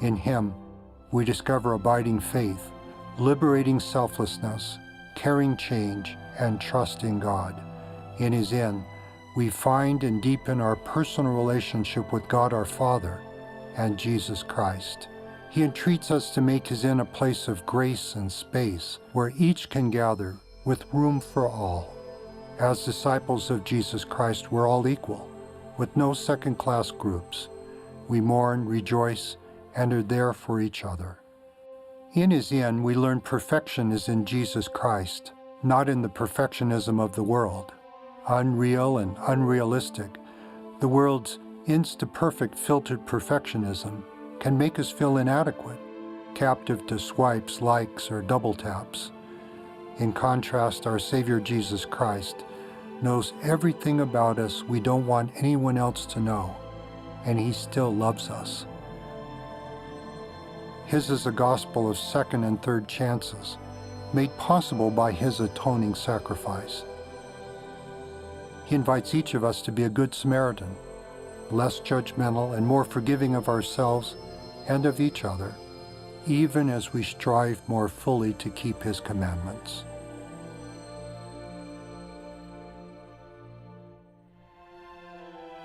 In Him, we discover abiding faith, liberating selflessness, caring change, and trust in God. In His Inn, we find and deepen our personal relationship with God our Father and Jesus Christ. He entreats us to make His Inn a place of grace and space where each can gather with room for all. As disciples of Jesus Christ, we're all equal, with no second-class groups. We mourn, rejoice, and are there for each other. In His Inn, we learn perfection is in Jesus Christ, not in the perfectionism of the world. Unreal and unrealistic, the world's insta-perfect filtered perfectionism can make us feel inadequate, captive to swipes, likes, or double taps. In contrast, our Savior Jesus Christ knows everything about us we don't want anyone else to know, and He still loves us. His is a gospel of second and third chances, made possible by His atoning sacrifice. He invites each of us to be a good Samaritan, less judgmental and more forgiving of ourselves and of each other, even as we strive more fully to keep His commandments.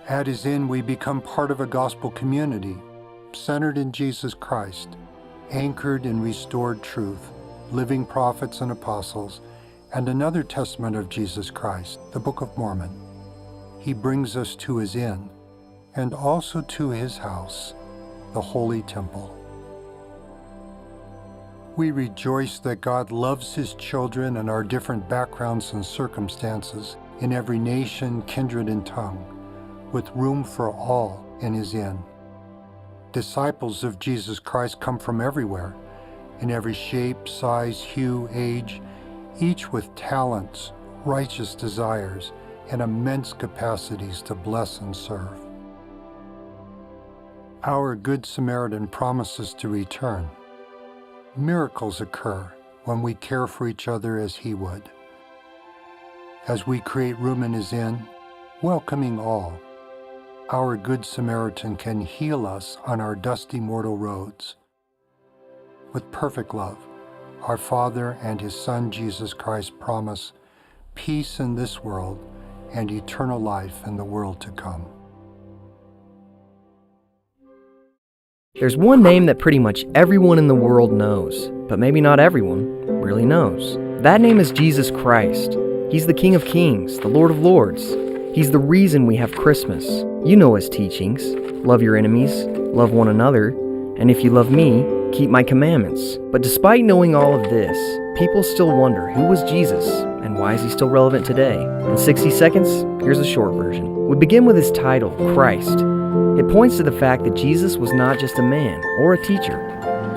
At His Inn, we become part of a gospel community centered in Jesus Christ, anchored in restored truth, living prophets and apostles, and another testament of Jesus Christ, the Book of Mormon. He brings us to His Inn, and also to His house, the holy temple. We rejoice that God loves His children in our different backgrounds and circumstances, in every nation, kindred, and tongue, with room for all in His Inn. Disciples of Jesus Christ come from everywhere, in every shape, size, hue, age, each with talents, righteous desires, and immense capacities to bless and serve. Our Good Samaritan promises to return. Miracles occur when we care for each other as He would. As we create room in His Inn, welcoming all, our Good Samaritan can heal us on our dusty mortal roads. With perfect love, our Father and His Son Jesus Christ promise peace in this world and eternal life in the world to come. There's one name that pretty much everyone in the world knows, but maybe not everyone really knows. That name is Jesus Christ. He's the King of Kings, the Lord of Lords. He's the reason we have Christmas. You know His teachings. Love your enemies, love one another, and if you love me, keep my commandments. But despite knowing all of this, people still wonder, who was Jesus, and why is He still relevant today? In sixty seconds, here's a short version. We begin with His title, Christ. It points to the fact that Jesus was not just a man or a teacher.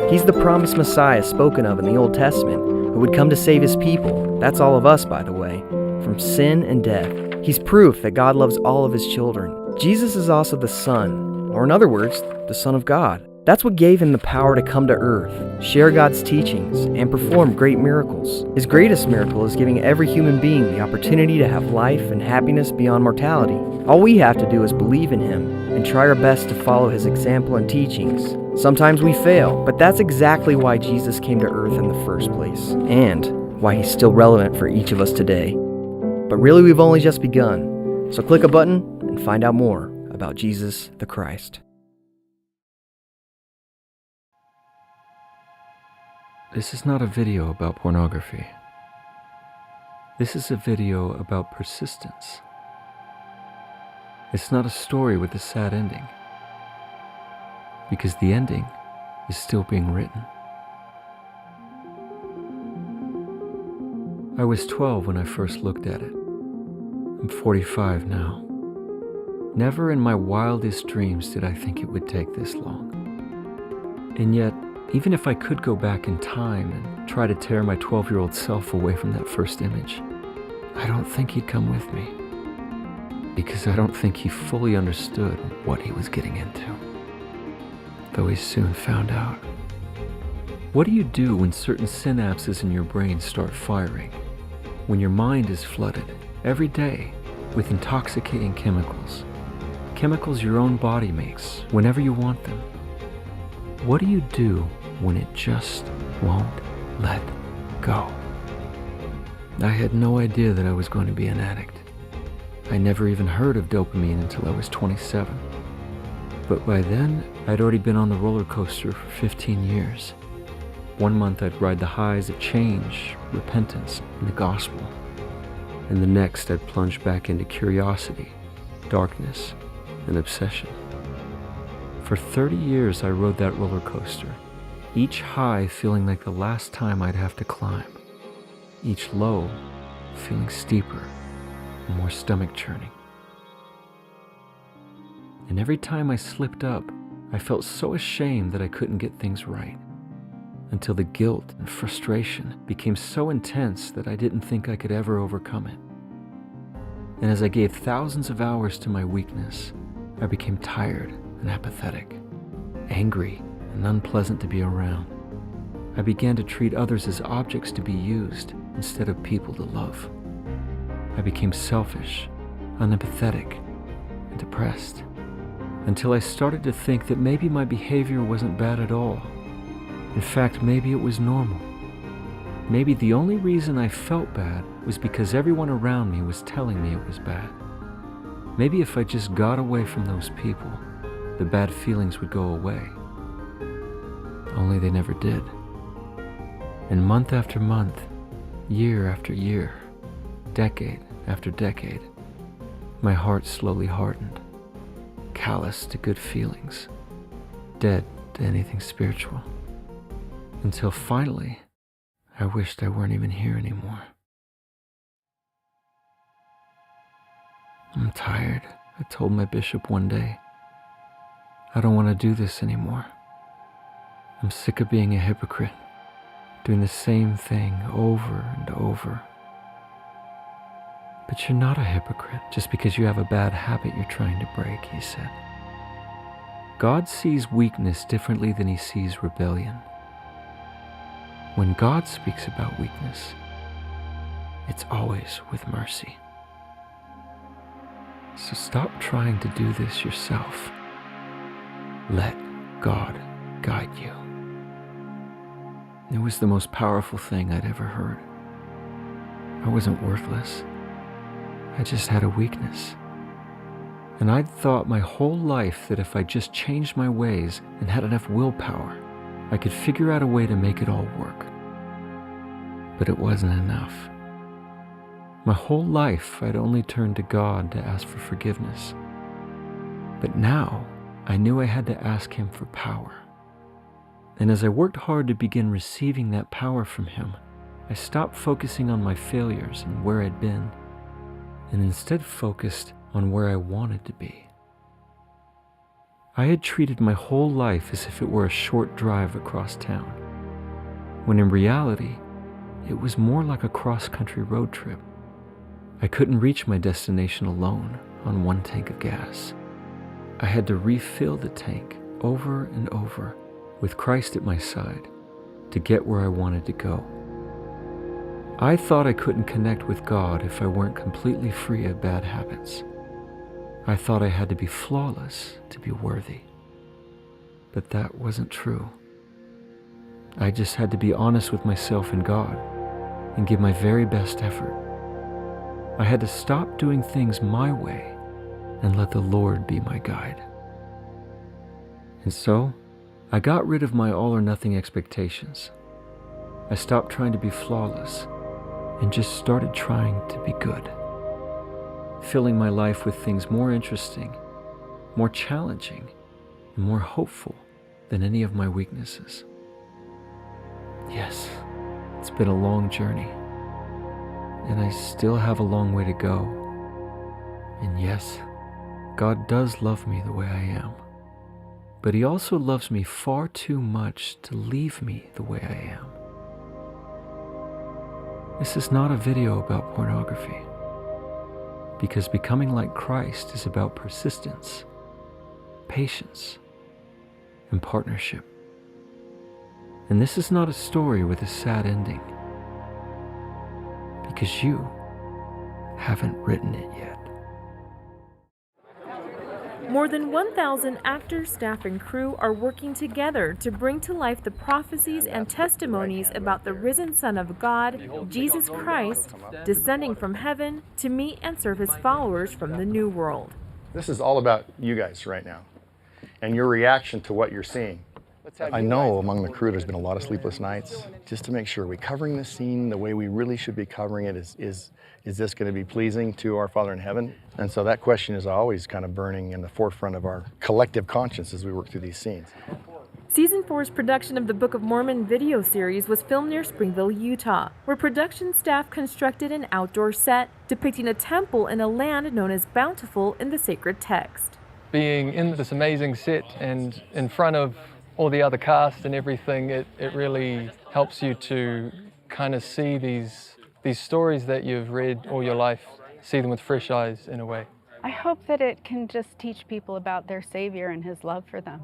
He's the promised Messiah spoken of in the Old Testament, who would come to save His people, that's all of us, by the way, from sin and death. He's proof that God loves all of His children. Jesus is also the Son, or in other words, the Son of God. That's what gave Him the power to come to earth, share God's teachings, and perform great miracles. His greatest miracle is giving every human being the opportunity to have life and happiness beyond mortality. All we have to do is believe in Him and try our best to follow His example and teachings. Sometimes we fail, but that's exactly why Jesus came to earth in the first place, and why He's still relevant for each of us today. But really, we've only just begun. So click a button and find out more about Jesus the Christ. This is not a video about pornography. This is a video about persistence. It's not a story with a sad ending, because the ending is still being written. I was twelve when I first looked at it. I'm forty-five now. Never in my wildest dreams did I think it would take this long. And yet, even if I could go back in time and try to tear my twelve-year-old self away from that first image, I don't think he'd come with me, because I don't think he fully understood what he was getting into, though he soon found out. What do you do when certain synapses in your brain start firing? When your mind is flooded every day with intoxicating chemicals, chemicals your own body makes whenever you want them. What do you do when it just won't let go? I had no idea that I was going to be an addict. I never even heard of dopamine until I was twenty-seven. But by then, I'd already been on the roller coaster for fifteen years. One month I'd ride the highs of change, repentance, and the gospel. And the next I'd plunge back into curiosity, darkness, and obsession. For thirty years I rode that roller coaster, each high feeling like the last time I'd have to climb, each low feeling steeper and more stomach churning. And every time I slipped up, I felt so ashamed that I couldn't get things right, until the guilt and frustration became so intense that I didn't think I could ever overcome it. And as I gave thousands of hours to my weakness, I became tired and apathetic, angry and unpleasant to be around. I began to treat others as objects to be used instead of people to love. I became selfish, unempathetic, and depressed, until I started to think that maybe my behavior wasn't bad at all. In fact, maybe it was normal. Maybe the only reason I felt bad was because everyone around me was telling me it was bad. Maybe if I just got away from those people, the bad feelings would go away. Only they never did. And month after month, year after year, decade after decade, my heart slowly hardened, callous to good feelings, dead to anything spiritual. Until finally, I wished I weren't even here anymore. "I'm tired," I told my bishop one day. "I don't want to do this anymore. I'm sick of being a hypocrite, doing the same thing over and over." "But you're not a hypocrite just because you have a bad habit you're trying to break," he said. God sees weakness differently than he sees rebellion. When God speaks about weakness, it's always with mercy. So stop trying to do this yourself. Let God guide you. It was the most powerful thing I'd ever heard. I wasn't worthless. I just had a weakness. And I'd thought my whole life that if I just changed my ways and had enough willpower, I could figure out a way to make it all work. But it wasn't enough. My whole life, I'd only turned to God to ask for forgiveness. But now, I knew I had to ask Him for power. And as I worked hard to begin receiving that power from Him, I stopped focusing on my failures and where I'd been, and instead focused on where I wanted to be. I had treated my whole life as if it were a short drive across town, when in reality, it was more like a cross-country road trip. I couldn't reach my destination alone on one tank of gas. I had to refill the tank over and over with Christ at my side to get where I wanted to go. I thought I couldn't connect with God if I weren't completely free of bad habits. I thought I had to be flawless to be worthy. But that wasn't true. I just had to be honest with myself and God and give my very best effort. I had to stop doing things my way and let the Lord be my guide. And so, I got rid of my all-or-nothing expectations. I stopped trying to be flawless and just started trying to be good, filling my life with things more interesting, more challenging, and more hopeful than any of my weaknesses. Yes, it's been a long journey, and I still have a long way to go. And yes, God does love me the way I am, but He also loves me far too much to leave me the way I am. This is not a video about pornography, because becoming like Christ is about persistence, patience, and partnership. And this is not a story with a sad ending, because you haven't written it yet. More than one thousand actors, staff, and crew are working together to bring to life the prophecies and testimonies about the risen Son of God, Jesus Christ, descending from heaven to meet and serve his followers from the New World. This is all about you guys right now and your reaction to what you're seeing. I know among the crew there's been a lot of sleepless nights just to make sure, are we covering this scene the way we really should be covering it? Is, is, is this gonna be pleasing to our Father in Heaven? And so that question is always kind of burning in the forefront of our collective conscience as we work through these scenes. Season four's production of the Book of Mormon video series was filmed near Springville, Utah, where production staff constructed an outdoor set depicting a temple in a land known as Bountiful in the sacred text. Being in this amazing set and in front of all the other cast and everything, it, it really helps you to kind of see these, these stories that you've read all your life, see them with fresh eyes in a way. I hope that it can just teach people about their Savior and his love for them.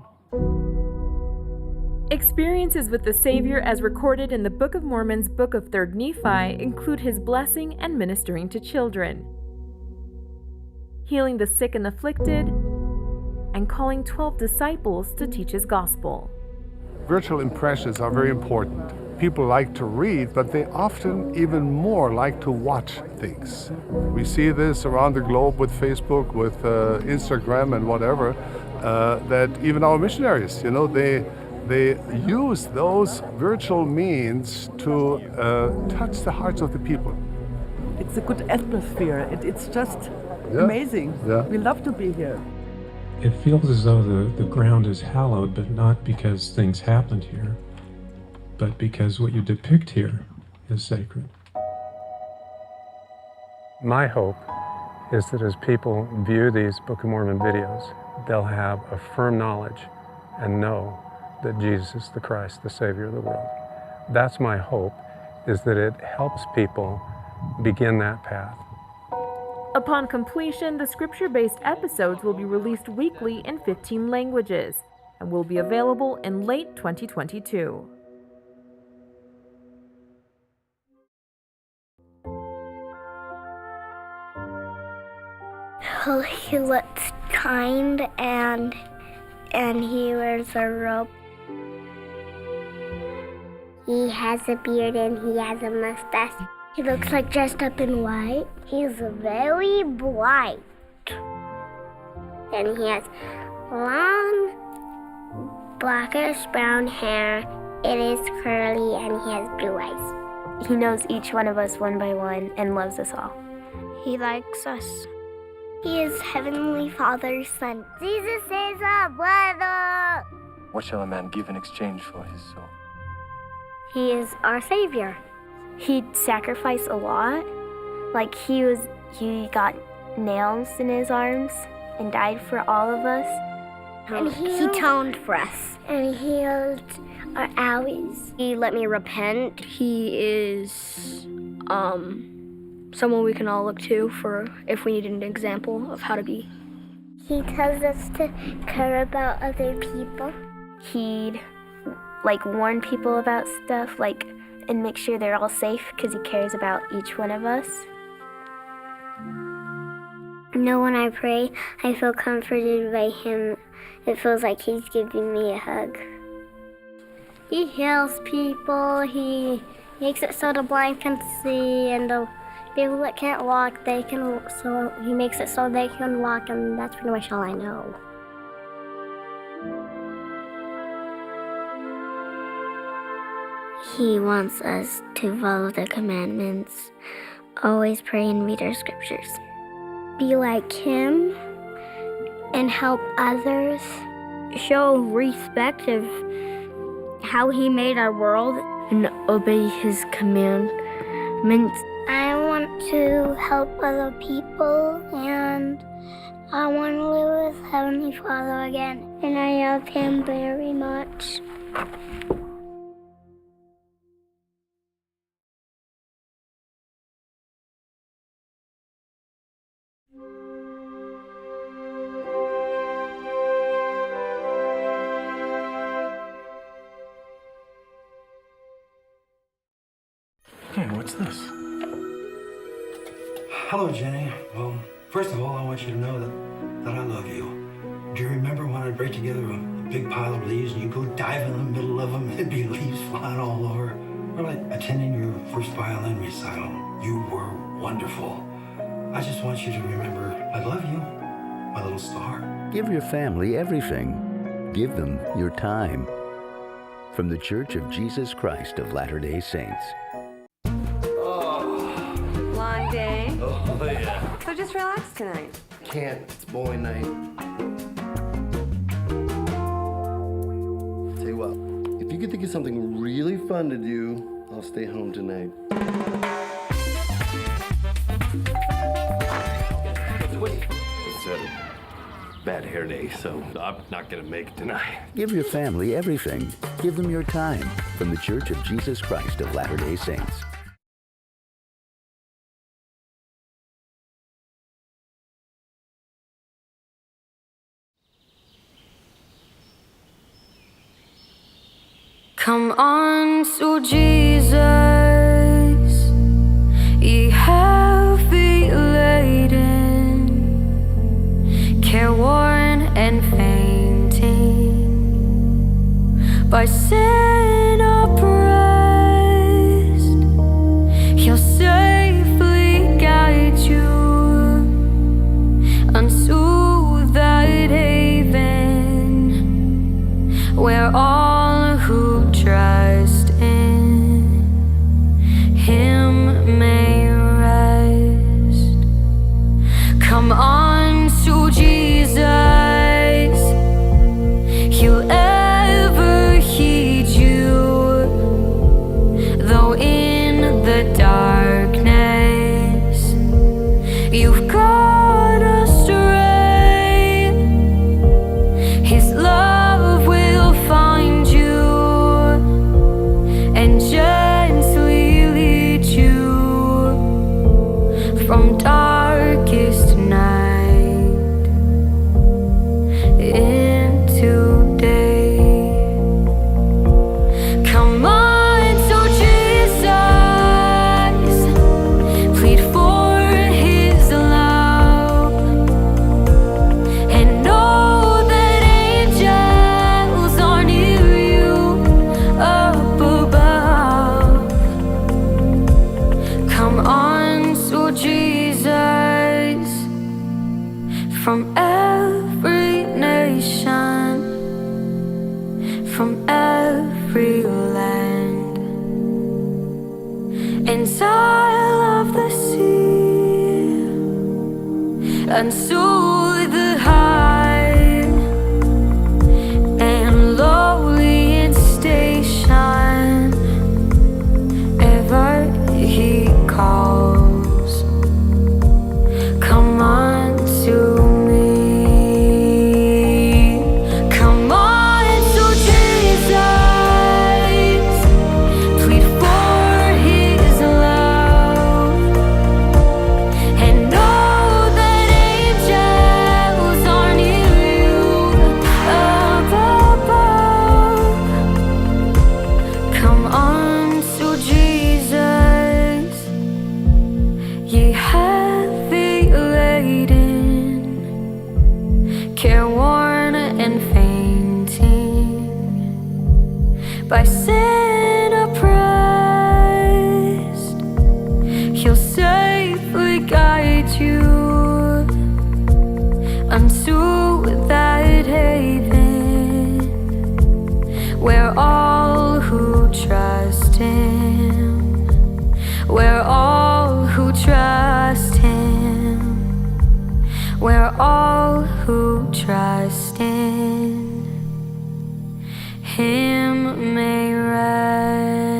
Experiences with the Savior as recorded in the Book of Mormon's Book of Third Nephi include his blessing and ministering to children, healing the sick and afflicted, and calling twelve disciples to teach his gospel. Virtual impressions are very important. People like to read, but they often even more like to watch things. We see this around the globe with Facebook, with, uh, Instagram and whatever, uh, that even our missionaries, you know, they, they use those virtual means to, uh, touch the hearts of the people. It's a good atmosphere. It, it's just amazing. Yeah. We love to be here. It feels as though the, the ground is hallowed, but not because things happened here, but because what you depict here is sacred. My hope is that as people view these Book of Mormon videos, they'll have a firm knowledge and know that Jesus is the Christ, the Savior of the world. That's my hope, is that it helps people begin that path. Upon completion, the scripture-based episodes will be released weekly in fifteen languages and will be available in late twenty twenty-two. Oh, he looks kind and, and he wears a robe. He has a beard and he has a mustache. He looks like dressed up in white. He's very bright. And he has long, blackish brown hair. It is curly and he has blue eyes. He knows each one of us one by one and loves us all. He likes us. He is Heavenly Father's son. Jesus is our brother. What shall a man give in exchange for his soul? He is our Savior. He sacrificed a lot. Like, he was, he got nails in his arms and died for all of us. And he atoned for us. And healed our alleys. He let me repent. He is, um, someone we can all look to for if we need an example of how to be. He tells us to care about other people. He'd, like, warn people about stuff, like, and make sure they're all safe 'cause he cares about each one of us. You know, when I pray, I feel comforted by him. It feels like he's giving me a hug. He heals people. He makes it so the blind can see, and the people that can't walk, they can, so he makes it so they can walk, and that's pretty much all I know. He wants us to follow the commandments. Always pray and read our scriptures. Be like him and help others. Show respect of how he made our world and obey his commandments. I want to help other people and I want to live with Heavenly Father again. And I love him very much. Hey, what's this? Hello, Jenny. Well, first of all, I want you to know that, that I love you. Break together a big pile of leaves and you go dive in the middle of them and there'd be leaves flying all over. Or like attending your first violin recital. You were wonderful. I just want you to remember, I love you, my little star. Give your family everything. Give them your time. From The Church of Jesus Christ of Latter-day Saints. Oh. Long day. Oh, yeah. So just relax tonight. Can't. It's bowling night. Tell you what, if you could think of something really fun to do, I'll stay home tonight. It's a bad hair day, so I'm not gonna make it tonight. Give your family everything. Give them your time. From The Church of Jesus Christ of Latter-day Saints. Come unto Jesus, ye heavy laden, careworn and fainting, by sin oppressed, he'll safely guide you unto that haven where all who trust in him may rest. Come unto Jesus, he'll ever heed you, though in the darkness you've gone astray. His love will find you and gently lead you from darkest night into day. Come unto Jesus, plead for his love, and know that angels are near you up above. Come unto Jesus from every nation, from every land, in isle of the sea, and to the high and lowly in station, ever he calls. Come unto me. Come unto Jesus. Plead for his love. And know that angels are near you up above. Come unto Jesus. Ye heavy laden, careworn and fainting, by sin oppressed, he'll safely guide you unto that haven where all who trust him, where all who trust him, where all who trust in him may rest.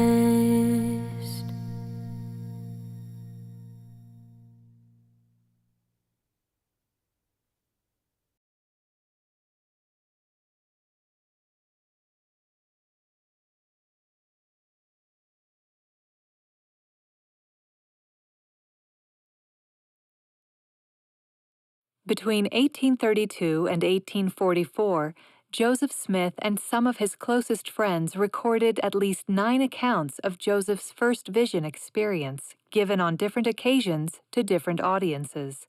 Between eighteen thirty-two and eighteen forty-four, Joseph Smith and some of his closest friends recorded at least nine accounts of Joseph's first vision experience, given on different occasions to different audiences.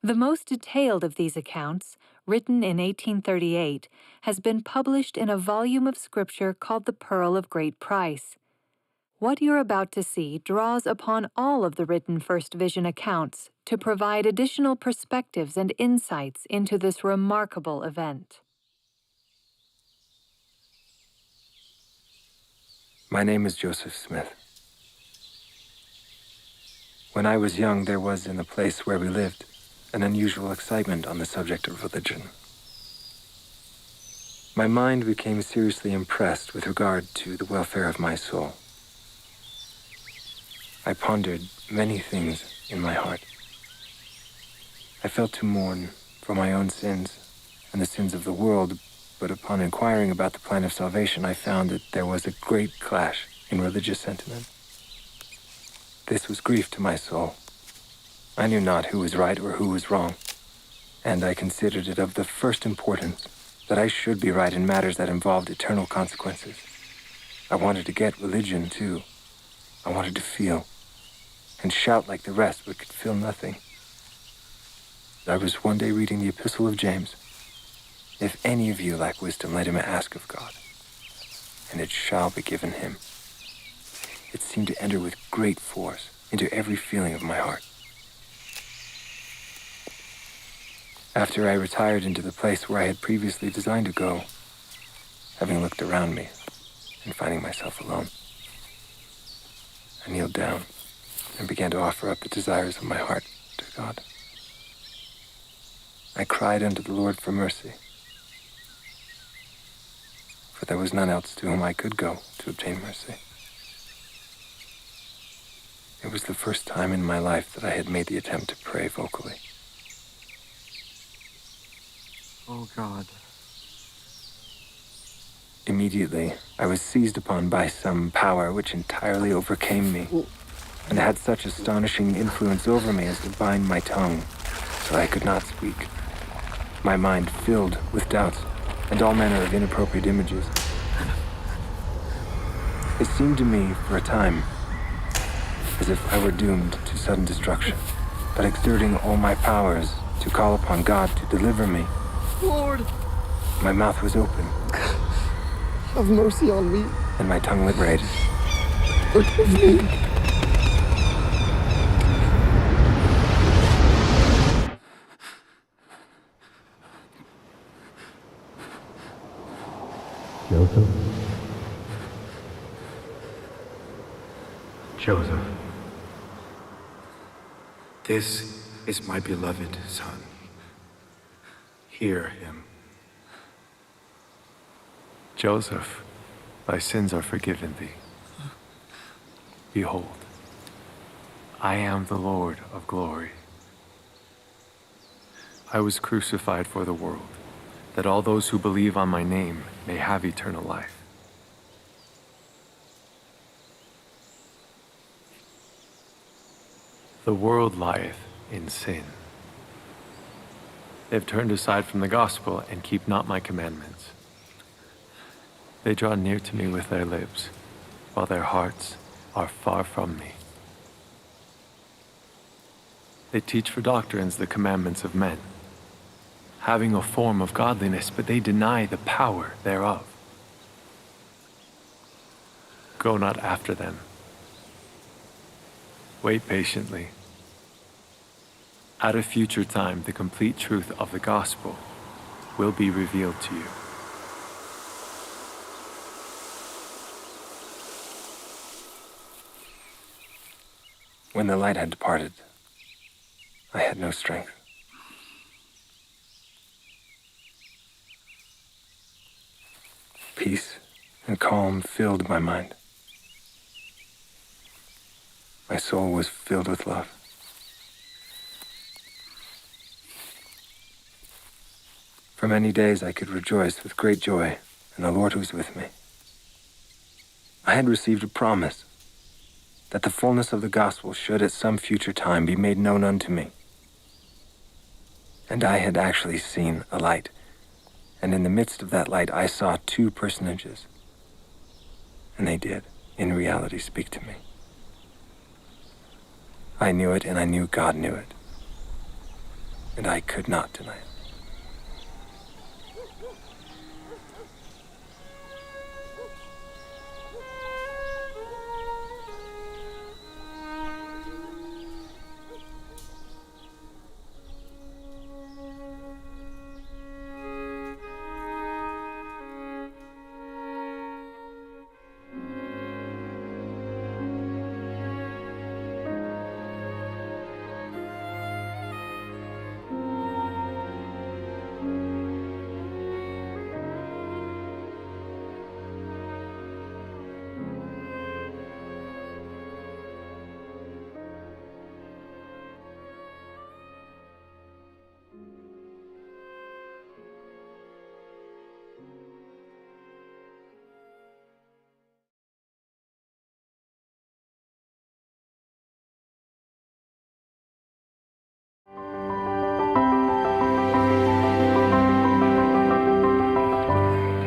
The most detailed of these accounts written in eighteen thirty-eight, has been published in a volume of scripture called The Pearl of Great Price. What you're about to see draws upon all of the written First Vision accounts to provide additional perspectives and insights into this remarkable event. My name is Joseph Smith. When I was young, there was, in the place where we lived, an unusual excitement on the subject of religion. My mind became seriously impressed with regard to the welfare of my soul. I pondered many things in my heart. I felt to mourn for my own sins and the sins of the world, but upon inquiring about the plan of salvation, I found that there was a great clash in religious sentiment. This was grief to my soul. I knew not who was right or who was wrong, and I considered it of the first importance that I should be right in matters that involved eternal consequences. I wanted to get religion, too. I wanted to feel, and shout like the rest, but could feel nothing. I was one day reading the Epistle of James. "If any of you lack wisdom, let him ask of God, and it shall be given him." It seemed to enter with great force into every feeling of my heart. After I retired into the place where I had previously designed to go, having looked around me and finding myself alone, I kneeled down and began to offer up the desires of my heart to God. I cried unto the Lord for mercy, for there was none else to whom I could go to obtain mercy. It was the first time in my life that I had made the attempt to pray vocally. Oh God. Immediately, I was seized upon by some power which entirely overcame me, and had such astonishing influence over me as to bind my tongue, so I could not speak. My mind filled with doubts and all manner of inappropriate images. It seemed to me, for a time, as if I were doomed to sudden destruction, but exerting all my powers to call upon God to deliver me. Lord! My mouth was open. Have mercy on me. And my tongue liberated. Forgive me. Joseph? Joseph. This is my beloved son. Hear him. Joseph, thy sins are forgiven thee. Behold, I am the Lord of glory. I was crucified for the world, that all those who believe on my name may have eternal life. The world lieth in sin. They have turned aside from the gospel and keep not my commandments. They draw near to me with their lips, while their hearts are far from me. They teach for doctrines the commandments of men, having a form of godliness, but they deny the power thereof. Go not after them. Wait patiently. At a future time, the complete truth of the gospel will be revealed to you. When the light had departed, I had no strength. Peace and calm filled my mind. My soul was filled with love. For many days I could rejoice with great joy in the Lord who was with me. I had received a promise that the fullness of the gospel should at some future time be made known unto me. And I had actually seen a light. And in the midst of that light, I saw two personages. And they did, in reality, speak to me. I knew it, and I knew God knew it. And I could not deny it.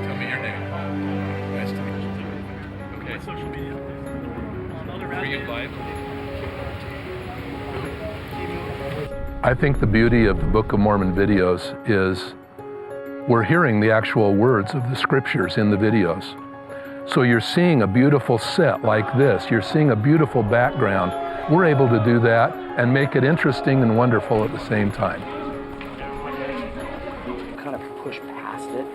Tell me your name. Nice to meet you. Okay. Social media. Are you live? I think the beauty of the Book of Mormon videos is we're hearing the actual words of the scriptures in the videos. So you're seeing a beautiful set like this, you're seeing a beautiful background. We're able to do that and make it interesting and wonderful at the same time. Kind of push past it.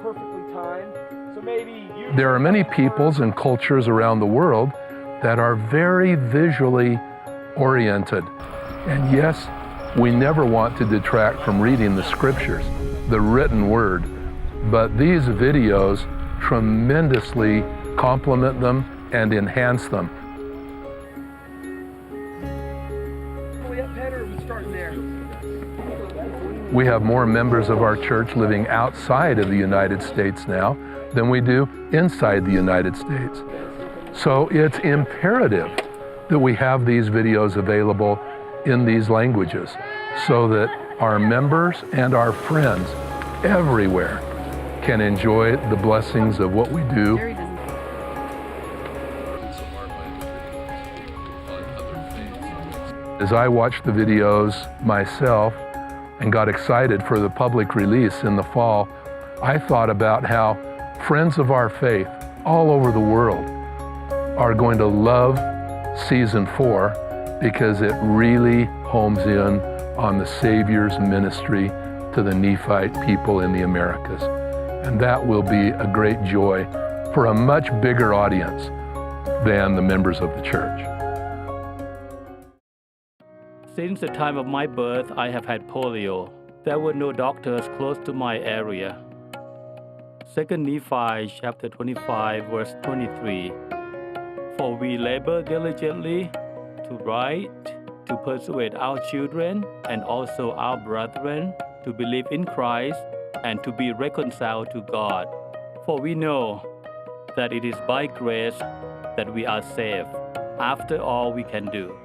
Perfectly timed. So maybe you There are many peoples and cultures around the world that are very visually oriented. And yes, we never want to detract from reading the scriptures, the written word, but these videos tremendously complement them and enhance them. We have more members of our church living outside of the United States now than we do inside the United States. So it's imperative that we have these videos available in these languages so that our members and our friends everywhere can enjoy the blessings of what we do. As I watched the videos myself and got excited for the public release in the fall, I thought about how friends of our faith all over the world are going to love season four because it really homes in on the Savior's ministry to the Nephite people in the Americas. And that will be a great joy for a much bigger audience than the members of the church. Since the time of my birth, I have had polio. There were no doctors close to my area. Second Nephi chapter twenty-five, verse twenty-three. For we labor diligently to write, to persuade our children and also our brethren to believe in Christ and to be reconciled to God. For we know that it is by grace that we are saved, after all we can do.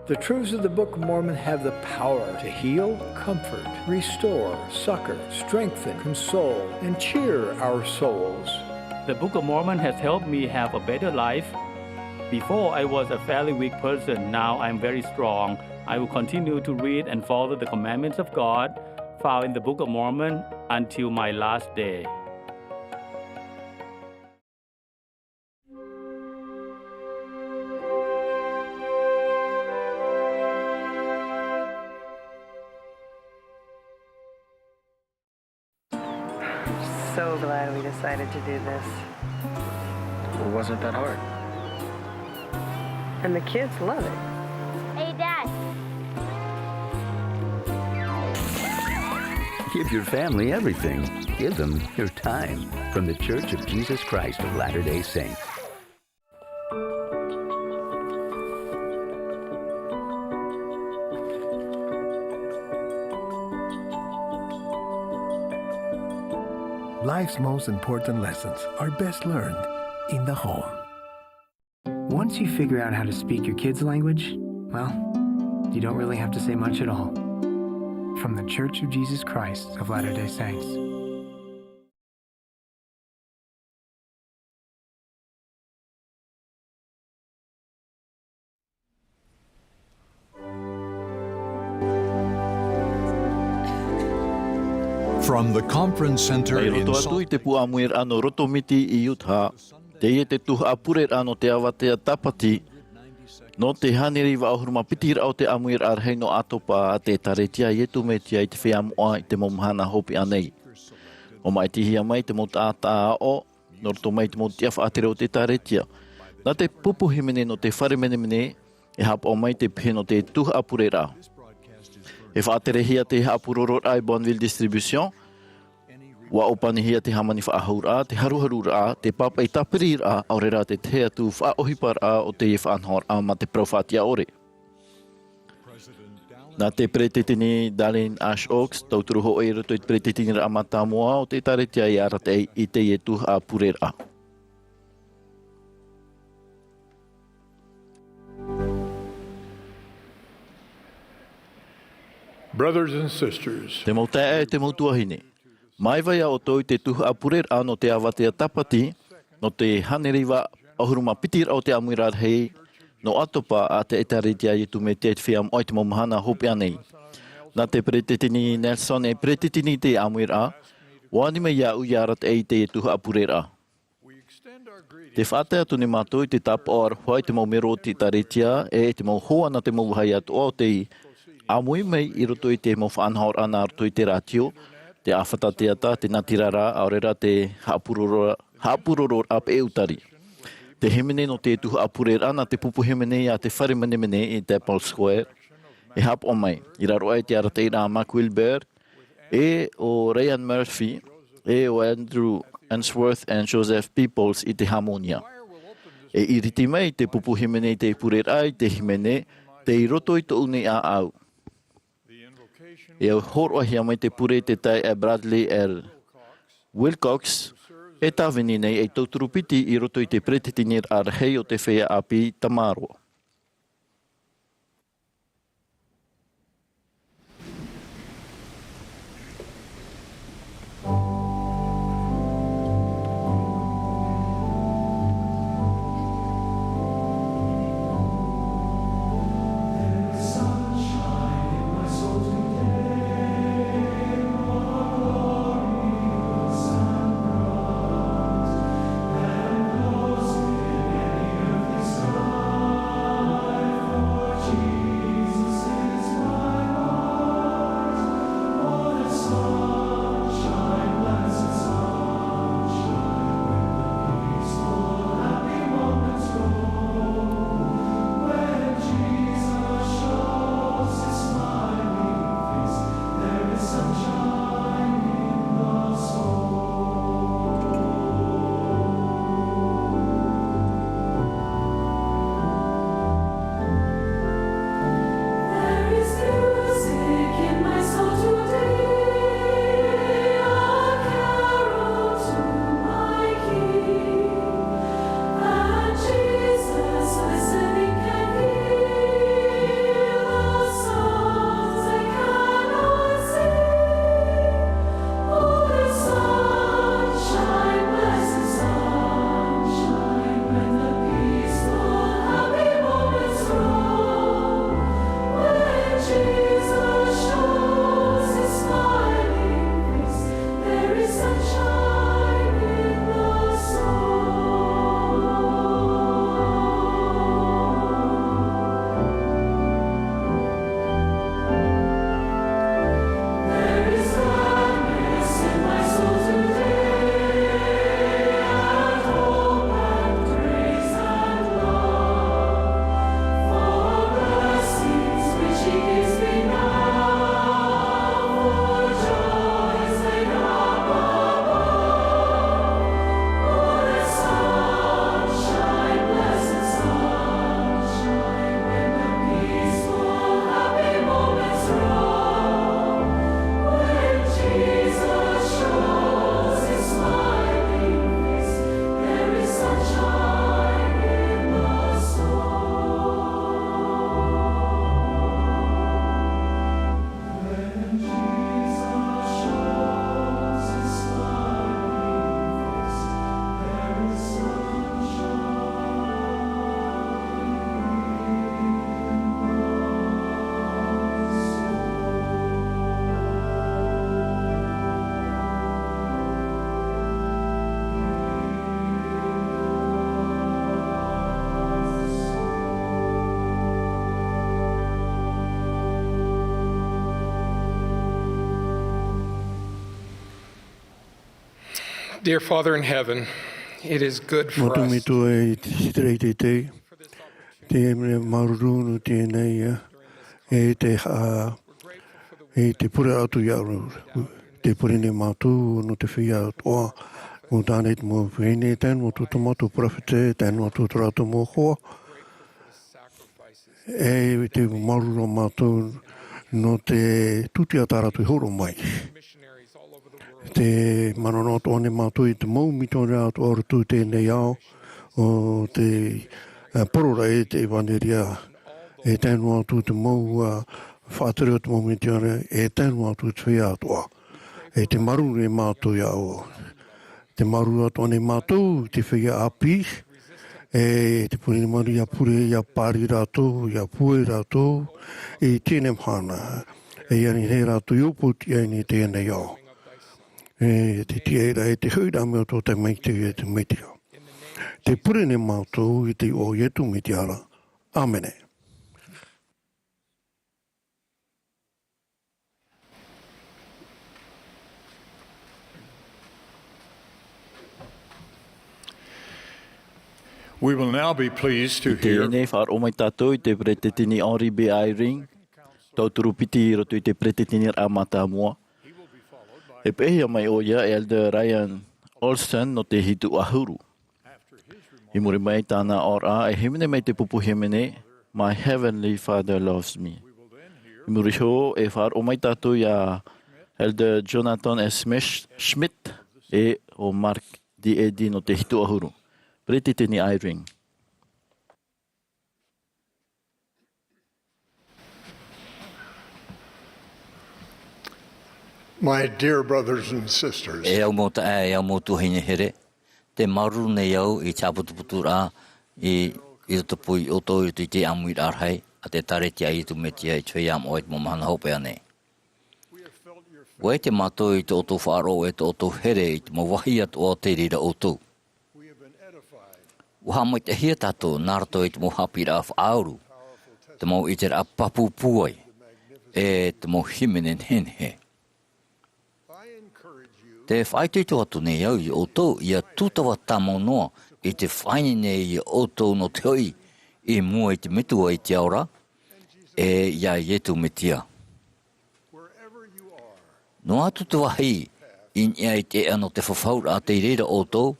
The truths of the Book of Mormon have the power to heal, comfort, restore, succor, strengthen, console, and cheer our souls. The Book of Mormon has helped me have a better life. Before, I was a fairly weak person. Now I'm very strong. I will continue to read and follow the commandments of God found in the Book of Mormon until my last day. So glad we decided to do this. It wasn't that hard. And the kids love it. Hey, Dad. Give your family everything. Give them your time. From The Church of Jesus Christ of Latter-day Saints. Life's most important lessons are best learned in the home. Once you figure out how to speak your kids' language, well, you don't really have to say much at all. From The Church of Jesus Christ of Latter-day Saints. From the conference center Mai in roto atu Salt i te pū ʻāmuiraʻa nō Rotomiti i Utah, teie te tuhaʻa pureraʻa nō te avatea tāpati, nō te hānere iva ʻahuru mā piti raʻa o te ʻāmuiraʻa rahi nō ʻātopa a te ʻĒtārētia a Iesu Mesia i te feiā moʻa i te mau mahana hopeʻa nei. ʻUa māʻitihia mai te mau taʻata aʻo, nō roto mai i te mau tiʻa faʻatere o te ʻĒtārētia. Nā te pupu hīmene nō te fare menemene, e haʻapaʻo mai te piha nō te tuhaʻa pureraʻa. E faʻaterehia te haʻapurororaʻa e Bonneville Distribution, ʻua ʻōpanihia te hāmani faʻahouraʻa, te haruharuraʻa, te pāpaʻi tāpiriraʻa, ʻaore rā te tahi atu faʻaʻohiparaʻa o teie faʻanahoraʻa mā te parau faʻatiʻa ʻore. Nā te peretiteni Dallin H. Oaks, tauturu hōʻē i roto i te peretiteniraʻa mātāmua o te ʻĒtārētia i arataʻi i teie tuhaʻa pureraʻa. Brothers and sisters, Te mau taeaʻe, te mau tuahine, māiva ia ʻoutou i te tuhaʻa pureraʻa nō te avatea tāpati, nō te hānere iva ʻahuru mā piti raʻa o te ʻāmuiraʻa rahi, nō ʻātopa a te ʻĒtārētia a Iesu Mesia i te feiā moʻa i te mau mahana hopeʻa nei. Nā te peretiteni Nelson e peretiteni i te ʻāmuiraʻa, ʻua ani mai iāʻu ia arataʻi i teie tuhaʻa pureraʻa. Tē faʻatae atu nei mātou i te tāpaʻo aroha i te mau mero o te ʻĒtārētia, e i te mau hoa nā te mau vāhi atoʻa o tei ʻāmui mai i roto i te mau faʻanahoraʻa nā roto i te rātio, te ʻāfata teata, te natirara, ʻaore rā te haʻapuroro-, haʻapurororaʻa peʻe utari. Te hīmene nō te tuhaʻa pureraʻa nā te pupu hīmene a te fare menemene i Temple Square, e haʻapaʻo mai, i raro aʻe i te arataʻiraʻa a Mark Wilberg, e ʻo Ryan Murphy, e ʻo Andrew Unsworth and Joseph Peoples i te hāmōnia. E ʻiriti mai te pupu hīmene i te pureraʻa i te hīmene, tei roto i tōʻu nei ʻāʻau. E hōroʻahia mai te pure i te taeaʻe Bradley L. Wilcox, e tāvini nei ei tauturu piti i roto i te peretiteniraʻa rahi o te feiā ʻāpī tamaroa. Dear Father in heaven, it is good for us. Mātou Metua e te Sitera i te tei, te mea māuruuru nō teie nei, e te ha, e te pure atu ia au. Te pure nei mātou nō te feiā atoʻa, nō tāna i te mau vahine, tae noa atu tō mātou peropheta, tae noa atu tō rātou mau hoa. E te māuruuru mātou nō te tūtia tā rātou i hōroʻa mai. Te manaʻo atoʻa nei mātou i te mau mitionare atoʻa roto i teie nei ao, o te, e, poroʻi i te ʻevaneria. E tae noa atu te mau, a, faʻatere o te mau mitionare, e tae noa atu te feiā atoʻa. E te māuruuru nei mātou ia au. Te māuruuru atoʻa nei mātou i te feiā ʻāpī, e te pure nei mātou ia pure, ia pāri rātou, ia pure rātou, i teie mahana. E ia nehenehe rātou i ʻōpū tiʻa i teie nei ao. E te tiʻa ra, e te hoʻi ra mai o tō tamaiti, e te Metua. Te pure nei mātou i te iʻoa o Iesu Mesia ra. ʻĀmene. We will now be pleased to I teie nei, faʻaroʻo mai tātou i te Peresideni Henry B. Eyring, tauturu piti i roto i te Peresideni ra mātāmua. E peʻehia mai ʻoia e Elder Ryan Olsen nō te hitu ʻahuru. I muri mai i tāna aʻoraʻa, e hīmene mai te pupu hīmene, My Heavenly Father Loves Me. I muri iho, e faʻaroʻo mai tātou ia Elder Jonathan S. Smith, Schmidt, e ʻo Mark D. Eddy nō te hitu ʻahuru. Peresideni Eyring. My dear brothers and sisters. E au mau taeaʻe, e au mau tuahine here, tē māuruuru nei au i te haʻaputuputuraʻa i, i rotopū ia ʻoutou i te ʻāmuiraʻa rahi a te ʻĒkālesia a Iesu Mesia i te feiā moʻa i te mau mahana hopeʻa nei. ʻUa ʻite mātou i tō ʻoutou faʻaroʻo e tō ʻoutou here i te mau vāhi atoʻa o tei reira ʻoutou. ʻUa haʻamaitaʻihia tātou nā roto i te mau haʻapiʻiraʻa faʻauru, te mau ʻiteraʻa pāpū pūai, e te mau hīmene nehenehe. Tē faʻaitoito atu nei au ia ʻoutou ʻia tūtava tāmau noa i te faʻaineine ia ʻoutou nō te hoʻi i mua i te Metua i te ao ra, e ia Iesu Mesia. Noa atu te vāhi i niʻa i te ʻēʻa nō te fafauraʻa tei reira ʻoutou,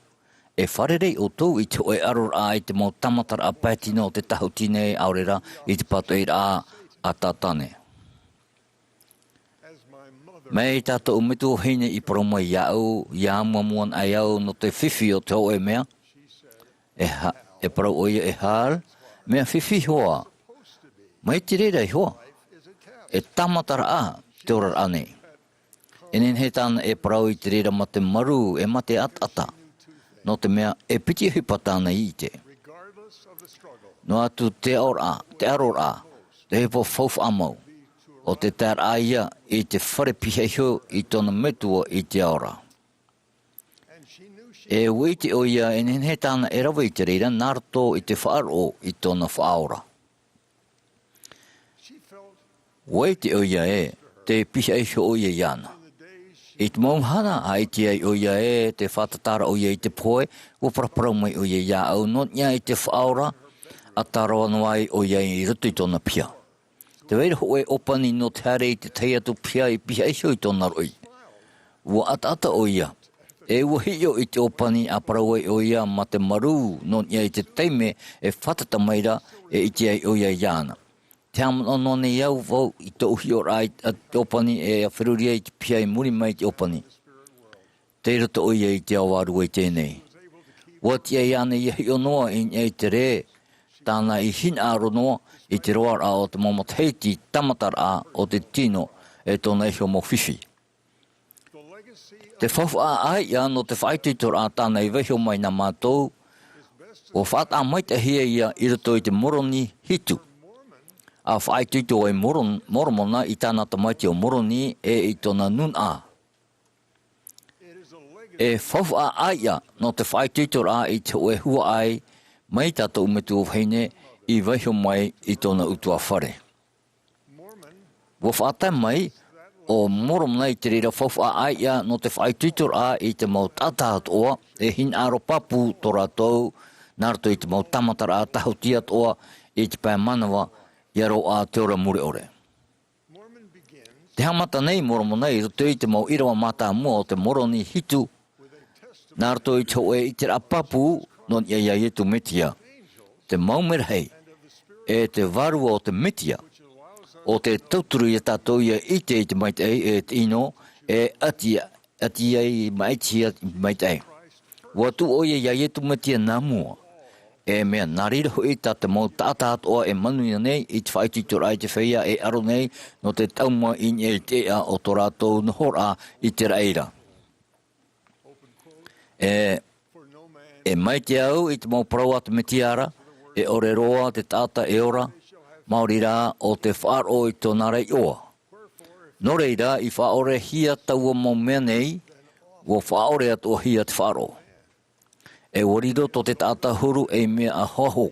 e fārerei ʻoutou i te hōʻē ʻaroraʻa i te mau tāmataraʻa pae tino o te tāhuti nei, ʻaore rā i te pātoʻiraʻa a Satane. Mai tā tōʻu metua vahine i parau mai iāʻu, ʻia amuamu anaʻe au nō te fifi o te hōʻē mea, e ha-, e parau ʻoia, e Hal, mea fifi hoʻi. Mai te reira iho ā, e tāmataraʻa te oraraʻa nei. E nehenehe tāna e parau i te reira mā te marū, e mā te ʻataʻata, nō te mea e piti ʻohipa tāna i ʻite. Noa atu te aʻoraʻa, te ʻaroraʻa, te ʻohipa faufaʻa mau, ʻo te taeraʻa ïa i te fare pihaʻi iho i tōna metua i te ao ra. E ʻua ʻite ʻoia e nehenehe tāna e rave i te reira nā roto i te faʻaroʻo i tōna Faʻaora. ʻUa ʻite ʻoia ē, tē pihaʻi iho ʻoia iāna. I te mau mahana ʻa ʻite ai ʻoia ē, tē fātata ra ʻoia i te pohe, ʻua paraparau mai ʻoia iāʻu, nō niʻa i te Faʻaora, ʻa tārava noa ai ʻoia i roto i tōna piha. Tē vai ra hōʻē ʻōpani nō te haere i te tahi atu piha i pihaʻi iho i tōna roʻi. ʻUa ʻataʻata ʻoia, e ʻua hiʻo i te ʻōpani ʻa parau ai ʻoia mā te marū nō niʻa i te taime e fātata mai ra e ʻite ai ʻoia iāna. Tē haʻamanaʻo noa nei au vau i tōʻu hiʻoraʻa i, ā, te ʻōpani e feruri ai i te piha i muri mai i te ʻōpani. Tei roto ʻoia i te ao vārua i teie nei. ʻUa tiʻa iāna ʻia hiʻo noa i niʻa i te rē, tāna i hinaʻaro noa i te roaraʻa o te mau matahiti tāmataraʻa o te tino e tōna iho mau fifi. Te faufaʻa ʻāiʻa nō te faʻaitoitoraʻa tāna i vaiiho mai nā mātou, ʻua faʻataʻa maitaʻihia ïa i roto i te Moroni hitu. ʻA faʻaitoito ai Moron-, Moromona i tāna tamaiti ʻo Moroni e i tōna nūnaʻa. E faufaʻa ʻāiʻa nō te faʻaitoitoraʻa i te hōʻē huaʻai mai tā tōʻu metua vahine i vaiiho mai i tōna ʻutuāfare. ʻUa faʻatae mai, o Moromona i te reira faufaʻa ʻāiʻa nō te faʻaitoitoraʻa i te mau taʻata atoʻa, e hinaʻaro pāpū tō rātou, nā roto i te mau tāmataraʻa tāhuti atoʻa i te pae manava, ʻia roaʻa te ora mure ʻore. Te haʻamata nei Moromona i roto i te mau ʻīrava mātāmua o te Moroni hitu, nā roto i te hōʻē ʻiteraʻa pāpū nō niʻa iā Ietu Metia, te mau merahi, e te Vārua o te Metia, ʻo tē tauturu iā tātou ʻia ʻite i te maitaʻi, e te ʻino, e ʻati, ʻati ai maʻitihia i te maitaʻi. ʻUa tuʻu ʻoia iā Ietu Metia nā mua, e mea nā reira hoʻi tā te mau taʻata atoʻa e manuia nei i te faʻaitoitoraʻa i te feiā e aro nei nō te taumaiʻa i niʻa i te ʻēʻa o tō rātou nohoraʻa i te raʻi ra. E, e maite au i te mau parau a te Metia ra, e ʻore roa te taʻata e ora, maori rā ʻo tē faʻaroʻo i tōna ra iʻoa. Nō reira, i faʻaʻorehia taua mau mea nei, ʻua faʻaʻore atoʻahia te faʻaroʻo. E ʻua riro tō te taʻata huru ei mea ahoaho,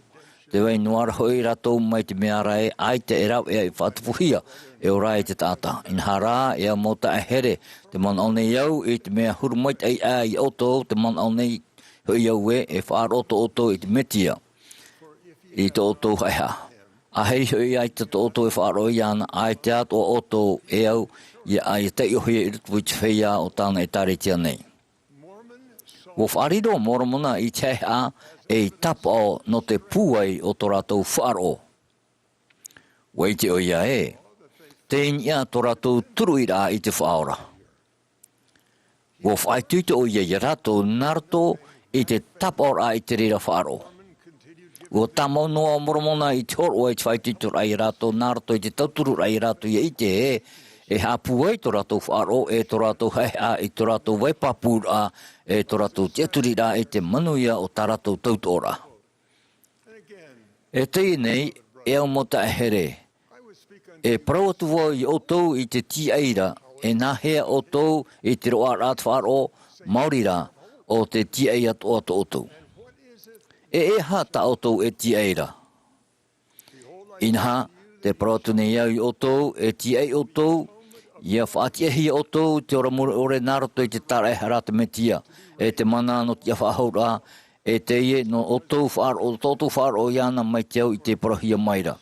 tē vai noa ra hoʻi rātou mai te mea ra ē, ʻaita e rāveʻa i faʻatupuhia, e ora ai te taʻata. Inaha rā, e au mau taʻahere, tē manaʻo nei au i te mea huru maitaʻi aʻe iā ʻoutou, tē manaʻo nei hoʻi au ē, e faʻaroʻo tō ʻoutou i te Metia i tō ʻoutou haʻehaʻa. ʻAhiri hoʻi ʻaita tō ʻoutou e faʻaroʻo iāna, ʻaita atoʻa ʻoutou e au ʻia, ʻia taiʻohia i roto i te feiā o tāna ʻĒtārētia nei. ʻUa faʻariro Moromona i te haʻehaʻa ei tāpaʻo nō te pūai o tō rātou faʻaroʻo. ʻUa ʻite ʻoia ē, tei niʻa tō rātou turuʻiraʻa i te Faʻaora. ʻUa faʻaitoito ʻoia iā rātou nā roto i te tāpaʻoraʻa i te reira faʻaroʻo. ʻUa tāmau noa ʻo Moromona i te hōroʻa i te faʻaitoitoraʻa iā rātou nā roto i te tautururaʻa iā rātou ʻia ʻite ē, e haʻapūai tō rātou faʻaroʻo, e tō rātou haʻehaʻa i tō rātou vai pāpūraʻa, e tō rātou tiʻaturiraʻa i te manuia o tā rātou tautoʻoraʻa. E teie nei, e au mau taʻahere, e parau atu vau iā ʻoutou i te tīaʻi ra, e nāhea ʻoutou i te roaʻaraʻa te faʻaroʻo, maori rā, ʻo tē tīaʻi atoʻa tō ʻoutou. E, e aha tā ʻoutou e tīaʻi ra? Inaha, tē parau atu nei au iā ʻoutou, e tīaʻi ʻoutou, ʻia faʻatiʻahia ʻoutou i te ora mure ʻore nā roto i te tāraʻehara a te Metia, e te mana nō te faʻahouraʻa, e teie nō ʻoutou faʻaroʻo, tō ʻoutou faʻaroʻo iāna, mai te au i te parauhia mai ra.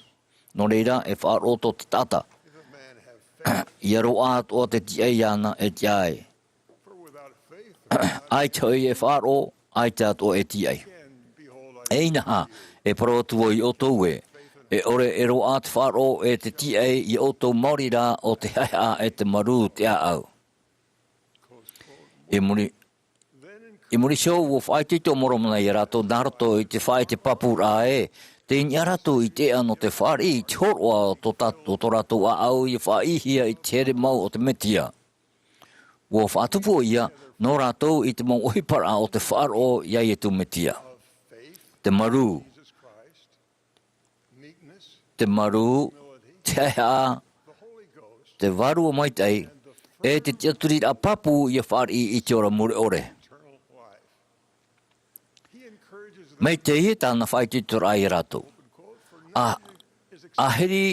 Nō reira, e faʻaroʻo tō te taʻata. ʻIa roaʻa atoʻa te tīaʻi iāna e tiʻa ai. ʻAita hoʻi e faʻaroʻo, ʻaita atoʻa e tīaʻi. E inaha, e parau atu vau iā ʻoutou ē, e ʻore e roaʻa te faʻaroʻo e te tīaʻi iā ʻoutou maori rā ʻo te haʻehaʻa e te marū te ʻāʻau. I muri, i muri iho, ʻua faʻaitoito ʻo Moromona iā rātou nā roto i te faʻaʻite pāpūraʻa ē, tei niʻa rātou i te ʻēʻa nō te fāriʻi i te hōroʻa o tō tā-, o tō rātou ʻāʻau ʻia faʻaʻīhia i te here mau o te Metia. ʻUa faʻatupu ʻoia nō rātou i te mau ʻohiparaʻa o te faʻaroʻo iā Ietu Metia. Te marū, te marū, te haʻehaʻa, te Vārua Maitaʻi, e te tiʻaturiraʻa pāpū ʻia fāriʻi i te ora mure ʻore. Mai teie tāna faʻaitoitoraʻa iā rātou. ʻA, ʻahiri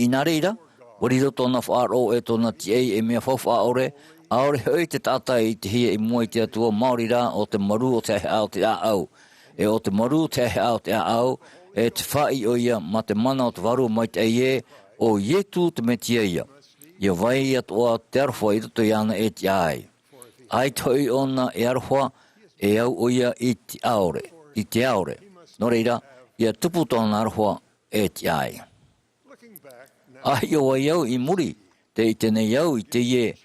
i nā reira, ʻua riro tōna faʻaroʻo e tōna tīaʻi ei mea faufaʻa ʻore, ʻaore hoʻi te taʻata i ʻitehia i mua i te Atua, maori rā ʻo te marū ʻo te haʻehaʻa ʻo te ʻāʻau. E ʻo te marū ʻo te haʻehaʻa ʻo te ʻāʻau, e te fāriʻi ʻoia mā te mana o te Vārua Maitaʻi ē, ʻo Ietu te Metia ïa. ʻIa vai atoʻa te aroha i roto iāna e tiʻa ai. ʻAita hoʻi ʻōna e aroha, e au ʻoia i te ʻaore, i te ʻaore. Nō reira, ʻia tupu tōna aroha e tiʻa ai. ʻA hiʻo ai au i muri, tē ʻite nei au i teie,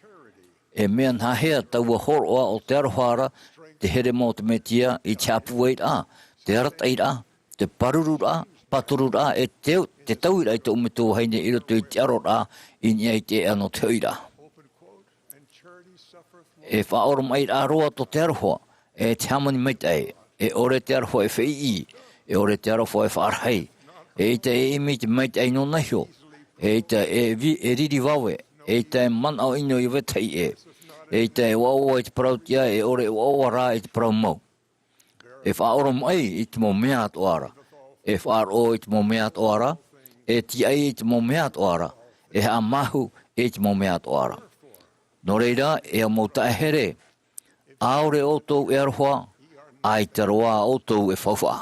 e mea nāhea taua hōroʻa o te aroha ra, te here mau o te Metia, i te haʻapūairaʻa, te arataʻiraʻa, te pārururaʻa, pātururaʻa, e te, te tauiraʻa i tōʻu metua vahine i roto i te aroraʻa, i niʻa i te ʻēʻa nō te hoʻiraʻa. E faʻaoromaʻiraʻa roa tō te aroha, e te hāmani maitaʻi, e ʻore te aroha e feʻiʻi, e ʻore te aroha e faʻarahi, eʻita e ʻimi i te maitaʻi nōna iho, eʻita e vi-, e riri vave, eʻita e manaʻo ʻino ʻia vetahi ʻē, eʻita e ʻoaʻoa i te parau tiʻa, e ʻore e ʻoaʻoa rā i te parau mau. E faʻaoromaʻi i te mau mea atoʻa ra. E faʻaroʻo i te mau mea atoʻa ra. E tīaʻi i te mau mea atoʻa ra. E haʻamāuruuru i te mau mea atoʻa ra. Nō reira, e au mau taeaʻe here, ʻaore ʻoutou e aroha, ʻaita roa ʻoutou e faufaʻa.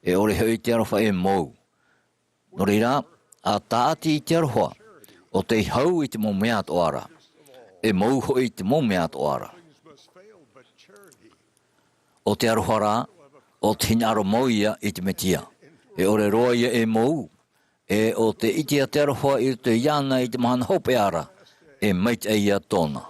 E ʻore hoʻi te aroha e mou. Nō reira, ʻa tāʻati i te aroha, ʻo tei hau i te mau mea atoʻa ra. E mou hoʻi i te mau mea atoʻa ra. ʻO te aroha rā, ʻo te hinaʻaro mau ia i te Mesia. E ʻore roa ia e mou, e ʻo te ʻite a te aroha i roto iāna i te mahana hopeʻa ra, e maitaʻi ia tōna.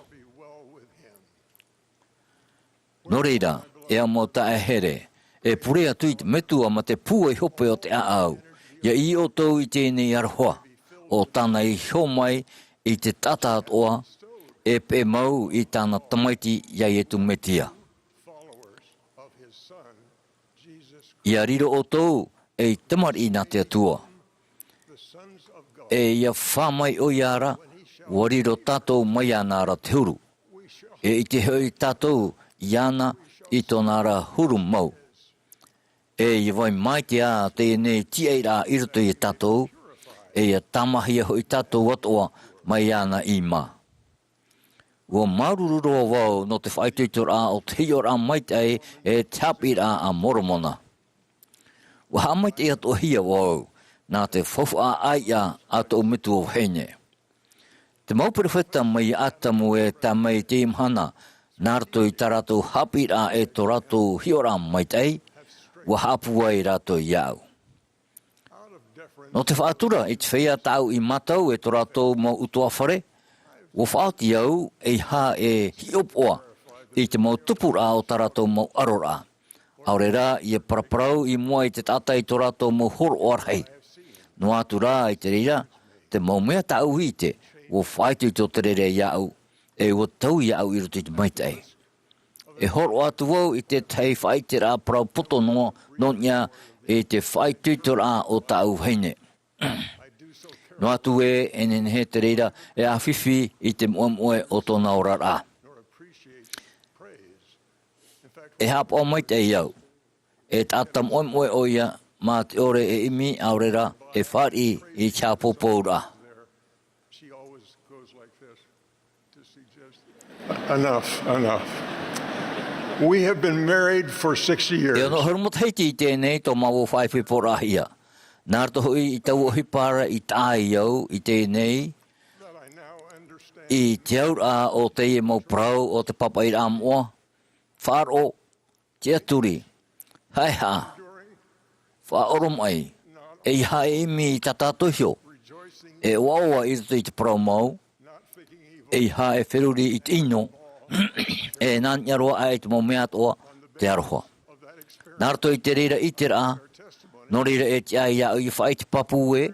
Nō reira, e au mau taeaʻe here, e pure atu i te metua ma te pūai hope o te ʻāʻau. ʻIa ʻī ʻoutou i teie nei aroha, ʻo tāna i iho mai i te taʻata atoʻa, e peʻe mau i tāna Tamaiti ia Iesu Mesia. ʻIa riro ʻoutou ei tamariʻi nā te Atua. E ʻia fā mai ʻoia ra, ʻua riro tātou mai iāna ra te huru. E ʻite hoʻi tātou iāna i tōna ra huru mau. E ʻia vai mai te ā teie nei tiaʻiraʻa i roto ia tātou, e ʻia tāmāhia hoʻi tātou atoʻa mai iāna i mā. ʻUa māuruuru roa vau nō te faʻaitoitoraʻa o te hiʻoraʻa maitaʻi e te haʻapiʻiraʻa a Moromona. ʻUa haʻamaitaʻi atoʻahia vau nā te faufaʻa ʻāiʻa a tōʻu metua vahine. Te mau perofeta mai iā Atamu e tae mai i teie mahana, nā roto i tā rātou haʻapiʻiraʻa e tō rātou hiʻoraʻa maitaʻi, ʻua haʻapūai rātou iāʻu. Nō te faʻatura i te feiā tāʻu i mātau e tō rātou mau ʻutuāfare, ʻua faʻaoti au eiaha e hiʻopoʻa i te mau tupuraʻa o tā rātou mau ʻaroraʻa. ʻAore rā ʻia paraparau i mua i te taʻata i tō rātou mau hōroʻa rahi. Noa atu rā i te reira, te mau mea tāʻu i ʻite, ʻua faʻaitoito te reira iāʻu, e ʻua taui iāʻu i roto i te maitaʻi. E hōroʻa atu vau i te tahi faʻaʻiteraʻa parau poto noa, nō niʻa i te faʻaitoitoraʻa o tāʻu vahine. Noa atu ē, e nehenehe te reira e ʻāfifi i te moʻemoʻe o tōna oraraʻa. E haʻapaʻo maitaʻi au. E taʻata moʻemoʻe ʻoia, mā te ʻore e ʻimi, ʻaore rā e fāriʻi i te haʻapoupouraʻa. Enough, enough. We have been married for sixty years. E ono ʻahuru matahiti i teie nei tō māua faʻaipoiporaʻahia. Nā roto hoʻi i taua ʻohipa ra i taʻa ai au i teie nei, i te auraʻa o teie mau parau o te pāpaʻiraʻa moʻa, faʻaroʻo, tiʻaturi, haʻehaʻa, faʻaʻoromaʻi, eiaha e ʻimi i tā tātou iho, e ʻoaʻoa i roto i te parau mau, eiaha e feruri i te ʻino, e nā niʻa roa aʻe i te mau mea atoʻa, te aroha. Nā roto i te reira ʻiteraʻa, nō reira e tiʻa iāʻu ʻia faʻaʻite pāpū ē,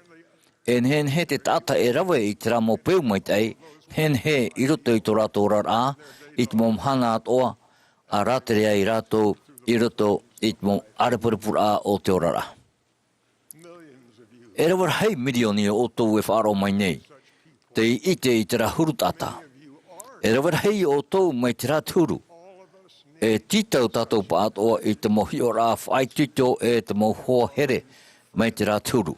e nehenehe te taʻata e rave i terā mau peu maitaʻi, nehenehe i roto i tō rātou oraraʻa, i te mau mahana atoʻa, ʻa rātere ai rātou i roto i te mau ʻārepurepureʻa o te oraraʻa. E rave rahi mirioni o ʻoutou e faʻaroʻo mai nei, tei ʻite i terā huru taʻata. E rave rahi o ʻoutou mai terā te huru. E tītau tātou pāʻatoʻa i te mau hiʻoraʻa faʻaitoito e te mau hoa here mai terā te huru.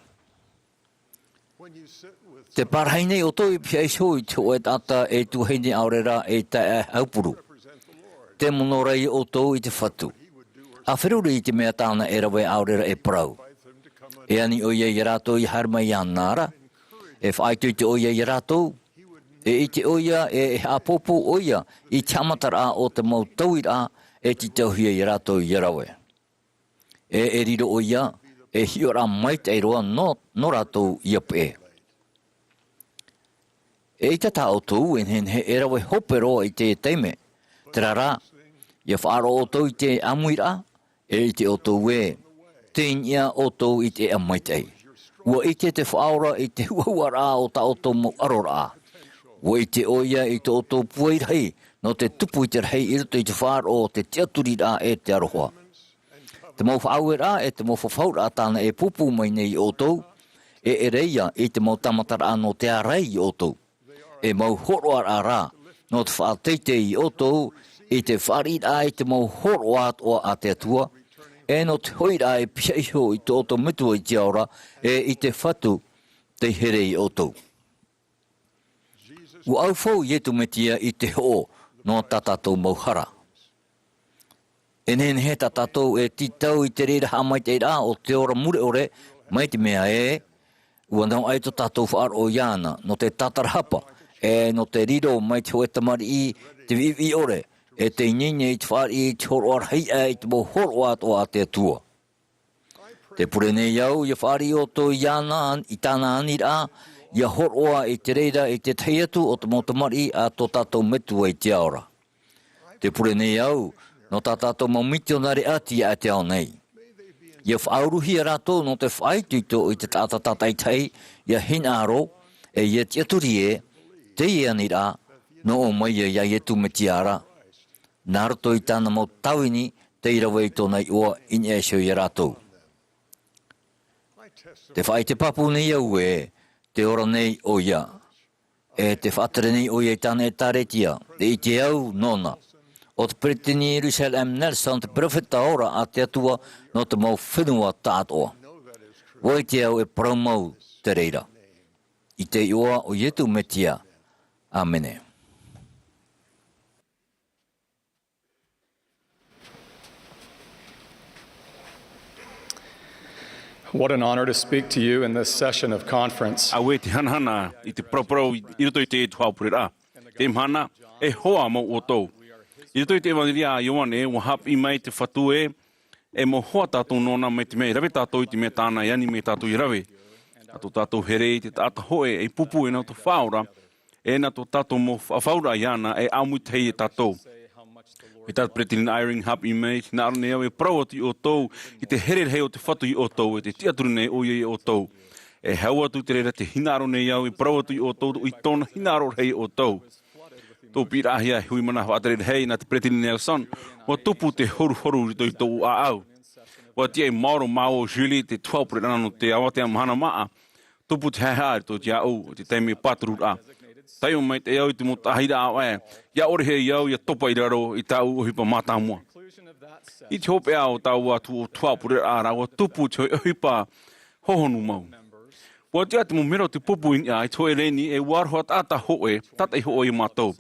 Tē pārahi nei ʻoutou i pihaʻi iho i te hōʻē taʻata e tuahine ʻaore rā e taeaʻe aupuru. Tē mono ra ia ʻoutou i te Fatu. ʻA feruri i te mea tāna e rave ʻaore rā e parau. E ani ʻoia ia rātou ʻia haere mai iāna ra. E faʻaitoito ʻoia ia rātou. E ʻite ʻoia e, e haʻapōpou ʻoia i te haʻamataraʻa o te mau tauiraʻa e tītauhia ia rātou ʻia rave. E, e riro ʻoia, e hiʻoraʻa maitaʻi roa nō, nō rātou ʻia peʻe. Eʻita tā ʻoutou e nehenehe e rave hope roa i te taime. Terā rā, ʻia faʻaroʻo ʻoutou i te ʻāmuiraʻa, e ʻite ʻoutou ē, tei niʻa ʻoutou i te ʻēʻa maitaʻi. ʻUa ʻite te Faʻaora i te huʻahuʻaraʻa o tā ʻoutou mau ʻaroraʻa. ʻUa ʻite ʻoia i tō ʻoutou pūai rahi, nō te tupu i te rahi i roto i te faʻaroʻo o te tiʻaturiraʻa e te aroha. Te mau faʻaueraʻa e te mau fafauraʻa tāna e pūpū mai nei ia ʻoutou, e ʻere ia i te mau tāmataraʻa nō te ārai ia ʻoutou. E mau hōroʻaraʻa rā, nō te faʻateitei ia ʻoutou, i te fāriʻiraʻa i te mau hōroʻa atoʻa a te Atua, e nō te hoʻiraʻa e pihaʻi iho i tō ʻoutou Metua i te ao ra, e i te Fatu, tei here ia ʻoutou. Ua ʻaufau Ietu Metia i te hoʻo nō tā tātou mau hara. E nehenehe tā tātou e tītau i te reira haʻamaitaʻiraʻa o te ora mure ʻore mai te mea ē, ua noaʻa tō tātou faʻaroʻo iāna, nō te tātarahapa, e nō te riro mai te hōʻē tamariʻi te viʻiviʻi ʻore, e te ineine i te fāriʻi i te hōroʻa rahi aʻe i te mau hōroʻa atoʻa a te Atua. Te pure nei au, ʻia fāriʻi ʻoutou iāna, i tāna aniraʻa, ʻia hōroʻa i te reira i te tahi atu o te mau tamariʻi a tō tātou Metua i te ao ra. Te pure nei au, nō tā tātou mau mitionare ʻati aʻe te ao nei. ʻIa faʻauruhia rātou nō te faʻaitoito i te taʻata tātaʻitahi, ʻia hinaʻaro, e ʻia tiʻaturi ē, teie aniraʻa, nō ʻō mai ia Ietu Metia ra. Nā roto i tāna mau tāvini, tei rave i tōna iʻoa i niʻa iho ia rātou. Te faʻaʻite pāpū nei au ē, te ora nei ʻoia. E te faʻatere nei ʻoia i tāna ʻēkālesia, e ʻite au nōna. ʻO te Peretiteni Russell M. Nelson, te perofeta ora a te Atua nō te mau fenua tāʻatoʻa. ʻUa ʻite au e parau mau te reira. I te iʻoa o Ietu Metia. ʻĀmene. What an honor to speak to you in this session of conference. Auē te hanahana i te paraparau i, i roto i te tuhaʻa pureraʻa. Te mahana, e hoa mau ʻoutou. I roto i te ʻEvanelia a Ioane, ua haʻapiʻi mai te Fatu ē, e mau hoa tātou nōna mai te mea i rave tātou i te mea tāna e ani mai tātou i rave. Nā tō tātou here i te taʻata hōʻē ei pupu e nā tō Faʻaora, e nā tō tātou mau faʻafauraʻa iāna e ʻāmui tahi ia tātou. Mai tā te Peretiteni Eyring haʻapiʻi mai, hinaʻaro nei au e parau atu ia ʻoutou i te here rahi o te Fatu ia ʻoutou, e te tiʻaturi nei ʻoia ia ʻoutou. E hau atu te reira te hinaʻaro nei au e parau atu ia ʻoutou i tōna hinaʻaro rahi ia ʻoutou. Tō piʻiraʻahia e hui mana faʻatere rahi nā te Peretiteni Nelson, ua tupu te horuhoru i roto i tōʻu ʻāʻau. ʻUa tiʻa e maoro māua ʻo Julie i te tuhaʻa pureraʻa nō te avatea mahana māʻa. Tupu te haʻehaʻa i roto iāʻu, i te taime pātururaʻa. Taiʻo maitaʻi au i te mau taʻahiraʻa ʻē, ʻia ʻore hoʻi au ʻia topa i raro i tāʻu ʻohipa mātāmua. I te hopeʻa o taua tuhaʻa pureraʻa ra, ua tupu te hōʻē ʻohipa hohonu mau. ʻUa tiʻa te mau melo o te pupu i niʻa i te hōʻē reni, e ua aroha taʻata hōʻē, tātaʻi hōʻē ia mātou.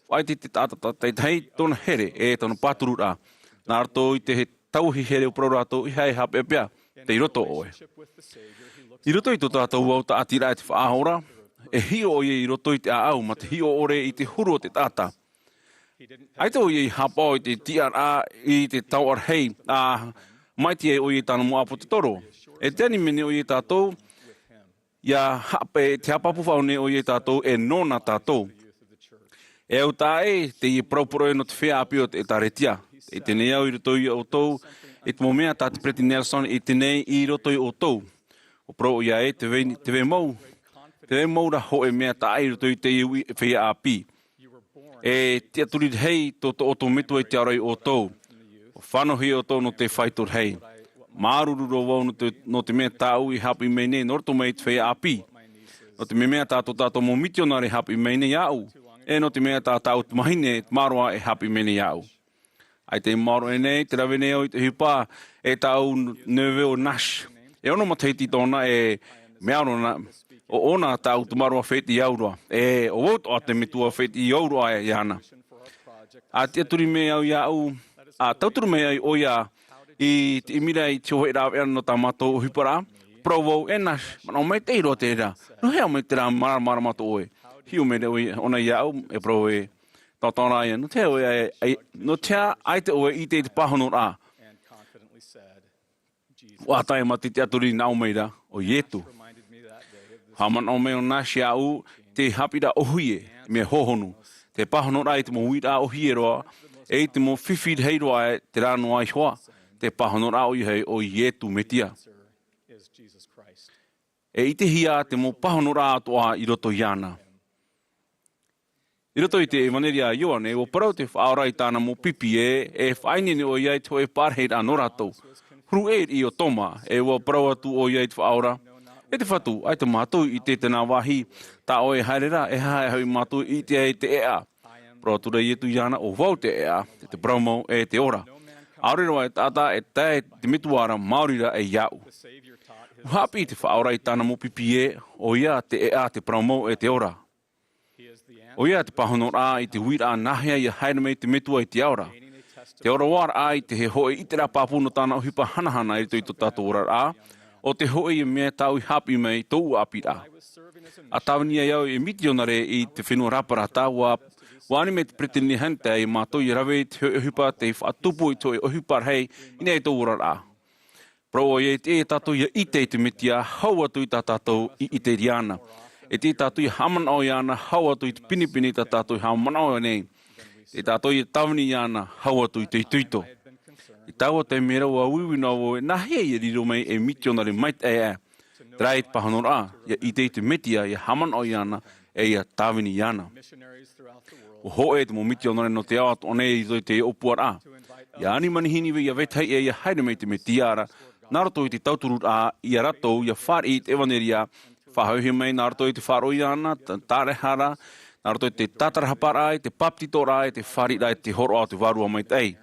Faʻaʻite te taʻata tātaʻitahi tōna here, e tōna pātururaʻa. Nā roto i te tauihi here ʻo parau rātou, ʻeiaha e haʻapeʻapeʻa, tei roto ʻoe. I roto i tō tātou au tāʻatiraʻa e te Faʻaora, e hiʻo ʻoia i roto i te ʻāʻau, mā te hiʻo ʻore i te huru o te taʻata. ʻAita ʻoia i haʻapaʻo i te tiʻaraʻa i te taoʻa rahi, ā, maʻiti ai ʻoia i tāna mau ʻāpōsetolo. E te ani mai nei ʻoia ia tātou, ʻia haʻapaʻo, te haʻapāpū faʻahou nei ʻoia ia tātou, e nōna tātou. E au taʻa ʻē, teie parau poroʻi nō te feiā ʻāpī o te ʻēkālesia. E ʻite nei au i roto ia ʻoutou, i te mau mea tā te Peretiteni Nelson i ʻite nei i roto ia ʻoutou. ʻUa parau ʻoia ē, tē vai, tē vai mau, tē vai mau ra hōʻē mea taʻa ʻē i roto i teie uʻi feiā ʻāpī. E tiʻaturi rahi tō, tō ʻoutou Metua i te ao ra ia ʻoutou. ʻUa fānauhia ʻoutou nō te faito rahi. Māuruuru roa vau nō te, nō te mea tāʻu i haʻapiʻi mai nei nō roto mai i te feiā ʻāpī. Nō te mea, mea tā tō tātou mau mitionare i haʻapiʻi mai nei iāʻu. E nō te mea tā tāʻu tamāhine, tamaroa e haʻapiʻi mai nei iāʻu. ʻAita i maoro aʻe nei, tē rave nei au i te ʻohipa, e tāʻu neveu ʻo Nash. E ono matahiti tōna e mea roa na, ʻo ʻōna tāʻu tamaroa fētiʻi au roa. E ʻo vau atoʻa te metua fētiʻi au roa iāna. ʻA tiʻaturi mai au iāʻu, ʻa tauturu mai ai ʻoia i te ʻimiraʻa i te hōʻē rāveʻa nō tā mātou ʻohiparaʻa. Parau vau, e Nash, manaʻo maitaʻi roa te reira. Nō hea mai terā māramarama atoʻa ʻoe? Hiʻo mai ra ʻoia, ʻōna iāʻu, e parau ē, tauturu ia, nō te hea ʻoe, e, e, nō te hea ʻaita ʻoe i ʻite i te pāhonoraʻa? ʻUa tae mai te tiʻaturi nā ʻō mai ra, ʻo Ietu. Haʻamanaʻo mai ʻo Nash iāʻu, te haʻapiʻiraʻa ʻōhie, mea hohonu. Te pāhonoraʻa i te mau uiraʻa ʻōhie roa, e i te mau fifi rahi roa, terā noa iho ā, te pāhonoraʻa ʻoia hoʻi ʻo Ietu Metia. E ʻitehia te mau pāhonoraʻa atoʻa i roto iāna. I roto i te ʻEvanelia a Ioane, ʻua parau te Faʻaora i tāna mau pipi ē, e faʻaineine ʻoia i te hōʻē parahiraʻa nō rātou. Huru ʻē i te riʻi o Toma, e ʻua parau atu ʻoia i te Faʻaora, e te Fatu, ʻaita mātou i ʻite i terā vāhi, tā ʻoe e haere ra, e aha hoʻi mātou i ʻite ai i te ʻēʻa? Parau atu ra Ietu iāna, ʻo vau te ʻēʻa, e te parau mau, e te ora. ʻAore roa e taʻata e tae i te Metua ra, maori rā e iāʻu. ʻUa haʻapiʻi te Faʻaora i tāna mau pipi ē, ʻoia te ʻēʻa, te parau mau, e te ora. ʻOia te pāhonoraʻa i te uiraʻa nāhea ia haere mai te Metua i te ao ra. Te ʻoroʻa raʻa i te hōʻē ʻiteraʻa pāpū nō tāna ʻohipa hanahana i roto i tō tātou oraraʻa, ʻo te hōʻē ia mea tāʻu i haʻapiʻi mai i tōʻu ʻāpīraʻa. ʻA tāvini ai au e mitionare i te fenua Raparata, ua, ua ani mai te peresideni Hunter ia mātou ia rave i te hōʻē ʻohipa tei faʻatupu i te hōʻē ʻohipa rahi i niʻa i tōʻu oraraʻa. Parau ʻoia, e tiʻa ia tātou ia ʻite i te Mesia, hau atu i tā tātou i ʻite i ana. E tiʻa ia tātou ia haʻamanaʻo iāna, hau atu i te pinepine tā tātou i haʻamanaʻo nei. E tiʻa ia tātou ia tāvini iāna, hau atu i te itoito. I taua taime ra ua uiui noa vau, nāhea ia riro mai e mitionare maitaʻi ē. Terā te pāhonoraʻa, ia ʻite i te Mesia, ia haʻamanaʻo iāna, e ia tāvini iāna. Ua hōʻē te mau mitionare nō te ao atoʻa nei i roto i teie ʻōpuaraʻa. Ia ani manihini ia vetahi ʻē ia haere mai i te Mesia ra, nā roto i te tautururaʻa ia rātou ia fāriʻi i te ʻevanelia, faʻahoʻihia mai nā roto i te faʻaroʻo iāna, tā-, tāraʻehara, nā roto i te tātarahaparaʻa, i te bāpetizoraʻa, i te fāriʻiraʻa, i te hōroʻa o te Vārua Maitaʻi.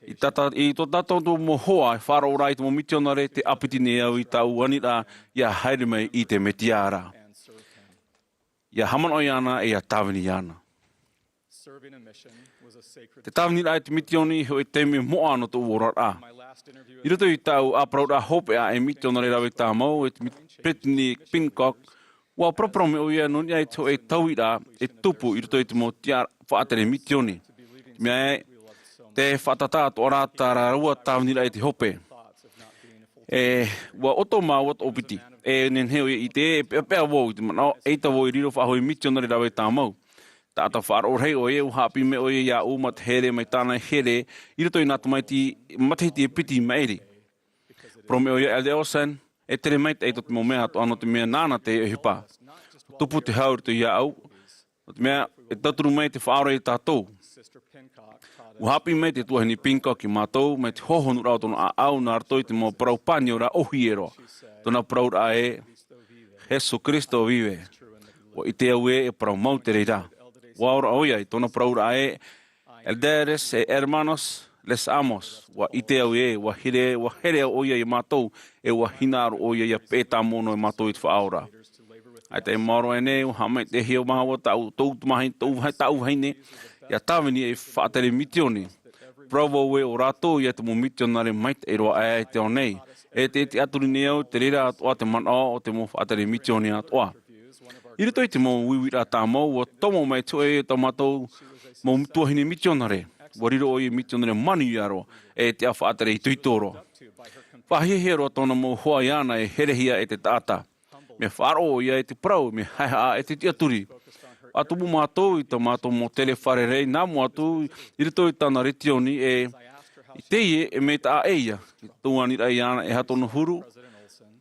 I tā tā-, i tō tātou mau hoa e faʻaroʻo ra i te mau mitionare, tē ʻāpiti nei au i tāʻu aniraʻa ia haere mai i te Mesia ra. Ia haʻamanaʻo iāna, e ia tāvini iāna. Te tāviniraʻa i te mitioni, hōʻē taime moʻa nō tōʻu oraraʻa. I roto i tāʻu ʻāparauraʻa hopeʻa e mitionare rave tāmau, e te mi-, Peretiteni Pincock, ua paraparau mai ʻoia nō niʻa i te hōʻē tauiraʻa e tupu i roto i te mau tiʻa faʻatere mitioni. Te mea ē, tē faʻatātā atoʻa ra tā rāua tāviniraʻa i te hope. E, ua ʻoto māua toʻopiti. E nehenehe ʻoia i ʻite, e peʻapeʻa vau i te manaʻo, eʻita vau i riro faʻahou ei mitionare rave tāmau. Taʻata faʻaroʻo rahi ʻoia, ua haʻapiʻi mai ʻoia iāʻu mā te here mai tāna here, i roto i nā tamaiti matahiti e piti i maʻiri. Parau mai ʻoia, Elder Olsen, e tere maitaʻi tō te mau mea atoʻa nō te mea nāna te ʻohipa. Tupu te hau i roto iāʻu, nō te mea, e tauturu mai te Faʻaora ia tātou. Ua haʻapiʻi mai te tuahine Pincock ia mātou, mai te hōhonuraʻa o tōna ʻāʻau, nā roto i te mau parau pāniora ʻōhie roa. Tōna parauraʻa ē, Iesu Kristo vive. Ua ʻite au ē, e parau mau te reira. Ua ora ʻoia i tōna parauraʻa ē, Elderes e hermanos, les amo. Ua ʻite au ē, ua here, ua here au ʻoia ia mātou, e ua hinaʻaro ʻoia ia peʻe tāmau noa ia mātou i te Faʻaora. ʻAita e maoro aʻe nei, ua haʻamaitaʻihia māua tāʻu, tōʻu tamahine, tōʻu vahi-, tāʻu vahine, ia tāvini ei faʻatere mitioni. Parau vau ē, ʻo rātou ia te mau mitionare maitaʻi roa aʻe i te ao nei, e te, te tiʻaturi nei au, te reira atoʻa te manaʻo o te mau faʻatere mitioni atoʻa. I roto i te mau uiuiraʻa tāmau, ua tomo mai te hōʻē o tā mātou mau tuahine mitionare. Ua riro ʻoia ei mitionare manuia roa, e te faʻatere itoito roa. Faʻahiahia roa tōna mau hoa iāna e herehia e te taʻata. Mea faʻaroʻo ʻoia e te parau, mea haʻehaʻa e te tiʻaturi. ʻA tumu mātou i tā mātou mau tere fārerei, nā mua atu i roto i tāna retioni ē, i teie e mea taʻa ʻē ia, i tō aniraʻa iāna e aha tōna huru,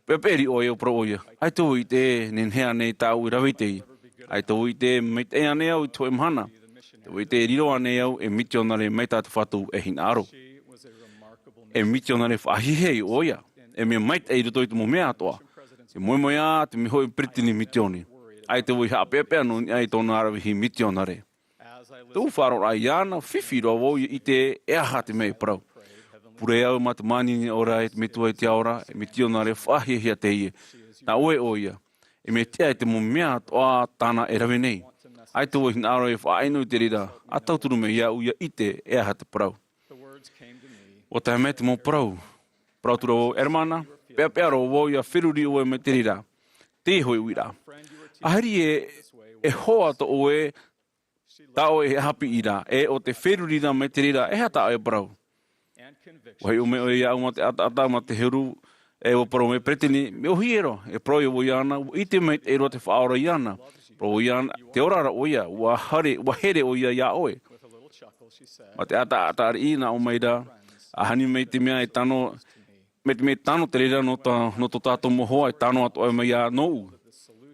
peʻapeʻa riʻi ʻoia, ʻua parau ʻoia. ʻAita vau i ʻite e nehenehe ānei tāʻu e rave i teie. ʻAita vau i ʻite e maitaʻi ānei au i te hōʻē mahana. ʻAita vau i ʻite e riro ānei au ei mitionare mai tā te Fatu e hinaʻaro. E mitionare faʻahiahia ʻoia. E mea maitaʻi i roto i te mau mea atoʻa. Te moemoeā, te mea hōʻē peretiteni mitioni. ʻAita vau i haʻapeʻapeʻa noa i tōna aravihi mitionare. Tōʻu faʻaroʻoraʻa iāna, fifi roa vau ia ʻite e aha te mea e parau. Pure au mā te mānini ora e te Metua i te ao ra, e mitionare faʻahiahia teie. Nā ʻoe ʻoia. E mea tiʻa i te mau mea atoʻa tāna e rave nei. ʻAita vau i hinaʻaro e faʻaʻino i te reira, ʻa tauturu mai iāʻu ia ʻite e aha te parau. ʻUa tae mai te mau parau. Parau atu ra vau, Hermana, peʻapeʻa roa vau ia feruri ʻoe mai te reira. Teie hōʻē uiraʻa. Ahiri ē, e hoa tō ʻoe, tā ʻoe e haʻapiʻi ra, e ʻo te feruri ra mai te reira, e aha tā ʻoe e parau? ʻUa hiʻo mai ʻoia iāʻu mā te ʻataʻata, mā te huru, e ʻua parau mai, Peretiteni, mea ʻōhie roa, e parau ʻoia vau iāna, ʻua ʻite maitaʻi roa te Faʻaora iāna. Parau vau iāna, tē ora ra ʻoia, ʻua here, ʻua here ʻoia iā ʻoe. Mā te ʻataʻata riʻi, nā ʻō mai ra, ʻa hani mai te mea e tano, mai te mea e tano te reira nō tā, nō tō tātou mau hoa, e tano atoʻa mai iā nōʻu.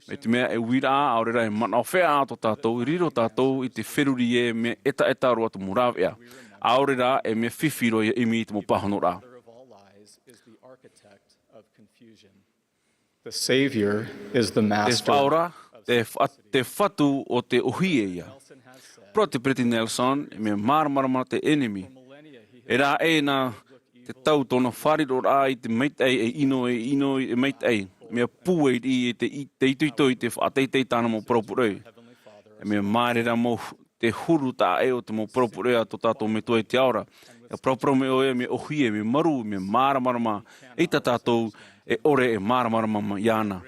Mai te mea e uiraʻa, ʻaore rā e manaʻo feʻaʻa tō tātou, i riro tātou i te feruri ē, mea ʻetaʻeta roa te mau rāveʻa. ʻAore rā, e mea fifi roa ia ʻimi i te mau pāhonoraʻa. The Savior is the Te master. Faʻaora, te fa-, te Fatu o te ʻōhie ia. Parau te Peretiteni Nelson, e mea māramarama te ʻenemi. E rā ē nā te tau tōna fāriʻiraʻa i te maitaʻi, e ʻino, e ʻino, e maitaʻi. Mea pūai riʻi e te i-, te itoito i te faʻateitei tāna mau parau pūʻoe. Mea māere rā mau te huru taʻa ʻē o te mau poropuʻerea a tō tātou Metua i te ao ra. ʻIa paraparau mai ʻoia, mea ʻōhie, mea marū, mea māramarama, i tā tātou e ʻore e māramarama mai iāna.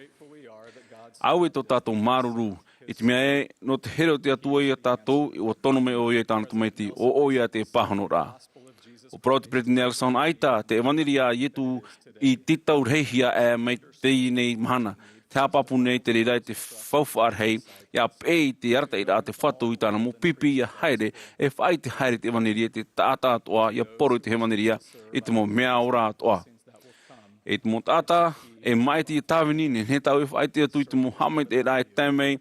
Auē tō tātou māuruuru, i te mea ē, nō te here o te Atua ia tātou, ʻua tono mai ʻoia i tāna tamaiti, ʻo ʻoia te pāhonoraʻa. ʻUa parau te Peresideni Nelson, ʻaita te ʻevaneria a Ietu i tītau rahi hia ʻē mai teie nei mahana. Te haʻapāpū nei te reira i te faufaʻa rahi, ʻia peʻe i te arataʻiraʻa a te Fatu i tāna mau pipi ʻia haere, e faʻaʻite haere te ʻevaneria i te taʻata atoʻa, ʻia poro i te ʻevaneria, i te mau mea ora atoʻa. I te mau taʻata e māʻiti e tāvini, nehenehe tāʻu e faʻaʻite atu i te mau haʻamaitaʻiraʻa e tae mai,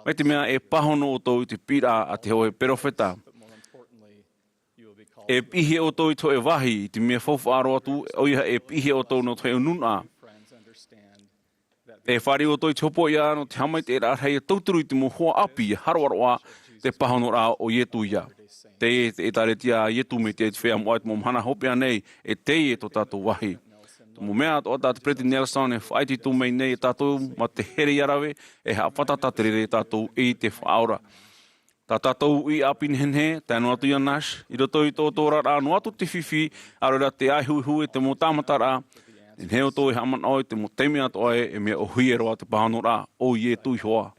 mai te mea e pāhono ʻoutou i te piʻiraʻa a te hōʻē perofeta. E piʻihia ʻoutou i te hōʻē vāhi, i te mea faufaʻa roa atu, ʻoia e piʻihia ʻoutou nō te hōʻē nūnaʻa. E fāriʻi ʻoutou i te hopoiʻa nō te haʻamaitaʻiraʻa rahi e tauturu i te mau hoa ʻāpī, e haroʻaroʻa te pāhonoraʻa o Ietu ia. Teie te ʻĒtārētia a Ietu Metia i te feiā moʻa i te mau mahana hopeʻa nei, e teie tō tātou vāhi. Te mau mea atoʻa tā te Peresideni Nelson e faʻaʻite atu mai nei ia tātou mā te here ʻia rave, e haʻafātata te reira ia tātou i te Faʻaora. Tā tātou uʻi ʻāpī nehenehe, tae noa atu ia Nash, i roto i tō ʻoutou oraraʻa noa atu te fifi, ʻaore rā te ʻāehuehu e te mau tāmataraʻa, nehenehe ʻoutou e haʻamanaʻo i te mau taime atoʻa ē, e mea ʻōhie roa te pāhonoraʻa o Ietu Ihoā.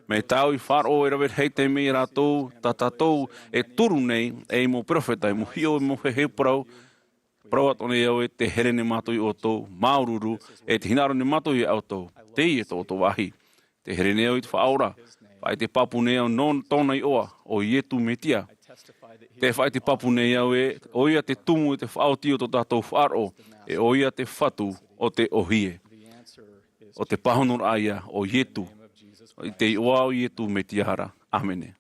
Mai tāʻu i faʻaroʻo e rave rahi taime ia rātou, tā tātou e turu nei, ei mau perofeta, ei mau hiʻo, ei mau heheu parau, parau atoʻa nei au ē, tē here nei mātou ia ʻoutou, māuruuru, e tē hinaʻaro nei mātou ia ʻoutou. Teie tō ʻoutou vāhi. Tē here nei au i te Faʻaora. Faʻaʻite pāpū nei au nō tōna iʻoa, ʻo Ietu Metia. Tē faʻaʻite pāpū nei au ē, ʻoia te tumu e te faʻaoti o tō tātou faʻaroʻo, e ʻoia te Fatu o te ʻōhie. ʻO te pāhonoraʻa ia, ʻo Ietu. I te iʻoa o Ietu Metia ra. ʻĀmene.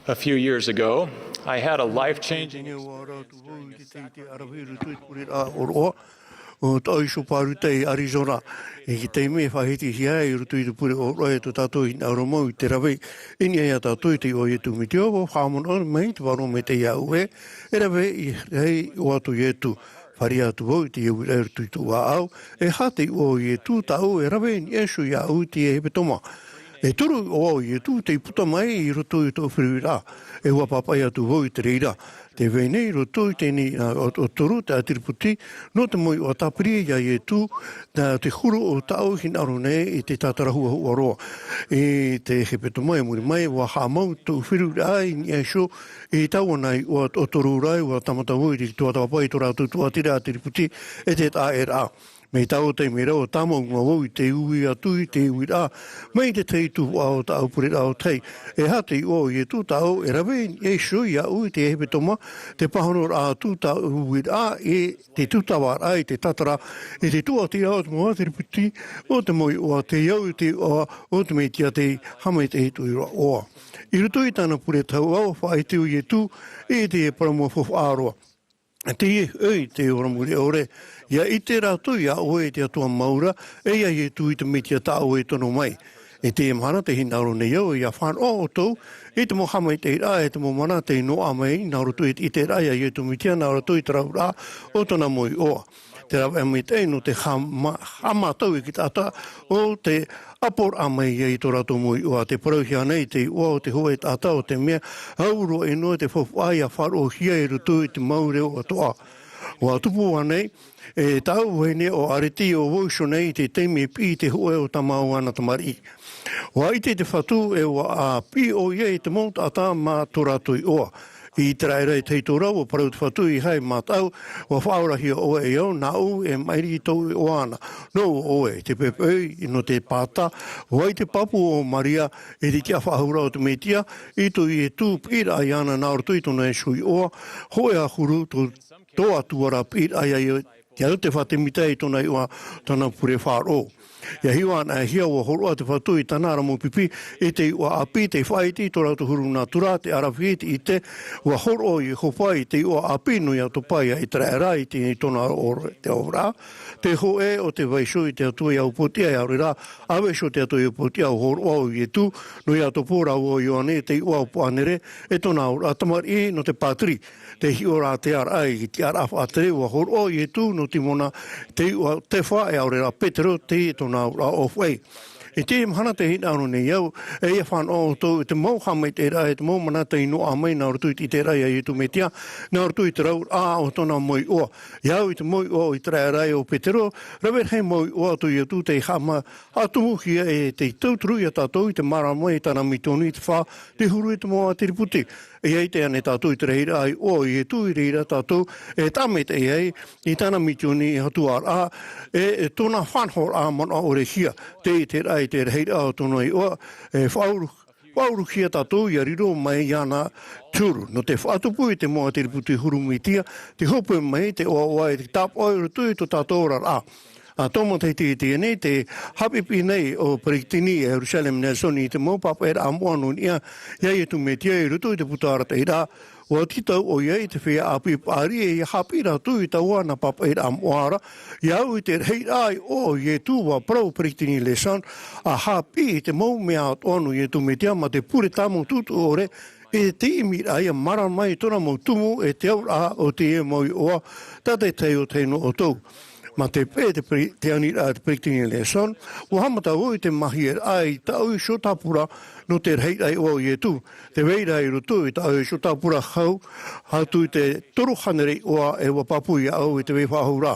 A few years ago, I had a life-changing Tēnei ua rau atu vau i te, te, te aravihi i roto i te pureraʻa ʻōroʻa o Taʻo Iso Pāruta i Arizona. I te taime e faʻahitihia ai i roto i te pure ʻōroʻa e tō tātou hinaʻaro mau i te rave i niʻa ia tātou i te iʻoa o Ietu Metia, ua faʻamanaʻo mai te Vārua Maitaʻi iāʻu ē, e rave i, i ʻō atu Ietu. Fāriʻi atu vau i teie uiraʻa i roto i tōʻu ʻāʻau, e aha te iʻoa o Ietu tāʻu e rave i niʻa iho iāʻu i teie hepetoma? E toru iʻoa o Ietu tei puta mai i roto i tōʻu feruriraʻa, e ua pāpaʻi atu vau i te reira. Tē vai nei i roto i teie nei, ā, ʻo, ʻo toru te ʻātiripiti, nō te mau iʻoa tāpiri ia Ietu, nā te huru o tāʻu hinaʻaro nei i te tātarahua huʻaroa. I te hepetoma i muri mai, ua haʻamau tōʻu feruriraʻa i niʻa iho i tāua nā iʻoa ʻo toru ra, ua tāmata vau i te tuatāpapa i tō rātou tuatira ʻātiripiti e te taʻaʻēraʻa. Mai taua taime ra, ua tāmau noa vau i te ui atu i te uiraʻa mai te tahi tuhaʻa o tāʻu pureraʻa o te tahi. E aha te iʻoa o Ietu tāʻu e rave i niʻa iho iāʻu i te hepetoma, te pāhonoraʻa atu tāʻu uiraʻa i te tūtavaraʻa i te tātara, i te tuatira o te mau ʻātiripiti, o te mau iʻoa tei au i te iʻoa o te Metia tei haʻamaitaʻi i tō ʻoe iʻoa. I roto i tāna pure tahuʻa, ua faʻaʻite ʻo Ietu i te parau mau faufaʻa roa. Teie hoʻi te ora mure ʻore, ʻia ʻite rātou iā ʻoe i te Atua mau ra, e iā Ietu i te Metia tā ʻoe e tono mai. I teie mahana tē hinaʻaro nei au, ʻia fānaʻo ʻoutou i te mau haʻamaitaʻiraʻa, e te mau mana tei noaʻa mai nā roto i te ʻiteraʻa iā Ietu Metia, nā roto i te raveraʻa o tōna mau iʻoa. Te rāveʻa maitaʻi nō te haʻama-, haʻamātau i te taʻata o te ʻaporaʻa mai ia i tō rātou mau iʻoa. Tē parauhia nei te iʻoa o te hōʻē taʻata, ʻo te mea ʻaita roa ʻē noa te faufaʻa ʻia faʻaroʻohia i roto i te mau reo atoʻa. Ua tupu ānei, e tāʻu vahine ʻo Areti, ʻo vau iho nei i te taime e piʻi i te hōʻē o tā māua na tamariʻi. Ua ʻite te Fatu e ua, ā, piʻi ʻoia i te mau taʻata mā tō rātou iʻoa. I ʻĪteraʻera i te hītō ra, ua parau te Fatu, ʻeiaha e mātaʻu, ua faʻaorahia ʻoe e au, nāʻu e maʻiri tōʻu iʻoa na. Nō ʻoe, te pepeʻoi nō te pāta, ʻua ʻite pāpū ʻo Maria i te tiʻafaʻahouraʻa o te Metia, i tō Ietu piʻiraʻa iāna nā roto i tōna iho iʻoa, hōʻē ʻahuru tō, tō Atua ra piʻiraʻa iā, iā, iā Iotefa Temita i tōna iʻoa, tōna pure faʻaroʻo. ʻIa hiʻo anaʻe hia, ua hōroʻa te Fatu i tāna ara mau pipi i te iʻoa ʻāpī, tei faʻaʻite i tō rātou huru nātura, te aravihi, te ʻite, ua hōroʻa ʻo Iehova i te iʻoa ʻāpī nō Iatopa iā ʻĪteraʻera i te, i tōna ora, te ora. Te hōʻē o te vaiiho i te Atua ʻia upoʻotiʻa, e ʻaore rā, ʻa vaiiho te Atua ʻia upoʻotiʻa, ua hōroʻa ʻo Ietu nō Iatopa rāua ʻo Ioane, te iʻoa o Paʻanere, e tōna auraʻa tamariʻi nō te pātiri. Tei hiʻo rā te ʻāraʻa i te tiʻaraʻa faʻatere, ua hōroʻa ʻo Ietu nō Timona, te iʻoa o Tefa, e ʻaore rā Petero, tei tōna auraʻa ʻōfaʻi. I teie mahana tē hinaʻaro nei au, e ʻia fānaʻo ʻoutou i te mau haʻamaitaʻiraʻa, i te mau mana tei noaʻa mai nā roto i te ʻiteraʻa iā Ietu Metia, nā roto i te raveraʻa o tōna mau iʻoa. Ia au i te mau iʻoa o ʻĪteraʻera, ʻo Petero, rave rahi mau iʻoa tō Ietu tei haʻama-, haʻatumuhia e tei tauturu ia tātou i te māramarama i tāna misiōni i te fā, tei huru i te mau ʻātiripiti. E ʻite ānei tātou i te rahiraʻa iʻoa o Ietu, i reira tātou e tāmateʻi ai i tāna misiōni i te Atua ra, e, e tōna faʻanahoraʻa manaʻo ʻore hia, tei ʻiteraʻa i te rahiraʻa o tōna iʻoa, e faʻauru-, faʻauruhia tātou ʻia riro mai iāna te huru. Nō te faʻatupu i te mau ʻātiripiti huru Metia, tē hope mai te ʻoaʻoa e te tāpaʻo i roto i tō tātou oraraʻa. Ā, tō matahiti i teie nei, tē haʻapiʻipiʻi nei ʻo Peretiteni Russell M. Nelson i te mau pāpaʻiraʻa moʻa nō niʻa iā Ietu Metia i roto i te puta arataʻiraʻa, ʻua tītau ʻoia i te feiā ʻāpī paʻari e ʻia haʻapiʻi rātou i taua nā pāpaʻiraʻa moʻa ra, ia au i te rahiraʻa iʻoa o Ietu, ua parau Peretiteni Nelson, ʻa haʻapiʻi i te mau mea atoʻa nō Ietu Metia mā te pure tāmau tūtū ʻore, e te ʻimiraʻa ʻia māramarama i tōna mau tumu e te auraʻa o teie mau iʻoa, tā te tahi o te tahi nō ʻoutou. Mā te peʻe te pere-, te aniraʻa a te Peretiteni Nelson, ʻua haʻamata vau i te mahiraʻa i tāʻu iho tāpura nō te rahiraʻa iʻoa o Ietu. Tē vai ra i roto i tāʻu iho tāpura hau, atu i te toru hānere iʻoa e ʻua pāpū iāʻu i te vai faʻahou ra.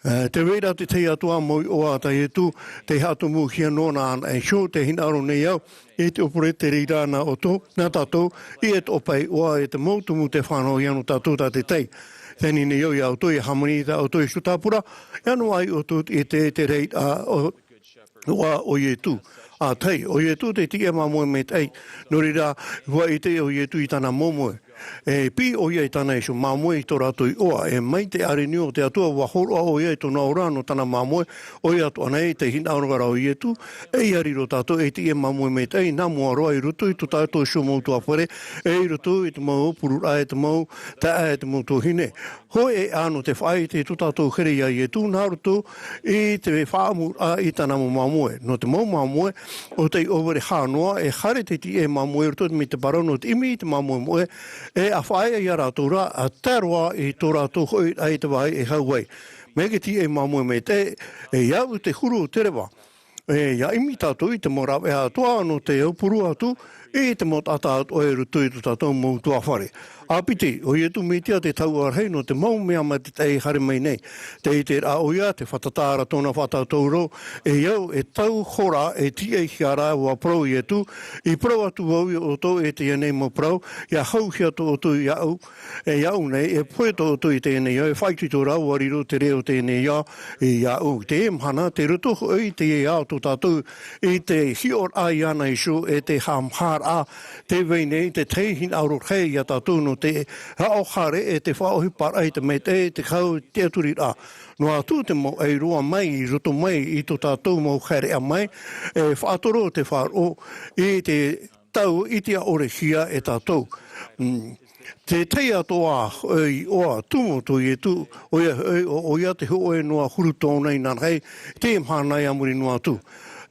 E, tē vai ra te tahi atu ā mau iʻoa tā Ietu, tei haʻatumuhia noa na anaʻe iho, tē hinaʻaro nei au, i te ʻōpere te reira nā ʻoutou, nā tātou, i te ʻōpere iʻoa, e te mau tumu tē fānaʻo iāna tātou tā te tahi. Tē ani nei au iā ʻoutou, ʻia hāmani i tā ʻoutou iho tāpura, ʻia noaʻa ʻoutou i te, te rahiraʻa o, o, o Ietu. ʻA tahi, ʻo Ietu te tiʻamā moe maitaʻi. Nō reira, ʻua ʻite ʻo Ietu i tāna moemoe. E piʻi ʻoia i tāna iho māmoe i tō rātou iʻoa, e mai te ʻārenio o te Atua, ʻua hōroʻa ʻoia i tōna ora nō tāna māmoe, ʻoia atoʻa nei te hinaʻaro ra o Ietu, e ʻia riro tātou ei tiʻa māmoe maitaʻi, nā mua roa i roto i tō tātou iho mau utuāfare, e i roto i te mau pururaʻa, e te mau taeaʻe, e te mau tuahine. Hōʻē ā nō te faʻaʻite i tō tātou here iā Ietu, nā roto i te faʻaʻamuraʻa i tāna mau māmoe. Nō te mau māmoe, ʻo tei ʻōvere hā noa, e haere te tiʻa māmoe i roto mai te parau nō te ʻimi i te māmoe moʻe, e ʻa faʻaea iā rātou ra, ʻa tae roa i tō rātou hoʻiraʻa i te vāhi e hau ai. Mai te tiʻa māmoe maitaʻi, e ʻia au te huru o te reva. E, ʻia ʻimi tātou i te mau rāveʻa atoʻa nō te aupuru atu, i te mau taʻata atoʻa i roto i tō tātou mau utuāfare. ʻA piti, ʻo Ietu Metia te taua rahi nō te mau mea maitaʻi e haere mai nei. Tē ʻite ra ʻoia, tē fātata ra tōna faʻatātauro, e au, e tau hora, e tiʻa i hea ra, ʻua parau Ietu, i parau atu vau iā ʻoutou e teie nei mau parau, ʻia hauhia tō ʻoutou iāʻu, e iāʻu nei, e pohe tō ʻoutou i teie nei ao, e faʻaitoito ra, ʻua riro te reo o teie nei ao iāʻu. Teie mahana, tei roto hoʻi teie ao tō tātou i te hiʻoraʻa iāna iho, e te haʻamaharaʻa, tē vai nei te tahi hinaʻaro rahi iā tātou nō te raʻo haere, e te faʻaʻohiparaʻa i te maitaʻi, e te hau, te tiʻaturiraʻa. Noa atu te mau ʻāiroa mai, i roto mai, i tō tātou mau haereʻa mai, e faʻatoro te faʻaroʻo, i te tau ʻite ʻore hia e tātou. Mm. Te tahi atoʻa, e, iʻoa tumu tō Ietu, ʻoia hoʻi, ʻo, ʻoia te hōʻē noa huru tōna inanahi, te mahana i a muri noa atu.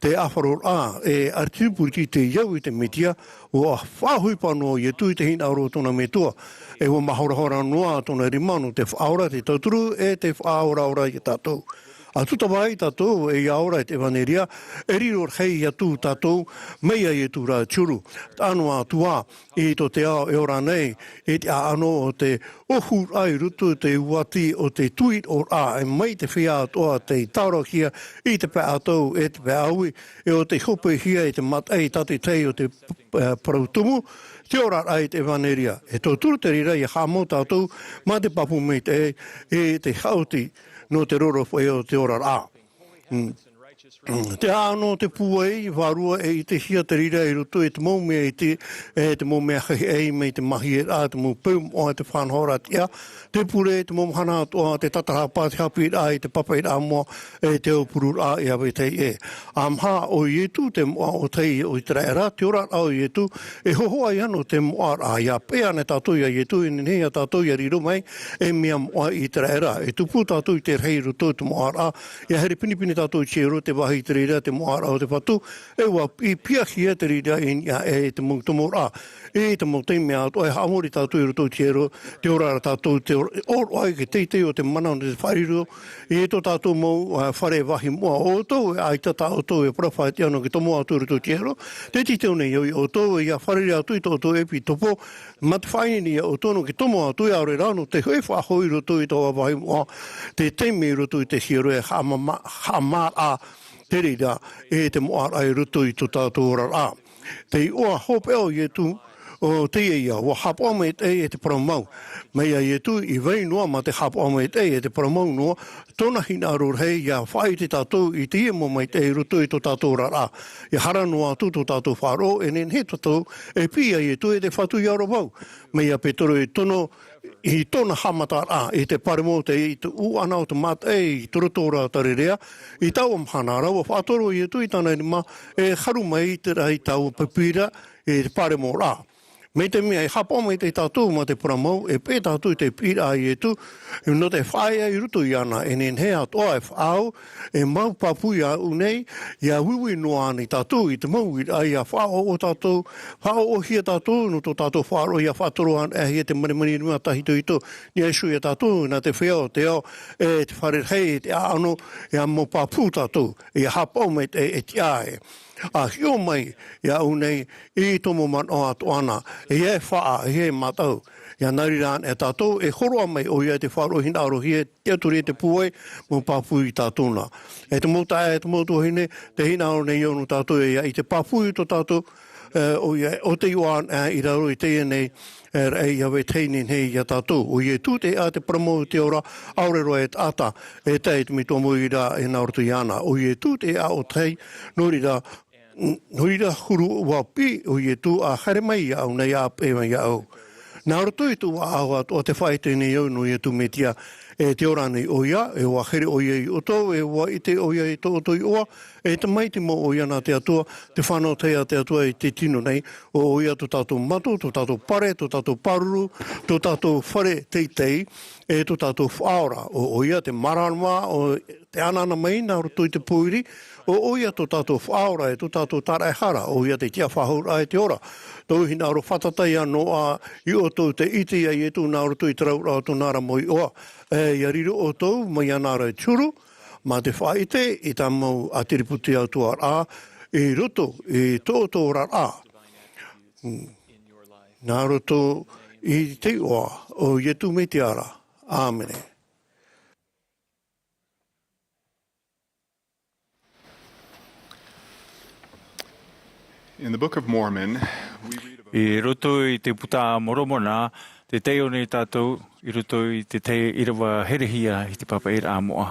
Te ʻāfaroraʻa, e ʻaritipuriti te au i te Metia, ʻua faʻaʻohipa noa Ietu i te hinaʻaro o tōna metua. E ʻua māhorahora noa tōna rima nō te faʻaora, te tauturu, e te faʻaoraora iā tātou. ʻA tūtava ai tātou, e ʻia ora i te ʻevaneria, e riro rahi atu tātou, mai iā Ietu rā te huru. Taʻa noa atu ā, i tō te ao e ora nei, i te ʻaʻano o te ʻōhuraʻa i roto i te uati o te tuiroraʻa, e mai te feiā atoʻa tei tārohia i te pae ʻatau e te pae ʻāui, e ʻo tei hopehia i te mataʻi tātaʻitahi o te, eh, parau tumu, te oraraʻa i te ʻevaneria. E tauturu te reira ʻia haʻamau tātou mā te pāpū maitaʻi, e te haʻuti nō te roro foʻi o te oraraʻa. Mm. Mm. Te ʻaʻano o te pūai, vārua e ʻitehia te reira i roto i te mau mea iti, e te mau mea haʻehaʻa mai te māhie ra, te mau peu moʻa, te faʻanahoraʻa tiʻa, te pure, te mau mahana atoʻa, te tatarahapa, te haʻapiʻiraʻa i te papaʻiraʻa moʻa, e te aupururaʻa e ʻave tahi ʻē. ʻA maha ʻo Ietu te moʻa o tahi o Iteraera, te oraraʻa o Ietu, e hōhoʻa ia nō te moʻaraʻa, ʻia peʻe ana tātou iā Ietu, e nehenehe ia tātou ʻia riro mai, ei mea moʻa i Iteraera. E tupu tātou i te rahi i roto i te moʻaraʻa, ʻia haere pinepine tātou i te hiero, te vāhi i te reira, te moʻaraʻa o te Fatu, e ʻua pi-, piahia te reira i niʻa aʻe i te mau tomoraʻa. I te mau taime atoʻa e haʻamori tātou i roto i te hiero, te ora ra tātou, te or-, ʻōroʻa i te teitei o te mana nō te faʻariro, i tō tātou mau, ā, fare vāhi moʻa. ʻO ʻoutou, e ʻaita tā ʻoutou e parau faʻaʻite nō te tomo atu i roto i te hiero, tē tītau nei au iā ʻoutou, ʻia fārerei atu i tō ʻoutou ʻēpītopo, mā te faʻaineine iā ʻoutou nō te tomo atu, e ʻaore rā nō te hoʻi faʻahou i roto i taua vāhi moʻa, te taime i roto i te hiero e haʻamama-, haʻamāraʻa te reira, e te moʻaraʻa i roto i tō tātou oraraʻa. Te iʻoa hopeʻa o Ietu, ʻo teie ïa, ʻua haʻapaʻo maitaʻi e te parau mau. Mai iā Ietu i vai noa mā te haʻapaʻo maitaʻi e te parau mau noa, tōna hinaʻaro rahi ʻia faʻaʻite tātou i teie mau maitaʻi i roto i tō tātou oraraʻa. ʻIa hara noa atu tō tātou faʻaroʻo, e nehenehe tātou e piʻi iā Ietu e te Fatu ʻia ora vau. Mai iā Petero i tono, i tōna haʻamataraʻa, i te paremo, te, i te ʻūʻana o te mataʻi, i te roto o rā Tarirea, i taua mahana ra, ʻua faʻatoro Ietu i tāna rima, e haru mai i te rahi taua pipi ra, i te paremo ra. Mai te mea, e haʻapaʻo maitaʻi tātou mā te parau mau, e peʻe tātou i te piʻiraʻa a Ietu, nō te faʻaea i roto iāna, e nehenehe atoʻa e faʻaau, e mau pāpū iāʻu nei, ʻia uiui noa ānei tātou i te mau uiraʻa, ʻia faʻaʻoʻo tātou, faʻaʻoʻohia tātou, nō tō tātou faʻaroʻo ʻia faʻatoro anaʻe hia te marimari nui a tahito ito, niʻa iho iā tātou, nā te feiā o te ao, e te fare rahi, e te ʻaʻano, ʻia mau pāpū tātou, ʻia haʻapaʻo maitaʻi e, e tiʻa ē. ʻA hiʻo mai iāʻu nei i tō mau manaʻo atoʻa na, e ʻia e faʻa, e ʻia e mātau. ʻIa nā reira anaʻe tātou, e hōroʻa mai ʻoia i te faʻaroʻo hinaʻarohia, tiʻaturi e te pūai, mau pāpū iā tātou na. E te mau taeaʻe, e te mau tuahine, tē hinaʻaro nei au nō tātou e ʻia ʻite pāpū i tō tātou, e, ʻoia, ʻo te iʻoa anaʻe i raro i teie nei, e, raʻi ʻia vetahi nehenehe iā tātou. ʻO Ietu te ʻēʻa, te parau mau, te ora, ʻaore roa e taʻata e tae i te metua mau uiraʻa e nā roto iāna. ʻO Ietu te ʻēʻa ʻo tahi, nō reira, nō reira huru ʻua piʻi ʻo Ietu, ʻa haere mai iāʻu nei, ʻa peʻe mai iāʻu. Nā roto i tō ʻoe ʻaʻau atoʻa te faʻaʻite nei au nō Iesu Mesia, e te ora nei ʻoia, e ʻua here ʻoia iā ʻoutou, e ʻua ʻite ʻoia i tō ʻoutou iʻoa, e tamaiti mau ʻoia nā te Atua, te fānau tahi a te Atua i te tino nei, ʻo ʻoia tō tātou mato, tō tātou pare, tō tātou pāruru, tō tātou fare teitei, e tō tātou faʻaora, ʻo ʻoia te māramarama, ʻo te anaana mai nā roto i te pōiri, ʻo ʻoia tō tātou faʻaora e tō tātou tāraʻehara, ʻoia te tiʻafaʻahouraʻa e te ora. Tōʻu hinaʻaro fātata ïa noa iā ʻoutou tē ʻite iā Iesu nā roto i te auraʻa o tōna ra mau iʻoa. E, ʻia riro ʻoutou mai iāna ra i te huru, mā te faʻaʻite i tā mau ʻātiripiti atu ra, i roto i tō ʻoutou oraraʻa. Nā roto i te iʻoa o Iesu Mesia ra. ʻĀmene. In the Book of Mormon, we read of a I roto i te Puta a Moromona, tē taiʻo nei tātou i roto i te tahi ʻīrava herehia i te pāpaʻiraʻa moʻa.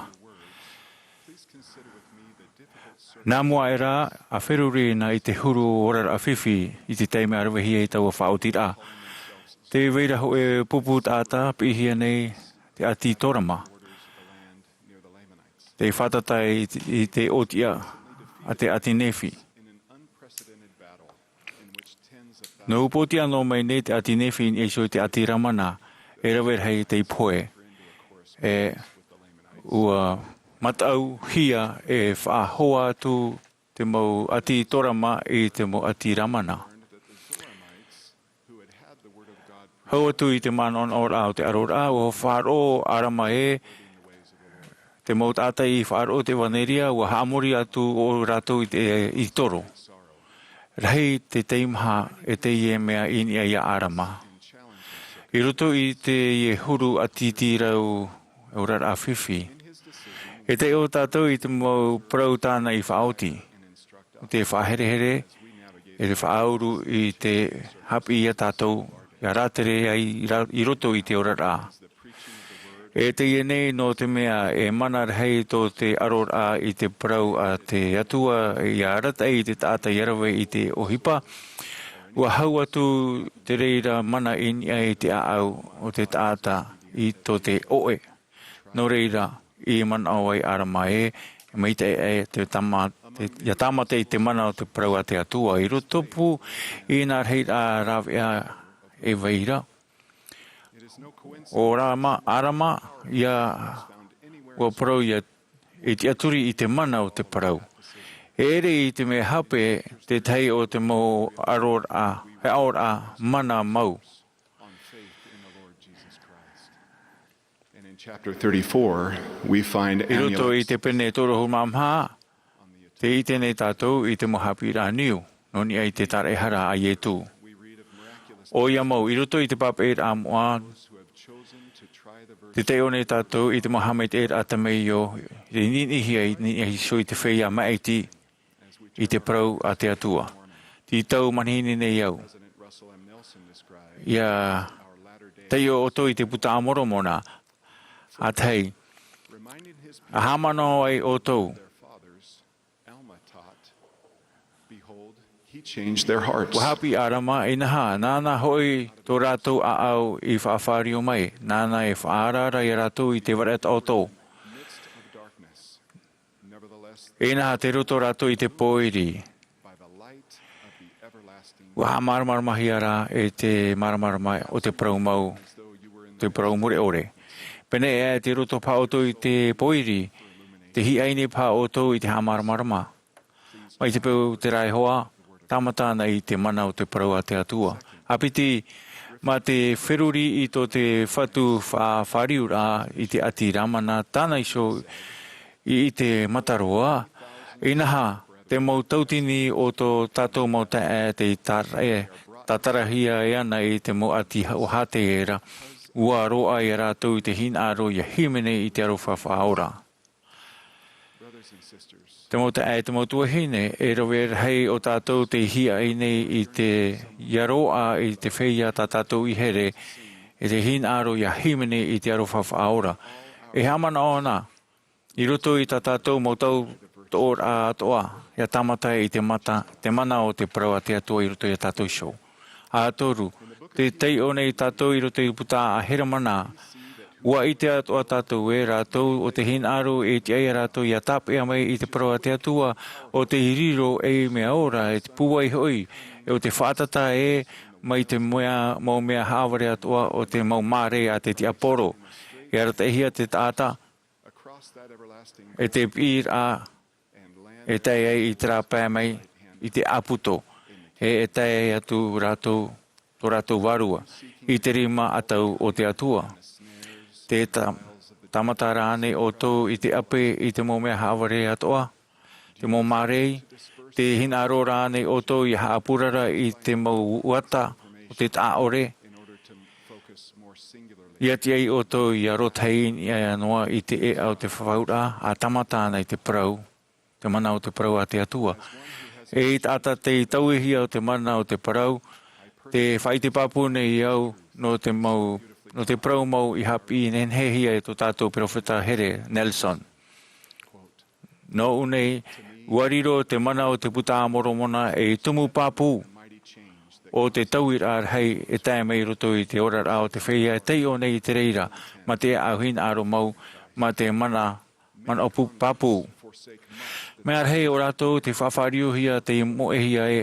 Nā mua aʻera, ʻa feruri na i te huru oraraʻa fifi i te taime a ravehia i taua faʻaotiraʻa. Tē vai ra hōʻē pupu taʻata piʻihia nei te ʻāti Torama. Tē fātata i te, i te ʻōtiʻa a te ʻāti Nephi. Nō upoʻotiʻa noa mai nei te ʻāti Nephi i niʻa iho i te ʻāti Lamana, e rave rahi tei pohe. E ʻua mataʻuhia e faʻahoa atu te mau ʻāti Torama i te mau ʻāti Lamana. Hau atu i te manaʻonaʻoraʻa o te aroraʻa, ʻua faʻaroʻo ʻo Alama ē, te mau taʻata i faʻaroʻo te ʻevanelia, ʻua haʻamori atu ʻo rātou i te, i te toro. Rahi te teimaha e teie mea i niʻa iā Alama. I roto i teie huru ʻātītīrau oraraʻa fifi, e taiʻo tātou i te mau parau tāna i faʻaoti. ʻO te faʻaherehere, e te faʻauru i te haʻapiʻi iā tātou, ʻia rātere ai ra-, i roto i te oraraʻa. E teie nei nō te mea e mana rahi tō te aroraʻa i te parau a te Atua ʻia arataʻi i te taʻata ʻia rave i te ʻohipa, ʻua hau atu te reira mana i niʻa i te ʻāʻau o te taʻata i tō te ʻoʻe. Nō reira, i manaʻo ai Alama ē, e maitaʻi aʻe te tama-, te, ʻia tāmata i te mana o te parau a te Atua, i roto pū i nā rahiraʻa rāveʻa e vai ra. ʻO Alama, Alama, ʻia, ʻua parau ʻia, e tiʻaturi i te mana o te parau. E ʻere i te mea hape, te tahi o te mau aroraʻa, e aroraʻa mana mau. And in chapter thirty-four, we find I roto Amulek. I te pene toru hau mā maha, tē ʻite nei tātou i te mau haʻapiʻiraʻa niu, nō niʻa i te tāraʻehara a Iesu. ʻOia mau, i roto i te pāpaʻiraʻa moʻa, tē taiʻo nei tātou i te mau haʻamaitaʻiraʻa temeio, i niʻinihia i niʻa iho i te feiā maʻiti, i te parau a te Atua. Tītau manihini nei au. ʻIa taiʻo ʻoutou i te Puta a Moromona, ʻa tahi, ʻa haʻamanaʻo ai ʻoutou. He changed their hearts. ʻUa haʻapiʻi Alama, inaha, nāna hoʻi tō rātou ʻāʻau i faʻafāriu mai, nāna e faʻaaraara ia rātou i te vare taʻoto. Inaha, tei roto rātou i te pōiri. ʻUa haʻamāramaramahia rā e te māramarama o te parau mau, te parau mure ʻore. Pēnei aʻe tei roto paha ʻoutou i te pōiri, tē hiʻa nei paha ʻoutou i te haʻamāramarama. Mai te peu terā e hoa, tāmata ana i te mana o te parau a te Atua. ʻA piti, mā te feruri i tō te fatu faʻafāriuraʻa i te ʻāti Lamana, tāna iho i, i te mataroa, inaha, te mau tautini o tō tātou mau taeaʻe tei tāraʻe, tātarahia e ana i te mau ʻāti ha-, ʻua hātē ra, ʻua roaʻa ia rātou i te hinaʻaro ʻia hīmene i te aroha faʻaora. Te mau taeaʻe, te mau tuahine, e rave rahi o tātou tei hiaʻai nei i te, ʻia roaʻa i te feiā tā tātou i here, e te hinaʻaro ʻia hīmene i te aroha faʻaora. E haʻamanaʻo na, i roto i tā tātou mau tautoʻoraʻa atoʻa, ʻia tāmata i te mata, te mana o te parau a te Atua i roto ia tātou iho. ʻA toru, Te taiʻo nei tātou i roto i te puta a Heremana. Ua ʻite atoʻa tātou ē rātou o te hinaʻaro e tiʻa ia rātou ia tāpeʻa mai i te parau a te Atua, o te riro ei mea ora, e te pūai hoʻi, e o te faʻatata ē mai te mea, mau mea haʻavare atoʻa o te mau mārei a te tiaporo. E arataʻihia te taʻata, e te piʻiraʻa, e tae ai i terā pae mai i te ʻāputo, e, e tae atu rātou, tō rātou vārua, i te rima ʻatau o te Atua. Te ta-, tāmata rānei ʻoutou i te ʻape i te mau mea haʻavare atoʻa, te mau mārei, te hinaʻaro rānei ʻoutou ia haʻapurara i te mau uata o te taʻaʻore, ia tiʻa ai ʻoutou ia rotahi ia noa i te ʻēʻa o te fafauraʻa, ʻa tāmata ana i te parau, te mana o te parau a te Atua. E taʻata tei tauihia o te mana o te parau, te faʻaʻite pāpū nei au nō te mau, nō te parau mau i haʻapiʻi nehenehe hia e tō tātou peropheta here, Nelson. Nōʻu nei, ua riro te mana o te puta a Moromona ei tumu pāpū o te tauiraʻa rahi e tae mai i roto i te oraraʻa o te feiā e taiʻo nei i te reira, mā te ʻāʻau hinaʻaro mau, mā te mana, mana o pu-, pāpū. Mea rahi o rātou te faʻafāriuhia, tei moʻehia e,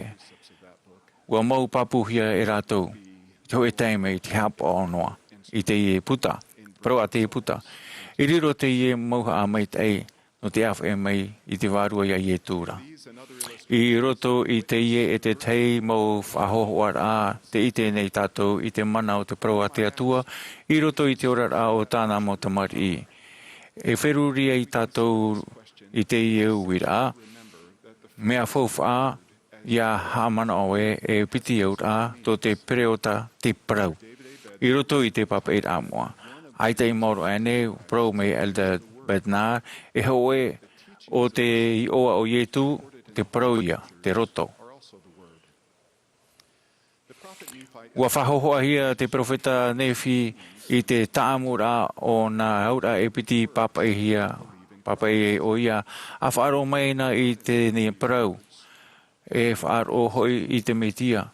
ua mau pāpūhia e rātou, i te hōʻē taime i te haʻapaʻo noa i teie puta, parau a teie puta. I riro teie mauhaʻa maitaʻi nō te ʻāfaʻi mai i te Vārua ia Ietu ra. I roto i teie e te tahi mau faʻahōhoʻaraʻa tē ʻite nei tātou i te mana o te parau a te Atua, i roto i te oraraʻa o tāna mau tamariʻi. E feruri ai tātou i teie uiraʻa, mea faufaʻa, ia haʻamanaʻo ē, e piti auraʻa, tō te pereota te parau. I roto i te pāpaʻiraʻa moʻa. ʻAita i maoro aʻe nei, parau mai Elder Bednar, e hōʻē o te iʻoa o Ietu, te parau ia, te roto. Ua faʻahōhoʻahia te peropheta Nephi i te tāʻamuraʻa o nā auraʻa e piti pāpaʻihia, pāpaʻi ai ʻoia, ʻa faʻaroʻo mai na i teie parau, e faʻaroʻo hoʻi i te Mesia.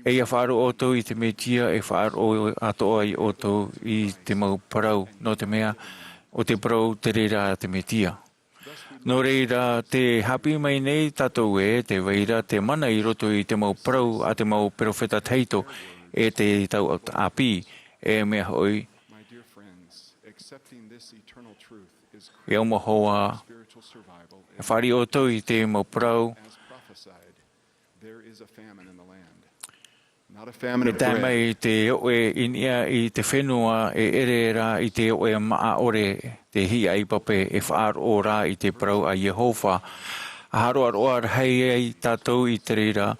E ia faʻaroʻo ʻoutou i te Mesia, e faʻaroʻo atoʻa ia ʻoutou i te mau parau, nō te mea, ʻo te parau te reira te Mesia. Nō reira, tē haʻapiʻi mai nei tātou ē, tē vai ra te mana i roto i te mau parau a te mau peropheta tahito, e te tau ʻāpī, e mea hoʻi, e au mau hoa, e fāriʻi ʻoutou i te mau parau, e tae mai te oʻe i niʻa i te fenua, e ʻere rā i te oʻe māʻa ʻore, te hiaʻai pape e faʻaroʻo rā i te parau a Iehova. ʻA haroʻaroʻa rahi ai tātou i te reira,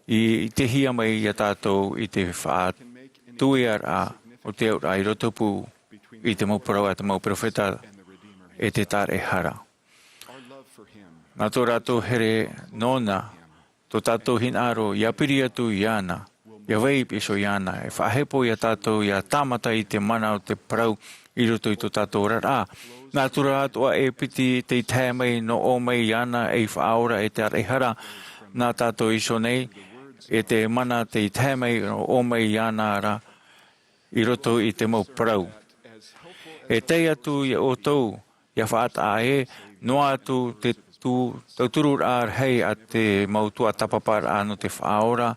i, i te hia mai ia tātou i te faʻatuiaraʻa o te auraʻa i roto pū i te mau parau a te mau peropheta e te tāraʻehara. Nā tō rātou here nōna, tō tātou hinaʻaro, ia piri atu iāna, ia vai i piha iāna, e faʻahepo ia tātou, ia tāmata i te mana o te parau i roto i tō tātou oraraʻa. Nā tura atoʻa e piti tei tae mai nō ō mai iāna ei faʻaora e te tāraʻehara, nā tātou iho nei, e te mana tei tae mai nō ō mai iāna ra, i roto i te mau parau. E tae atu ia ʻoutou, ia faʻataʻa ē, noa atu te tū, tautururaʻa rahi a te mau tuatāpaparaʻa nō te faʻaora,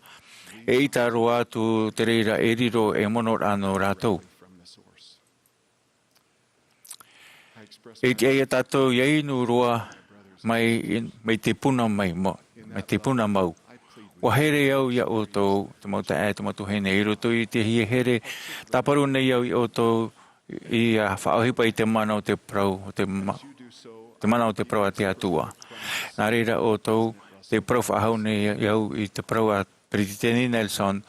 eʻita roa atu te reira e riro ei monoraʻa nō rātou. E tiʻa ia tātou ia inu roa mai, mai te puna mai, mo-, mai te puna mau. ʻUa here au ia ʻoutou, te mau taeaʻe, te mau tuahine, i roto i te hia here, tāparu nei au ia ʻoutou, ia faʻaʻohipa i te mana o te parau, o te ma-, te mana o te parau a te Atua. Nā reira ʻoutou, tē parau faʻahou nei au i te parau a Peretiteni Nelson,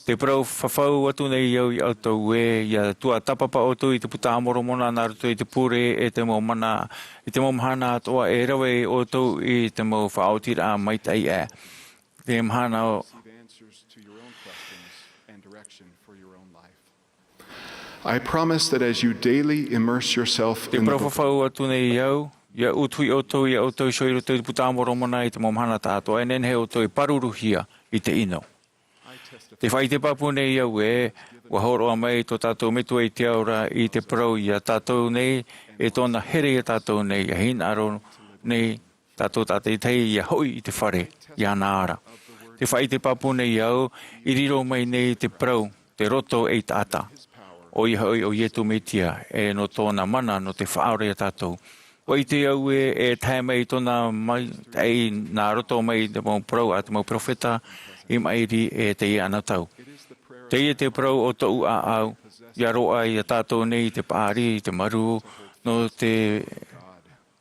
tē parau fafau atu nei au ia ʻoutou ē, ia tuatāpapa ʻoutou i te Puta a Moromona nā roto i te pure e te mau mana, i te mau mahana atoʻa e rave ʻoutou i te mau faʻaotiraʻa maitaʻi aʻe. Te mahana o I promise that as you daily immerse yourself Te in the parau book, fafau atu nei au, ia utuhi ʻoutou, ia ʻoutou iho i roto i te Puta a Moromona i te mau mahana tāʻatoʻa, e nehenehe ʻoutou e pāruruhia i te ʻino. Te faʻaʻite pāpū nei au ē, ʻua hōroʻa mai tō tātou Metua i te Ao ra i te parau iā tātou nei, e tōna here iā tātou nei, ʻia hinaʻaro nei tātou tātaʻitahi ʻia hoʻi i te fare, iāna ra. Te faʻaʻite pāpū nei au, i riro mai nei te parau, te roto ei taʻata. ʻOia hoʻi ʻo Iesu Mesia, e nō tōna mana, nō te faʻaora iā tātou. ʻUa ʻite au ē, e tae mai tōna maitaʻi nā roto mai i te mau parau a te mau perofeta i maʻiri, e teie anotau. Teie te parau o tōʻu ʻāʻau, ʻia roaʻa iā tātou nei i te paʻari, i te marū, nō te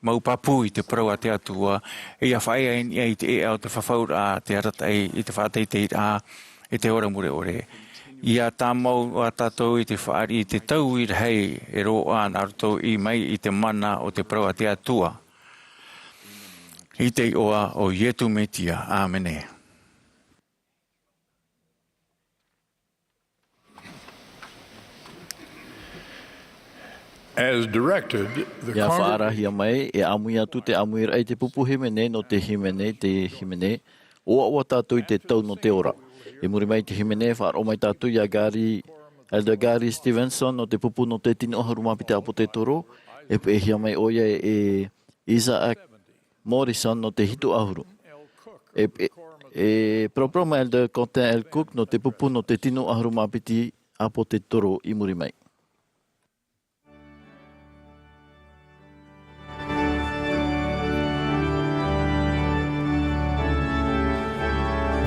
mau pāpū i te parau a te Atua, e ʻia faʻaea i niʻa i te ʻēʻa o te fafauraʻa, te arataʻi, i te faʻateiteiraʻa, i te ora mure ʻore. ʻIa tāmau ā tātou i te fāriʻi i te tau i rahi e roaʻa nā roto i mai i te mana o te parau a te Atua. I te iʻoa o Iesu Mesia. ʻĀmene. As directed, the ʻIa congregation faʻaarahia mai, e ʻāmui atu te ʻāmuiraʻa i te pupu hīmene nō te hīmene, te hīmene, ʻoaʻoa tātou i te tau nō te ora. I muri mai i te hīmene, faʻaroʻo mai tātou iā Gary, Elder Gary Stevenson nō te pupu nō te tino ʻahuru mā piti ʻāpōsetolo, e peʻehia mai ʻoia e Isaac Morrison nō te hitu ʻahuru. E, e, e paraparau mai Elder Quentin L. Cook nō te pupu nō te tino ʻahuru mā piti ʻāpōsetolo i muri mai.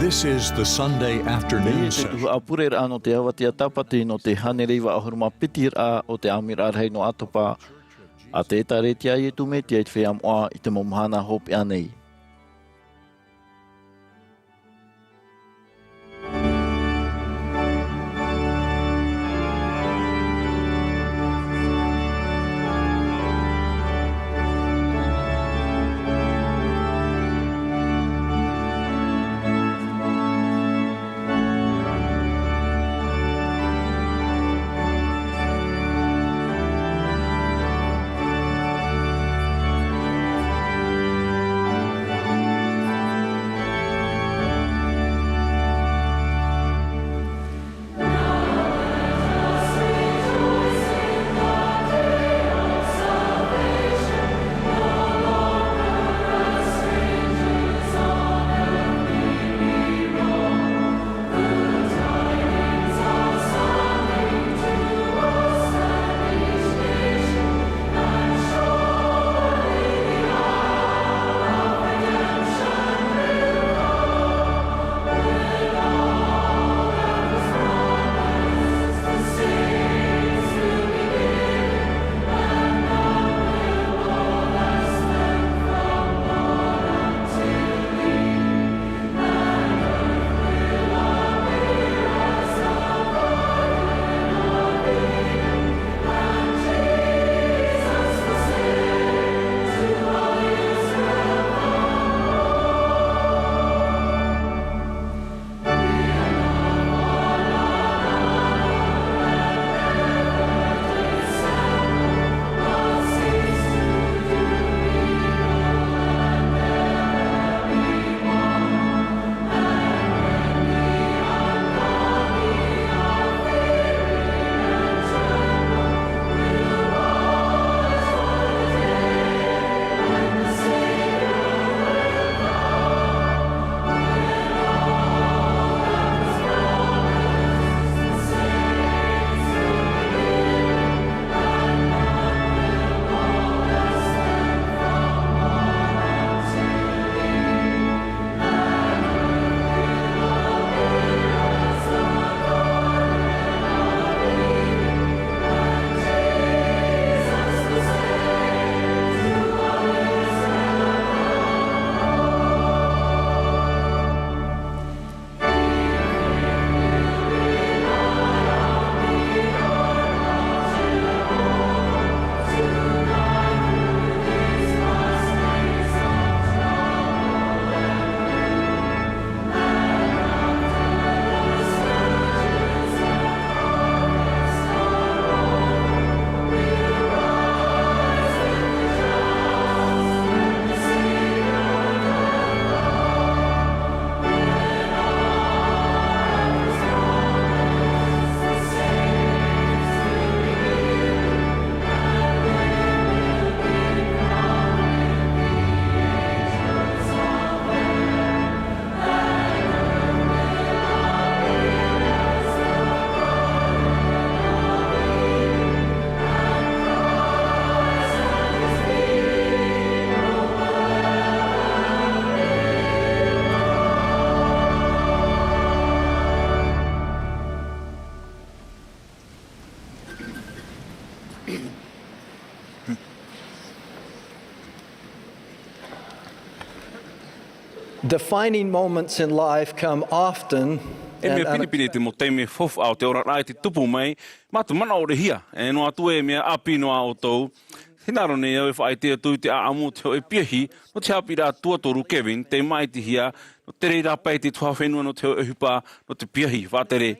This is the Sunday afternoon session. Teie te tuhaʻa pureraʻa nō te avatea tāpati nō te hānere iva ʻahuru mā piti raʻa o te ʻāmuiraʻa rahi nō ʻAtopa a te ʻĒtārētia a Iesu Mesia i te feiā moʻa i te mau mahana hopeʻa nei. Defining moments in life come often. E mea pinepine te mau taime faufaʻa o te oraraʻa e te tupu mai, mā te manaʻo ʻore hia, e noa atu e mea ʻāpī noa ʻoutou. Hinaʻaro nei au e faʻaʻite atu i te ʻāʻamu o te hōʻē piahi, nō te haʻapiʻiraʻa tuatoru Kevin, tei māʻitihia, nō te reira paʻi te tuhaʻa fenua nō te hōʻē ʻohipa, nō te piahi, faʻatere.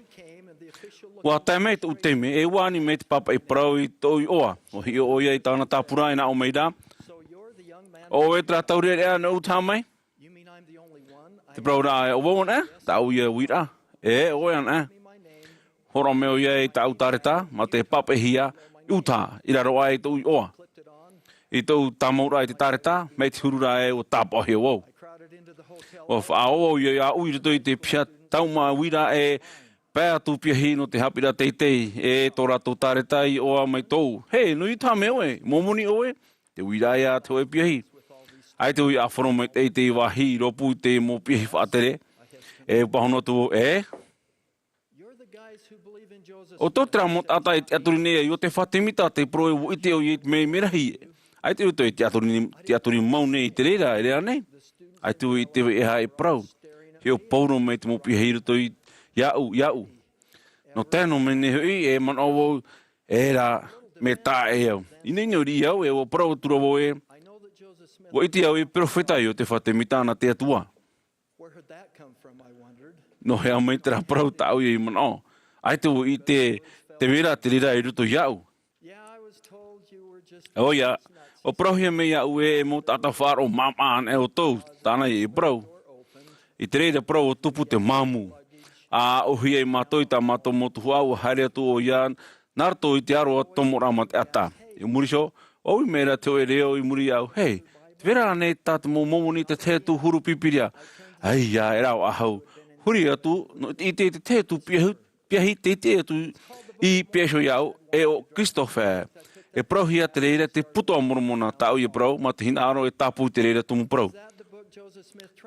ʻUa tae mai tōʻu taime, e ʻua ani mai te pāpaʻi parau i tōʻu iʻoa. ʻUa hiʻo ʻoia i tāna tāpura e nā ʻō mai ra. ʻO ʻoe terā taureʻareʻa nō ʻUtaha mai? Te parau ra, ʻo vau anaʻe, tāʻu ia uiraʻa. E, ʻo ʻoe anaʻe. Hōroʻa mai ʻoia i tāʻu tāreta, mā te pāpaʻihia i ʻUtaha, i raro aʻe i tōʻu iʻoa. I tōʻu tāmauraʻa i te tāreta, mai te huru ra e ʻua tāpaʻohia vau. ʻUa faʻaō vau ia, iāʻu i roto i te piha tauma uira e pae atu piahi nō te haʻapiʻiraʻa teitei, e tō rātou tāreta i iʻoa mai tōʻu. Hē, nō ʻUtaha mai ʻoe, Momoni ʻoe? Te uiraʻa ia te hōʻē piahi. ʻAita vau i ʻāfaro maitaʻi i te vāhi i rōpū i te mau piahi faʻatere. E pāhono atu vau, e? ʻO tō terā mau taʻata e tiʻaturi nei ia Iotefa Temita, te parau e ʻua ʻite ʻoia i te mea i merahi. ʻAita i roto i te tiʻaturi, tiʻaturi mau nei i te reira, e rā nei. ʻAita vau i ʻite e aha e parau. Hiʻo pauroa mai te mau piahi i roto i, iāʻu, iāʻu. Nō tae noa mai nei hoʻi, e manaʻo vau, e rā, mea taʻa ʻē au. Inoino riʻi au, e ʻua parau atu ra vau e, ʻua ʻite au e perofeta Iotefa Temita nā te Atua. Nō hea mai terā parau tāʻu ia i manaʻo. ʻAita vau i ʻite te mea ra te reira i roto iāʻu. ʻOia, ʻua parauhia mai iāʻu e, e mau taʻata faʻaroʻo māmā anaʻe ʻoutou, tāna ia i parau. I te reira parau ʻua tupu te māmū. ʻA aʻohia ia mātou i tā mātou mau tuhaʻa, ʻua haere atu ʻoia, nā roto i te aro a tomoraʻa mā te ʻata. I muri iho, ʻua ui mai ra te hōʻē reo i muri iāʻu, hei, tē vai ra ānei tā te mau Momoni te tahi atu huru Pīpīria? ʻAita, e rā vau. Huri atu, nō te ʻite i te tahi atu piahi, piahi tei ʻite atu i pea iho iāʻu, e ʻo Christopher. E parauhia te reira te Puta a Moromona, tāʻu ia parau, mā te hinaʻaro e tāpū i te reira tumu parau.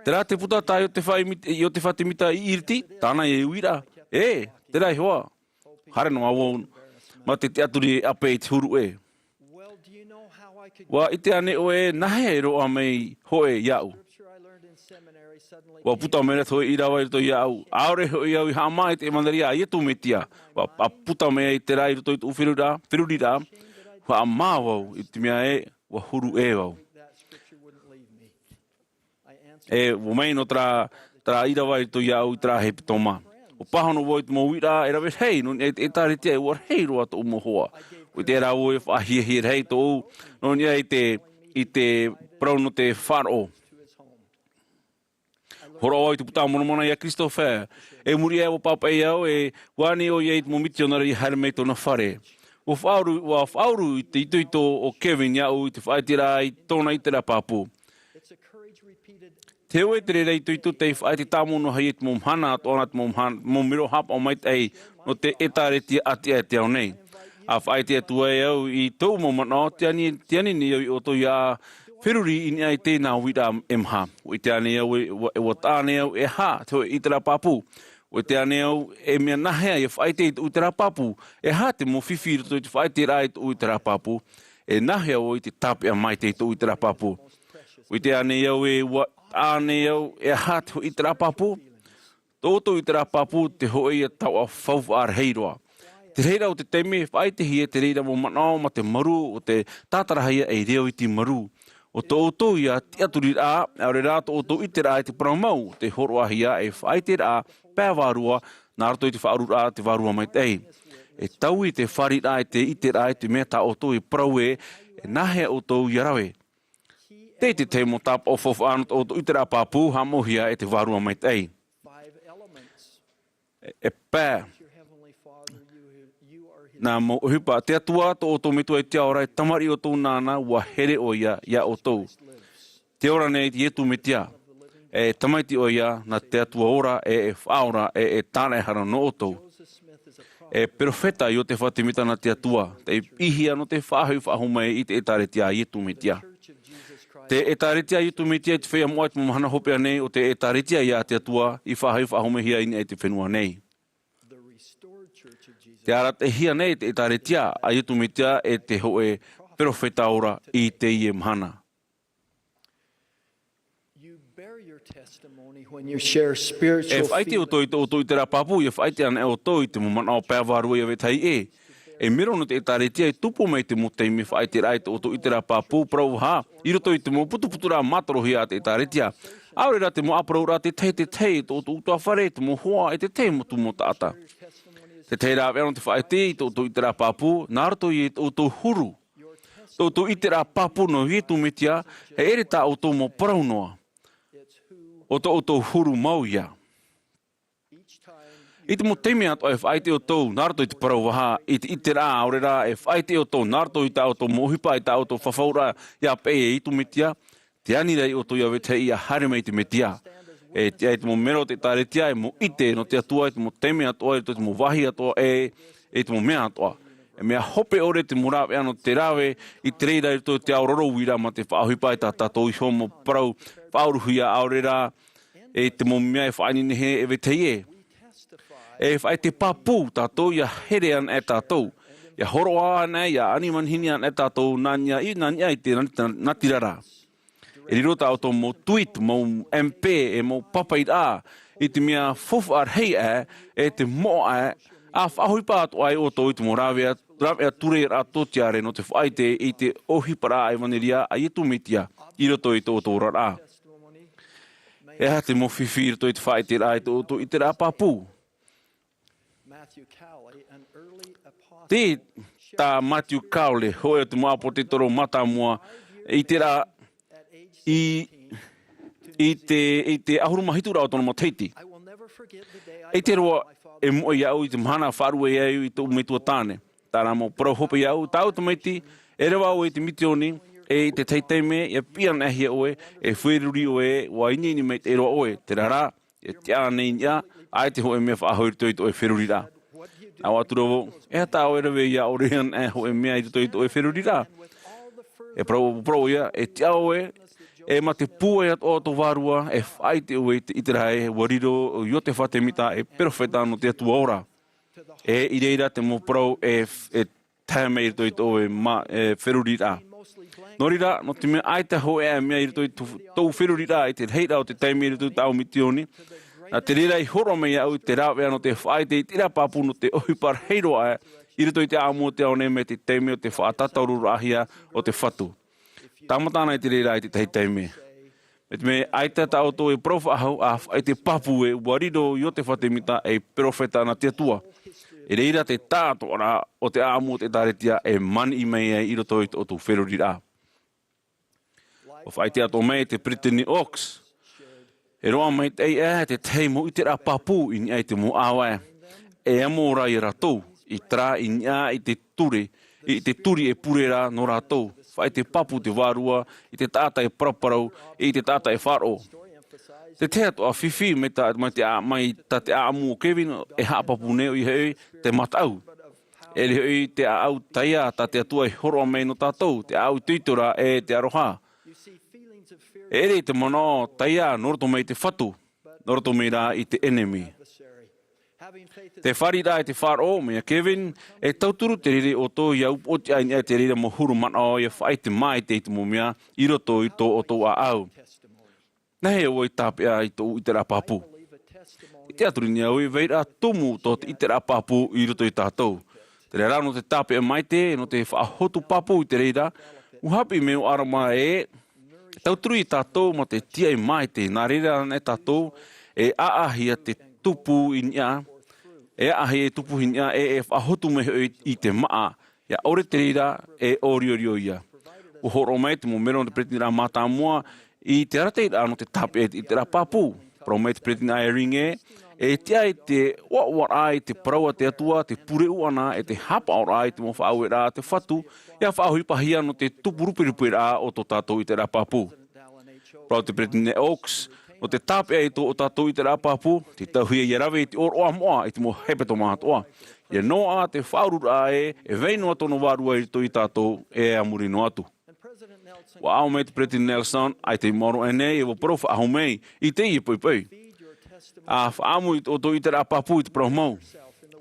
Terā te puta tā Iotefa i mit-, Iotefa Temita i ʻiriti, tāna ia uiraʻa. E, terā iho ā. Haere noa vau, mā te tiʻaturi e ʻape i te huru ʻē. ʻUa ʻite ānei ʻoe nāhea e roaʻa mai hōʻē iāʻu? ʻUa puta mai ra te hōʻē ʻīrava i roto iāʻu. ʻAore hoʻi au i haʻamā i te ʻevanelia a Iesu Mesia. ʻUa, ʻua puta mai ai terā i roto i tōʻu feruriraʻa, feruriraʻa. Haʻamā vau i te mea ē, ʻua huru ʻē vau. E, ʻua mai noa terā, terā ʻīrava i roto iāʻu i terā hepetoma. ʻUa pāhono vau i te mau uiraʻa e rave rahi, nō niʻa i te ʻĒtārētia e ʻua rahi roa tōʻu mau hoa. ʻUa ʻite rā vau e faʻahiahia rahi tōʻu, nō niʻa i te, i te parau nō te faʻaroʻo. Hōroʻa vau i te Puta a Moromona ia Christopher. E muri aʻe ʻua pāpaʻi au, e ʻua ani ʻoia i te mau mitionare i haere mai i tōna fare. ʻUa faʻaʻuru, ʻua faʻaʻuru i te itoito o Kevin iāʻu i te faʻaʻiteraʻa i tōna ʻiteraʻa pāpū. Te hōʻē te reira itoito tei faʻaʻite tāmau noa hoʻi i te mau mahana, atoʻa na te mau mahana, mau mero haʻapaʻo maitaʻi nō te ʻĒtārētia ʻātiʻa i te ao nei. ʻA faʻaʻite atu ai au i tōʻu mau manaʻo, tē ani, tē ani nei au ia ʻoutou ʻia feruri i niʻa i teie uiraʻa e maha. ʻUa ʻite ānei au e, ʻua, ʻua taʻa ānei au e aha te hōʻē ʻiteraʻa pāpū. ʻUa ʻite ānei au e mea nāhea ʻia faʻaʻite i tōʻu ʻiteraʻa pāpū. E aha te mau fifi i roto i te faʻaʻiteraʻa i tōʻu ʻiteraʻa pāpū. E nāhea vau i te tāpeʻa maitaʻi i tōʻu ʻiteraʻa pāpū. ʻUa ʻite ānei au e, ʻua taʻa ānei au e aha te hōʻē ʻiteraʻa pāpū. Tō ʻoutou ʻiteraʻa pāpū te hōʻē ia taoʻa faufaʻa rahi roa. Te reira o te taime e faʻaʻitehia te reira mau manaʻo mā te marū o te tātarahia ei reo iti marū. ʻO tō ʻoutou ia tiʻaturiraʻa, ʻaore rā tō ʻoutou ʻiteraʻa i te parau mau, te hōroʻahia ei faʻaʻiteraʻa pae vārua, nā roto i te faʻaʻururaʻa te Vārua Maitaʻi. E taui te fāriʻiraʻa i te ʻiteraʻa i te mea tā ʻoutou e parau ē, e nāhea ʻoutou ia rave. Tei te tahi mau tāpaʻo faufaʻa nō tō ʻoutou ʻiteraʻa pāpū, haʻamauhia e te Vārua Maitaʻi. E, e pae. Nā mau ʻohipa, te Atua, tō ʻoutou Metua i te ao ra, e Tamariʻi ʻoutou nāna, ʻua here ʻoia ia ʻoutou. Tē ora nei Iesu Mesia. E Tamaiti ʻoia, nā te Atua ora, e, e Faʻaora, e, e tāraehara nō ʻoutou. E perofeta Iotefa Temita nā te Atua, tei piʻihia nō te faʻahoʻi faʻahou mai i te ʻĒtārētia a Iesu Mesia. Te ʻĒtārētia a Iesu Mesia i te feiā moʻa i te mau mahana hopeʻa nei, ʻo te ʻĒtārētia ia te Atua, i faʻahoʻi faʻahou mai hia i niʻa i te fenua nei. Te arataʻihia nei te ʻēkālesia a Iesu Mesia e te hōʻē perofeta ora i teie mahana. You bear your testimony when you share spiritual E faʻaʻite ʻoutou i tō ʻoutou ʻiteraʻa pāpū, ʻia faʻaʻite anaʻe ʻoutou i te mau manaʻo pae vārua ia vetahi ʻē. E mero nō te ʻēkālesia e tupu mai te mau taime faʻaʻiteraʻa i tō ʻoutou ʻiteraʻa pāpū, parau vaha, i roto i te mau putuputuraʻa mātorohia a te ʻēkālesia. ʻAore rā te mau ʻāparauraʻa tētahi e tētahi, tō ʻoutou ʻutuāfare, te mau hoa, e tētahi atu mau taʻata. Te tahi rāveʻa nō te faʻaʻite i tō ʻoutou ʻiteraʻa pāpū, nā roto i tō ʻoutou huru. Tō ʻoutou ʻiteraʻa pāpū nō Iesu Mesia, e ʻere tā ʻoutou mau parau noa. ʻO tō ʻoutou huru mau ia. I te mau taime atoʻa e faʻaʻite ʻoutou, nā roto i te parau vaha, i te ʻiteraʻa ʻaore rā, e faʻaʻite ʻoutou, nā roto i tā ʻoutou mau ʻohipa, i tā ʻoutou fafauraʻa, ʻia peʻe e Iesu Mesia, tē ani ra ʻoutou ia vetahi ʻia haere mai i te Mesia. E tiʻa i te mau mero o te ʻēkālesia, e mau ʻite nō te Atua, i te mau taime atoʻa, i te mau vāhi atoʻa, e, i te mau mea atoʻa. E mea hope ʻore te mau rāveʻa nō te rave i te reira i roto i te ao roro uira mā te faʻaʻohipa i tā tātou iho mau parau faʻauruhia ʻaore rā, e te mau mea e faʻaineinehia e vetahi ʻē. E faʻaʻite pāpū tātou ʻia here anaʻe tātou. ʻIa hōroʻa anaʻe, ʻia ani manihini anaʻe tātou nā niʻa i, nā niʻa i te nati-, natirara. E riro tā ʻoutou mau tweet, mau M P, e mau pāpaʻiraʻa, i te mea faufaʻa rahi aʻe, e te moʻa aʻe, ʻa faʻaʻohipa atoʻa ai ʻoutou i te mau rāveʻa, rāveʻa ture raʻa tōtiare nō te faʻaʻite i te ʻohiparaʻa ʻevanelia a Iesu Mesia, i roto i tō ʻoutou oraraʻa. E aha te mau fifi i roto i te faʻaʻiteraʻa i tō ʻoutou ʻiteraʻa pāpū? Matthew Cowley, an early apostle, Tē tā Matthew Cowley, hōʻē o te mau ʻāpōsetolo mātāmua, i te rā, i, i te, i te ʻahuru mā hitu rā o tōna matahiti. I will never forget the day I ʻEʻita roa e moʻe iāʻu i te mahana faʻaruʻe ai au i tōʻu metua tāne. Terā mau parau hope iāʻu, tāʻu tamaiti, e reva ʻoe i te misiōni, e i te tahi taime, ʻia piʻi anaʻe hia ʻoe, e feruri ʻoe, ʻua ineine maitaʻi roa ʻoe, terā rā, e tiʻa nei i niʻa, ʻaita hōʻē mea faʻahou i roto i tō ʻoe feruriraʻa. Nā ʻō atu ra vau, e aha tā ʻoe e rave iā ʻore anaʻe hōʻē mea i roto i tō ʻoe feruriraʻa? E parau, parau ʻoia, e tiʻa ʻoe, e mā te pūai atoʻa o tō vārua, e faʻaʻite ʻoe i te ʻĪteraʻera, ʻua riro ʻo Iosepha Semita, e perofeta nō te Atua ora. E i reira te mau parau e, e tae mai i roto i tō ʻoe ma-, e, feruriraʻa. Nō reira, nō te mea ʻaita hōʻē mea i roto i tō, tōʻu feruriraʻa i te rahiraʻa o te taime i roto i tāʻu misiōni, nā te reira i hōroʻa mai iāʻu i te rāveʻa nō te faʻaʻite i te ʻiteraʻa pāpū nō te ʻohipa rahi roa aʻe i roto i te ʻāʻamu o te ao nei mai te taime o te faʻatātauroraʻahia o te Fatu. Tāmata ana i te reira i te tahi taime. Mai te mea ʻaita tā ʻoutou e parau faʻahou, ʻa faʻaʻite pāpū ē, ʻua riro ʻo Iosepha Semita ei perofeta nā te Atua. I reira te taʻatoʻaraʻa o te ʻāʻamu o te ʻĒtārētia e maniʻi mai ai i roto i tō ʻoutou feruriraʻa. ʻUa faʻaʻite atoʻa mai te Peresideni Oaks, e roaʻa maitaʻi aʻe te tahi mau ʻiteraʻa pāpū i niʻa i te mau ʻāvae, e amo ra ia rātou, i terā i niʻa i te ture, i te turi e pure ra nō rātou, faʻaʻite pāpū te Vārua, i te taʻata e paraparau, i te taʻata e faʻaroʻo. Te tahi atoʻa fifi mai tā, mai te ʻā-, mai tā te ʻāʻamu o Kevin, e haʻapāpū nei ʻoia hoʻi te mataʻu. E ʻere hoʻi te ʻāʻau taiā tā te Atua i hōroʻa mai nō tātou, te ʻāʻau itoito ra e te aroha. E ʻere i te manaʻo taiā nō roto mai i te Fatu, nō roto mai rā i te ʻenemi. Te fāriʻiraʻa i te faʻaroʻo, mai iā Kevin, e tauturu te reira iā ʻoutou ʻia upoʻotiʻa i niʻa i te reira mau huru manaʻo ʻia faʻaʻite māite i te mau mea i roto i tō ʻoutou ʻāʻau. Nā hea ʻoe i tāpeʻa i tōʻu ʻiteraʻa pāpū? I te ʻaturīnia au e vairaʻa tumu tō te ʻiteraʻa pāpū i roto ia tātou. Terā rā nō te tāpeʻa māite, nō te faʻahotu pāpū i te reira, ʻua haʻapiʻi mai ʻo ʻAlama ē, e tauturu ia tātou mā te tiaʻi māite, nā reira anaʻe tātou, e ʻaʻahia te tupu i niʻa, e ʻaʻahia e tupu i niʻa, e, e faʻahotu mai hoʻi i te māʻa, ʻia ʻore te reira, e ʻōriorio ia. ʻUa hōroʻa mai te mau mero nō te Peresideniraʻa Mātāmua i te arataʻiraʻa nō te tāpeʻa i te ʻiteraʻa pāpū. Parau mai te Peresideni Eyring ē, e tiʻa ai te ʻoaʻoaraʻa i te parau a te Atua, te pure ʻuʻana, e te haʻapaʻoraʻa i te mau faʻaueraʻa a te Fatu, ʻia faʻaʻohipahia nō te tupu ruperuperaʻa o tō tātou ʻiteraʻa pāpū. Parau te Peresideni Oaks, nō te tāpeʻa i tō, ʻo tātou ʻiteraʻa pāpū, te tauhia ʻia rave i te ʻōroʻa moʻa i te mau hepetoma atoʻa. ʻIa noaʻa te faʻaururaʻa ē, e vai noa tōna Vārua i roto ia tātou, e a muri noa atu. ʻUa ʻāʻau mai te Peresideni Nelson, ʻaita i maoro aʻenei, e ʻua parau faʻahou mai, i teie poʻipoʻi. ʻA faʻaʻamu i tō ʻoutou ʻiteraʻa pāpū i te parau mau.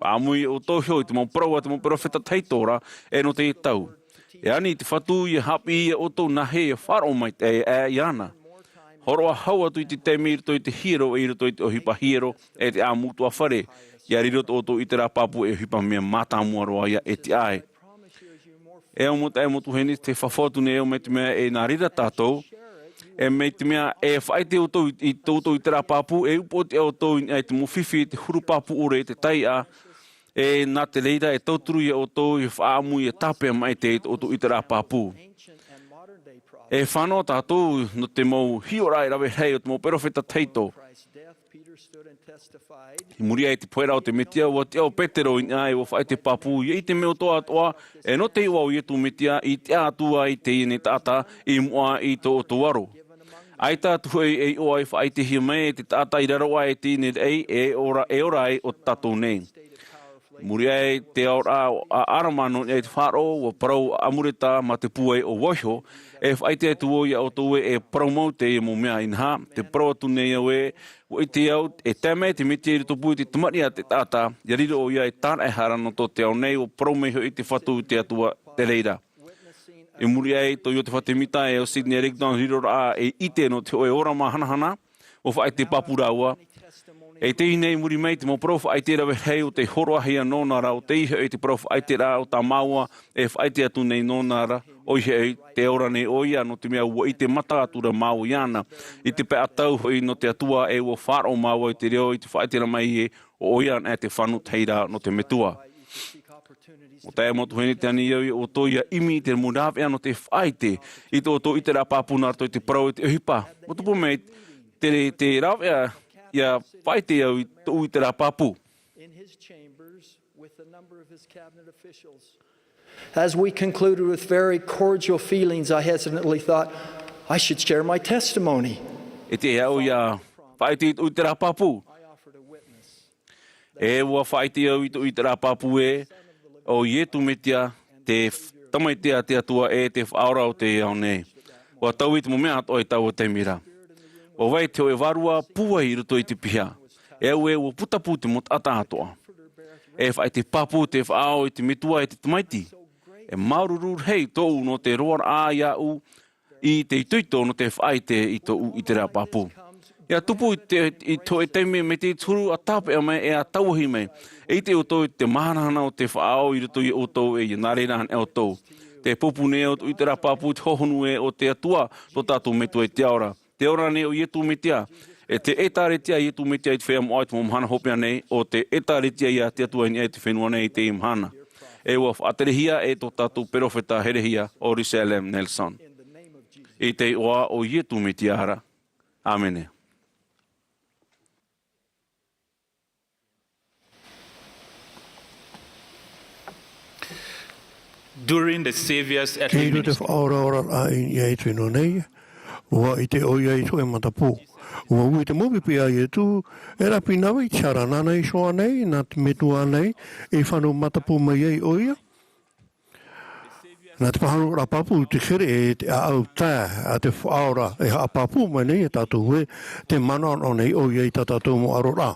Faʻaʻamu ia ʻoutou iho i te mau parau a te mau peropheta tahito ra, e nō teie tau. E ani te Fatu ia haʻapiʻi ia ʻoutou nāhea ia faʻaroʻo maitaʻi aʻe iāna. Hōroʻa hau atu i te taime i roto i te hiero, i roto i te ʻohipa hiero, e te ʻāmutuafare, ia riro tō ʻoutou ʻiteraʻa pāpū ei ʻohipa mea mātāmua roa ia e tiʻa ai. E au mau taeaʻe mau tuahine, tē fafau atu nei au mai te mea e nā reira tātou, e mai te mea e faʻaʻite ʻoutou i tō ʻoutou ʻiteraʻa pāpū, e upoʻotiʻa ʻoutou i niʻa i te mau fifi, te huru pāpū ʻore, te taiʻa, e nā te reira e tauturu ia ʻoutou ia faʻaʻamu ia tāpeʻa maitaʻi i tō ʻoutou ʻiteraʻa pāpū. E fānaʻo tātou nō te mau hiʻoraʻa e rave rahi o te mau peropheta tahito. I muri aʻe i te pohe ra o te Mesia, ʻua tiʻa ʻo Petero i niʻa e ʻua faʻaʻite pāpū, ia ʻite mai ʻoutou atoʻa, e nō te iʻoa o Iesu Mesia, i tiʻa atu ai teie nei taʻata i mua i tō ʻoutou aro. ʻAita atu hoʻi e iʻoa i faʻaʻitehia mai e te taʻata i raro aʻe i teie nei raʻi, e ora, e ora ai ʻo tātou nei. Muri aʻe i te aoraʻa a ʻĀrama nō niʻa i te faʻaroʻo, ʻua parau ʻo Amuleka mā te pūai ʻo Vaiho, e faʻaʻite atu vau ia ʻoutou ē, e parau mau teie mau mea, inaha, tē parau atu nei au ē, ʻua ʻite au, e tae mai te Mesia i rotopū i te tamariʻi a te taʻata, ia riro ʻoia ei tāraʻehara nō tō te ao nei, ʻua parau mai hoʻi te Fatu i te Atua i te reira. I muri aʻe i tō Iosepha Semita e ʻo Sidney Rigdon riroraʻa ei ʻite nō te hōʻē ora māhanahana, ʻua faʻaʻite pāpū rāua. E teie nei i muri mai i te mau parau faʻaʻite rave rahi ʻo tei hōroʻahia nōna ra, ʻo tei hoʻi te parau faʻaʻiteraʻa o tā māua e faʻaʻite atu nei nōna ra, ʻoia hoʻi, tē ora nei ʻoia, nō te mea ʻua ʻite mata atu ra māua iāna. I te pae ʻatau hoʻi nō te Atua, e ʻua faʻaroʻo māua i te reo, i te faʻaʻite ra mai ē, ʻo ʻoia anaʻe te fānau tahiraʻa nō te Metua. Mau taeaʻe mau tuahine, tē ani au ia ʻoutou ia ʻimi i te mau rāveʻa nō te faʻaʻite i tō ʻoutou ʻiteraʻa pāpū nā roto i te parau e te ʻohipa. ʻUa tupu mai te, te rāveʻa ia faʻaʻite au i tōʻu ʻiteraʻa pāpū. In his chambers with a number of his cabinet officials. As we concluded with very cordial feelings, I hesitantly thought, "I should share my testimony." I te aʻo ia faʻaʻite i tōʻu ʻiteraʻa pāpū. E ʻua faʻaʻite au i tōʻu ʻiteraʻa pāpū ē, ʻo Iesu Mesia, te f-, Tamaiti a te Atua e te Faʻaora o te ao nei. ʻUa taui te mau mea atoʻa i taua taime ra. ʻUa vai te hōʻē vārua pūai i roto i te piha. E au ē, ʻua putapū te mau taʻata atoʻa. E faʻaʻite pāpū te Faʻaora i te Metua e te Tamaiti. E māuruuru rahi tōʻu nō te roaraʻa iāʻu i te itoito nō te faʻaʻite i tōʻu ʻiteraʻa pāpū. ʻIa tupu i te, i te hōʻē taime mai te huru ʻa tāpeʻa mai e ʻa tauahi mai. E ʻite ʻoutou i te māhanahana o te Faʻaora i roto ia ʻoutou e ia nā reira anaʻe ʻoutou. Tē pūpū nei au tōʻu ʻiteraʻa pāpū i te hohonu ē o te Atua, tō tātou Metua i te ao ra. Tē ora nei ʻo Iesu Mesia. E te ʻĒtārētia a Iesu Mesia i te feiā moʻa i te mau mahana hopeʻa nei, ʻo te ʻĒtārētia ia te Atua i niʻa i te fenua nei i teie mahana. E ʻua faʻaterehia e tō tātou peropheta herehia ʻo Russell M. Nelson. I te iʻoa o Iesu Mesia ra. ʻĀmene. During the Saviour's earthly Kei roto te ministry, Faʻaora oraraʻa i niʻa i te fenua nei, ʻua ʻite ʻoia i te hōʻē matapū. ʻUa ui te mau pipi a Iesu, e rāpī nā vai te hara nāna i iho ānei, nā te Metua ānei, i fānau matapū mai ai ʻoia. Nā te faʻaroʻoraʻa pāpū te here e te ʻāʻau tae a te Faʻaora e haʻapāpū mai nei ia tātou ē, tē manaʻonaʻo nei ʻoia i tā tātou mau ʻaroraʻa.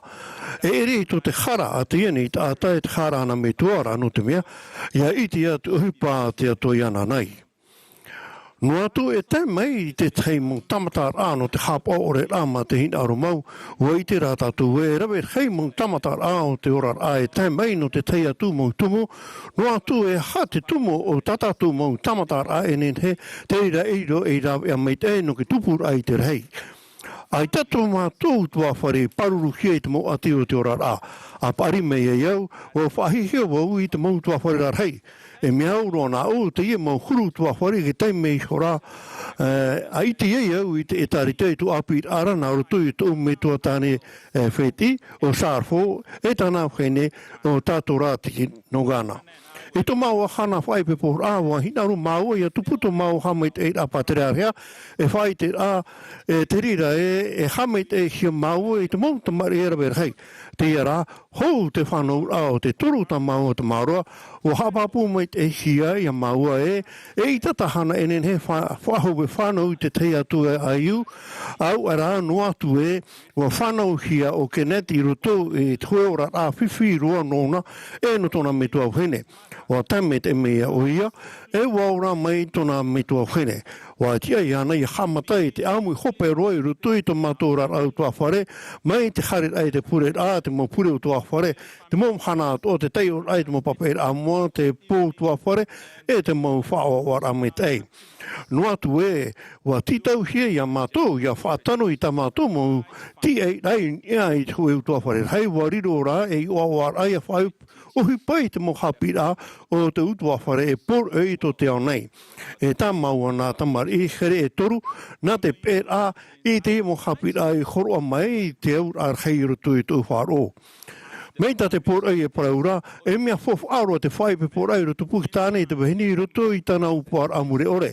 E ʻere i tō te hara a teie nei taʻata e te hara a nā Metua ra, nō te mea, ʻia ʻite ia te ʻohipa a te Atua iāna nei. Noa atu e tae mai i te tahi mau tāmataraʻa nō te haʻapaʻo ʻore rā mā te hinaʻaro mau, ʻua ʻite rā tātou ē e rave rahi mau tāmataraʻa o te oraraʻa e tae mai nō te tahi atu mau tumu, noa atu e aha te tumu o tā tātou mau tāmataraʻa e nehenehe, te reira e riro ei rāveʻa maitaʻi nō te tupuraʻa i te rahi. ʻAita tō mātou ʻutuāfare i pāruruhia i te mau ʻati o te oraraʻa. ʻA paʻari mai ai au, ʻua faʻahiahia vau i te mau ʻutuāfare rarahi. E mea au roa nāʻu, teie mau huru ʻutuāfare i te taime iho ra, e, ʻa ʻite ai au i te ʻĒtārētia i tōʻu ʻāpīraʻa ra nā roto i tōʻu metua tāne, e, fētiʻi, ʻo Sarfo, e tāna vahine, ʻo Tatora Tiki nō Ghana. I tō māua hana faʻaipoiporaʻa, ʻua hinaʻaro māua ʻia tupu tō māua haʻamaitaʻiraʻa pātereareha, e faʻaʻiteraʻa, e te reira ē, e haʻamaitaʻihia māua i te mau tamariʻi e rave rahi. Teie rā, hou te fānauraʻa o te toru o tā māua tamaroa, ʻua haʻapāpū maitaʻi hia iā māua ē, eʻita tāhana e nehenehe e fa-, faʻahou e fānau i te tahi atu ʻaiū, ʻaore rā noa atu ē, ʻua fānauhia ʻo Kenneth i roto i te hōʻē oraraʻa fifi roa nōna, e nō tōna metua vahine. ʻUa tae maitaʻi mai ʻoia, e ʻua ora mai tōna metua vahine. ʻUa tiʻa iāna ʻia haʻamata i te ʻāmui hope roa i roto i tō mātou oraraʻa ʻutuāfare, mai te haereraʻa i te pureraʻa, te mau pure ʻutuāfare, te mau mahana atoʻa, te taiʻoraʻa i te mau papaʻiraʻa moa, te pō ʻutuāfare, e te mau faʻaʻoaʻoaraʻa maitaʻi. Noa atu ē, ʻua tītauhia iā mātou, ʻia faʻatano i tā mātou mau tīaʻiraʻa i niʻa i te hōʻē ʻutuāfare rahi, ʻua riro rā ei ʻoaʻoaraʻa ʻia faʻaʻohipa i te mau haʻapiʻiraʻa o te ʻutuāfare e poroʻi i tō te ao nei. E tā māua nā tamariʻi here e toru, nā te peʻeraʻa i te mau haʻapiʻiraʻa i hōroʻa mai i te auraʻa rahi i roto i tōʻu faʻaroʻo. Mai tā te poroʻi e parau ra, e mea faufaʻa roa te faʻaipoiporaʻa i roto pū i tāna i te vahine i roto i tāna ʻōpuaraʻa mure ʻore.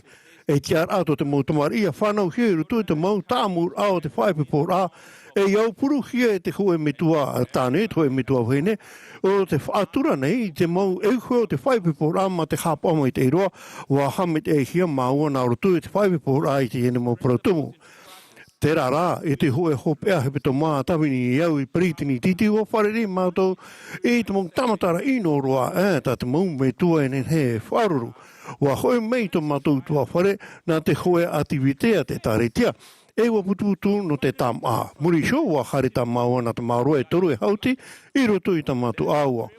E tiʻaraʻa tō te mau tamariʻi ʻia fānauhia i roto i te mau tāʻamuraʻa o te faʻaipoiporaʻa, e ʻia aupuruhia e te hōʻē metua tāne, te hōʻē metua vahine, ʻo tē faʻatura nei i te mau ʻauhau o te faʻaipoiporaʻa mā te haʻapaʻo maitaʻi roa, ʻua haʻamaitaʻihia māua nā roto i te faʻaipoiporaʻa i teie nei mau parau tumu. Terā rā, i te hōʻē hopeʻa hepetoma tāvini au i Peretiteni Tītī, ʻua fārerei mātou i te mau tāmataraʻa ʻino roa, ē, tā te mau metua e nehenehe e faʻaruru. ʻUa hoʻi mai tō mātou ʻutuāfare nā te hōʻē ʻativite a te ʻĒkālesia, e ʻua putuputu nō te tāmāʻa. Muri iho, ʻua haere tā māua nā tamaroa e toru e hauti i roto i tā mātou ʻāua.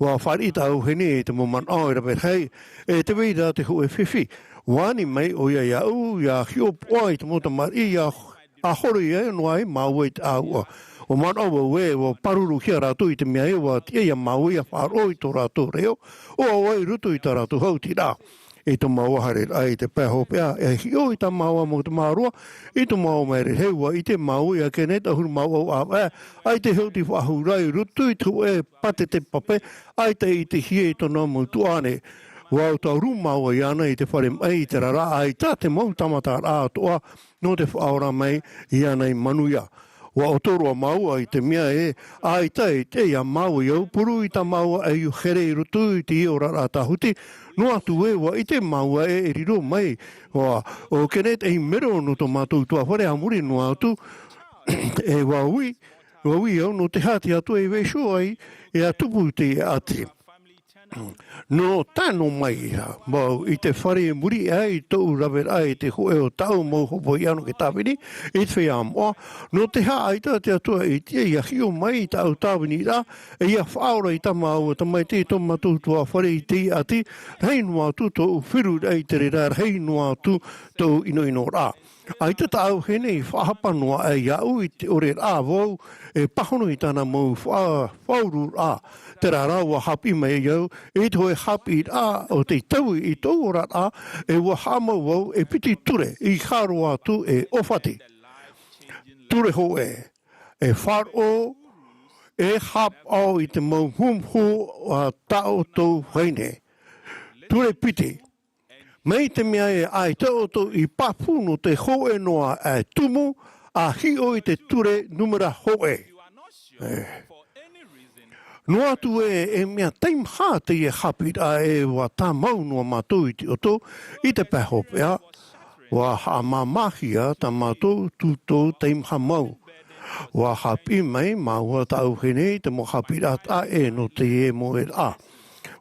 ʻUa fāriʻi tāʻu vahine i te mau manaʻo e rave rahi, e tē vai ra te hōʻē fifi. ʻUa ani mai ʻoia iāʻu, ʻia hiʻopoʻa i te mau tamariʻi, ʻia, ʻa horo ia noa ai māua i te ʻāuʻa. ʻUa manaʻo vau ē, ʻua pāruruhia rātou i te mea ē, ʻua tiʻa iā māua ʻia faʻaroʻo i tō rātou reo, ʻo ʻoaʻoa i roto i tā rātou hautiraʻa. I tō māua haereraʻa i te pae hopeʻa, e hiʻo i tā māua mau tamaroa, i tō māua maere rahi, ʻua ʻite māua iā Kenneth ʻahuru mā vaʻu ʻāvaʻe, ʻaita e hauti faʻahou ra i roto i te hōʻē pātete pape, ʻaita i ʻitehia i tōna mau tuaʻane. ʻUa ʻautauru māua iāna i te fare maʻi i terā rā, ʻaita te mau tāmataraʻa atoʻa nō te faʻaora mai iāna i manuia. ʻUa ʻoto roa māua i te mea ē, ʻaita e tiʻa iā māua ʻia aupuru i tā māua ʻaiū here i roto i teie oraraʻa tāhuti, noa atu ē, ʻua ʻite māua ē e riro mai, ʻo, ʻo Kenneth ei mero nō tō mātou ʻutuāfare a muri noa atu, e ʻua ui, ʻua ui au nō te aha te Atua i vaiiho ai, ʻia tupu i teie ʻati. Nō tae noa mai ia, mau i te fare i muri aʻe i tōʻu raveraʻa i te hōʻē o tāʻu mau hopoiʻa nō te tāvini, i te feiā moʻa, nō te aha ʻaita te Atua i tiʻa ʻia hiʻo mai i tāʻu tāviniraʻa, e ʻia faʻaora i tā māua tamaiti i tō mātou ʻutuāfare i teie ʻati, rahi noa atu tōʻu feruriraʻa i te reira, rahi noa atu tōʻu ʻinoʻinoraʻa. ʻAita tāʻu vahine i faʻahapa noa aʻe iāʻu i te ʻore ra vau e pāhono i tāna mau faʻa-, faʻaururaʻa. Terā rā, ʻua haʻapiʻi mai au i te hōʻē haʻapiʻiraʻa o tei taui i tōʻu oraraʻa, e ʻua haʻamau vau e piti ture i haro atu e ʻōfati. Ture hōʻē, e faʻaroʻo, e haʻapaʻo i te mau humuhumu a tā ʻoutou vahine. Ture piti, mai te mea ē ʻaita ʻoutou i pāpū nō te hōʻē noa aʻe tumu, ʻa hiʻo i te ture nūmera hōʻē. E. Noa atu ē, e mea teimaha teie haʻapiʻiraʻa ē ʻua tāmau noa mātou i te ʻoto, i te pae hopeʻa, ʻua haʻamāmāhia tā mātou tūtō teimaha mau. ʻUa haʻapiʻi mai māua tāʻu vahine i te mau haʻapiʻiraʻa taʻa ʻē nō teie mau ʻēraʻa.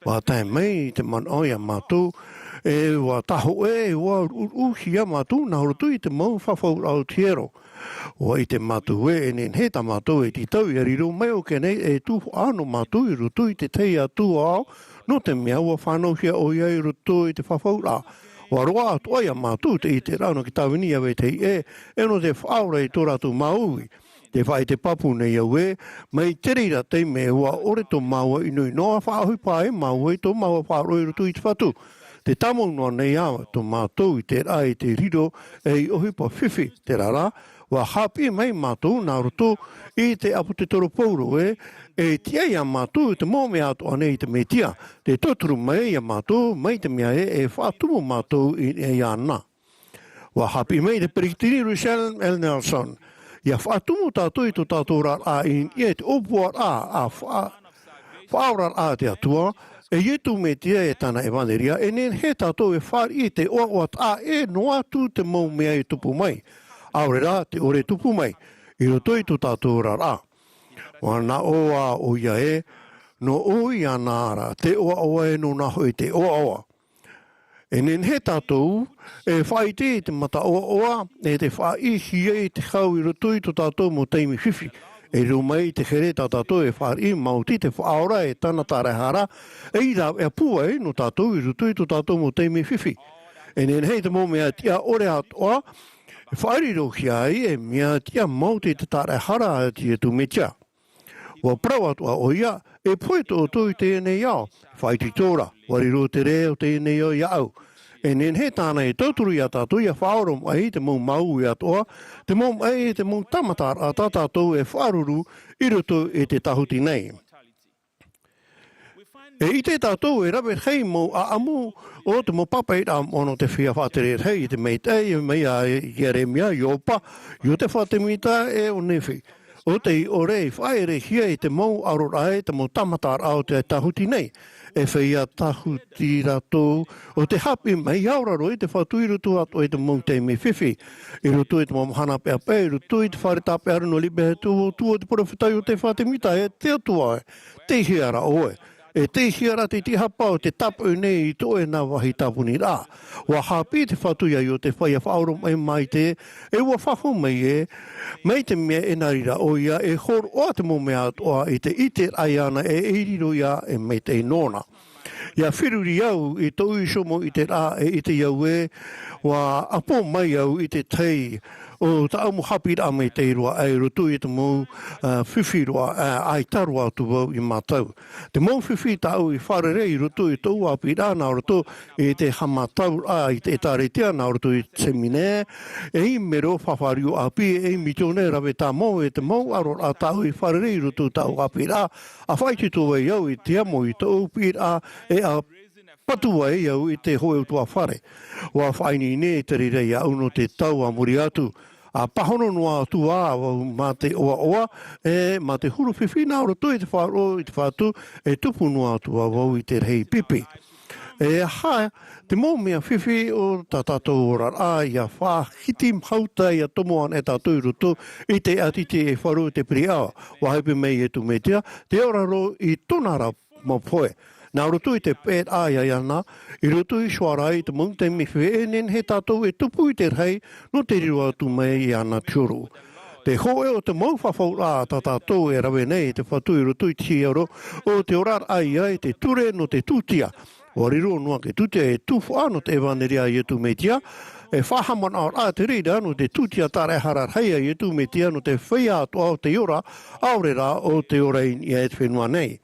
ʻUa tae mai te manaʻo iā mātou, e ʻua tāhōʻē, e ʻua ruʻuruʻuhia mātou nā roto i te mau fafauraʻa o te hiero. ʻUa ʻite mātou ē e nehenehe tā mātou e tītau ʻia riro mai ʻo Kenneth e tuhaʻa nō mātou i roto i te tahi atu ao, nō te mea ʻua fānauhia ʻoia i roto i te fafauraʻa. ʻUa roaʻa atoʻa iā mātou te ʻiteraʻa nō te tāvini ʻia vetahi ʻē, e nō te faʻaora i tō rātou māuiui. Tē faʻaʻite pāpū nei au ē, mai te reira taime ʻua ʻore tō māua ʻinoʻino ʻa faʻaʻohipa ai māua i tō māua faʻaroʻo i roto i te Fatu. Tē tāmau noa nei ā tō mātou ʻiteraʻa i te riro ei ʻohipa fifi, terā rā, ʻua haʻapiʻi mai mātou nā roto i te ʻāpōsetolo Paulo ē, e tiʻa iā mātou te mau mea atoʻa nei i te Mesia, tē tauturu mai iā mātou, mai te mea ē, e faʻatumu mātou i, iāna. ʻUa haʻapiʻi mai te Peretiteni Russell M. Nelson, Ia faʻatumu tātou i tō tātou oraraʻa i niʻa i te ʻōpuaraʻa a faʻa-, faʻaoraraʻa a te Atua, e Iesu Mesia e tāna ʻevanelia, e nehenehe tātou e fāriʻi i te ʻoaʻoa taʻa ʻē noa atu te mau mea e tupu mai. ʻAore rā, te ʻore e tupu mai, i roto i tō tātou oraraʻa. ʻUa naʻo ā ʻoia ē, nō ʻoia na rā te ʻoaʻoa e nōna hoʻi te ʻoaʻoa. E nehenehe tātou e faʻaʻite i te mata ʻoaʻoa, e te faʻaʻite i te hau i roto i tō tātou mau taime fifi. E riro mai te here tā tātou e fāriʻi maoti te Faʻaora e tāna tāraʻehara, e rāveʻa pūai nō tātou i roto i tō tātou mau taime fifi. E nehenehe te mau mea tiʻa ʻore atoʻa, e faʻarirohia ai e mea tiʻa maoti te tāraʻehara a Iesu Mesia. ʻUa parau atoʻa ʻoia, e pohe tō ʻoutou i teie nei ao, faʻaitoito ra, ʻua riro te rē o teie nei ao iāʻu. E nehenehe tāna e tauturu ia tātou ʻia faʻaoromaʻi i te mau māuiui atoʻa, te mau maʻi, te mau tāmataraʻa tā tātou e faʻaruru i roto i te tāhuti nei. E ʻite tātou e rave rahi mau ʻaʻamu o te mau pāpaʻiraʻa moʻa nō te feiā faʻatere rahi i te maitaʻi, mai iā Ieremia, Ioba, Iotefa Temita, e ʻo Nephi. ʻO tei ʻore i faʻaʻerehia i te mau ʻaroraʻa, i te mau tāmataraʻa o te tāhuti nei. E feiā tāhuti rātou, ʻo tei haʻapiʻi mai ʻia ora roa i te Fatu i roto atoʻa i te mau taime fifi. I roto i te mau mahana peʻapeʻa, i roto i te fare tāpeʻa nō Libehia, te tuatua o te peropheta Iotefa Temita, e te Atua, tei hea rā ʻoe? E tei hea rā te tiʻahapa o te tāpaʻo nei i tō ʻoe nā vāhi tāponiraʻa? ʻUa haʻapiʻi te Fatu iā Iotefa ʻia faʻaoromaʻi mai te, e ʻua fafau mai ē, mai te mea e nā reira ʻoia e hōroʻa te mau mea atoʻa i te ʻiteraʻa iāna e e riro ia e maitaʻi nōna. ʻIa feruri au i tōʻu iho mau ʻiteraʻa e ʻite au ē, ʻua ʻapo mai au i te tahi o tāʻu mau haʻapiʻiraʻa maitaʻi roa, ʻaita i roto i te mau, ā, fifi roa, ā, ʻaita roa atu vau i mātau. Te mau fifi tāʻu i fārerei i roto i tōʻu haʻapiʻiraʻa nā roto i te haʻamatauraʻa i te ʻĒtārētia nā roto i te seminare, ei mero fafariʻi ʻāpī, ei misiōnare rave tāmau, e te mau ʻaroraʻa tāʻu i fārerei i roto i tāʻu haʻapiʻiraʻa, ʻa faʻaitoito ai au i te amo i tōʻu piʻiraʻa, e ʻa patu ai au i te hōʻē ʻutuāfare. ʻUa faʻaineine te reira iāʻu nō te tau a muri atu. ʻA pāhono noa atu ā vau mā te ʻoaʻoa, e mā te huru fifi nā roto i te faʻaroʻo i te Fatu, e tupu noa atu ā vau i te rahi pipi. E aha te mau mea fifi o tā tātou oraraʻa ʻia faʻahiti mahuta ʻia tomo ana e tātou i roto i te ʻātiti e faʻaroʻo i te piriʻa? ʻUa haʻapiʻi mai Iesu Mesia, tē ora roa i tōna ra mau pohe. Nā roto i te peʻeraʻa iāna, i roto iho ā rā i te mau taime fifi, e nehenehe tātou e tupu i te rahi nō te riro atu mai iāna te huru. Te hōʻē o te mau fafauraʻa tā tātou e rave nei i te Fatu i roto i te hiero, ʻo te oraraʻa ia i te ture nō te tūtia. ʻUa riro noa te tūtia e tufaʻa nō te ʻevanelia a Iesu Mesia, e faʻahaʻamanaʻoraʻa te reira nō te tūtia tāraʻehara rahi a Iesu Mesia nō te feiā atoʻa o tei ora, ʻaore rā ʻo tei ora i niʻa i te fenua nei.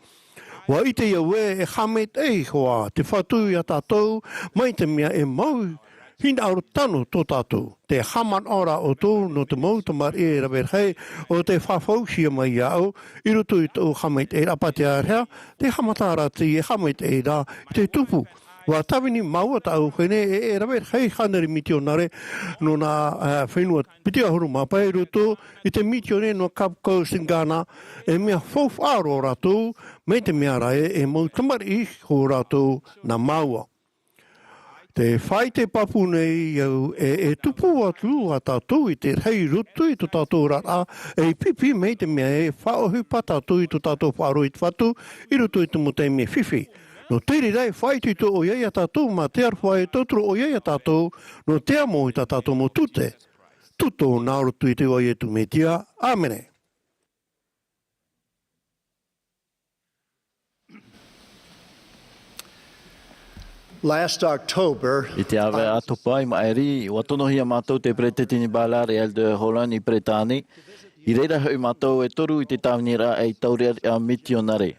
ʻUa ʻite au ē, e haʻamaitaʻi hoʻi te Fatu iā tātou, mai te mea e mau hinaʻaro tano tō tātou. Te haʻamanaʻo rā ʻoutou nō te mau tamariʻi e rave rahi, ʻo tei fafauhia mai iāʻu, i roto i tōʻu haʻamaitaʻiraʻa pātea rahi, te haʻamata rā teie haʻamaitaʻiraʻa i te tupu. ʻUa tāvini māua tāʻu vahine, e, e rave rahi hānere mitionare nō nā, ā, fenua piti ʻahuru mā pae i roto i te misiōni nō Cap Coast in Ghana, e mea faufaʻa roa rātou, mai te mea rā ē, e mau tamariʻi hoʻi rātou nā māua. Tē faʻaʻite pāpū nei au ē, e tupu atu ā tātou i te rahi i roto i tō tātou oraraʻa, e pipi mai te mea e faʻaʻohipa tātou i tō tātou faʻaroʻo i te Fatu, i roto i te mau taime fifi. Nō te reira e faʻaitoito ʻoia iā tātou mā te aroha, e tauturu ʻoia iā tātou, nō te amo i tā tātou mau tute. Tuto nā roto i te iʻoa o Iesu Mesia. ʻĀmene. Last October, I te ʻāvaʻe ʻātopa i maʻiri, ʻua tonohia mātou te Peresideni Ballard e Elder Holland i Peretāne. I reira hoʻi mātou e toru i te tāviniraʻa ei taureʻareʻa mitionare.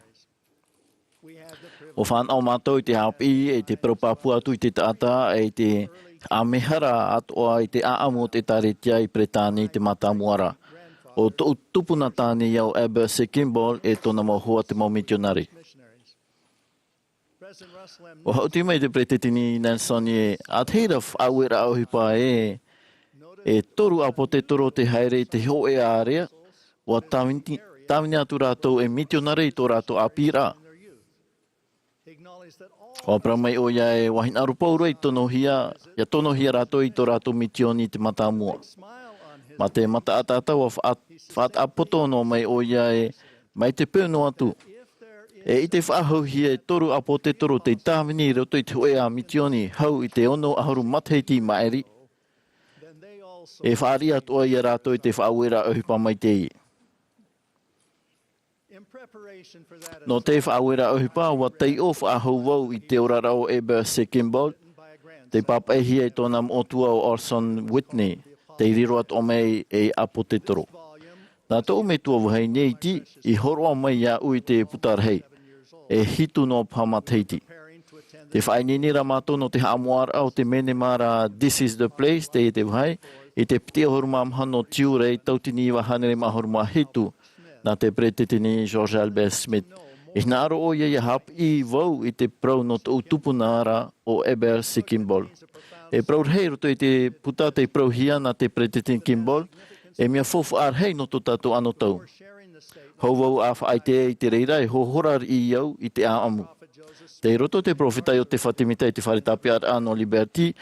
ʻUa fānaʻo mātou i te haʻapiʻi, i te parau pāpū atu i te taʻata, i te ʻāmehara atoʻa i te ʻāʻamu o te ʻĒtārētia i Peretāne i te mātāmua ra. ʻO tōʻu tupuna tāne au, Heber C. Kimball, e tōna mau hoa te mau mitionare. ʻUa haʻuti mai te Peresideni Nelson ē, ʻa te reira faʻaueraʻa ʻohipa ē, e toru ʻāpōsetolo te haere i te hōʻē ārea, ʻua tāvini, tāvini atu rātou ei mitionare i tō rātou ʻāpīraʻa. ʻUa parau mai ʻoia ē, ʻua hinaʻaro paʻi ʻoia i tonohia, ʻia tonohia rātou i tō rātou misioni i te mātāmua. Mā te mata ʻataʻata ʻua faʻa-, faʻataʻapoto noa mai ʻoia ē, mai te peu noa atu. E ʻite faʻahouhia e toru ʻāpōsetolo tei tāvini i roto i te hōʻē misioni hau i te ono ʻahuru matahiti i maʻiri, e fāriʻi atoʻa ia rātou i te faʻaueraʻa ʻohipa maitaʻi. Nō te faʻaueraʻa ʻohipa, ʻua taiʻo faʻahou vau i te oraraʻa o Heber C. Kimball, tei pāpaʻihia e tōna moʻotua ʻo Orson Whitney, tei riro atoʻa mai ei ʻāpōsetolo. Nā tōʻu metua vahine iti, i hōroʻa mai iāʻu i te puta rahi, e hitu noa paha matahiti. Tē faʻaineine ra mātou nō te haʻamoʻaraʻa o te mēnema ra This Is the Place, teie te vāhi, i te piti ʻahuru mā maha nō Tiurai, tauatini iva hānere mā ʻahuru mā hitu, nā te Peretiteni George Albert Smith. E hinaʻaro ʻoia ʻia haʻapiʻi vau i te parau nō tōʻu tupuna ra ʻo Heber C. Kimball. E parau rahi i roto i te puta tei parauhia nā te Peretiteni Kimball, e mea faufaʻa rahi nō tō tātou anotau. Hou vau ʻa faʻaʻite i te reira e hōhora riʻi au i te ʻāʻamu. Tei roto te peropheta Iosefa Semita i te fare tāpeʻaraʻa nō Liberty,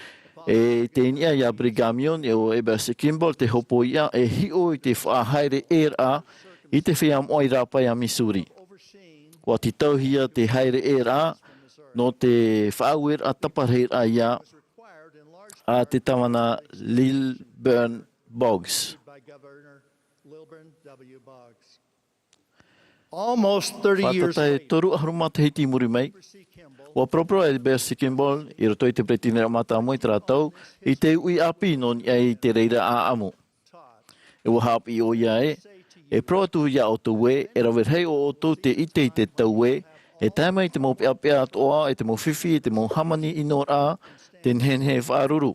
e tei niʻa iā Brigham Young e ʻo Heber C. Kimball te hopoiʻa e hiʻo i te faʻahaereʻeraʻa i te feiā moʻa i rāpae a Missouri. ʻUa tītauhia te haereʻeraʻa nō te faʻaueraʻa taparahiraʻa ia a te tāvana Lilburn Boggs. Almost thirty years Fātata e later, toru ʻahuru matahiti i muri mai, ʻua paraparau e Heber C. Kimball i roto i te Peretiteniraʻa Mātāmua i terā tau, i te uʻi ʻāpī nō niʻa i te reira ʻāʻamu. E ʻua haʻapiʻi ʻoia ē, e parau atu iā ʻoutou ē, e rave rahi ʻo ʻoutou te ʻite i te tau ē, e tae mai te mau peʻapeʻa atoʻa, e te mau fifi, e te mau hāmani ʻino ra, te nehenehe e faʻaruru.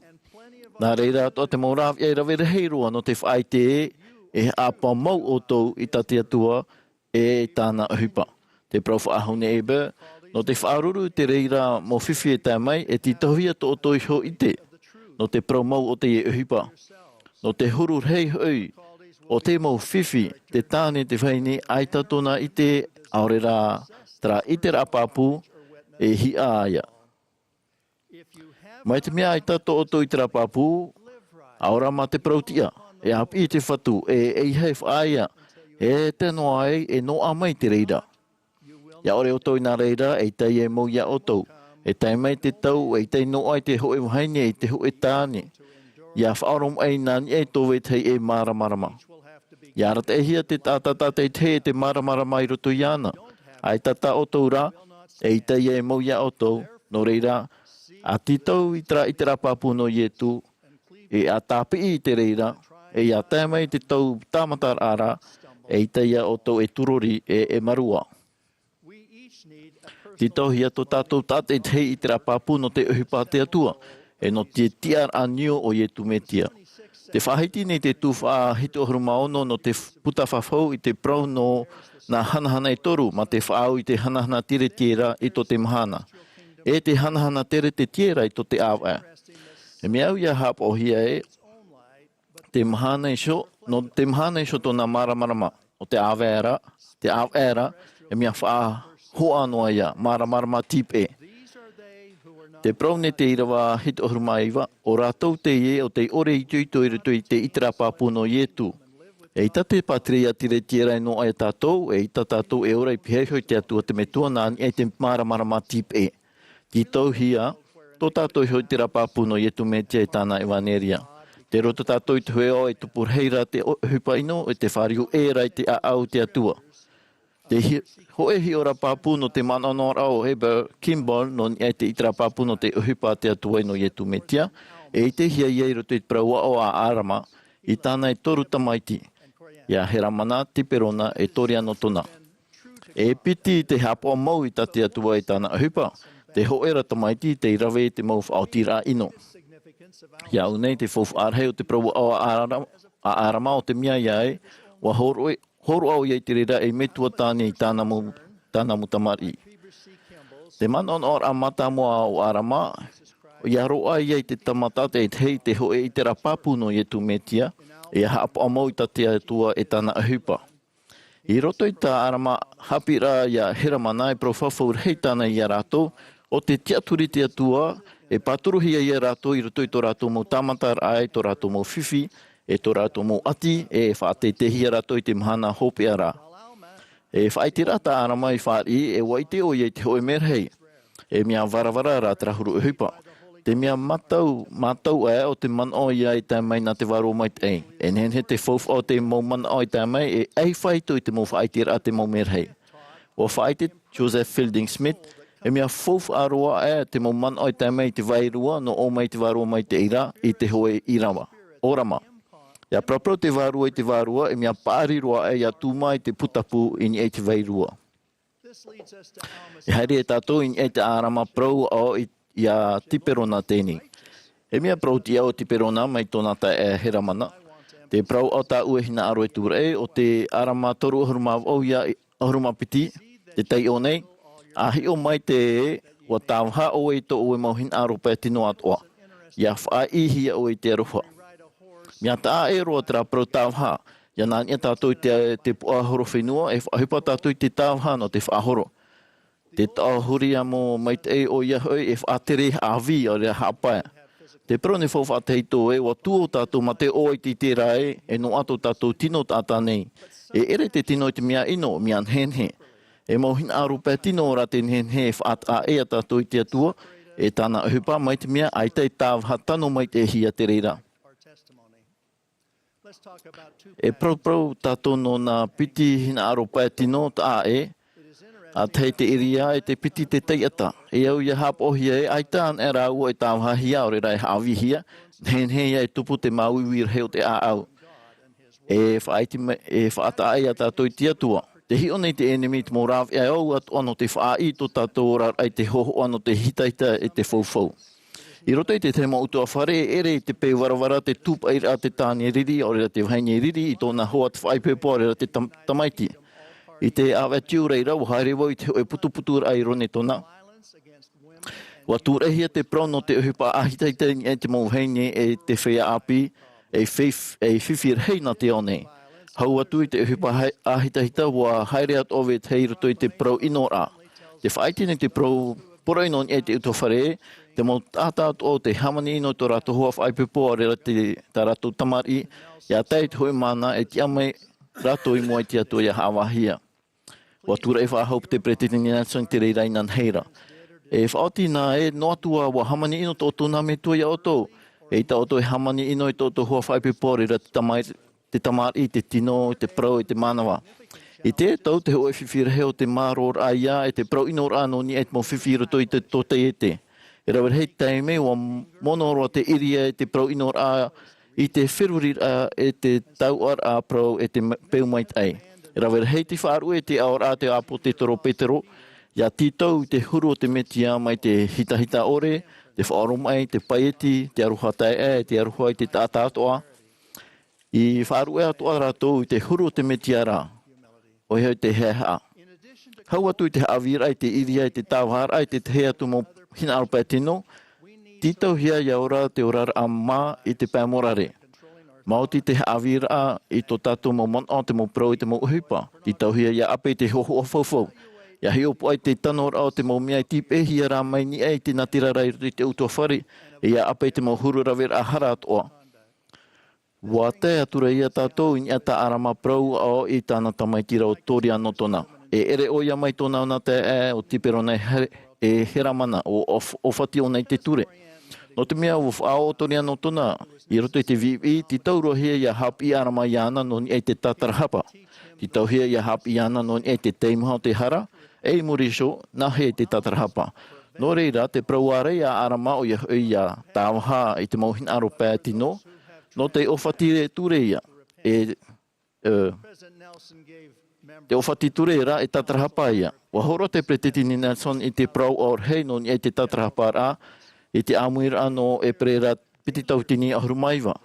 Nā reira atoʻa te mau rāveʻa e rave rahi roa nō te faʻaʻite ē, e haʻapaʻo mau ʻoutou i tā te Atua, e tāna ʻohipa. Te parau faʻahou nei e Heber, nō te faʻaruru i te reira mau fifi e tae mai, e tītauhia tō ʻoutou iho ʻite, nō te parau mau o teie ʻohipa. Nō te huru rahi hoʻi, o te mau fifi, te tāne, te vahine, ʻaita tōna ʻite, ʻaore rā, terā ʻiteraʻa pāpū, e hiʻa ia. Mai te mea ʻaita tō ʻoutou ʻiteraʻa pāpū, ʻaore rā mā te parau tiʻa, e ʻāpī i te Fatu, e, e ʻeiaha e faʻaea, e tae noa ai, e noaʻa mai te reira. ʻIa ʻore ʻoutou i nā reira, e ʻita ia e mau iā ʻoutou. E tae mai te tau, e ʻita noa ai te hōʻē vahine, e te hōʻē tāne. ʻIa faʻaromaʻi nā niʻa i tō vetahi e māramarama. ʻIa arataʻihia te taʻata tātaʻitahi e te māramarama i roto iāna. ʻAita tā ʻoutou rā, e ʻita ia e mau iā ʻoutou. Nō reira, ʻa tītau i terā ʻiteraʻa pāpū nō Ietu, e ʻa tāpiʻi i te reira, e ʻia tae mai te tau tāmataraʻa ra, e ʻita ia ʻoutou e turori, e, e marua. Tītauhia tō tātou tātaʻitahi ʻiteraʻa pāpū nō te ʻohipa a te Atua, e nō te tiʻaraʻa nio o Ietu Metia. Tē faʻahiti nei te tuhaʻa hitu ʻahuru mā ono nō te f-, puta fafau i te parau nō nā hanahana e toru, mā te faʻaau i te hanahana tiretiera i tō te mahana, e te hanahana teretetiera i tō te ʻāvaʻe. E mea au ʻia haʻapaʻohia ē, te mahana iho, nō te mahana iho tōna māramarama, ʻo te ʻāvaʻe ra, te ʻāvaʻe ra, e mea faʻahoʻa noa ia, māramarama tīpeʻe. Te parau nei te ʻīrava hitu ʻahuru mā iva, ʻo rātou teie ʻo tei ʻore itoito i roto i te ʻiteraʻa pāpū nō Ietu. E ʻita te pātireia tiretiera e noaʻa ia tātou, e ʻita tātou e ora i pihaʻi iho i te Atua te Metua nā niʻa i te māramarama tīpeʻe. Tītauhia, tō tātou iho ʻiteraʻa pāpū nō Ietu Metia e tāna ʻevaneria. Tei roto tātou i te hōʻē ao e tupu rahi ra te ʻo-, ʻohipa ʻino, e tē fāriu ʻē ra i te ʻāʻau o te Atua. Te hi-, hōʻē hiʻoraʻa pāpū nō te manaʻonaʻoraʻa o Heber Kimball nō niʻa i te ʻiteraʻa pāpū nō te ʻohipa a te Atua nō Ietu Metia, e ʻitehia ia i roto i te parau aʻo a ʻArama, i tāna e toru tamaiti, iā Heramana, Tiperona, e Torianotona. E piti te haʻapaʻo mau i tā te Atua e tāna ʻohipa, te hōʻē ra tamaiti tei rave i te mau faʻaotiraʻa ʻino. Iāʻu nei te faufaʻa rahi o te parau aʻo a ʻAra-, a ʻArama ʻo te mea ia ē, ʻua hōroʻa, hōroʻa ʻoia i te reira ei metua tāne i tāna mau, tāna mau tamariʻi. Te manaʻonaʻoraʻa mātāmua o ʻArama, ia roaʻa ia i te tama taʻata e te hei te hoʻe i te rā pāpū nō Iesu Mesia, ia haʻapaʻo mau i tā te Atua e tāna ʻohipa. I roto i tā ʻArama haʻapiʻiraʻa ia Heramana e parau fafau rahi tāna ia rātou, ʻo te tiʻaturi te Atua, e pāturuhia ia rātou i roto i tō rātou mau tāmataraʻa, i tō rātou mau fifi, e tō rātou mau ʻati, e faʻateiteihia rātou i te mahana hopeʻa ra. E faʻaʻiteraʻa tā ʻArama i fāriʻi, e ʻua ʻite ʻoia i te hoʻe merahi. E mea varavara rā terā huru ʻohipa. Te mea mātau, mātau aʻe ʻo te manaʻo ia e tae mai nā te Vārua Maitaʻi. E nehenehe te faufaʻa o te mau manaʻo e tae mai, e ʻaita i te mau faʻaʻiteraʻa te mau merahi. ʻUa faʻaʻite Joseph Fielding Smith, e mea faufaʻa roa aʻe te mau manaʻo e tae mai i te vairua, nō ʻō mai te Vārua Maitaʻi ra, i te hoʻe ʻīrava. ʻOrama. Ia paraparau te vārua i te vārua, e mea paʻari roa aʻe ia tū mai te putapū i niʻa i te vairua. E haere e tātou i niʻa i tā ʻArama parau aʻo i, ia Tiperona teie. E mea parau tiʻa ʻo Tiperona mai tōna taeaʻe Heramana. Te parau aʻo tāʻu e hinaʻaro e tūraʻi, ʻo te ʻArama toru ʻahuru mā vaʻu ia ʻahuru mā piti, te taiʻo nei, ʻa hiʻo mai te ē, ʻua tāvaha ʻoe i tō ʻoe mau hinaʻaro pae tino atoʻa. Ia faʻaʻīhia ʻoe i te aroha. Mea taʻa ʻē roa terā parau tāvaha, ia nā niʻa tātou i te, te puʻa horo fenua, e faʻaʻohipa tātou i te tāvaha nō te faʻahoro. Te taʻo huri amo maitaʻi ʻoia hoʻi e faʻatere haʻavī ʻaore rā haʻapae. Te parau nei faufaʻa tahito ē, ʻua tuō tātou mā te ʻoaʻoa i te ʻite ra ē, e noaʻa tō tātou tino taʻata nei. E ʻere te tino i te mea ʻino, mea nehenehe. E mau hinaʻaro pae tino rā te nehenehe e faʻataʻa ʻē ia tātou i te Atua, e tāna ʻohipa mai te mea ʻaita e tāvaha tano maitaʻihia te reira. E parauparau tātou nō nā piti hinaʻaro pae tino taʻa ʻē, ʻa tahi te ʻīrava e te piti te taiʻata. E au ia haʻapaʻohia ē, ʻaita anaʻe rāua e tāvahahia ʻaore rā e haʻavīhia, nehenehe ia e tupu te māuiui rahi o te ʻāʻau. E faʻaʻite mai, e faʻataʻa ʻē ia tātou i te Atua. Tē hiʻo nei te ʻenemi i te mau rāveʻa e au atoʻa nō te faʻaʻī i tō tātou oraraʻa i te hōhoʻa nō te hitahita e te faufau. I roto i te tahi mau ʻutuāfare, e ʻere i te peu varavara te tūpaʻiraʻa te tāne riri, ʻaore rā te vahine riri, i tōna hoa te faʻaipoipo, ʻaore rā te tam-, tamaiti. I te ʻāvaʻe tiʻa ra, ʻua haere vau i te hōʻē putuputuraʻa i Lonetona. ʻUa tūraʻihia te parau nō te ʻohipa ʻāhitahita i niʻa i te mau vahine e te feiā ʻāpī, e fif-, e fifi rahi nā te ao nei. Hau atu i te ʻohipa hai-, ʻāhitahita, ʻua haere atoʻa vetahi i roto i te parau ʻinoraʻa. Tē faʻaʻite nei te parau poroʻi nō niʻa i te ʻutuāfare, te mau taʻata atoʻa tē hāmani ʻino i tō rātou hoa faʻaipoipo, ʻaore rā te, tā rātou tamariʻi, ʻia tae i te hōʻē mahana e tiʻa mai rātou i mua i te Atua ʻia haʻavāhia. ʻUa tūraʻi faʻahou te Peretiteni Nelson i te reira inanahi ra. E faʻaoti na ē, noa atu ā, ʻua hāmani ʻino tō ʻoutou nā metua ia ʻoutou. Eʻita ʻoutou e hāmani ʻino i tō ʻoutou hoa faʻaipoipo, ʻaore rā te tamai-, te tamariʻi, te tino, te parau, e te mānava. I te tau te hōʻē fifi rahi o te māroraʻa ia, e te parau ʻinoraʻa nō niʻa i te mau fifi i roto i te tōtaiete. E rave rahi taime, ʻua mono roa te ʻīrava e te parau ʻinoraʻa i te feruriraʻa e te tauʻaraʻa parau e te ma-, peu maitaʻi. E rave rahi te faʻaruʻe e te aʻoraʻa a te ʻāpōsetolo Petero, ʻia tītau i te huru o te Mesia mai te hitahita ʻore, te faʻaoromaʻi, te paieti, te aroha taeaʻe, te aroha i te taʻata atoʻa. I faʻaruʻe atoʻa rātou i te huru o te Mesia ra, ʻoia hoʻi te haʻehaʻa. Hau atu i te haʻavīraʻa i te ʻīrava, i te tāvaharaʻa i te tahi atu mau hinaʻaro pae tino, tītauhia ʻia ora te oraraʻa mā i te pae morare. Maoti te haʻavīraʻa i tō tātou mau manaʻo, te mau parau, i te mau ʻohipa. Tītauhia ʻia ʻape i te hōhoʻa faufau. ʻIa hiʻopoʻa i te tanoraʻa o te mau mea e tīpeʻehia rā mai niʻa i te natirara i roto i te ʻutuāfare, e ʻia ʻape i te mau huru raveraʻa hara atoʻa. ʻUa tae atu ra ia tātou i niʻa i tā ʻArama parau aʻo i tāna tamaiti ra ʻo Torianotona. E ʻere ʻoia mai tōna nā taeaʻe ʻo Tiperona e He-, e Heramana, ʻo, ʻo, ʻo ʻōfati ʻōna i te ture. Nō te mea ʻua faʻaō ʻo Torianotona i roto i te viʻiviʻi, tītau roa hia ʻia haʻapiʻi ʻArama iāna nō niʻa i te tātarahapa. Tītauhia ʻia haʻapiʻi iāna nō niʻa i te teimaha o te hara, e i muri iho, nāhea i te tātarahapa. Nō reira, te parau ārai a ʻArama ʻoia hoʻi ʻia tāvaha i te mau hinaʻaro pae tino, nō te ʻōfati ture ia, e, e, te ʻōfati ture ra e tātarahapa ia. ʻUa hōroʻa te Peretiteni Nelson i te parau aʻo rahi nō niʻa i te tātarahaparaʻa, i te ʻāmuiraʻa nō ʻEperēra piti tauatini ʻahuru mā iva.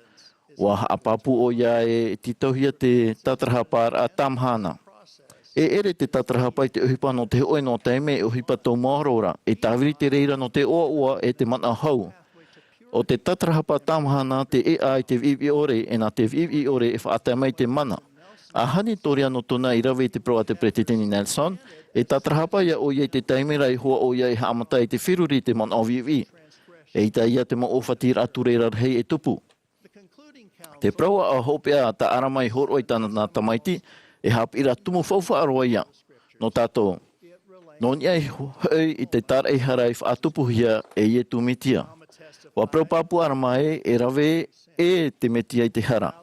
ʻUa haʻapāpū ʻoia e tītauhia te tātarahaparaʻa tāmahana. E ʻere te tātarahapa i te ʻohipa nō te hōʻē noa taime, e ʻohipa taumaoro ra, e tāviri te reira nō te ʻoaʻoa e te manaʻo hau. ʻO te tātarahapa tāmahana te ʻēʻa i te viʻiviʻi ʻore, e nā te viʻiviʻi ʻore e faʻatae mai te mana. ʻAhani Toriano Tona i rave i te parau a te Peretiteni Nelson, e tātarahapa ia ʻoia i te taime ra i hoʻi ʻoia e haʻamata i te feruri i te manaʻo viʻiviʻi. ʻEita ia te mau ʻōfatiraʻa ture rarahi e tupu. Te parau hopeʻa tā ʻArama i hōroʻa i tāna tamaiti, e haʻapiʻiraʻa tumu faufaʻa roa ia nō tātou. Nō niʻa iho hoʻi i te tāraʻehara i faʻatupuhia e Iesu Mesia. ʻUa parau pāpū ʻArama ē, e rave ē te Mesia i te hara.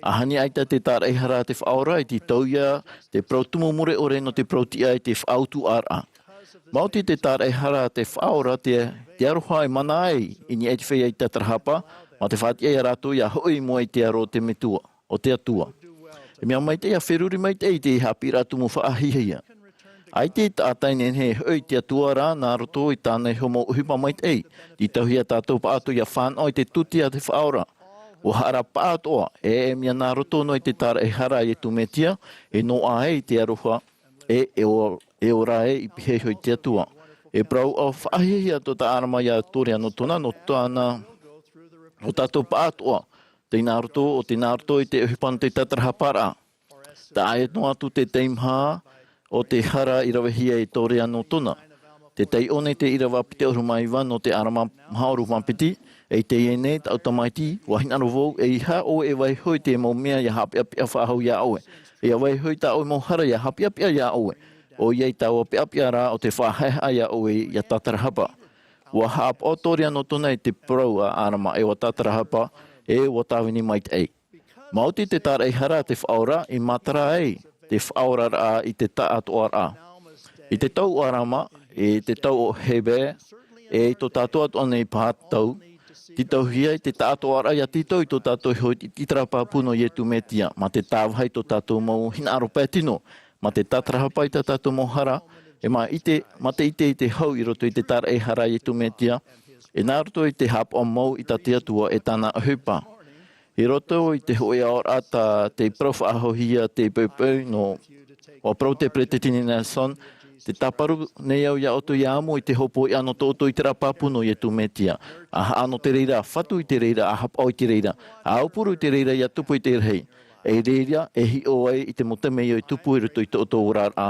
ʻAhani ʻaita te tāraʻehara a te Faʻaora, e tītau ia te parau tumu mure ʻore nō te parau tiʻa i te faʻautuʻaraʻa. Maoti te tāraʻehara a te Faʻaora te, te aroha e mana ai i niʻa i te feiā i te tātarahapa, mā te faʻatiʻa ia rātou ia hoʻi i mua i te aro o te Metua, o te Atua. E mea maitaʻi ia feruri maitaʻi i te haʻapiʻiraʻa tumu faʻahiahia. ʻAita e taʻata e nehenehe e hoʻi i te Atua ra nā roto i tāna iho mau ʻohipa maitaʻi. Tītauhia tātou pāʻatoʻa ia fānaʻo i te tūtia a te Faʻaora. ʻUa haʻarapaʻa atoʻa, e, e mea nā roto noa i te tāraʻehara a Iesu Mesia, e noaʻa ai te aroha, e, e ʻo-, e ora ai i pihaʻi iho i te Atua. E parau faʻahiahia tō tā ʻArama ia Toriano Tona nō tāna, nō tātou pāʻatoʻa, tei nā roto, ʻo tei nā roto i te ʻohipa nō te tātarahaparaʻa. Taʻa ʻē noa atu te teimaha o te hara i ravehia e Toriano Tona. Te taiʻo nei te ʻīrava piti ʻahuru mā iva nō te ʻArama maha ʻahuru mā piti, e i teie nei, tāʻu tamaiti, ʻua hinaʻaro vau, ʻeiaha ʻoe e vaiiho i te mau mea ia haʻapeʻapeʻa faʻahou iā ʻoe. ʻEiaha vaiiho i tā ʻoe mau hara ia haʻapeʻapeʻa iā ʻoe. ʻOia i taua peʻapeʻa rā o te faʻahaehaʻa iā ʻoe ia tātarahapa. ʻUa haʻapaʻo Toriano Tona i te parau a ʻArama e ʻua tātarahapa, e ʻua tāvini maitaʻi. Maoti te tāraʻehara a te Faʻaora i matara ai te faʻaoraraʻa i te taʻatoʻaraʻa. I te tau o ʻArama, i te tau o Heber, e i tō tātou atoʻa nei paha tau, tītauhia i te taʻatoʻaraʻa ia tītau i tō tātou iho ʻiteraʻa pāpū nō Iesu Mesia, mā te tāvaha i tō tātou mau hinaʻaro pae tino, mā te tātarahapa i tā tātou mau hara, e mā ʻite, mā te ʻite i te hau i roto i te tāraʻehara a Iesu Mesia, e nā roto i te haʻapaʻo mau i tā te Atua e tāna ʻohipa. I roto i te hōʻē aʻoraʻa tā te parau faʻahouhia te poipoi nō, ʻua parau te Peretiteni Nelson, tē tāparu nei au iā ʻoutou ʻia amo i te hopoiʻa nō tō ʻoutou ʻiteraʻa pāpū nō Iesu Mesia. ʻA haʻa nō te reira, fatu i te reira, ʻa haʻapaʻo i te reira, ʻa aupuru i te reira ʻia tupu i te rahi. E reira, e hiʻo ai i te mau temeio e tupu i roto i tō ʻoutou oraraʻa.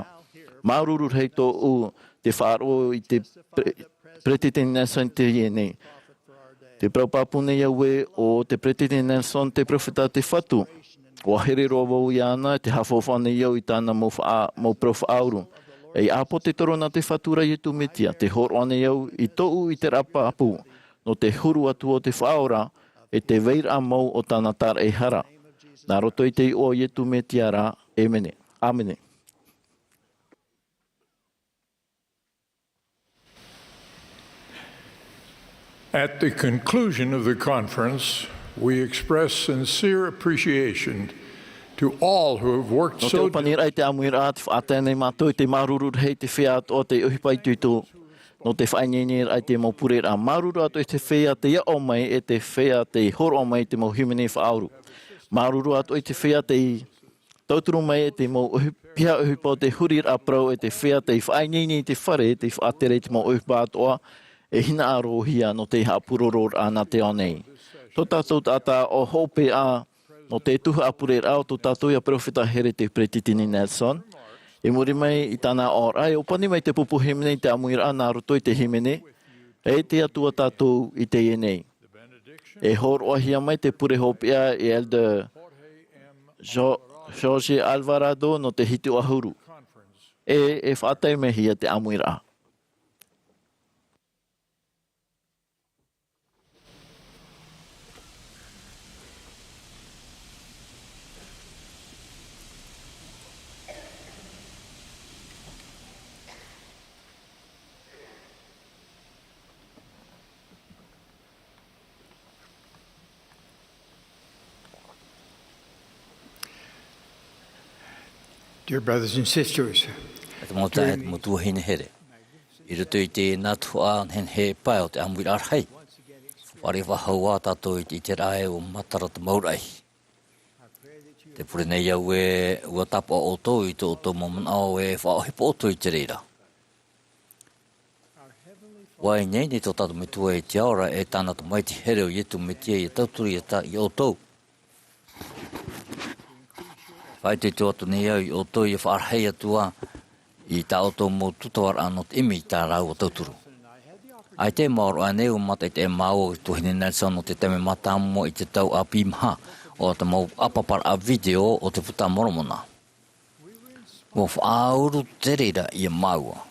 Māuruuru rahi tōʻu te faʻaroʻo i te pre-, Peretiteni Nelson i teie nei. Tē parau pāpū nei au ē, ʻo te Peretiteni Nelson te peropheta a te Fatu. ʻUa here roa vau iāna, tē haʻafaufaʻa nei au i tāna mau faʻa-, mau parau faʻauru. E ʻāpōsetolo nā te Fatu ra Iesu Mesia, tē hōroʻa nei au i tōʻu ʻiteraʻa pāpū, nō te huru atu o te Faʻaora, e te vairaʻa mau o tāna tāraʻehara. Nā roto i te iʻoa o Iesu Mesia rā, ʻēmene. ʻĀmene. At the conclusion of the conference, we express sincere appreciation to all who have worked Nō te so ʻōpaniraʻa i te ʻāmuiraʻa, tē faʻatae nei mātou i te māuruuru rahi i te feiā atoʻa tei ʻohipa itoito, nō te faʻaineineraʻa i te mau pureraʻa. Māuruuru atoʻa i te feiā tei aʻo mai, e te feiā tei hōroʻa mai i te mau hīmene faʻauru. Māuruuru atoʻa i te feiā tei tauturu mai e te mau ʻohi-, piha ʻohipa o te huriraʻa parau, e te feiā tei faʻaineine i te fare, tei faʻatere i te mau ʻohipa atoʻa e hinaʻarohia nō te haʻapūrororaʻa nā te ao nei. Tō tātou taʻata ʻo hopeʻa nō te tuhaʻa pureraʻa o tō tātou ia peropheta here te Peretiteni Nelson. I muri mai i tāna aʻoraʻa, e ʻōpani mai te pupu hīmene i te ʻāmuiraʻa nā roto i te hīmene, E te Atua tātou i teie nei. E hōroʻahia mai te pure hopeʻa e Elder Jo-, Jorge Alvarado nō te hitu ʻahuru. E, e faʻatae mai hia te ʻāmuiraʻa. Dear brothers and sisters, E te mau taeaʻe, e te mau tuahine here, i roto i teie tuhaʻa nehenehe pae o te ʻāmuiraʻa rahi, faʻaroʻo faʻahou ā tātou i te ʻiteraʻa ē ʻua matara te mau raʻi. Tē pure nei au ē ʻua tāpaʻo ʻoutou i tō ʻoutou mau manaʻo ē faʻaʻohipa ʻoutou i te reira. Ua i nei nei tō tātou Metua e te ao ra, e tāna Tamaiti here ʻo Iesu Mesia ia tauturu ia tā, ia ʻoutou. Faʻaitoito atu nei au ia ʻoutou ia faʻarahi atu ā i tā ʻoutou mau tūtavaraʻa nō te ʻimi i tā rāua tauturu. ʻAita e maoro aʻe nei ʻua mātaʻitaʻi māua e tuahine Nelson nō te taime mātāmua i te tau ʻāpī maha o te mau ʻāpaparaʻa video o te Puta a Moromona. ʻUa faʻauru te reira ia māua.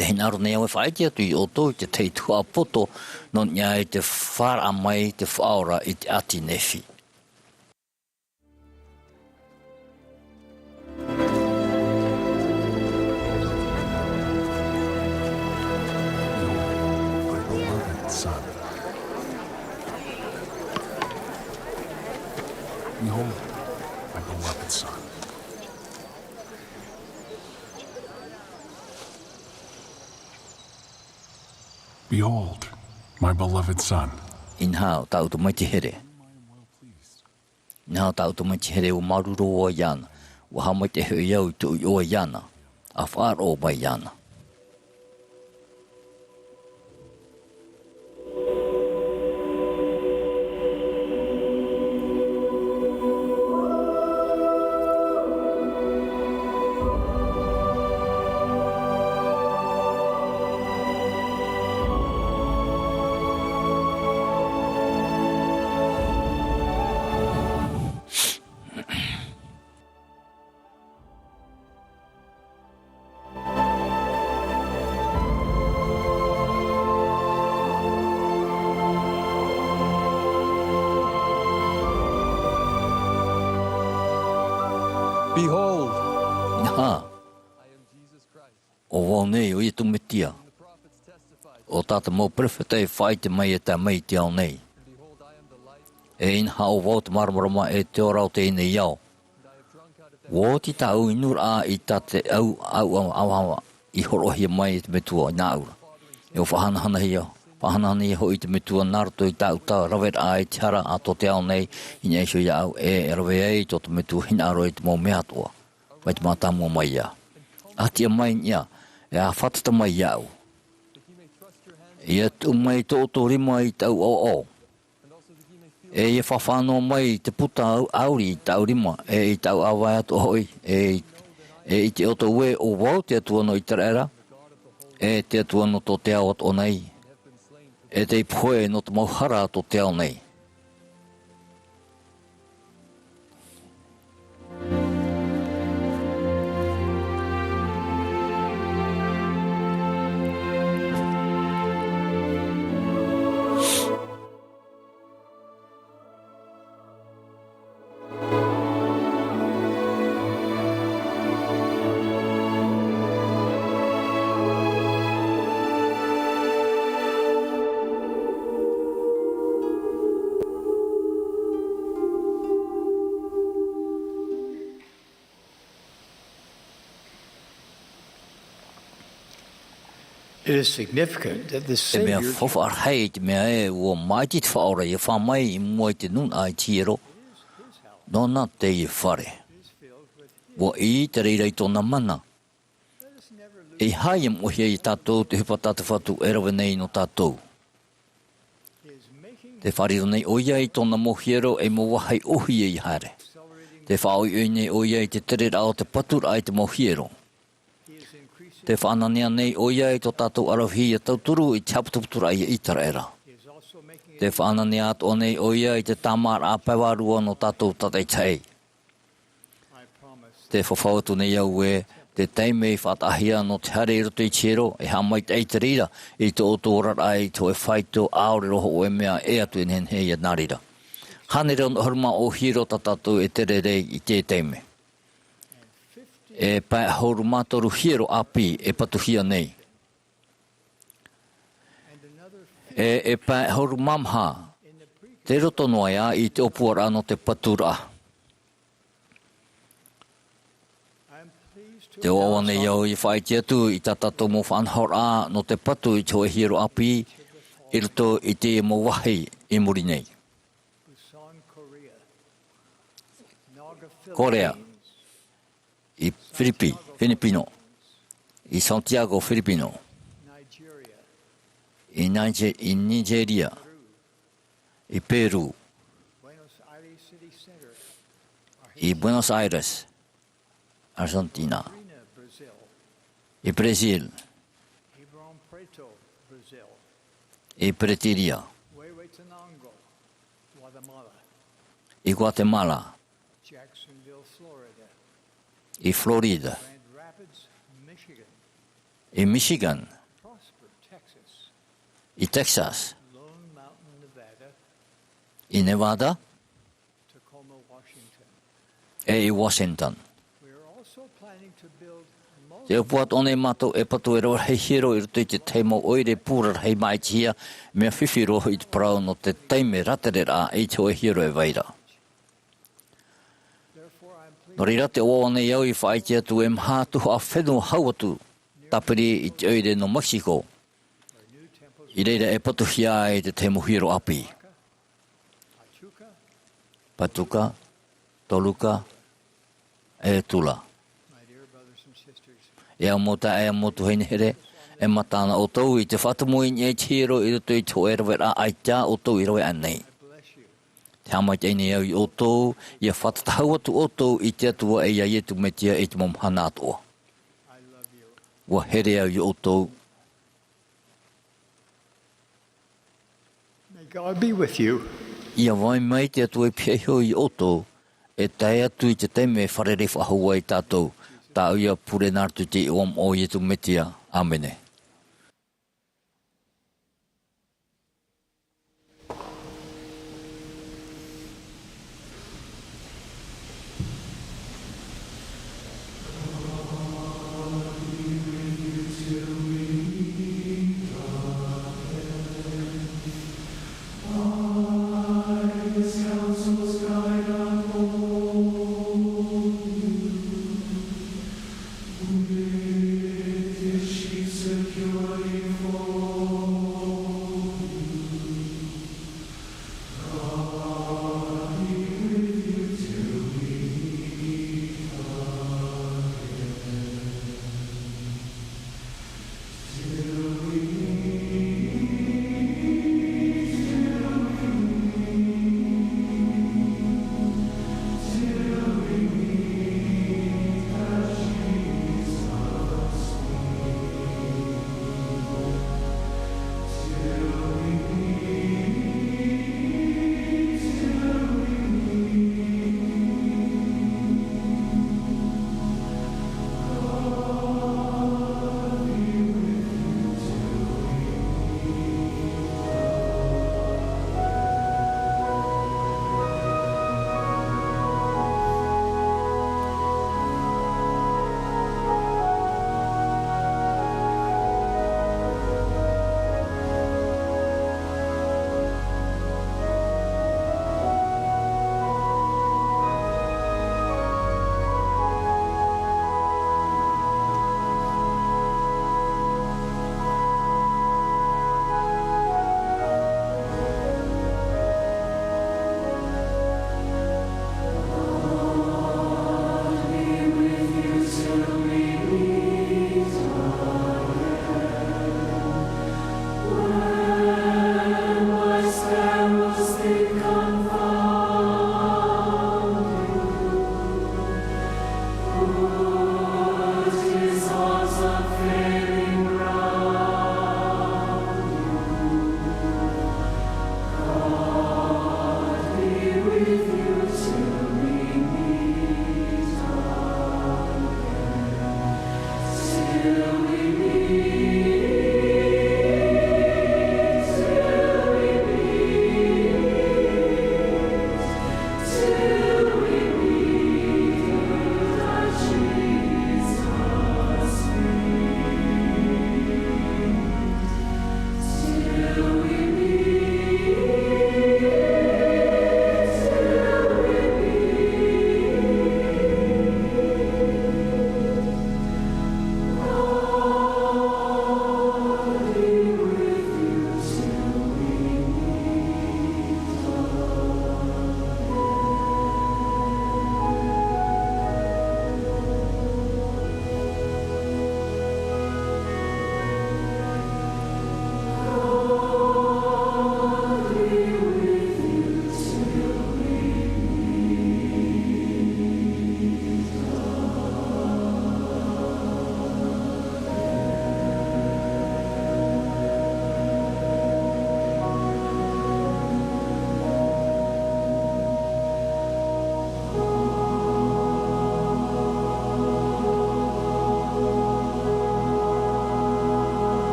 Tē hinaʻaro nei au e faʻaʻite atu ia ʻoutou i te tahi tuhaʻa poto nō niʻa i te fāraʻa mai te Faʻaora i te ʻāti Nephi. Behold, my beloved son. Behold, my beloved son. Behold, my beloved son. Inaha, ʻo tāʻu Tamaiti here. Inaha, ʻo tāʻu Tamaiti here, ʻua māuruuru vau iāna, ʻua haʻamaitaʻi hoʻi au i tōʻu iʻoa iāna, ʻa faʻaroʻo mai iāna. Behold. Inaha, ʻo vau nei, ʻo Iesu Mesia, ʻo tā te mau perofeta e faʻaʻite mai e tae mai i te ao nei. E inaha, ʻo vau te māramarama e te ora o teie nei ao. ʻUa oti tāʻu inuraʻa i tā te ʻau, ʻau, ʻau, ʻau, ʻau, i hōroʻahia mai e te Metua nāʻu ra. E ʻua faʻahanahanahia, faʻahanahanahia hoʻi te Metua nā roto i tāʻu raveraʻa i te hara a tō te ao nei, i niʻa iho iāʻu, e rave ai tō te Metua hinaʻaro i te mau mea atoʻa. Mai te mātāmua mai ā. ʻA tiʻa mai i niʻa, e ʻa fātata mai iāʻu. ʻIa tuʻu mai tō ʻoutou rima i tāʻu ʻaoʻao. E ʻia fāfā noa mai te puta ʻāuri i tāʻu rima, e i tāʻu ʻāvae atoʻa hoʻi, e, e ʻite ʻoutou ē, ʻo vau te Atua nō ʻĪteraʻera, e te Atua nō tō te ao atoʻa nei, e tei pohe nō te mau hara a tō te ao nei. It is significant that the Savior... E mea faufaʻa rahi te mea ē, ʻua māʻiti te Faʻaora ʻia fā mai i mua i te nūnaʻa i te hiero, nōna teie fare. ʻUa ʻī te reira i tōna mana. ʻEiaha ʻia moʻehia ia tātou te ʻohipa tā te Fatu e rave nei nō tātou. Tē faʻariro nei ʻoia i tōna mau hiero ei mau vāhi ʻōhie ʻia haere. Tē faʻaʻoiʻoi nei ʻoia i te tereraʻa o te paturaʻa i te mau hiero. Tē faʻananea nei ʻoia i tō tātou ʻaravihi ʻia tauturu i te haʻaputuputuraʻa ia ʻĪteraʻera. Tē faʻananea atoʻa nei ʻoia i te tāmāraʻa pae vārua nō tātou tātaʻitahi. Tē fafau atu nei au ē, te taime i faʻataʻahia nō te haere i roto i te hiero, e haʻamaitaʻi te reira i tō ʻoutou oraraʻa i te hōʻē faito, ʻaore roa hōʻē mea ʻē atu e nehenehe ia nā reira. Hānere ono ʻahuru mā ʻō hiero tā tātou e tere nei i teie taime. E pae ʻahuru mā toru hiero ʻāpī e patuhia nei. E, e pae ʻahuru mā maha, tei roto noa ia i te ʻōpuaraʻa nō te paturaʻa. Tē ʻoaʻoa nei au ʻia faʻaʻite atu i tā tātou mau faʻanahoraʻa nō te patu i te hōʻē hiero ʻāpī i roto i teie mau vāhi i muri nei. Korea, i Filipi, Filipino, i Santiago, Filipino, I Niger-, i Nigeria, i Peru, i Buenos Aires, Argentina, i Brazil, i Bretiria, i Guatemala, i Florida, i Michigan, i Texas, i Nevada, e i Washington. Te ʻōpua atoʻa nei mātou e patu e rave rahi hiero i roto i te tahi mau ʻoire pū rarahi māʻitihia, mea fifi roa i te parau nō te taime rātereraʻa i te hōʻē hiero e vai ra. Nō reira, tē ʻoaʻoa nei au i faʻaʻite atu e maha tuhaʻa fenua hau atu, tāpiri i te ʻoire nō Mexico, i reira e patuhia ai te tahi mau hiero ʻāpī. Pachuca, Toluca, e Tula. E au mau taeaʻe, e au mau tuahine here, e mata na ʻoutou i te faʻatumu i niʻa i te hiero i roto i te hōʻē raveraʻa ʻaita ʻoutou i rave aʻe nei. Tē haʻamaitaʻi nei au ia ʻoutou, ʻia fātata hau atu ʻoutou i te Atua e ia Iesu Mesia i te mau mahana atoʻa. ʻUa here au ia ʻoutou. May God be with you. ʻIa vai mai te Atua i pihaʻi iho ia ʻoutou, e tae atu i te taime e fārerei faʻahou ai tātou, tāʻu ia pure nā roto i te iʻoa o Iesu Mesia. ʻĀmene.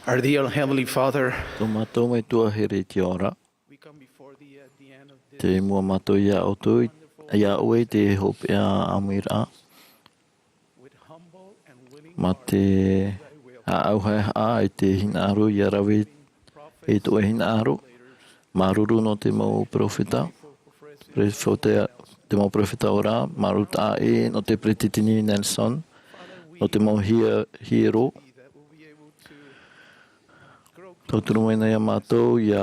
Our dear Heavenly Father, tō mātou Metua here i te ao ra, we come before thee at the end of this, tei mua mātou iā ʻoutou, iā ʻoe i te hopeʻa ʻāmuiraʻa. Mā te ʻāʻau haʻehaʻa e te hinaʻaro ʻia rave e tō ʻoe hinaʻaro. Māuruuru nō te mau peropheta, peropheta, te mau peropheta ora, māuruuru taʻa ʻē nō te Peretiteni Nelson, nō te mau hia-, hiero. Tauturu mai na iā mātou, ʻia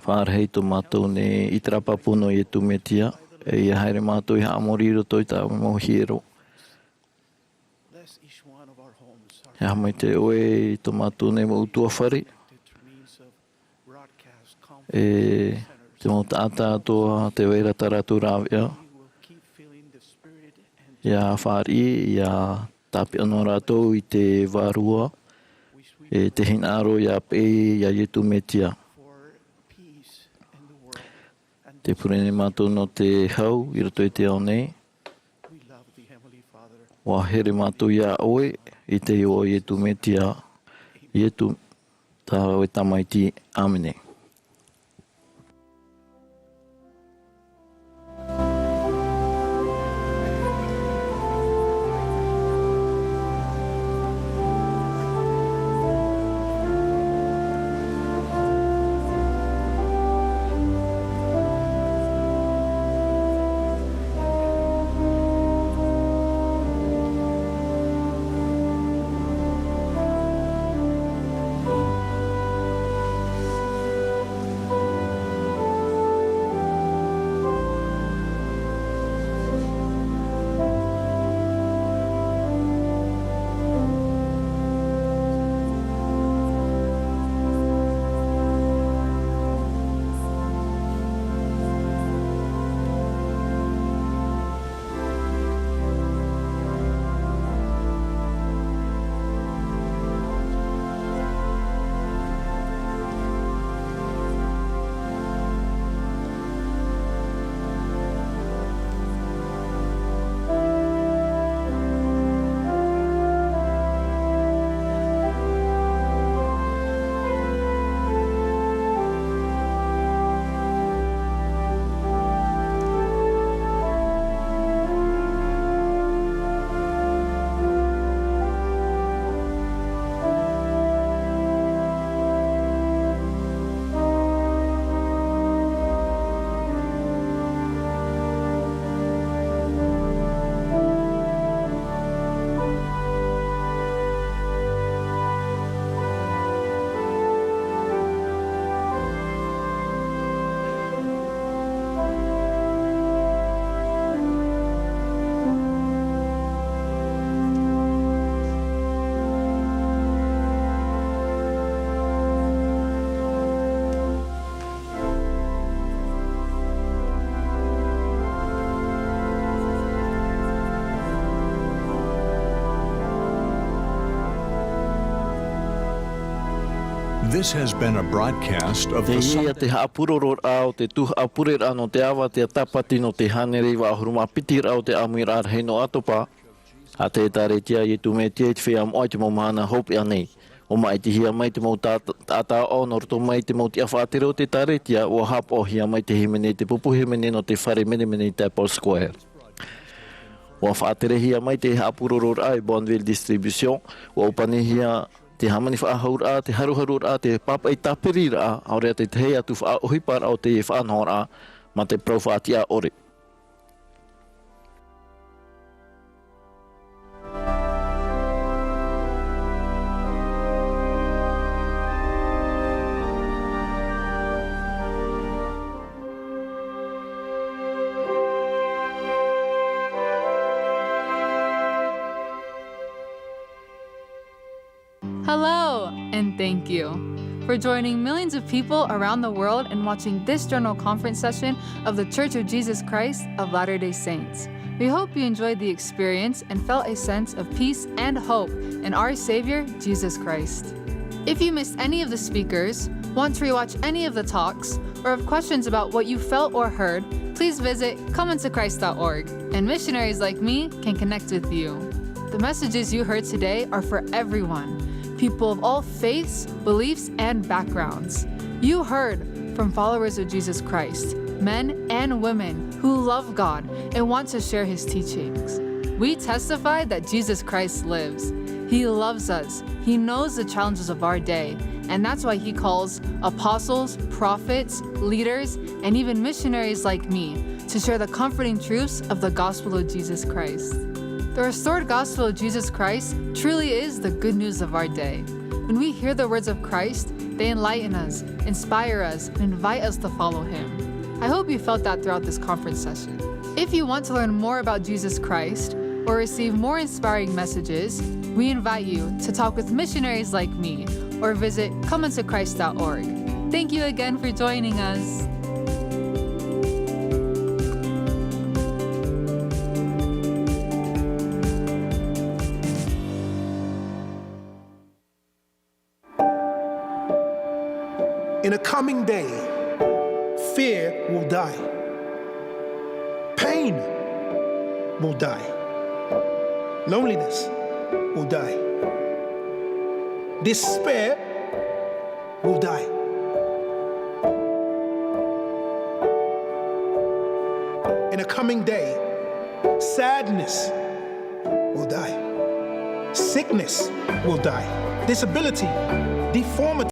faʻarahi tō mātou nei i te rāpapu nō Iesu Mesia, e ʻia haere mātou i haʻamori i roto i tā mau hiero. ʻIa haʻamaitaʻi ʻoe i tō mātou nei mau ʻutuāfare, e te mau taʻata atoʻa tē vai ra tā rātou rāveʻa, ʻia fāriʻi, ʻia tāpeʻa noa rātou i te Vārua, e te hinaʻaro ʻia peʻe iā Iesu Mesia. Tē pure nei mātou nō te hau i roto i te ao nei. ʻUa here mātou iā ʻoe i te iʻoa o Iesu Mesia, Iesu, tā ʻoe Tamaiti. ʻĀmene. This has been a broadcast of the Sunday. Teie te haʻapurororaʻa o te tuhaʻa pureraʻa nō te ava, te Tāpati nō te hānere iva ʻahuru mā piti raʻa o te ʻāmuiraʻa rahi nō ʻAtopa. ʻA te ʻĒkālesia a Iesu Mesia i te Feiā Moʻa i te mau mahana hopeʻa nei. ʻUa māʻitihia mai te mau tā-, taʻata aʻo nō roto mai i te mau tiʻa faʻatere o te ʻĒkālesia, ʻua haʻapaʻohia mai te hīmene i te pupu hīmene nō te fare menemene i Temple Square. ʻUa faʻaterehia mai te haʻapurororaʻa e Bonneville Distribution, ʻua ʻōpanihia te hāmani faʻahouraʻa, te haruharuraʻa, te pāpaʻi tāpiriraʻa, ʻaore rā te tahi atu faʻaʻohiparaʻa o teie faʻanahoraʻa, mā te parau faʻatiʻa ʻore. Hello, and thank you for joining millions of people around the world and watching this general conference session of The Church of Jesus Christ of Latter-day Saints. We hope you enjoyed the experience and felt a sense of peace and hope in our Savior, Jesus Christ. If you missed any of the speakers, want to rewatch any of the talks, or have questions about what you felt or heard, please visit come unto christ dot org, and missionaries like me can connect with you. The messages you heard today are for everyone. people of all faiths, beliefs, and backgrounds. You heard from followers of Jesus Christ, men and women who love God and want to share his teachings. We testify that Jesus Christ lives. He loves us. He knows the challenges of our day, and that's why he calls apostles, prophets, leaders, and even missionaries like me to share the comforting truths of the gospel of Jesus Christ. The restored gospel of Jesus Christ truly is the good news of our day. When we hear the words of Christ, they enlighten us, inspire us, and invite us to follow him. I hope you felt that throughout this conference session. If you want to learn more about Jesus Christ or receive more inspiring messages, we invite you to talk with missionaries like me or visit come unto christ dot org. Thank you again for joining us. In a coming day, fear will die. Pain will die. Loneliness will die. Despair will die. In a coming day, sadness will die. Sickness will die. Disability, deformity.